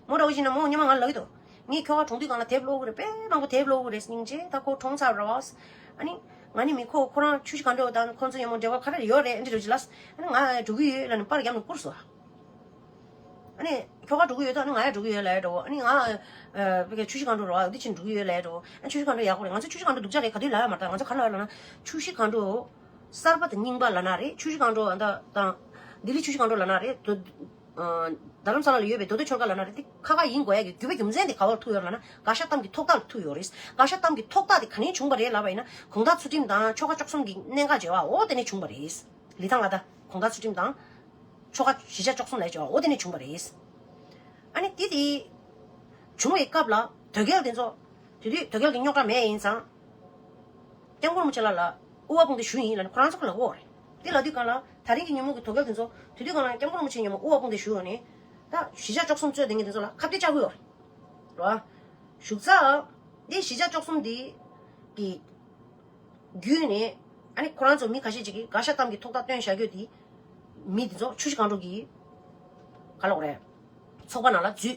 མོ་འདྲ་བོ་ཞིག་ན་མོ་སྔོན་མ་ང་ལ་ལབ་ཀྱི་འདུག་ངས་ཁྱོ་ག་གྲོངས་དུས་སྒང་ལ་དེབ་ཀློག་གི་རེད། དཔེ་མང་པོ་དེབ་ཀློག་གི་རེད་སྙིང་རྗེ། ད་ཁོ་གྲོངས་ཚར་རེད་བ། ཨ་ནི། ང་ནི་མི་ཁོ་ཁོ་རང་ཆུ་བཞི་སྒང་དྲུག་དང་ཁོ་ཚོ་ཡང་མོ་འབྲེལ་བ་ག་རེ་ཡོད་རེད་འདི་འདྲ་ཅིག་ལབ། ཨ་ནི་ང་འགྲོ་གི་ཡོད་ལབ་ནས་པར་བརྒྱབ་ནས་བསྐུར་སོང་། ཨ་ནི། ཁྱོ་ག་འགྲོ་གི་ཡོད་ད་ཨ་ནི་ང་ཡང་འགྲོ་གི་ཡོད་ལབ་ཡ་འདྲ་བོ། ཨ་ནི་ང་། ཨ། བི་ཀའི་ཆུ་བཞི་སྒང་དྲུག་རེད་བ། འདི་ཕྱིན་འགྲོ་གི་ཡོད་ལབ་ཡ་འདྲ་བོ། ཨ་ཆུ་བཞི་སྒང་དྲུག་ཡག་པོ་རེད། ང་ཚོ་ཆུ་བཞི་སྒང་དྲུག་སྡུག་ཅག་རེད་ག་དུས་ལབ་ཡ་མ་རེད་ད། ང་ཚོ་ག་ལབ་ཡ་ལབ་ན། ཆུ་བཞི་སྒང་དྲུག་གསར་པ་དང་རྙིང་པ་ལབ་ན་རེད། ཆུ་བཞི་སྒང་དྲུག་ཨ་ད་དང་། ལྡི་ལི་ཆུ་བཞི་སྒང་དྲུག་ལབ་ན་རེད་དོ། ཨ། རྡ་རམ་ས་ལ་ལ་ཡོད་པའི་རྡོ་རྡོ་ཆོལ་ཁ་ལབ་ན་རེད། དེ་ཁ་ཁ་ཡིན་དགོས་ཡ་གི་རྒྱུ་བའི་རྒྱུ་མཚན་དེ་ག་བར་ཐུག་ཡོད་ལབ་ན་དགའ་ཤ་གཏམ་གྱི་ཐོག་མཐའ་ལ་ཐུག་ཡོད་རེད། དགའ་ཤ་གཏམ་གྱི་ཐོག་མཐའ་དེ་ག་ནས་བྱུང་བ་རེད་ལབ་པ་ཡིན་ན་གུང་ཐང་ཚུལ་ཁྲིམས་དང་ཆོལ་ཁ་བཅུ་གསུམ་གྱི་གནད་འགག་བྱས་པ་འོ་དེ་ནས་བྱུང་བ་རེད། ལི་ཐང་ལ་ད་གུང་ཐང་ཚུལ་ཁྲིམས་དང་། ཆོལ་ཁ་གཞིས་ཆགས་བཅུ་གསུམ་ལས་བྱ་བ་འོ་དེ་ནས་བྱུང་བ་རེད། ཨ་ནི་དེ་དེ། བྱུང་བའི་སྐབས་ལ་དོལ་རྒྱལ་དེ་ཚོ། དེ་དུས་དོལ་རྒྱལ་གྱི་རྙོག་དྲ་མེད་ཡིན་ཙང་། སྐྱབས་མགོན་རིན་པོ་ཆེ་ལགས་ལ་དབུ་བ་དཔུང་སྡེ་ཞུ་ཡིན་ལབ་ནས་ཁོ་རང་ཚོ་གི་ལབ་ཀྱི་ཡོད་རེད། དེ་ལབ་དུས་སྒང་ལ་ད་རིང་གི་ཉིན་མོ་གི་དོལ་རྒྱལ་དེ་ཚོ་དེ་དུས་སྒང་ལ་སྐྱབས་མགོན་རིན་པོ་ཆེ་མཉམ་དུ་དབུ་བ་དཔུང་སྡེ་ཞུ་ཡོད་ནས། ད་གཞིས་ཆགས་བཅུ་གསུམ་གཙོས་དེ་ངས་དེ་ཚོ་ལ་ཁ་གཏད་བཅག་གི་ཡོད་རེད། རེད་བ། བཞུགས་ས། འདི་གཞིས་ཆགས་བཅུ་གསུམ་འདི་གི་བརྒྱུད་ནས། ཨ་ནི་ཁོ་རང་ཚོ་མི་ཁ་ཤས་ཅིག་གིས་དགའ་ཤ་གཏམ་གྱི་ཐོག་མཐའ་བཏོན་བཞག་རྒྱུ་དེ། མི་འདི་ཚོ་ཆུ་བཞི་སྒང་དྲུག་གི། ག་ལབ་དགོས་རེད། ཚོགས་པ་ནང་ལ་འཛུལ།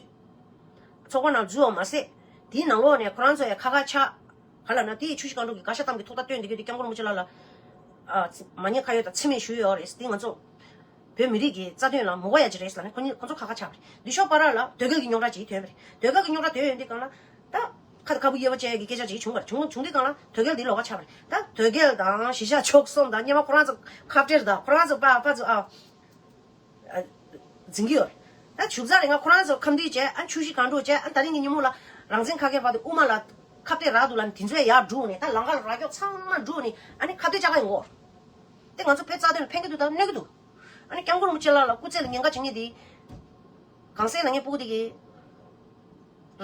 ཚོགས་པ་ནང་འཛུལ་བ་མ་ཟད། དེའི་ནང་ལོགས་ནས་ཁོ་རང་ཚོ་ཡང་ཁ་ཁ་ཆགས། ག་ལབ་ན་དེ་ཆུ་བཞི་སྒང་དྲུག་གི་དགའ་ཤ་གཏམ་གྱི་ཐོག་མཐའ་བཏོན་བསྡད་རྒྱུ་དེ་སྐྱབས་མགོན་རིན་པོ་ཆེ་ལགས་ལ། ཨ། མ་ཉེས་ཁ་གཡོགས་དང་མཚན་སྨད་ཞུས་ཡོད་རེད། དེ་ང་ཚོ། བོད་མི་རིགས་ཀྱི་རྩ་དོན་ལ་མོས་པ་ཡ་ཅིག་རེད་ཟེར་ནས་ཁོ་གཉིས་ཁོ་ཚོ་ཁ་ཁ་ཆགས་པ་རེད། འདི་ཤོག་པ་ར་ལ་དོལ་རྒྱལ་གྱི་རྙོག་དྲ་ཅིག་ཐོན་པ་རེད། དོལ་རྒྱལ་གྱི་རྙོག་དྲ་ཐོན་ཡོང་དུས་སྒང་ལ། ད། ཁ་ད་ཁ་བུ་དབྱེ་བ་འབྱེད་ཀྱི་སྐད་ཆ་ཅིག་བྱུང་བ་རེད། བྱུང་བྱུང་དུས་སྒང་ལ་དོལ་རྒྱལ་འདི་ལོགས་ཀ་ཆགས་པ་རེད། ད་དོལ་རྒྱལ་དང་གཞིས་ཆགས་བཅུ་གསུམ་དང་སྔོན་མ་ཁོ་རང་ཚོ་ཁ་བྲལ་དང་ཁོ་རང་ཚོ་པ་ཕ་ཚོ་ཨ། ཨ། འཛིན་གྱི་ཡོད་རེད། ད་བཞུགས་ས་རེད། ང་ཁོ་རང་ཚོ་ཁ་འདུལ་བྱས་ཨ་ཆུ་བཞི་སྒང་དྲུག་བྱས་ཨ་ད་རིང་གི་ཉིན་མོ་ལ་རང་བཙན་ཁ་སྐད་བར་དུ་དབུ་མ་ལ་ཁ་བྲལ་རག་འདུག་ལབ་ནས་དེ་ཚོས་ཡར་བསྒྲུགས་ནས་ད་ལམ་ཁ་ལ་ར་སྐྱོགས་ཚང་མ་བསྒྲུགས་ནས་ཨ་ནི་ཁ་བྲལ་བཅག་ག་ཡོང་གི་ཡོད་རེད། དེ་ང་ཚོ་བོད་རྩ་དོན་ལ་ཕན་གྱི་འདུག་དང་གནོད་ཀྱི་འདུག་ཨ་ནི་སྐྱབས་མགོན་རིན་པོ་ཆེ་ལགས་ལ་སྐུ་ཚེ་ལ་ཉེན་ཁ་བྱེད་མཁན་དེ། གངས་སེང་ལ་ངའི་སྤུ་གུ་དེ་གིས་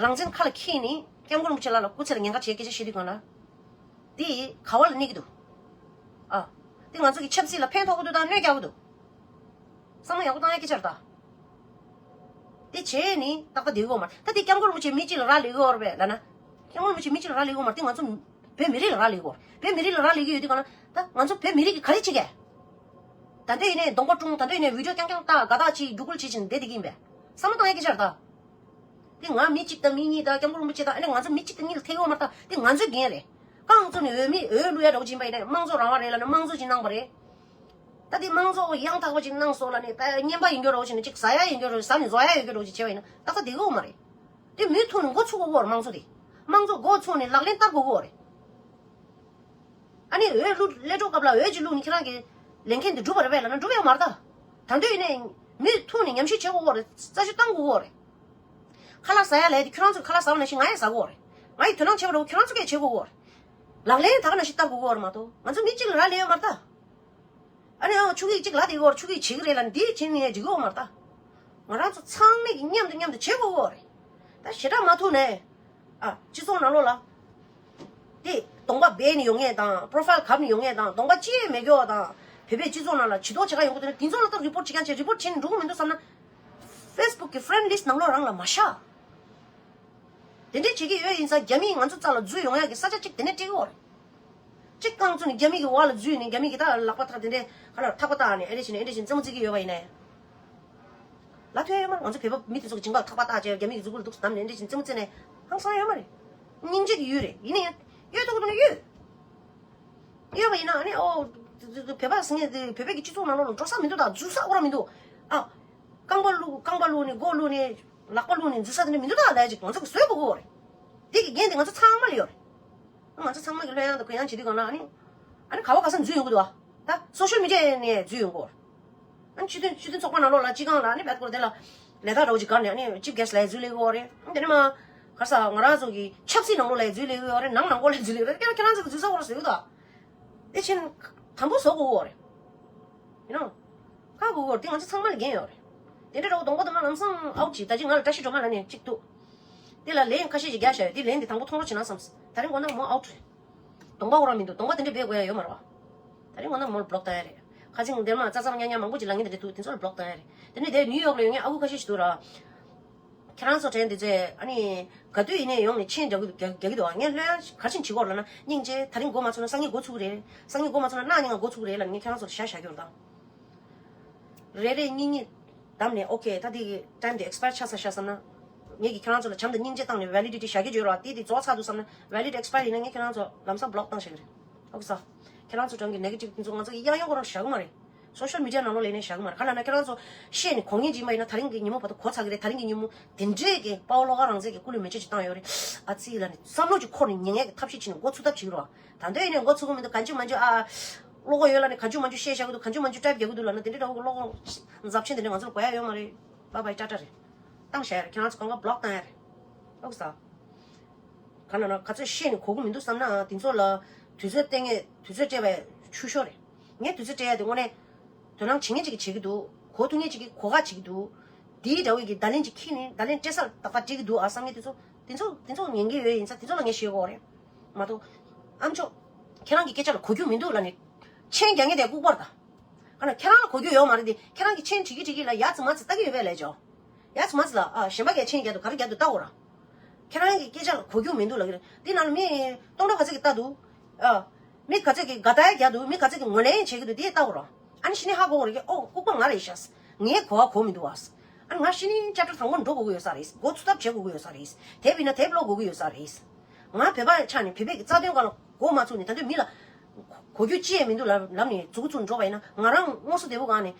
རང་བཙན་ཁ་ལ་འཁྱེར་ནས་སྐྱབས་མགོན་རིན་པོ་ཆེ་ལགས་ལ་སྐུ་ཚེ་ལ་ཉེན་ཁ་བྱེད་སྐད་ཆ་བཤད་དུས་གང་ལ། དེ་ག་བ་ལ་གནས་ཀྱི་འདུག་ཨ། དེ་ང་ཚོ་གི་ཆབ་སྲིད་ལ་ཕན་ཐོགས་ཀྱི་འདུག་དང་གནོད་རྒྱག་གི་འདུག་བསམ་བློ་ཡག་པོ་བཏང་ཡ་སྐད་ཆ་རེད་ད། དེ་བྱས་ནི་ཏག་ཏག་བསྡད་ཡོད་མ་རེད། ད་དེ་སྐྱབས་མགོན་རིན་པོ་ཆེ་མི་གཅིག་ལ་རག་ལས་ཀྱི་ཡོད་རེད་པས་ལབ་ན། སྐྱབས་མགོན་རིན་པོ་ཆེ་མི་གཅིག་ལ་རག་ལས་ཀྱི་ཡོད་མ་རེད། དེ་ང་ཚོ་བོད་མི་རིགས་ལ་རག་ལས་ཀྱི་ཡོད་རེད། བོད་མི་རིགས་ལ་རག་ལས་ཀྱི་ཡོད་དུས་གང་ལ། ད་ང་ཚོ་བོད་མི་རིགས་ཀྱིས་ག་རེ་བྱེད་གས། ད་འདོད་ཡིན་ནས་གདོང་པ་བཀྲུངས། ད་འདོད་ཡིན་ནས་བི་ཌིའོ་རྐྱང་རྐྱང་བཏང་། དགའ་རྟགས་བྱེད། སྒྱུ་རྒོལ་བྱེད་བྱེད་བསྡད་བསྡད་ཀྱི་ཡིན་པས། བསམ་བློ་བཏང་ཡ་སྐད་ཆ་རེད་ད། དེ་ང་མི་གཅིག་དང་མི་གཉིས་དང་སྐྱབས་མགོན་རིན་པོ་ཆེ་དང་ཨ་ནི་ང་ཚོ་མི་གཅིག་དང་གཉིས་ལ་ཐེ་གོ་མ་རེད་ད། དེ་ང་ཚོའི་འགན་རེད། རྐང་བཙུགས་ནས་འོས་མི་འོས་བླུག་ཡ་འདྲ་བོ་ཅིག་ཡིན་པ་ཡིན་ན་དམངས་གཙོ་རང་དབང་རེད་ལབ་ནས་དམངས་གཙོ་ཅིག་གནང་པ་རེད། ད་དེ་དམངས་གཙོ་ཡང་དག་པ་ཅིག་གནང་སོང་ལབ་ནས་ད་རྔན་པ་ཡིན་རྒྱུ་འདྲ་བོ་ཅིག་ནས་ཅིག་ཟ་ཡ་ཡིན་རྒྱུ་འདྲ་བོ་ཟ་ནས་བཟོ་ཡ་ཡོད་རྒྱུ་འདྲ་བོ་ཅིག་བྱས་པ་ཡིན་ན་ཏག་ཏག་བསྡད་ཀྱི་ཡོད་མ་རེད། དེ་མུ་མཐུད་ནས་འགོ་ཚུགས་དགོས་ཀྱི་ཡོད་རེད། དམངས་གཙོ་དེ། དམངས་གཙོ་འགོ་ཚུགས་ནས་ལག་ལེན་བསྟར་དགོས་ཀྱི་ཡོད་རེད། ཨ་ནི་འོས་བླུག་སླེབས་འགྲོ་སྐབས་ལ་འོས་ཅིག་བླུགས་ནས་ཁྱེད་རང་གི་ལས་འགན་དེ་འགྲུབ་པ་རེད་པས་ལབ་ན་འགྲུབ་ཡོད་མ་རེད་ད། ད་འདོད་ཡིན་ནས་མུ་མཐུད་ནས་ཉམས་ཞིབ་བྱེད་དགོས་ཀྱི་ཡོད་རེད། རྩད་ཞིབ་བཏང་དགོས་ཀྱི་ཡོད་རེད། ཁ་ལག་ཟ་ཡ་ལས་དེ་ཁྱོད་རང་ཚོས་ཁ་ལག་ཟ་བ་ནང་བཞིན་ང་ཡང་ཟ་གི་ཡོད་རེད། ང་ཡི་དོ་སྣང་བྱེད་པ་འདྲ་བོ་ཁྱོད་རང་ཚོ་གིས་བྱེད་དགོས་ཀྱི་ཡོད་རེད། ལག་ལེན་ད་ག་ནང་བཞིན་བསྟར་དགོས་ཀྱི་ཡོད་རེད་མ་གཏོགས་ང་ཚོ་མི་གཅིག་ལ་རག་ལས་ཡོད་མ་རེད་ད། ཨ་ནི་ཨང་ཆུ་གིས་གཅིག་ལ་དེ་གོ་ཆུ་གིས་བྱེད་ཀྱི་རེད་ལ་འདིའི་བྱེད་ནི་འགྲིག་གི་ཡོད་མ་རེད་ད། ང་རང་ཚོ་ཚང་མས་ཀྱི་མཉམ་དུ་མཉམ་དུ་བྱེད་དགོས་ཀྱི་ཡོད་རེད། ད་ཞེ་དྲག་མ་ཐུག་ནས། ཨ། སྤྱི་ཚོགས་ནང་ལོགས་ལ། དེ་གདོང་པ་སྦས་ནས་ཡོང་མཁན་དང་པོ་རོ་ཕའིལ་གབ་ནས་ཡོང་མཁན་དང་གདོང་པ་ཅི་ཡང་མེད་རྒྱུ་དང་། བོད་པའི་སྤྱི་ཚོགས་ནང་ལ་ཇུས་གཏོགས་བྱེད་ག་ཡོང་གི་འདུག་ན་དེ་ཚོ་ལ་ད་རི་པོར་ཊི་བྱེད་མཁན་བྱས། རི་པོར་ཊི་བྱས་ནས་འགྲོ་གི་མི་འདུག་བསམ་ན། ཕེ་སི་བུག་གི་ཕེ་རེན་ཌི་ལི་སི་ཊི་ནང་ལོགས་རང་ལ་མ་བཞག་དེ་འདྲས་བྱེད་ཀྱི་ཡོད་ཡིན་ཙང་རྒྱ་མིས་ང་ཚོ་རྩ་ལ་འཛུལ་ཡོང་ཡག་གི་ས་ཆ་གཅིག་དེ་ནས་སྤྲད་ཀྱི་ཡོད་རེད། གཅིག་རྐང་བཙུགས་ནས་རྒྱ་མི་གི་འོག་ལ་འཛུལ་ནས་རྒྱ་མི་གི་ད་ལག་པ་ཐག་དེ་འདྲས་ཁ་ལ་ཐག་པ་བཏགས་ནས་ཨེ་རེ་བྱས་ནས་ཨེ་འདྲས་བྱས་ནས་རྩེད་མོ་རྩེ་གི་ཡོད་པ་ཡིན་ནའི། ལབ་ཐུབ་ཡོད་མ་རེད། ང་ཚོ་བོད་པ་མི་དེ་ཚོ་གི་སྦྱིན་བདག་ཐག་པ་བཏགས་བྱས་རྒྱ་མི་གི་གཟུགས་པོ་ལ་འདུག་སེ་བསྡམས་ནས་ཨེ་འདྲས་བྱས་ནས་རྩེད་མོ་རྩེ་ནས་ཧང་སང་ཡོད་མ་རེད། སྙིང་རྗེ་གི་ཡུལ་རེད། ཡིན་ན་ཡང་གཡོལ་ཐུབ་ཀྱི་འདུག་ན་གཡོལ། གཡོལ་བ་ཡིན་ན་ཨ་ནི་ཨོ། བོད་པ་ཟེར་མཁན་དེ་བོད་པའི་གི་སྤྱི་ཚོགས་ནང་ལོགས་ལ་འགྲོ་ས་མི་འདུག་ད། འཛུལ་ས་ཁོ་རང་མི་འདུག་ཨ། རྐང་པ་བླུགས་རྐང་པ་བླུགས་ནས་མགོ་བླུགས་ནས་ལག་པ་བླུགས་ནས་འཛུལ་ས་དེ་འདྲ་མི་འདུག་ད་ལབ་ཡ་ཅིག་ང་ཚོ་གི་བཟོས་དགོས་ཀྱི་ཡོད་རེད། དེ་གི་འགན་དེ་ང་ཚོ་ཚང་མ་ལ་ཡོད་རེད། ང་ཚོ་ཚང་མ་གི་ལྷོད་ཡངས་དང་གུ་ཡངས་བྱེད་དུས་གང་ལ་ཨ་ནི། ཨ་ནི་ག་བ་ག་ས་འཛུལ་ཡོང་གི་འདུག་ཨ། ད་སོ་ཤལ་མི་ཌི་ཡ་ནས་འཛུལ་ཡོང་གི་ཡོད་རེད། ཨ་ནི་སྤྱི་མཐུན་སྤྱི་མཐུན་ཚོགས་པ་ནང་ལོགས་ལ་སྤྱི་ཁང་ལ་ཨ་ནི་བད་ཀོར་དེ་ལ་ལས་ཐག་འདྲ་བོ་ཅིག་བཀར་ནས་ཨ་ནི་ཅིབ་གེ་སི་ལ་འཛུལ་སླེབས་ཀྱི་ཡོད་རེད། ཨ་ནི་དེ་ནས་མ་ག་ས་ང་རང་ཚོ་གི་ཆབ་སྲིད་ནང་ལོགས་ལ་འཛུལ་སླེབས་ཀྱི་ཡོད་རེད། ནང་ནང་ཁོག་ལ་འཛུལ་སླེབས་ཀྱི་ཡོད་རེད། ཁྱེད་རང་ཁྱེད་རང་ཚོ་གི་འཛུལ་ས་ཁོ་རང་བཟོས་ཀྱི་འདུག་ཨ། དེ་ཕྱིན་དམ་པོ་བཟོ་དགོས་ཀྱི་ཡོད་རེད། ཡིན་ནོ། ཁག་དགོས་ཀྱི་ཡོད་རེད། དེ་ང་ཚོ་ཚང་མ་ལ་འགན་ཡོད་རེད། དེ་འདྲ་འདྲ་བོ་གདོང་པ་དང་མ་ལམ་སང་ཨའུ་ཅིག་ད་ཅི་ང་ལ་བཀྲ་ཤིས་སྒྲོལ་མ་ལབ་ནས་གཅིག་འདུག་དེ་ལ་ལན་ཁ་ཤས་ཅིག་རྒྱག་བཞག་ཡོད། དེ་ལན་དེ་དང་པོ་མཐོང་རོགས་བྱེད་ན་བསམས། ད་རིང་དགོང་དག་མོ་ཨའུ་ཊི་རེད། གདོང་པ་ཁོ་རང་མི་འདུག་གདོང་པ་དེ་འདྲ་སྦས་དགོས་ཡ་ཡོད་མ་རེད་བ། ད་རིང་དགོང་དག་མོ་ལ་བོ་ལོག་བཏང་ཡ་རེད། ཁ་ཅིག་འདིར་མ་རྩ་རྩ་ཉག་ཉག་མང་པོ་ཅིག་ལབ་མཁན་དེ་འདྲ་འདུག་དེ་ཚོ་ལ་བོ་ལོག་བཏང་ཡ་རེད། དེ་ནས་དེ་ནིའུ་ཡོག་ལ་ཡོད་མཁན་ཨ་ཁུ་ཁ་ཤས་ཤིག་འདུག་ར། ཁྱེད་རང་ཚོ་དྲན་དེ་ཚོས་ཨ་ནི་ག་དུས་ཡིན་ནའི་ཡོང་ནས་མཆན་རྒྱག་གི་རྒྱག་གི་འདུག་ངས་ལྷོད་ཡངས་ག་རེ་བྱེད་དགོས་ལབ་ན། སྙིང་རྗེ། ད་རིང་འགོ་མ་ཚུགས་ན་སང་ཉིན་འགོ་ཚུགས་ཀྱི་རེད། སང་ཉིན་འགོ་མ་ཚུགས་ན་གནངས་ཉིན་ང་འགོ་ཚུགས་ཀྱི་རེད་ལབ་ནས་ངས་ཁྱེད་རང་ཚོ་ལ་བཞག་བཞག་གི་ཡོད་རེད་ད། རེ་རེ་གཉིས་གཉིས་བདམས་ནས་ཨོ་ཁེ་ད་དེ་གི་ཊའིམ་དེ་ཨེག་སི་པ་ཡར་ཆགས་ཚར་ཤག་བསམ་ན། ངས་ཀྱིས་ཁྱེད་རང་ཚོ་ལ་བྱམས་དང་སྙིང་རྗེ་བཏང་ནས་ཝེ་ལི་ཌི་ཊི་བཞག་གི་ཡོད་རེད་བ། དེ་དེ་རྫོགས་ཚར་འདུག་བསམ་ན་ཝེ་ལི་ཌི་ཊི་ཨེག་སི་པ་ཡར་ཡིན་ན་ངས་ཁྱེད་རང་ཚོ་ལམ་སང་བོ་ལོག་བཏང་བཞག་གི་རེད། ཨོ་ཁེ་སར། ཁྱེད་རང་ཚོ་གྲོང་གི་ནེ་གེ་ཊིབ་དེ་ཚོ་ང་ཚོ་གི་གཡང་གཡོང་ཁོ་རང་བཞག་གི་མ་རེད། སོ་ཤལ་མི་ཌི་ཡ་ནང་ལོགས་ལ་ཡིན་ནའི་བཞག་གི་མ་རེད། ག་ལབ་ན་ཁྱེད་རང་ཚོ་ཤེས་ནས་གོ་ངེས་ཅིག་ཡིན་པ་ཡིན་ན་ད་རིང་གི་ཉིན་མོ་བར་དུ་གོ་ཚར་གི་རེད། ད་རིང་གི་ཉིན་མོ་དེ་འདྲས་ཀྱི་དཔའ་བོ་བློ་དགའ་རང་བཙན་གྱི་སྐུ་ལུས་མེ་མཆོད་ཅིག་བཏང་ཡོད་རེད། ཨ་ཙི་ལབ་ནས་བསམ་བློ་ཅིག་འཁོར་ནས་ཉན་ཡས་ཀྱི་ཐབས་ཤེས་བྱས་ནས་འགོ་ཚུགས་ཐབས་བྱེད་ཀྱི་རེད་བ། ད་འདོད་ཡིན་ནའི་འགོ་ཚུགས་ཀྱི་མི་འདུག་གང་བྱུང་མང་བྱུང་ཨ། བློ་ཁོག་ཡོད་ལབ་ནས་གང་བྱུང་མང་བྱུང་བཤད་བཞག་གི་འདུག་གང་བྱུང་མང་བྱུང་ཊའིབ་རྒྱག་གི་འདུག་ལབ་ན་དེ་འདྲས་འདྲ་བོ་གི་བློ་ཁོག་འཛབ་ཆེན་དེ་འདྲས་ང་ཚོ་ལ་དགོས་ཡ་ཡོད་མ་རེད། བྷའི་བྷའི་ཊ་ཊ་རེད། བཏང་བཞག་ཡ་རེད། ཁྱེད་རང་ཚོ་གང་ག་བོ་ལོག་བཏང་ཡ་རེད། ཨོ་ཁེ་སར། ག་ལབ་ན་ག་ཚོད་ཤེས་ནས་གོ་གི་མི་འདུག་བསམ་ན་དེ་ཚོ་ལ་དུས་ཚོད་སྤྲད་མཁན་དུས་ཚོད་སྤྲད་པའི་ཆུ་ཤོར་རེད། ངས་དུས་ཚོད་སྤྲད་ཡ་དེ་དངོས་གནས་དོ་སྣང་བྱེད་མཁན་ཅིག་གིས་བྱེད་ཀྱི་འདུག་གོ་ཐུབ་མཁན་ཅིག་གིས་གོ་ག་བྱེད་ཀྱི་འདུག་དེའི་འདྲ་བོའི་གི་བརྡ་ལན་ཅིག་ཁྱེར་ནས་བརྡ་ལན་སྤྲད་སར་ཏག་ཏག་སྤྲད་ཀྱི་འདུག་ཨ་བསམ་མཁན་དེ་ཚོ་དེ་ཚོ་དེ་ཚོ་ཉན་གྱི་ཡོད་ཡིན་ཙང་དེ་ཚོ་ལ་ངས་ཞུ་དགོས་རེད། མ་གཏོགས། ཨ་མཆོག་ཁྱེད་རང་གིས་སྐད་ཆ་ལ་གོ་རྒྱུ་མི་འདུག་ལབ་ནས། མཆན་རྒྱག་མཁན་དེ་ལྐུགས་པ་རེད་ད། ག་ན་ཁྱེད་རང་ལ་གོ་རྒྱུ་ཡོད་མ་རེད་དེ། ཁྱེད་རང་གིས་མཆན་བྲིས་ཀྱི་བྲིས་ཀྱི་ལ་ཡ་ཙི་མ་ཙི་ལྟ་གི་ཡོད་པས་ལས་ཆོག་ཡ་ཙི་མ་ཙི་ལ་ཨ་གཞན་པ་གས་མཆན་རྒྱག་འདུག་ག་རེ་རྒྱག་འདུག་ལྟ་དགོས་ར། ཁྱེད་རང་གི་སྐད་ཆ་ལ་གོ་རྒྱུ་མི་འདུག་ལབ་ཀྱི་རེད། འདི་ནང་ལ་མི་སྟོང་ཕྲག་ག་ཚོད་ཀྱིས་ལྟ་འདུག་ཨ། མི་ག་ཚོད་ཀྱིས་དགའ་ལྟ་ཡ་རྒྱག་འདུག་མི་ག་ཚོད་ཀྱིས་ངོས་ལེན་བྱེད་ཀྱི་འདུག་དེ་ལྟ་དགོས་ར། ཨ་ནི་ཤི་ནི་ཧ་གོ་གི་རེད་ཀྱི། ཨོ་ལྐུགས་པ་ང་རེད་ཤག་ངའི་གོ་བ་གོ་མི་འདུག་ཨ། ཨ་ནི་ང་ཤི་ནི་ཅབ་ཊར་དང་པོ་འགྲོ་དགོས་ཀྱི་ཡོད་ས་རེད། འགོ་ཚུགས་ཐབས་བྱེད་དགོས་ཀྱི་ཡོད་ས་རེད། དེབ་ཡིན་ན་དེབ་ཀློག་དགོས་ཀྱི་ཡོད་ས་རེད། ང་བོད་པ་ཆགས་ནས་བོད་པའི་རྩ་དོན་སྒང་ལ་མགོ་མ་ཚུགས་ནས་ད་དུང་མི་ལ་གོ་རྒྱུ་ཅི་ཡང་མི་འདུག་ལབ་ལབ་ནས་མཛུབ་གུ་བཙུགས་འགྲོ་བ་ཡིན་ན། ང་རང་དངོས་སུ་བདེ་པོ་སྒང་ནས་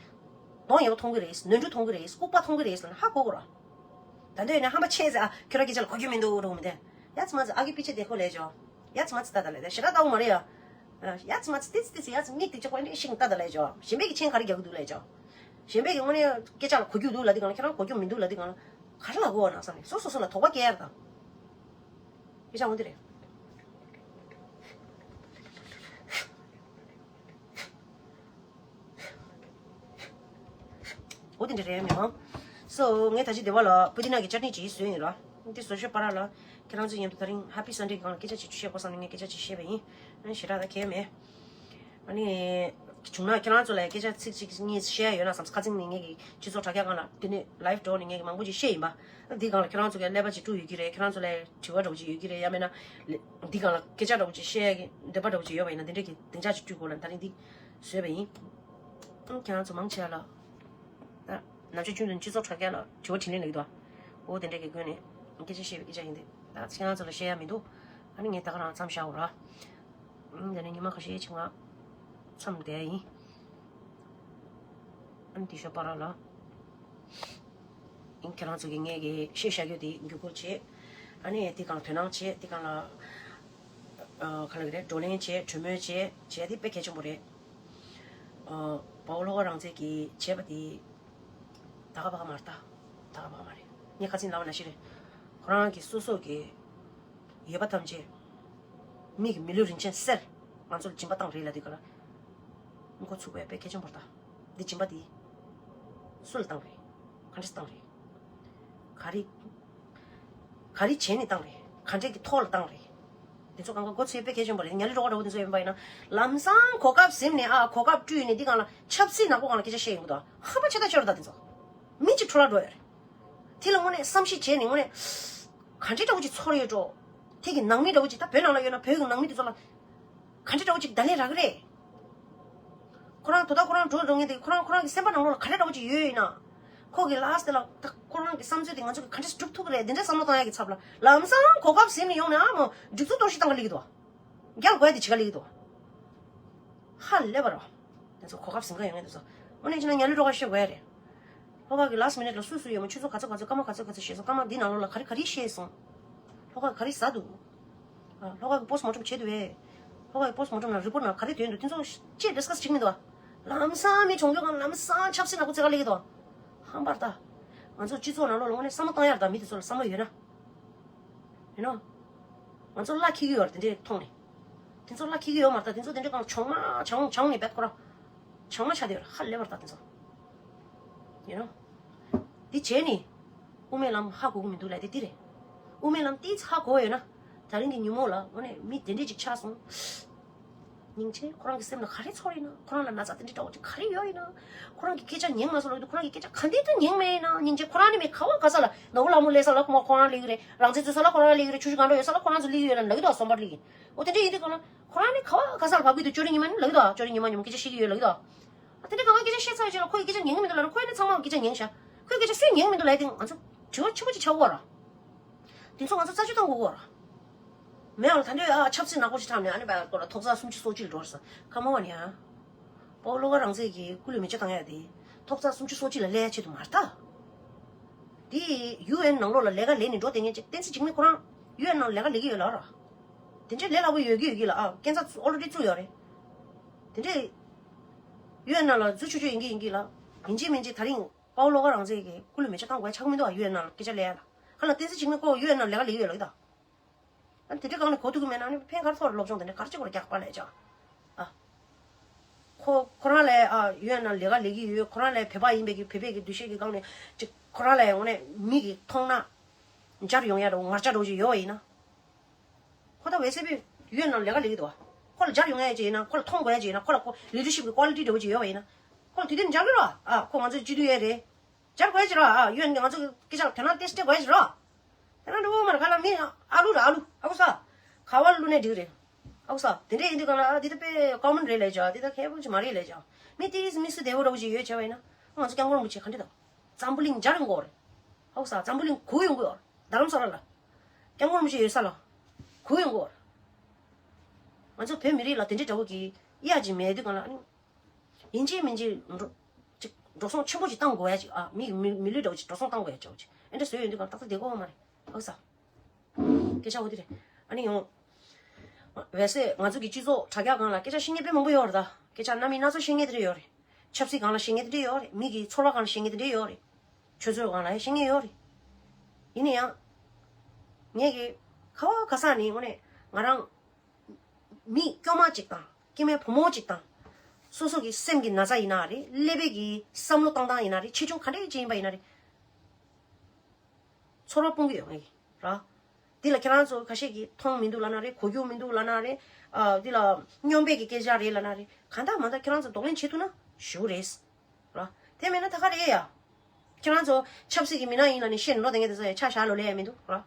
གདོང་ཡག་པོ་མཐོང་གི་རེད། ནོར་འཁྲུལ་མཐོང་གི་རེད། ལྐུགས་པ་མཐོང་གི་རེད་ལབ་ན་ཧ་གོ་གི་རེད། ད་འདོད་ཡིན་ན་ཧམ་པ་ཆེ་ཟེར། ཨ་ཁྱོད་རང་སྐད་ཆ་ལ་གོ་རྒྱུ་མི་འདུག་འགྲོ་མི་འདུག་ཡ་ཙི་མ་ཙི་ཨ་གི་པི་ཆེ་དེ་ཁོ་ལས་ཇོ། ཡ་ཙི་མ་ཙི་ད་ད་ལས་ད་ཞེ་དྲག་ལྟ་བུ་མ་རེད་ཡ། ཡ་ཙི་མ་ཙི་ཏི་ཙི་ཏི་ཙི་ཡ་ཙི་མིག་ཏི་ཅོག་པ་འདྲ་ཤིང་ལྟ་ད་ལས་ཇོ། གཞན་པའི་གི་མཆན་ག་རེ་རྒྱག་གི་འདུག་ལས་ཇོ། གཞན་པའི་གི་དངོས་གནས་སྐད་ཆ་ལ་གོ་རྒྱུ་འདུག་ལབ་དུས་གང་ལ་ཁྱེད་རང་གོ་རྒྱུ་མི་འདུག་ལབ་དུས་གང་ལ་ག་རེ་ལབ་དགོས་ན་བསམ་ནས་སོ་སོ་སོ་ལ་དོགས་པ་སྐྱེ་ཡ་རེད་ད། སྐད་ཆ་འོ་འདི་རེད། འོ་དེ་འདྲ་རེད་མི་མང་། སོ་ངས་ད་ཅི་སྡེ་བ་ལ་པུ་ཏི་ན་གི་ཅར་ནི་ཅིག་བཟོས་ཡིན་ར། འདི་བཟོ་ཤོག་པ་ར་ལ། ཁྱེད་རང་ཚོ་མཉམ་དུ་དེ་རིང་ཧ་པི་སན་ཌེ་གི་སྒང་ལ་སྐད་ཆ་ཅིག་བཤད་དགོས་བསམ་ནས་ངས་སྐད་ཆ་ཅིག་བཤད་པ་ཡིན། ཨ་ཞེ་དྲག་ད་གལ་མེད། ཨ་ནི། བྱུང་ན་ཁྱེད་རང་ཚོ་ལ་སྐད་ཆ་ཚིག་གཅིག་གཉིས་བཤད་ཡོད་ན་བསམ། ཁ་སང་ནས་ངས་ཀྱི་སྤྱི་ཚོགས་དྲ་རྒྱ་སྒང་ལ་དེ་ནས་ལའིབ་འགྲོ་ནས་ངས་ཀྱི་མང་པོ་ཅིག་བཤད་ཡིན་པ། འདི་སྒང་ལ་ཁྱེད་རང་ཚོ་གི་ཀླད་པ་ཅིག་དཀྲུགས་ཡོད་ཀྱི་རེད། ཁྱེད་རང་ཚོ་ལ་དྲི་བ་འདྲ་བོ་ཅིག་ཡོད་ཀྱི་རེད། ཡང་མིན་ན། འདི་སྒང་ལ་སྐད་ཆ་འདྲ་བོ་ཅིག་བཤད་ཡ་གི་འདོད་པ་འདྲ་བོ་ཅིག་ཡོད་པ་ཡིན་ན་དེ་འདྲས་ཀྱི་སྡིངས་ཆ་ཅིག་བསྐྲུན་དགོས་ལ་ད་རིང་འདི་བཟོས་པ་ཡིན། ཁྱེད་རང་ཚོ་མང་ཆེ་བ་ལ། ད་ནམ་ཞག་རྒྱུན་དུ་སྤྱི་ཚོགས་དྲ་རྒྱ་ལ་དྲི་བ་དྲིས་ལན་ལ་ཡོད་དོ། འོ་དེ་འདྲས་ཀྱི་སྒོ་ནས་སྐད་ཆ་བཤད་པའི་སྐད་ཆ་ཡིན་ཏེ། ད་ཁྱེད་རང་ཚོ་ལ་བཤད་ཡ་མི་འདུག་ཨ་ནི་ངས་ད་ག་རང་མཚམས་བཞག་འོ་ར། ཨང་། དེ་ནས་ཉི་མ་ཁ་ཤས་ཅིག་ང་མཚམས་བསྡད་ཡིན། ཨ་ནི་དེ་ཤོག་པ་ར་ལ། ཨིན། ཁྱེད་རང་ཚོ་གི་ངས་ཀྱི་བཤད་བཞག་རྒྱུ་དེ་བརྒྱུད་སྐུར་བྱེད། ཨ་ནི་དེ་སྒང་དོ་སྣང་བྱེད། དེ་སྒང་ལ། ཨ། ག་ལབ་ཀྱི་རེད། བགྲོ་གླེང་བྱེད། གྲོས་མོལ་བྱེད། བྱེད་དེ་དཔེ་གལ་ཆེན་པོ་རེད། ཨ། བའོ་ལྷོ་ཁ་རང་བཙན་གྱིས་བྱས་པ་དེ་ད་ག་ཕ་ག་མ་རེད། ད་ད་ག་ཕ་ག་མ་རེད། ངས་ཁ་སང་ལབ་པ་ནང་བཞིན་རེད། ཁོ་རང་གི་སོ་སོ་གི་ཡོད་པ་ཐམས་ཅད་མི་གི་མི་ལུས་རིན་ཆེན་གསེར་ང་ཚོ་ལ་སྦྱིན་པ་བཏང་རེད་ལབ་དུས་སྒང་ལ། མགོ་ཚུགས་པའི་དཔེ་གལ་ཆེན་པོ་རེད་ད། འདི་སྦྱིན་པ་འདི་སུ་ལ་བཏང་རེད། ག་འདྲས་བཏང་རེད། ག་རེ། ག་རེ་བྱས་ནས་བཏང་རེད། ག་འདྲས་ཀྱི་ཐོག་ལ་བཏང་རེད། དེ་ཚོ་གང་ག་མགོ་ཚོས་དཔེ་གལ་ཆེན་པོ་རེད། ཉ་ལི་རོ་ཀ་འདྲ་བོ་དེ་ཚོ་ཡིན་པ་ཡིན་ན་ལམ་སང་གོ་སྐབས་ཟིན་ནས། ཨ། གོ་སྐབས་བསྐྲུན་ནས་འདི་སྒང་ལ་ཆབ་སྲིད་ནག་པོ་སྒང་ལ་སྐད་ཆ་བཤད་ཡོང་གི་འདུག་ཧམ་པ་ཆེ་ད་ཆེ་རེད་ད་དེ་ཚོ། མི་གཅིག་འཕྲོ་བརླག་འགྲོ་ཡ་རེད། དེ་ལ་དངོས་གནས་བསམ་ཤེས་བྱས་ནས་དངོས་གནས་ག་འདྲས་འདྲ་བོ་ཅིག་ཚོར་ཡོད་འགྲོ། དེ་གི་ནང་མི་འདྲ་བོ་ཅིག་ད་བོད་ནང་ལ་ཡོད་ན་བོད་ཀྱི་ནང་མི་དེ་ཚོ་ལ་ག་འདྲས་འདྲ་བོ་ཅིག་བརྡ་ལན་རག་གི་རེད། ཁོ་རང་དོ་བདག་ཁོ་རང་འགྲོ་འགྲོ་མཁན་དེ་ཁོ་རང་ཁོ་རང་གི་སེམས་པ་ནང་ལོགས་ལ་ག་འདྲས་འདྲ་བོ་ཅིག་ཡོད་ཡིན་ན། ཁོ་གི་ལ་སི་ཊི་དེ་ལ་ད་ཁོ་རང་གི་བསམ་ཚུལ་དེ་ང་ཚོ་གི་ག་འདྲས་སྒྲུབ་ཐུབ་ཀྱི་རེད། དེ་འདྲས་བསམ་བློ་བཏང་ཡ་གི་ཚབ་ལ་ལམ་སང་གོ་སྐབས་ཟིན་ནས་ཡོང་ནས། ཨ་མོ་སྒྲིག་འཛུགས་གཏོར་བཤིག་བཏང་ག་སླེབས་ཀྱི་འདུག་རྒྱག་དགོས་ཡ་དེ་བྱེད་ག་སླེབས་ཀྱི་འདུག་ཧ་ལས་པ་རེད། དེ་ཚོ་གོ་སྐབས་ཟིན་ག་ཡོང་ངེས་དེ་ཚོ། དངོས་གནས་བྱས་ན་ཉ་ལི་རོ་ཀ་བཤད་དགོས་ཡ་རེད། ལྷོ་ཁ་གི་ལ་སི་ཊི་མི་ནིཊ་ལ་སུ་སུ་ཡོད་མོ། ཆུ་ཚོད་ག་ཚོད་ག་ཚོད། སྐར་མ་ག་ཚོད་ག་ཚོད་བཤད་སོང་། སྐར་མ་འདི་ནང་ལོགས་ལ་ག་རེ་ག་རེ་བཤད་སོང་། ལྷོ་ཁ་གི་ག་རེ་ཟ་འདུག་ཨ། ལྷོ་ཁ་གི་པོ་སི་ཊི་མོ་ཊམ་བྱས་འདུག་བས། ལྷོ་ཁ་གི་པོ་སི་ཊི་མོ་ཊམ་ལ་རི་པོ་ཊི་ནང་ག་རེ་ཐོན་འདུག་དེ་ཚོ་ཅིག་ཌི་སི་ཀ་སི་བྱེད་ཀྱི་མི་འདུག་ཨ། ལམ་སང་མི་གྲོངས་རྒྱུ་སྒང་ལམ་སང་ཆབ་སྲིད་ནག་པོ་རྩེ་ག་སླེབས་ཀྱི་འདུག་ཧམ་པ་རེད་ད། ང་ཚོ་སྤྱི་ཚོགས་ནང་ལོགས་ལ་དངོས་གནས་བསམ་བློ་བཏང་ཡ་རེད་ད། མི་དེ་ཚོ་ལ་བསམ་བློ་ཡོད་ན། ཡིན་ནོ། ང་ཚོ་བླ་འཁྱེར་གྱི་ཡོད་རེད་དེ་འདྲས་མཐོང་ནས། དེ་ཚོ་བླ་འཁྱེར་གྱི་ཡོད་མ་རེད་ད། དེ་ཚོ་དེ་འདྲས་གང་བྱང་མ་བྱང་བྱང་ནས་བེད་ཁོ་ར། བྱང་མ་ཆགས་བསྡད་ཡོད་རེད། ཧ་ལས་པ་རེད་ད་དེ་ཚོ། ཡིན་ནོ། འདི་བྱས་ནས། དབུ་མའི་ལམ་ཧ་གོ་གི་མི་འདུག་ལབ་དེ་འདི་རེད། དབུ་མའི་ལམ་ཏིས་ཧ་གོ་ཡོད་ན། ད་རིང་གི་ཉིན་མོ་ལ་དངོས་གནས་མི་དེ་འདྲས་ཅིག་ཆགས་སོང་། སྙིང་རྗེ། ཁོ་རང་གི་སེམས་ལ་ག་རེ་ཚོར་ཡིན་ན། ཁོ་རང་ལ་ན་ཚ་དེ་འདྲ་འདྲ་བོ་ཅིག་ག་རེ་ཡོད་ཡིན་ན། ཁོ་རང་གི་སྐད་ཆ་ཉན་མ་སོང་ལབ་ཀྱི་འདུག་ཁོ་རང་གི་སྐད་ཆ་ག་འདི་ད་ཉན་མེད་ཡིན་ན། སྙིང་རྗེ། ཁོ་རང་ནི་མི་ག་བ་ག་ས་ལ་ནོར་བུ་ལྷ་མོ་སླེབས་ས་ལ་ཁོ་མ་ཁོ་རང་སླེབས་ཀྱི་རེད། རང་བཙན་འཛུལ་ས་ལ་ཁོ་རང་སླེབས་ཀྱི་རེད། ཆུ་ཆུ་གང་འགྲོ་ཡོད་ས་ལ་ཁོ་རང་ཚོ་སླེབས་ཀྱི་ཡོད་ལ་ལབ་ཀྱི་འདུག་སོམ་པར་སླེབས་ཀྱི། འོ་དེ་འདྲ་ཡིན་དུས་གང་ལ་ཁོ་རང་ནི་ག་བ་ག་ས་ལ་བབས་ཀྱི་འདུག་ཅོ་རི་ཉི་མ་ནི་ལབ་ཀྱི་འདུག་ཅོ་རི་ཉི་མ་ཉི་མ་སྐད་ཆ་བཤད་ཀྱི་ཡོད་ལབ་ཀྱི་འདུག་ཨ་དེ་འདྲ་གང་ག་སྐད་ཆ་བཤད་ཚར་བའི་རྗེས་ལ་ཁོ་ཡི་སྐད་ཆ་ཉན་གྱི་མི་འདུག་ལབ་ན་ཁོ་ཡི་ནི་ཚང་མ་སྐད་ཆ་ཉན་ཤག་ཁོའི་སྐད་ཆ་སུས་ཉན་གྱི་མི་འདུག་ལབ་ཡ་དེ་ང་ཚོ་དྲི་བ་ཆེན་པོ་ཅིག་ཆགས་ཀྱི་ཡོད་རེད། དེ་ཚོ་ང་ཚོ་རྩད་གཅོད་གཏོང་དགོས་ཀྱི་ཡོད་རེད། མེད་པ་ལ་ད་འདྲའི་ཨ་ཆབ་སྲིད་ནག་པོ་ཞིག་འཁྲབ་ནས་ཨ་ནི་བ་སྐོར་ལ་ཐོག་རྩ་སུམ་ཅུ་སོ་གཅིག་ལ་འགྲོ་རེད་ས་ཁ་མ་བ་ནི་ཨ། པའོ་ལོ་ཁ་རང་བཙན་གྱིས་སྐུ་ལུས་མེ་མཆོད་བཏང་ཡ་དེ་ཐོག་རྩ་སུམ་ཅུ་སོ་གཅིག་ལ་སླེབས་ཡ་ཆེད་དུ་མ་རེད་ད། དེ་ཡུ་ཨེན་ནང་ལོགས་ལ་ལས་ཀ་ལས་ནས་འགྲོ་བསྡད་མཁན་ཅིག་བསྟན་འཛིན་འཇིགས་མེད་ཁོ་རང་ཡུ་ཨེན་ནང་ལས་ཀ་ལས་ཀྱི་ཡོད་ལ་ར། དེ་འདྲའི་ལས་སླ་པོ་ཡོད་ཀྱི་ཡོད་ཀྱི་ལ་ཨ། སྐས་འཛེག་ཨོ་ལོ་ཌི་བཙུགས་ཡོད་རེད། དེ་འདྲའི་ཡུ་ཨེན་ནང་ལ་འཛུལ་ཆོག་ཆོག་ཡིན་གྱི་ཡིན་གྱི་ལ། ཡིན་གཅིག་མིན་གཅིག་ད་རིང་པའོ་ལོ་ཁ་རང་བཙན་གྱིས་སྐུ་ལུས་མེ་མཆོད་བཏང་དགོས་ཡ་ཆགས་ཀྱི་མི་འདུག་ཨ། ཡུ་ཨེན་ནང་ལ་སྐད་ཆ་སླེབས་ཡ་ལ། ཁ་ལ་བསྟན་འཛིན་འཇིགས་མེད་ཁོ་ཡུ་ཨེན་ནང་ལས་ཀ་ལས་ཀྱི་ཡོད་ལ་ཡོད་ད། ཨ་དེ་འདྲའི་སྒང་ནས་གོ་ཐུབ་ཀྱི་མེད་ན་ཨ་ནི་ཕན་ག་རེ་ཐོགས་རེད། སློབ་སྦྱོང་དེ་འདྲ་ག་རེ་བྱེད་དགོས་རེད། རྒྱག་པ་ལས་བྱ། ཨ། ཁོ་ཁོ་རང་ལ་ཨ་ཡུ་ཨེན་ནང་ལས་ཀ་ལས་ཀྱི་ཡོད། ཁོ་རང་ལ་བོད་པ་ཡིན་པའི་གི་བོད་པའི་གི་འདུ་ཤེས་ཀྱི་སྒང་ནས་ཅིག་ཁོ་རང་ལ་དངོས་གནས་མི་གི་མཐོང་སྣང་འཇར་ཡོང་ཡ་འདྲ་བོ་ངར་ཆ་འདྲ་བོ་ཅིག་ཡོད་པ་ཡིན་ན། ཁོ་ད་བས་སེ་བི་ཡུ་ཨེན་ནང་ལས་ཀ་ལས་ཀྱི་འདུག་བ། ཁོ་ལ་འཇར་ཡོང་ཡ་ཅིག་ཡིན་ན། ཁོ་ལ་མཐོང་དགོས་ཡ་ཅིག་ཡིན་ན། ཁོ་ལ་ཁོ་ལི་ཌར་ཤིབ་ཀྱི་ཀོ་ལི་ཊི་འདྲ་བོ་ཅིག་ཡོད་པ་ཡིན་ན། ཁོ་ལ་དུས་དེབ་འཇར་གི་རོ། ཨ་ཁོ་ང་ཚོའི་སྤྱི་འཐུས་ཡས་རེད། འཇར་དགོས་ཡ་ཅིག་རོ། ཨ་ཡུ་ཨེན་གྱིས་ང་ཚོ་གི་སྐད་ཆ་དོ་སྣང་ཏོག་ཙམ་སྤྲད་དགོས་ཡ་ཅིག་རོ། དེ་ན་འགྲོ་བོ་མར་ག་ལ་མི་ཨ་ལུ་ར་ཨ་ལུ་ཨ་ཁུ་ས། ག་བ་ལུ་ནས་འགྲིག་རེད། ཨ་ཁུ་ས། དེ་འདྲས་ཡིན་དུས་གང་ལ་ཨ་དེ་ད་དཔེ་ཀོ་མོན་རེད་ལས་བྱ། དེ་ད་ཁྱད་པར་ཅིག་མ་རེད་ལས་བྱ། མི་ཏིས་མི་སུ་བདེ་བོ་འདྲ་བོ་ཅིག་ཡོད་བྱས་པ་ཡིན་ན། ང་ཚོ་སྐྱབས་མགོན་རིན་པོ་ཆེ་ག་འདྲས་དང་། འཛམ་བུ་གླིང་འཇར་ཡོང་གི་ཡོད་རེད། ཨ་ཁུ་ས། འཛམ་བུ་གླིང་གུག་ཡོང་གི་ཡོད་རེད། རྡ་རམ་ས་ལ་ལ། སྐྱབས་མགོན་རིན་པོ་ཆེ་ཡོད་ས་ལ། གུག་ཡོང་གི་ཡོད་རེད། ང་ཚོ་བོད་མི་རིགས་ལ་དེ་འདྲས་འདྲ་བོ་གི་གཡག་ཅིག་མེད་དུས་གང་ལ་ཨ་ནི། ཡིན་གཅིག་མིན་གཅིག་འགྲོ། ཅིག་འགྲོ་སོང་ཆེན་པོ་ཅིག་བཏང་དགོས་ཡ་ཅིག་ཨ། མི་མི་མི་ལུས་འདྲ་བོ་ཅིག་འགྲོ་སོང་བཏང་དགོས་ཡ་ཅིག་ཨ། ཅིག་ཨེ་འདྲ་བཟོས་ཡོང་དུས་གང་ཏག་ཏག་བསྡད་དགོས་པ་མ་རེད། ཨོ་ས། སྐད་ཆ་འོ་དེ་རེད། ཨ་ནི་ཡོང་། བས་སེ་ང་ཚོ་གི་སྤྱི་ཚོགས་དྲ་རྒྱ་སྒང་ལ་སྐད་ཆ་བཤད་མཁན་དཔེ་མང་པོ་ཡོད་རེད་ད། སྐད་ཆ་སྣ་མིན་སྣ་ཚོགས་བཤད་མཁན་དེ་འདྲ་ཡོད་རེད། ཆབ་སྲིད་སྒང་ལ་བཤད་མཁན་དེ་འདྲ་ཡོད་རེད། མི་གི་ཚོར་བ་སྒང་ལ་བཤད་མཁན་དེ་འདྲ་ཡོད་རེད། ཆོས་ཚོགས་སྒང་ལ་ཡང་བཤད་མཁན་ཡོད་རེད། ཡིན་ན་ཡང་། ངས་གི་ག་བ་ག་ས་ནས་དངོས་གནས་ང་རང་མི་སྐྱོ་མ་ཅིག་དང་སྐྱེ་དམན་བུ་མོ་ཅིག་དང་ སོ་སོ་གི་སེམས་ཀྱི་ན་ཚ་ཡིན་ན་རེད། ཀླད་པའི་གི་བསམ་བློ་བཏང་སྟངས་ཡིན་ན་རེད། ཆེ་ཆུང་ག་འདྲ་ཅིག་ཡིན་པ་ཡིན་ན་རེད། ཚོར་བ་སྤུངས་ཀྱི་ཡོད་ངེས་ར། འདི་ལ་ཁྱེད་རང་ཚོ་ཁ་ཤས་ཀྱིས་མཐོང་མི་འདུག་ལབ་ན་རེད། གོ་རྒྱུ་མི་འདུག་ལབ་ན་རེད། ཨ། འདི་ལ་སྨྱོན་པའི་གི་སྐད་ཆ་རེད་ལབ་ན་རེད། གང་ལྟར་མ་ལྟར་ཁྱེད་རང་ཚོ་གདོང་ལེན་བྱེད་ཐུབ་ན་ཞུ་རེད། ར། དེ་མེད་ན་ད་ག་རེད་ཡ། ཁྱེད་རང་ཚོ་ཆབ་སྲིད་ཀྱི་མི་སྣ་ཡིན་ལབ་ནས་བཤད་ནས་ལོ་དེ་ངས་དེ་ཚོ་ཡ་ཆ་བཞག་ལོ་ལས་ཡ་མི་འདུག་ར།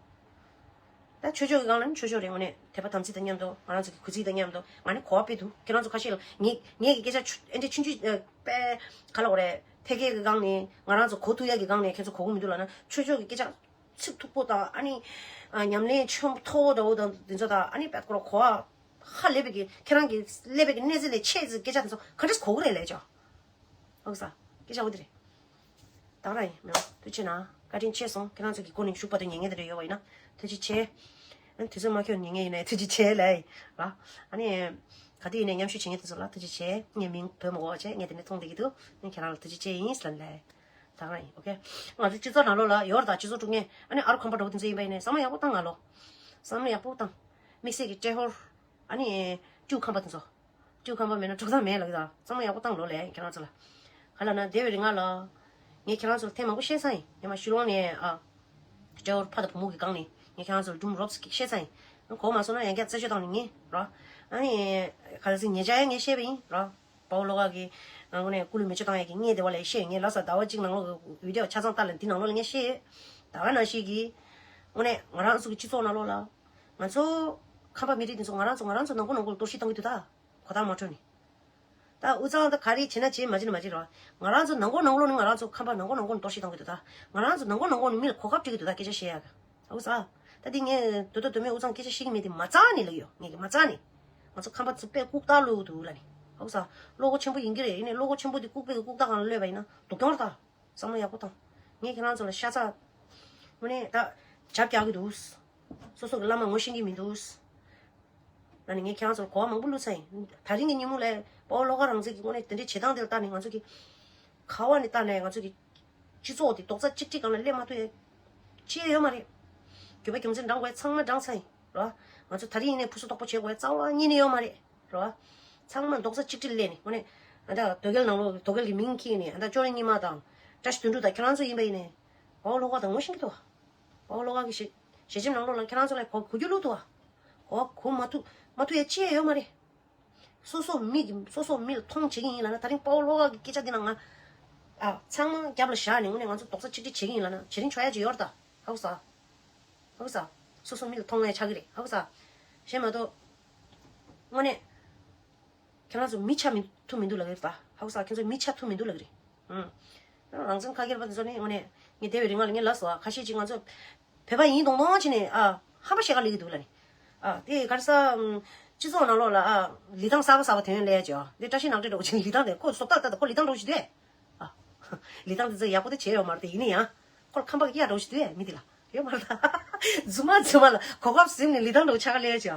ད་ཆོས་ཕྱོགས་ཀྱི་སྒང་ལ་ནི་ཆོས་ཕྱོགས་རེད། དངོས་གནས་དད་པ་དམ་ཚིག་དང་མཉམ་དུ། ང་རང་ཚོ་གི་གུས་བརྩི་དང་མཉམ་དུ་ང་ནི་གོ་བ་སྤེལ་འདུག་ཁྱེད་རང་ཚོ་ཁ་ཤས་ལ་ངས་ངས་ཀྱི་སྐད་ཆ་ཆུ་ཨེ་འདྲ་ཆུང་ཆུང་ཨ། དཔེ་ག་ལ་འོ་རེད། ཕལ་སྐད་ཀྱི་སྒང་ནས་ང་རང་ཚོ་གོ་ཐུབ་ཡ་གི་སྒང་ནས་ཁྱེད་ཚོ་གོ་གི་མི་འདུག་ལབ་ན། ཆོས་ཕྱོགས་ཀྱི་སྐད་ཆ་ཚིག་མཐུག་པོ་དང་། ཨ་ནི་ཨ། ཉམས་ལེན་ཆེན་པོ་མཐོ་པོ་འདྲ་བོ་དང་འདི་ཚོ་དང་། ཨ་ནི་དཔེ་ཁོ་རང་གོ་བ་ཧ་ལས་པའི་གི་ཁྱེད་རང་གི་ཀླད་པའི་གི་གནས་ཚད་ལས་ཆེ་ཙི་སྐད་ཆ་དེ་ཚོ་ག་འདྲས་གོ་གི་རེད་ལས་ཅོ། ཨོ་ས། སྐད་ཆ་འོ་དེ་རེད། ད་ར་ཡིན་མེད། ཐུགས་རྗེ་གནང་། བཀའ་དྲིན་ཆེ་སོང་། ཁྱེད་རང་ཚོ་གི་སྒོ་ནས་ཞུགས་པ་དང་ཉན་མཁན་དེ་འདྲ་ཡོད་པ་ཡིན་ན་ཐུགས་རྗེ་ཆེ། ཨ་ནི་དུས་ཚོད་མ་འཁྱོལ་ཉན་མཁན་ཡིན་ན་ཐུགས་རྗེ་ཆེ་ལབ་ཡིན་ར། ཨ་ནི་ག་དུས་ཡིན་ནའི་མཉམ་ཞུགས་བྱེད་མཁན་དེ་ཚོ་ལ་ཐུགས་རྗེ་ཆེ། ངའི་མིང་འབོད་མ་དགོས་པ་བྱས། ངས་དེ་ནས་མཐོང་བསྡད་ཀྱི་འདུག་ཨ་ནི་ཁྱེད་རང་ལ་ཐུགས་རྗེ་ཆེ་ཡིན་ལབ་ལབ་ཡིན། ད་ར་ཡིན། ཨོ་ཁེ། ང་ཚོ་སྤྱི་ཚོགས་ནང་ལོགས་ལ་ཡོད་རེད། ད་སྤྱི་ཚོགས་དཀྲུག་མཁན། ཨ་ནི་ཨ་རུ་ཁམས་པ་འདྲ་བོ་དེ་ཚོ་ཡིན་པ་ཡིན་ནའི་བསམ་བློ་ཡག་པོ་བཏང་། ང་ལོ་བསམ་བློ་ཡག་པོ་བཏང་། དམིགས་བསལ་གྱི་ཏྲེ་ཧོར། ཨ་ནི་སྤྲུལ་ཁམས་པ་དེ་ཚོ། སྤྲུལ་ཁམས་པ་མེད་ན་དཀྲུག་སྟངས་མེད་ལབ་ཀྱི་ད། བསམ་བློ་ཡག་པོ་བཏང་ལོ་ལས་ཁྱེད་རང་ཚོ་ལ། ག་ལབ་ན་འདས་པའི་རིང་ང་ལ། ངས་ཁྱེད་རང་ཚོ་ལ་ཐེངས་མང་པོ་བཤད་ཚར་ཡིན། ངས་མ་ཤུལ་ལོང་ནས་ཨ། ཏྲེ་ཧོར་ཕ་དང་བུ་མོ་གི་སྒང་ནས་ངས་ཁྱེད་རང་ཚོ་ལ་སྒྲུང་རོབ་ཙམ་བཤད་ཚར་ཡིན། གོ་མ་སོང་ན་ཡང་བསྐྱར་རྩད་གཅོད་བཏང་ནས་ཉན་རོགས། ཨ་ནི་ག་ལ་སྲིད་ཉེ་ཆར་ཡང་ངས་བཤད་པ་ཡིན་རོགས། དཔའ་བོ་བློ་དགའ་གི་ངོ་ནས་སྐུ་ལུས་མེ་མཆོད་བཏང་ཡག་གི་བརྙན་དེ་བ་ལ་བཤད་ཡིན། ངས་ལབ་ས་ཟླ་བ་གཅིག་ནང་ལོགས་ཀྱི་བི་ཌི་ཡོ་ཆ་ཚང་ལྟ་ལ་འདི་ནང་ལོགས་ལ་ངས་བཤད་ཡོད། ད་ག་ནང་བཞིན་གྱི་དངོས་གནས་ང་རང་ཚོ་གི་སྤྱི་ཚོགས་ནང་ལོགས་ལ་ང་ཚོ་ཁམས་པ་མི་རིགས་འདི་ཚོ་ང་རང་ཚོ་ང་རང་ཚོ་ནང་ཁུལ་ནང་ཁུལ་གཏོར་བཤིག་བཏང་གི་འདུག་ད། གོ་བརྡ་མ་འཕྲོད་ནི། ད་དབུས་གཙང་ད་ག་རེ་བྱེད་ན་བྱེད། མ་བྱེད་ན་མ་བྱེད་རོགས། ང་རང་ཚོ་ནང་ཁུལ་ནང་ལོགས་ནི་ང་རང་ཚོ་ཁམས་པ་ནང་ཁུལ་ནང་ཁུལ་གཏོར་བཤིག་བཏང་གི་འདུག་ད། ང་རང་ཚོ་ནང་ཁུལ་ནང་ཁུལ་ནི་མི་ལ་གོ་སྐབས་སྤྲད་ཀྱི་འདུག་ད། སྐད་ཆ་བཤད་ཡག་གི། ཨོ་ས། ད་འདི་ངས་དོ་དོ་དོ་མེད་དབུས་གཙང་སྐད་ཆ་བཤད་ཀྱི་མེད་དེ་མ་རྩ་ནས་ལབ་ཡོད། ངས་ཀྱི་མ་རྩ་ནས། ང་ཚོ་ཁམས་པ་ཚོ་དཔེ་ལྐུགས་རྟགས་བླུགས་འདུག་ལབ་ནི། ཨོ་ས། བློ་ཁོག་ཆེན་པོ་ཡིན་གྱི་རེད། ཡིན་ནའི་བློ་ཁོག་ཆེན་པོ་འདི་ལྐུགས་པའི་ལྐུགས་རྟགས་སྒང་ལ་གློད་པ་ཡིན་ན་སྡུག་གྱོང་རེད་ད། བསམ་བློ་ཡག་པོ་བཏང་། ངས་ཁྱེད་རང་ཚོ་ལ་ཤ་ཚ། དངོས་གནས་ད་ཇབ་རྒྱག་གི་འདུག་སོ་སོ་གི་བླ་མ་ངོ་ཤེས་ཀྱི་མི་འདུག་ཨ་ནི་ངས་ཁྱེད་རང་ཚོར་གོ་བ་མང་པོ་བླུགས་ཚར་ཡིན། ད་རིང་གི་ཉིན་མོ་ལ་དཔའ་བོ་བློ་དགའ་རང་བཙན་གྱི་དངོས་གནས་དེ་འདྲའི་བྱེད་སྟངས་དེ་ལ་བལྟས་ནས་ང་ཚོ་གི་ག་བ་ནས་བལྟས་ནས་ང་ཚོ་གི་སྤྱི་ཚོགས་དེ་རྡོག་རྩ་གཅིག་སྒྲིལ་སྒང་ལ་སླེབས་མ་ཐུབ་ཡ་ཅི་ཡང་ཡོད་མ་རེད། རྒྱུ་བ་རྒྱུ་མཚན་འདྲ་དགོས་ཚང་མ་འདྲ་ཚར་ཡིན་རོ། ང་ཚོ་ད་རིང་ཡིན་ནའི་ཕུ་སུ་དོག་པོ་བྱེད་དགོས་རྩ་བ་ཉིད་ནས་ཡོད་མ་རེད་རོ། ཚང་མ་རྡོག་རྩ་གཅིག་སྒྲིལ་སླེབས་ནས་དངོས་གནས་ཨ་ད་དོལ་རྒྱལ་ནང་ལོགས་དོལ་རྒྱལ་གྱི་མིང་ཁྱེར་ནས་ཨ་ད་ཅོ་རི་ཉི་མ་དང་བཀྲ་ཤིས་དོན་གྲུབ་དང་ཁྱེད་རང་ཚོ་ཡིན་པ་ཡིན་ནའི་དཔའ་བོ་བློ་དགའ་དང་ངོ་ཤེས་ཀྱི་འདུག་དཔའ་བོ་བློ་དགའ་གི་ཞལ་ཞལ་ཆེམས་ནང་ལོགས་ལ་ཁྱེད་རང་ཚོ་ལ་གོ་གོ་རྒྱུ་བླུགས་འདུག་བ། གོ་གོ་མ་ཐུབ་མ་ཐུབ་ཡ་ཅི་ཡང་ཡོད་མ་རེད། སོ་སོ་མི་གི་སོ་སོ་མི་ལ་མཐོང་བྱེད་ཀྱི་ཡིན་ལབ་ན། ད་རིང་དཔའ་བོ་བློ་དགའ་གི་སྐད་ཆ་འདི་ནང་ང་ཨ་ཚང་མ་རྒྱབ་ལ་བཞག་ནས་དངོས་གནས་ང་ཚོ་རྡོག་རྩ་གཅིག་སྒྲིལ་བྱེད་ཀྱི་ཡིན་ལབ་ན་བྱེད་རིན་ཆོག་ཡ་ཅིག་ཡོད་རེད་ད། ཧ་གོ་ས། ཧ་གོ་ས། སོ་སོ་མི་ལ་མཐོང་ཡ་ཆགས་ཀྱི་རེད། ཧ་གོ་ས། གཞན་མ་གཏོགས་དངོས་གནས། ཁྱེད་རང་ཚོ་མི་ཆགས་མི་ཐུབ་མི་འདུག་ལབ་ཀྱི་རེད་ད། ཧ་གོ་ས། ཁྱེད་ཚོ་མི་ཆགས་ཐུབ་མི་འདུག་ལབ་ཀྱི་རེད། ཨང་། རང་བཙན་ཁ་སྒེར་པ་དེ་ཚོ་ནི་དངོས་གནས་ངས་འདས་པའི་རིང་ལ་ངས་ལབ་སོང་། ཁ་ཤས་ཅིག་ང་ཚོ་བོད་པ་ཡིན་མདོག་མདོག་བྱས་ནས་ཨ་ཧམ་པ་བཤད་ག་སླེབས་ཀྱི་འདུག་ལབ་ནི། ཨ་དེ་ག་རེ་ཟ། སྤྱི་ཚོགས་ནང་ལོགས་ལ་ཨ་ལི་ཐང་གསར་པ་གསར་པ་ཐོན་ཡོང་ལབ་ཡ་ཅིག་འདི་བཀྲ་ཤིས་ནག་ཁྲེ་འདྲ་བོ་ཅིག་ལི་ཐང་དེ་ཁོ་བཟོ་ལྟ་ལྟ་དང་ཁོ་ལི་ཐང་འདྲ་བོ་ཞིག་འདུག་ཨ་ལི་ཐང་དེ་ཚོ་ཡག་པོ་དེ་བྱས་ཡོད་མ་རེད་དེ། ཡིན་ན་ཡང་ཁོ་ལ་ཁམས་པ་གི་གཡག་འདྲ་བོ་ཞིག་འདུག་ཨ་མི་དེ་ལ། ཡོད་མ་རེད་ད། རྫུན་མ་རྫུན་མ་ལ་གོ་སྐབས་ཟིན་ནས་ལི་ཐང་འདྲ་བོ་ཆགས་ག་སླེབས་ཡ་ཅིག་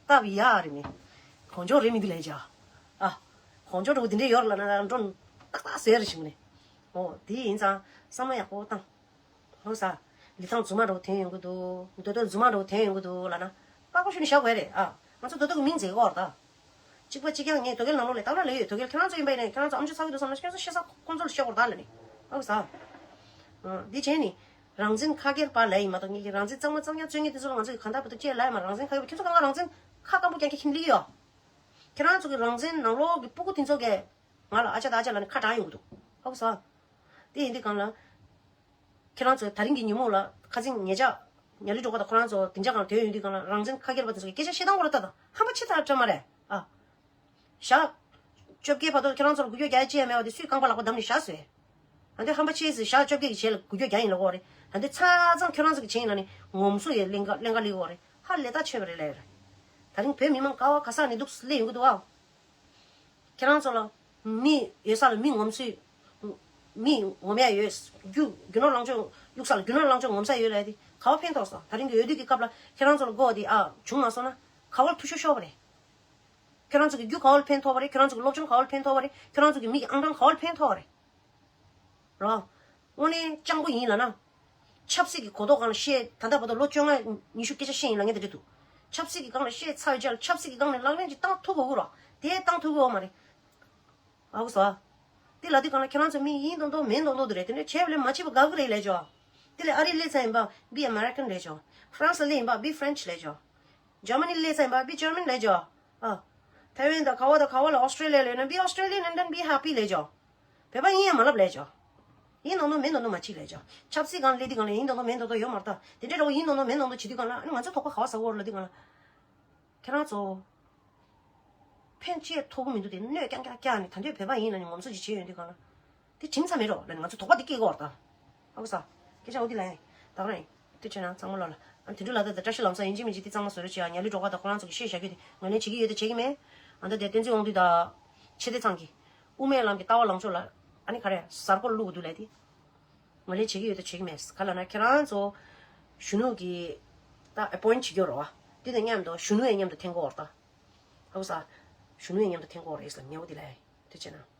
སྟབས་ཡག་རེད་མི། གོང་ཇོ་རེད་མི་འདི་ལས་ཀྱང་། ཨ། གོང་ཇོ་འགྲོ་འདི་འདྲ་ཡོད་ལབ་ན་འགྲོ་ཏག་ཏག་ཟེར་རེ་ཞིག་ནས། ཨོ་དེ་ཡིན་ཙང་བསམ་བློ་ཡག་པོ་བཏང་། ཧོ་ས། ལི་ཐང་རྫུན་མ་འདྲ་བོ་ཐོན་ཡོང་གི་འདུག་འདོད་འདོད་རྫུན་མ་འདྲ་བོ་ཐོན་ཡོང་གི་འདུག་ལབ་ན། པགས་པ་ཤུ་ནས་བཞག་དགོས་རེད་ཨ། ང་ཚོ་འདོད་འདོད་ཀྱི་མིང་བརྗེ་གི་ཡོད་རེད་ད། གཅིག་པ་གཅིག་རྐྱང་ངས་དོལ་རྒྱལ་ནང་ལོགས་ལ་ད་ལ་ལས་ཡོད། དོལ་རྒྱལ་ཁྱེད་རང་ཚོ་ཡིན་པ་ཡིན་ན་ཁྱེད་རང་ཚོ་ཨམ་ཅོག་ཚ་གི་འདུག་བསམ་ན་ཁྱེད་ཚོ་ཤེས་ས་ཁོང་ཚོ་ལ་བཤད་དགོས་རེད་ད་ལབ་ནས། ཧོ་ས། འདི་བྱས་ནས། རང་བཙན་ཁ་སྒེར་པ་ལབ་ཡིན་མ་གཏོགས་ངེད་ཀྱི་རང་བཙན་གཙང་མ་གཙང་རྐྱང་རྩོད་མཁན་དེ་ཚོ་ལ་ང་ཚོ་གིས་གང་ལྟར་བར་དུ་ཅེས་ལབ་ཡ་མ་རེད། རང་བཙན་ཁ་སྒེར་པ་ཁྱེད་ཚོ་གང་ག་རང་བཙན་ཁ་སྐམ་པོ་རྐྱང་རྐྱང་ཁྱིམ་ལི་ཡོད། ཁྱེད་རང་ཚོ་གི་རང་བཙན་ནང་ལོགས་ཀྱི་སྤུ་གུ་དེ་ཚོ་གིས་ང་ལ་ཨ་ཅག་དང་ཨ་ཅག་ལབ་ནས་ཁ་གྲག་ཡོང་གི་འདུག་ཧ་གོ་སོང་། དེ་ཡིན་དུས་གང་ལ། ཁྱེད་རང་ཚོ་ད་རིང་གི་ཉིན་མོ་ལ་ཁ་སང་ཉེ་ཆར་ཉ་ལི་སྒྲོལ་དཀར་དང་ཁོ་རང་ཚོ་སྡིངས་ཆ་སྒང་ལ་ཐོན་ཡོང་དུས་གང་ལ་རང་བཙན་ཁ་སྒེར་པ་དེ་ཚོ་གིས་སྐད་ཆ་བཤད་སྟངས་ཁོ་ར་ལྟ་དང་ཧམ་པ་ཆེ་ཐག་ཆོད་མ་རེད་ཨ། ཞག་བཅོ་བརྒྱད་བར་དུ་ཁྱེད་རང་ཚོར་འགུལ་སྐྱོད་རྒྱག་ཡ་ཅི་ཡང་མེད་པ་དེ་སུས་རྐང་པ་ལག་པ་བསྡམས་ནས་བཞག་ཟེར། ཨ་འདི་ཧམ་པ་ཆེ་ཟེར། ཞག་བཅོ་བརྒྱད་ཀྱི་རྗེས་ལ་འགུལ་སྐྱོད་རྒྱག་ཡིན་ལབ་ཀྱི་ཡོད་རེད། ད་འདི་ཆ་ཚང་ཁྱེད་རང་ཚོ་གིས་བྱས་ཡིན་ལབ་ནས་ངོམ་སོ་ཡི་ཀླན་ཀ་ཀླན་ཀ་སླེབས་ཀྱི་ཡོད་རེད། ཧ་ལས་ཐག་ཆོད་པ་རེད་ལབ་ཡོད་རེད། ད་རིང་བོད་མི་མང་ག་བ་ག་ས་ནས་འདུག་སླེབས་ཡོང་གི་འདུག་ཨ། ཁྱེད་རང་ཚོ་ལ་མི་ཡོད་ས་ལ་མི་ངོམ་སོ་ཡི། མི་ངོམ་ཡ་ཡོད། རྒྱུ་རྒྱུ་ནོར་ལོངས་སྤྱོད་གཡུག་ས་ལ་རྒྱུ་ནོར་ལོངས་སྤྱོད་ངོམ་ས་ཡོད་ལབ་ཡ་དེ་ག་བ་ཕན་ཐོགས་སོང་། ད་རིང་གི་འོས་བསྡུ་གི་སྐབས་ལ་ཁྱེད་རང་ཚོ་ལ་དགོས་པ་དེ་ཨ་བྱུང་མ་སོང་ན་ག་བ་ལ་འཐུས་ཤོར་ཤོར་བ་རེད། ཁྱོད་རང་ཚོ་གི་རྒྱུ་ག་བ་ལ་ཕན་ཐོགས་པ་རེད། ཁྱོད་རང་ཚོ་གི་སློབ་སྦྱོང་ག་བ་ལ་ཕན་ཐོགས་པ་རེད། ཁྱོད་རང་ཚོ་གི་མི་གི་ཨང་གྲངས་ག་བ་ལ་ཕན་ཐོགས་པ་རེད། རོ། དངོས་གནས་སྤྱང་པོ་ཡིན་ལབ་ན། ཆབ་སྲིད་ཀྱི་གོ་རྟོགས་སྒང་ལ་བཤད། ད་ལྟ་བར་དུ་ལོ་བཅོ་ལྔ་ཉི་ཤུ་སྐད་ཆ་བཤད་ཡིན་ལབ་མཁན་དེ་འདྲ་འདུག་ཆབ་སྲིད་ཀྱི་སྒང་ལ་བཤད་ཚར་བའི་རྗེས་ལ་ཆབ་སྲིད་ཀྱི་སྒང་ནས་ལག་ལེན་ཅིག་བསྟར་ཐུབ་དགོས་ཀྱི་རོ། དེ་བསྟར་ཐུབ་ཀྱི་ཡོད་མ་རེད། ཨ་གོ་སོ། དེ་ལ་དེ་གང་ལ་ཁྱེད་རང་ཚོ་མི་ཡིན་མདོག་མདོག་མིན་མདོག་མདོག་དུ་རེད། དེ་འདྲ་བྱས་པ་ལས་མ་བྱེད་པ་དགའ་གི་རེད་ལས་ཆོག་དེ་ལས་ཨ་རི་སླེབས་ཚར་ཡིན་པ་be American ལས་ཆོག་ཧྥ་རན་སི་སླེབས་ཡིན་པ་be French ལས་ཆོག་ཇར་མ་ནི་སླེབས་ཚར་ཡིན་པ་be German ལས་ཆོག་ཨ། ཐའེ་ཝན་དང་ག་བ་དང་ག་བ་ལ་ཨོ་སི་ཀྲེ་ལི་ཡ་ལས་ན་be Australian and then be happy ལས་ཆོག་བོད་པ་ཡིན་ཡང་མ་ལབ་ལས་ཆོག་ཡིན་མདོག་མདོག་མིན་མདོག་མདོག་མ་བྱེད་ལས་ཆོག་ཆབ་སྲིད་སྒང་ལ་སླེབས་དུས་སྒང་ལ་ཡིན་མདོག་མདོག་མིན་མདོག་མདོག་ཡོད་མ་རེད་ད། དེ་འདྲའི་འདྲ་བོ་ཡིན་མདོག་མདོག་མིན་མདོག་མདོག་བྱེད་དུས་སྒང་ལ་ཨ་ནི་ང་ཚོ་དོགས་པ་ག་བ་ཟ་གི་ཡོད་རེད་ལབ་དུས་སྒང་ལ། ཁྱེད་རང་ཚོ། ཕན་ཆད་ཐོགས་ཀྱི་མི་འདུག་དེ་སྣོད་རྐྱང་རྐྱང་བཀྱག་ནས་ད་འདོད་བོད་པ་ཡིན་ལབ་ནས་ངོམ་སོ་ཅིག་བྱས་ཡོང་དུས་སྒང་ལ། དེ་དྲིམ་ཚ་མེད་རོགས་ལབ་ནས་ང་ཚོ་དོགས་པ་དེ་སྐྱེ་གི་ཡོད་རེད་ད། ཨ་ཁུ་ས། སྐད་ཆ་འོ་དེ་ལ་ཡིན། ད་ག་རང་ཡིན། དེ་བྱས་ན་ཚང་མ་ལོ་ལ། ཨ་དེ་འདྲ་ལ་ད་ད་བཀྲ་ཤིས་ལམ་སང་ཡིན་གཅིག་མིན་གཅིག་དེ་གཙང་མ་བཟོ་རོགས་བྱེད་ཨ། ཉ་ལི་སྒྲོལ་དཀར་དང་ཁོ་རང་ཚོ་གི་བཤད་བཞག་རྒྱུ་དེ་ང་ལན་བྱེད་ཀྱི་ཡོད་དེ་བྱེད་ཀྱི་མེད། ཨ་ད་དེ་བསྟན་འཛིན་དབང་འདུས་དང་། ཆེ་བསྟན་ཚང་གི་དབུ་མའི་ལམ་གྱི་ལྟ་བ་ལངས་ཕྱོགས་ལ། ཨ་ནི་ག་རེ་གཟར་སྐོར་བླུག་གི་འདུག་ལབ་དེ། ང་ལན་བྱེད་ཀྱི་ཡོད་དེ་བྱེད་ཀྱི་མེད་ག་ལབ་ན་ཁྱེད་རང་ཚོ། གཞོན་ནུ་གི། ད་appoint བྱེད་རྒྱུ་རེད་བ། དེ་དང་མཉམ་དུ་གཞོན་ནུ་ཡང་མཉམ་དུ་འཐེན་དགོས་རེད་ད། ཨ་ཁུ་ས། གཞོན་ནུ་ཡང་མཉམ་དུ་འཐེན་དགོས་རེད་ལབ་ཉེ་བོ་དེ་ལ། དེ་བྱས་ན།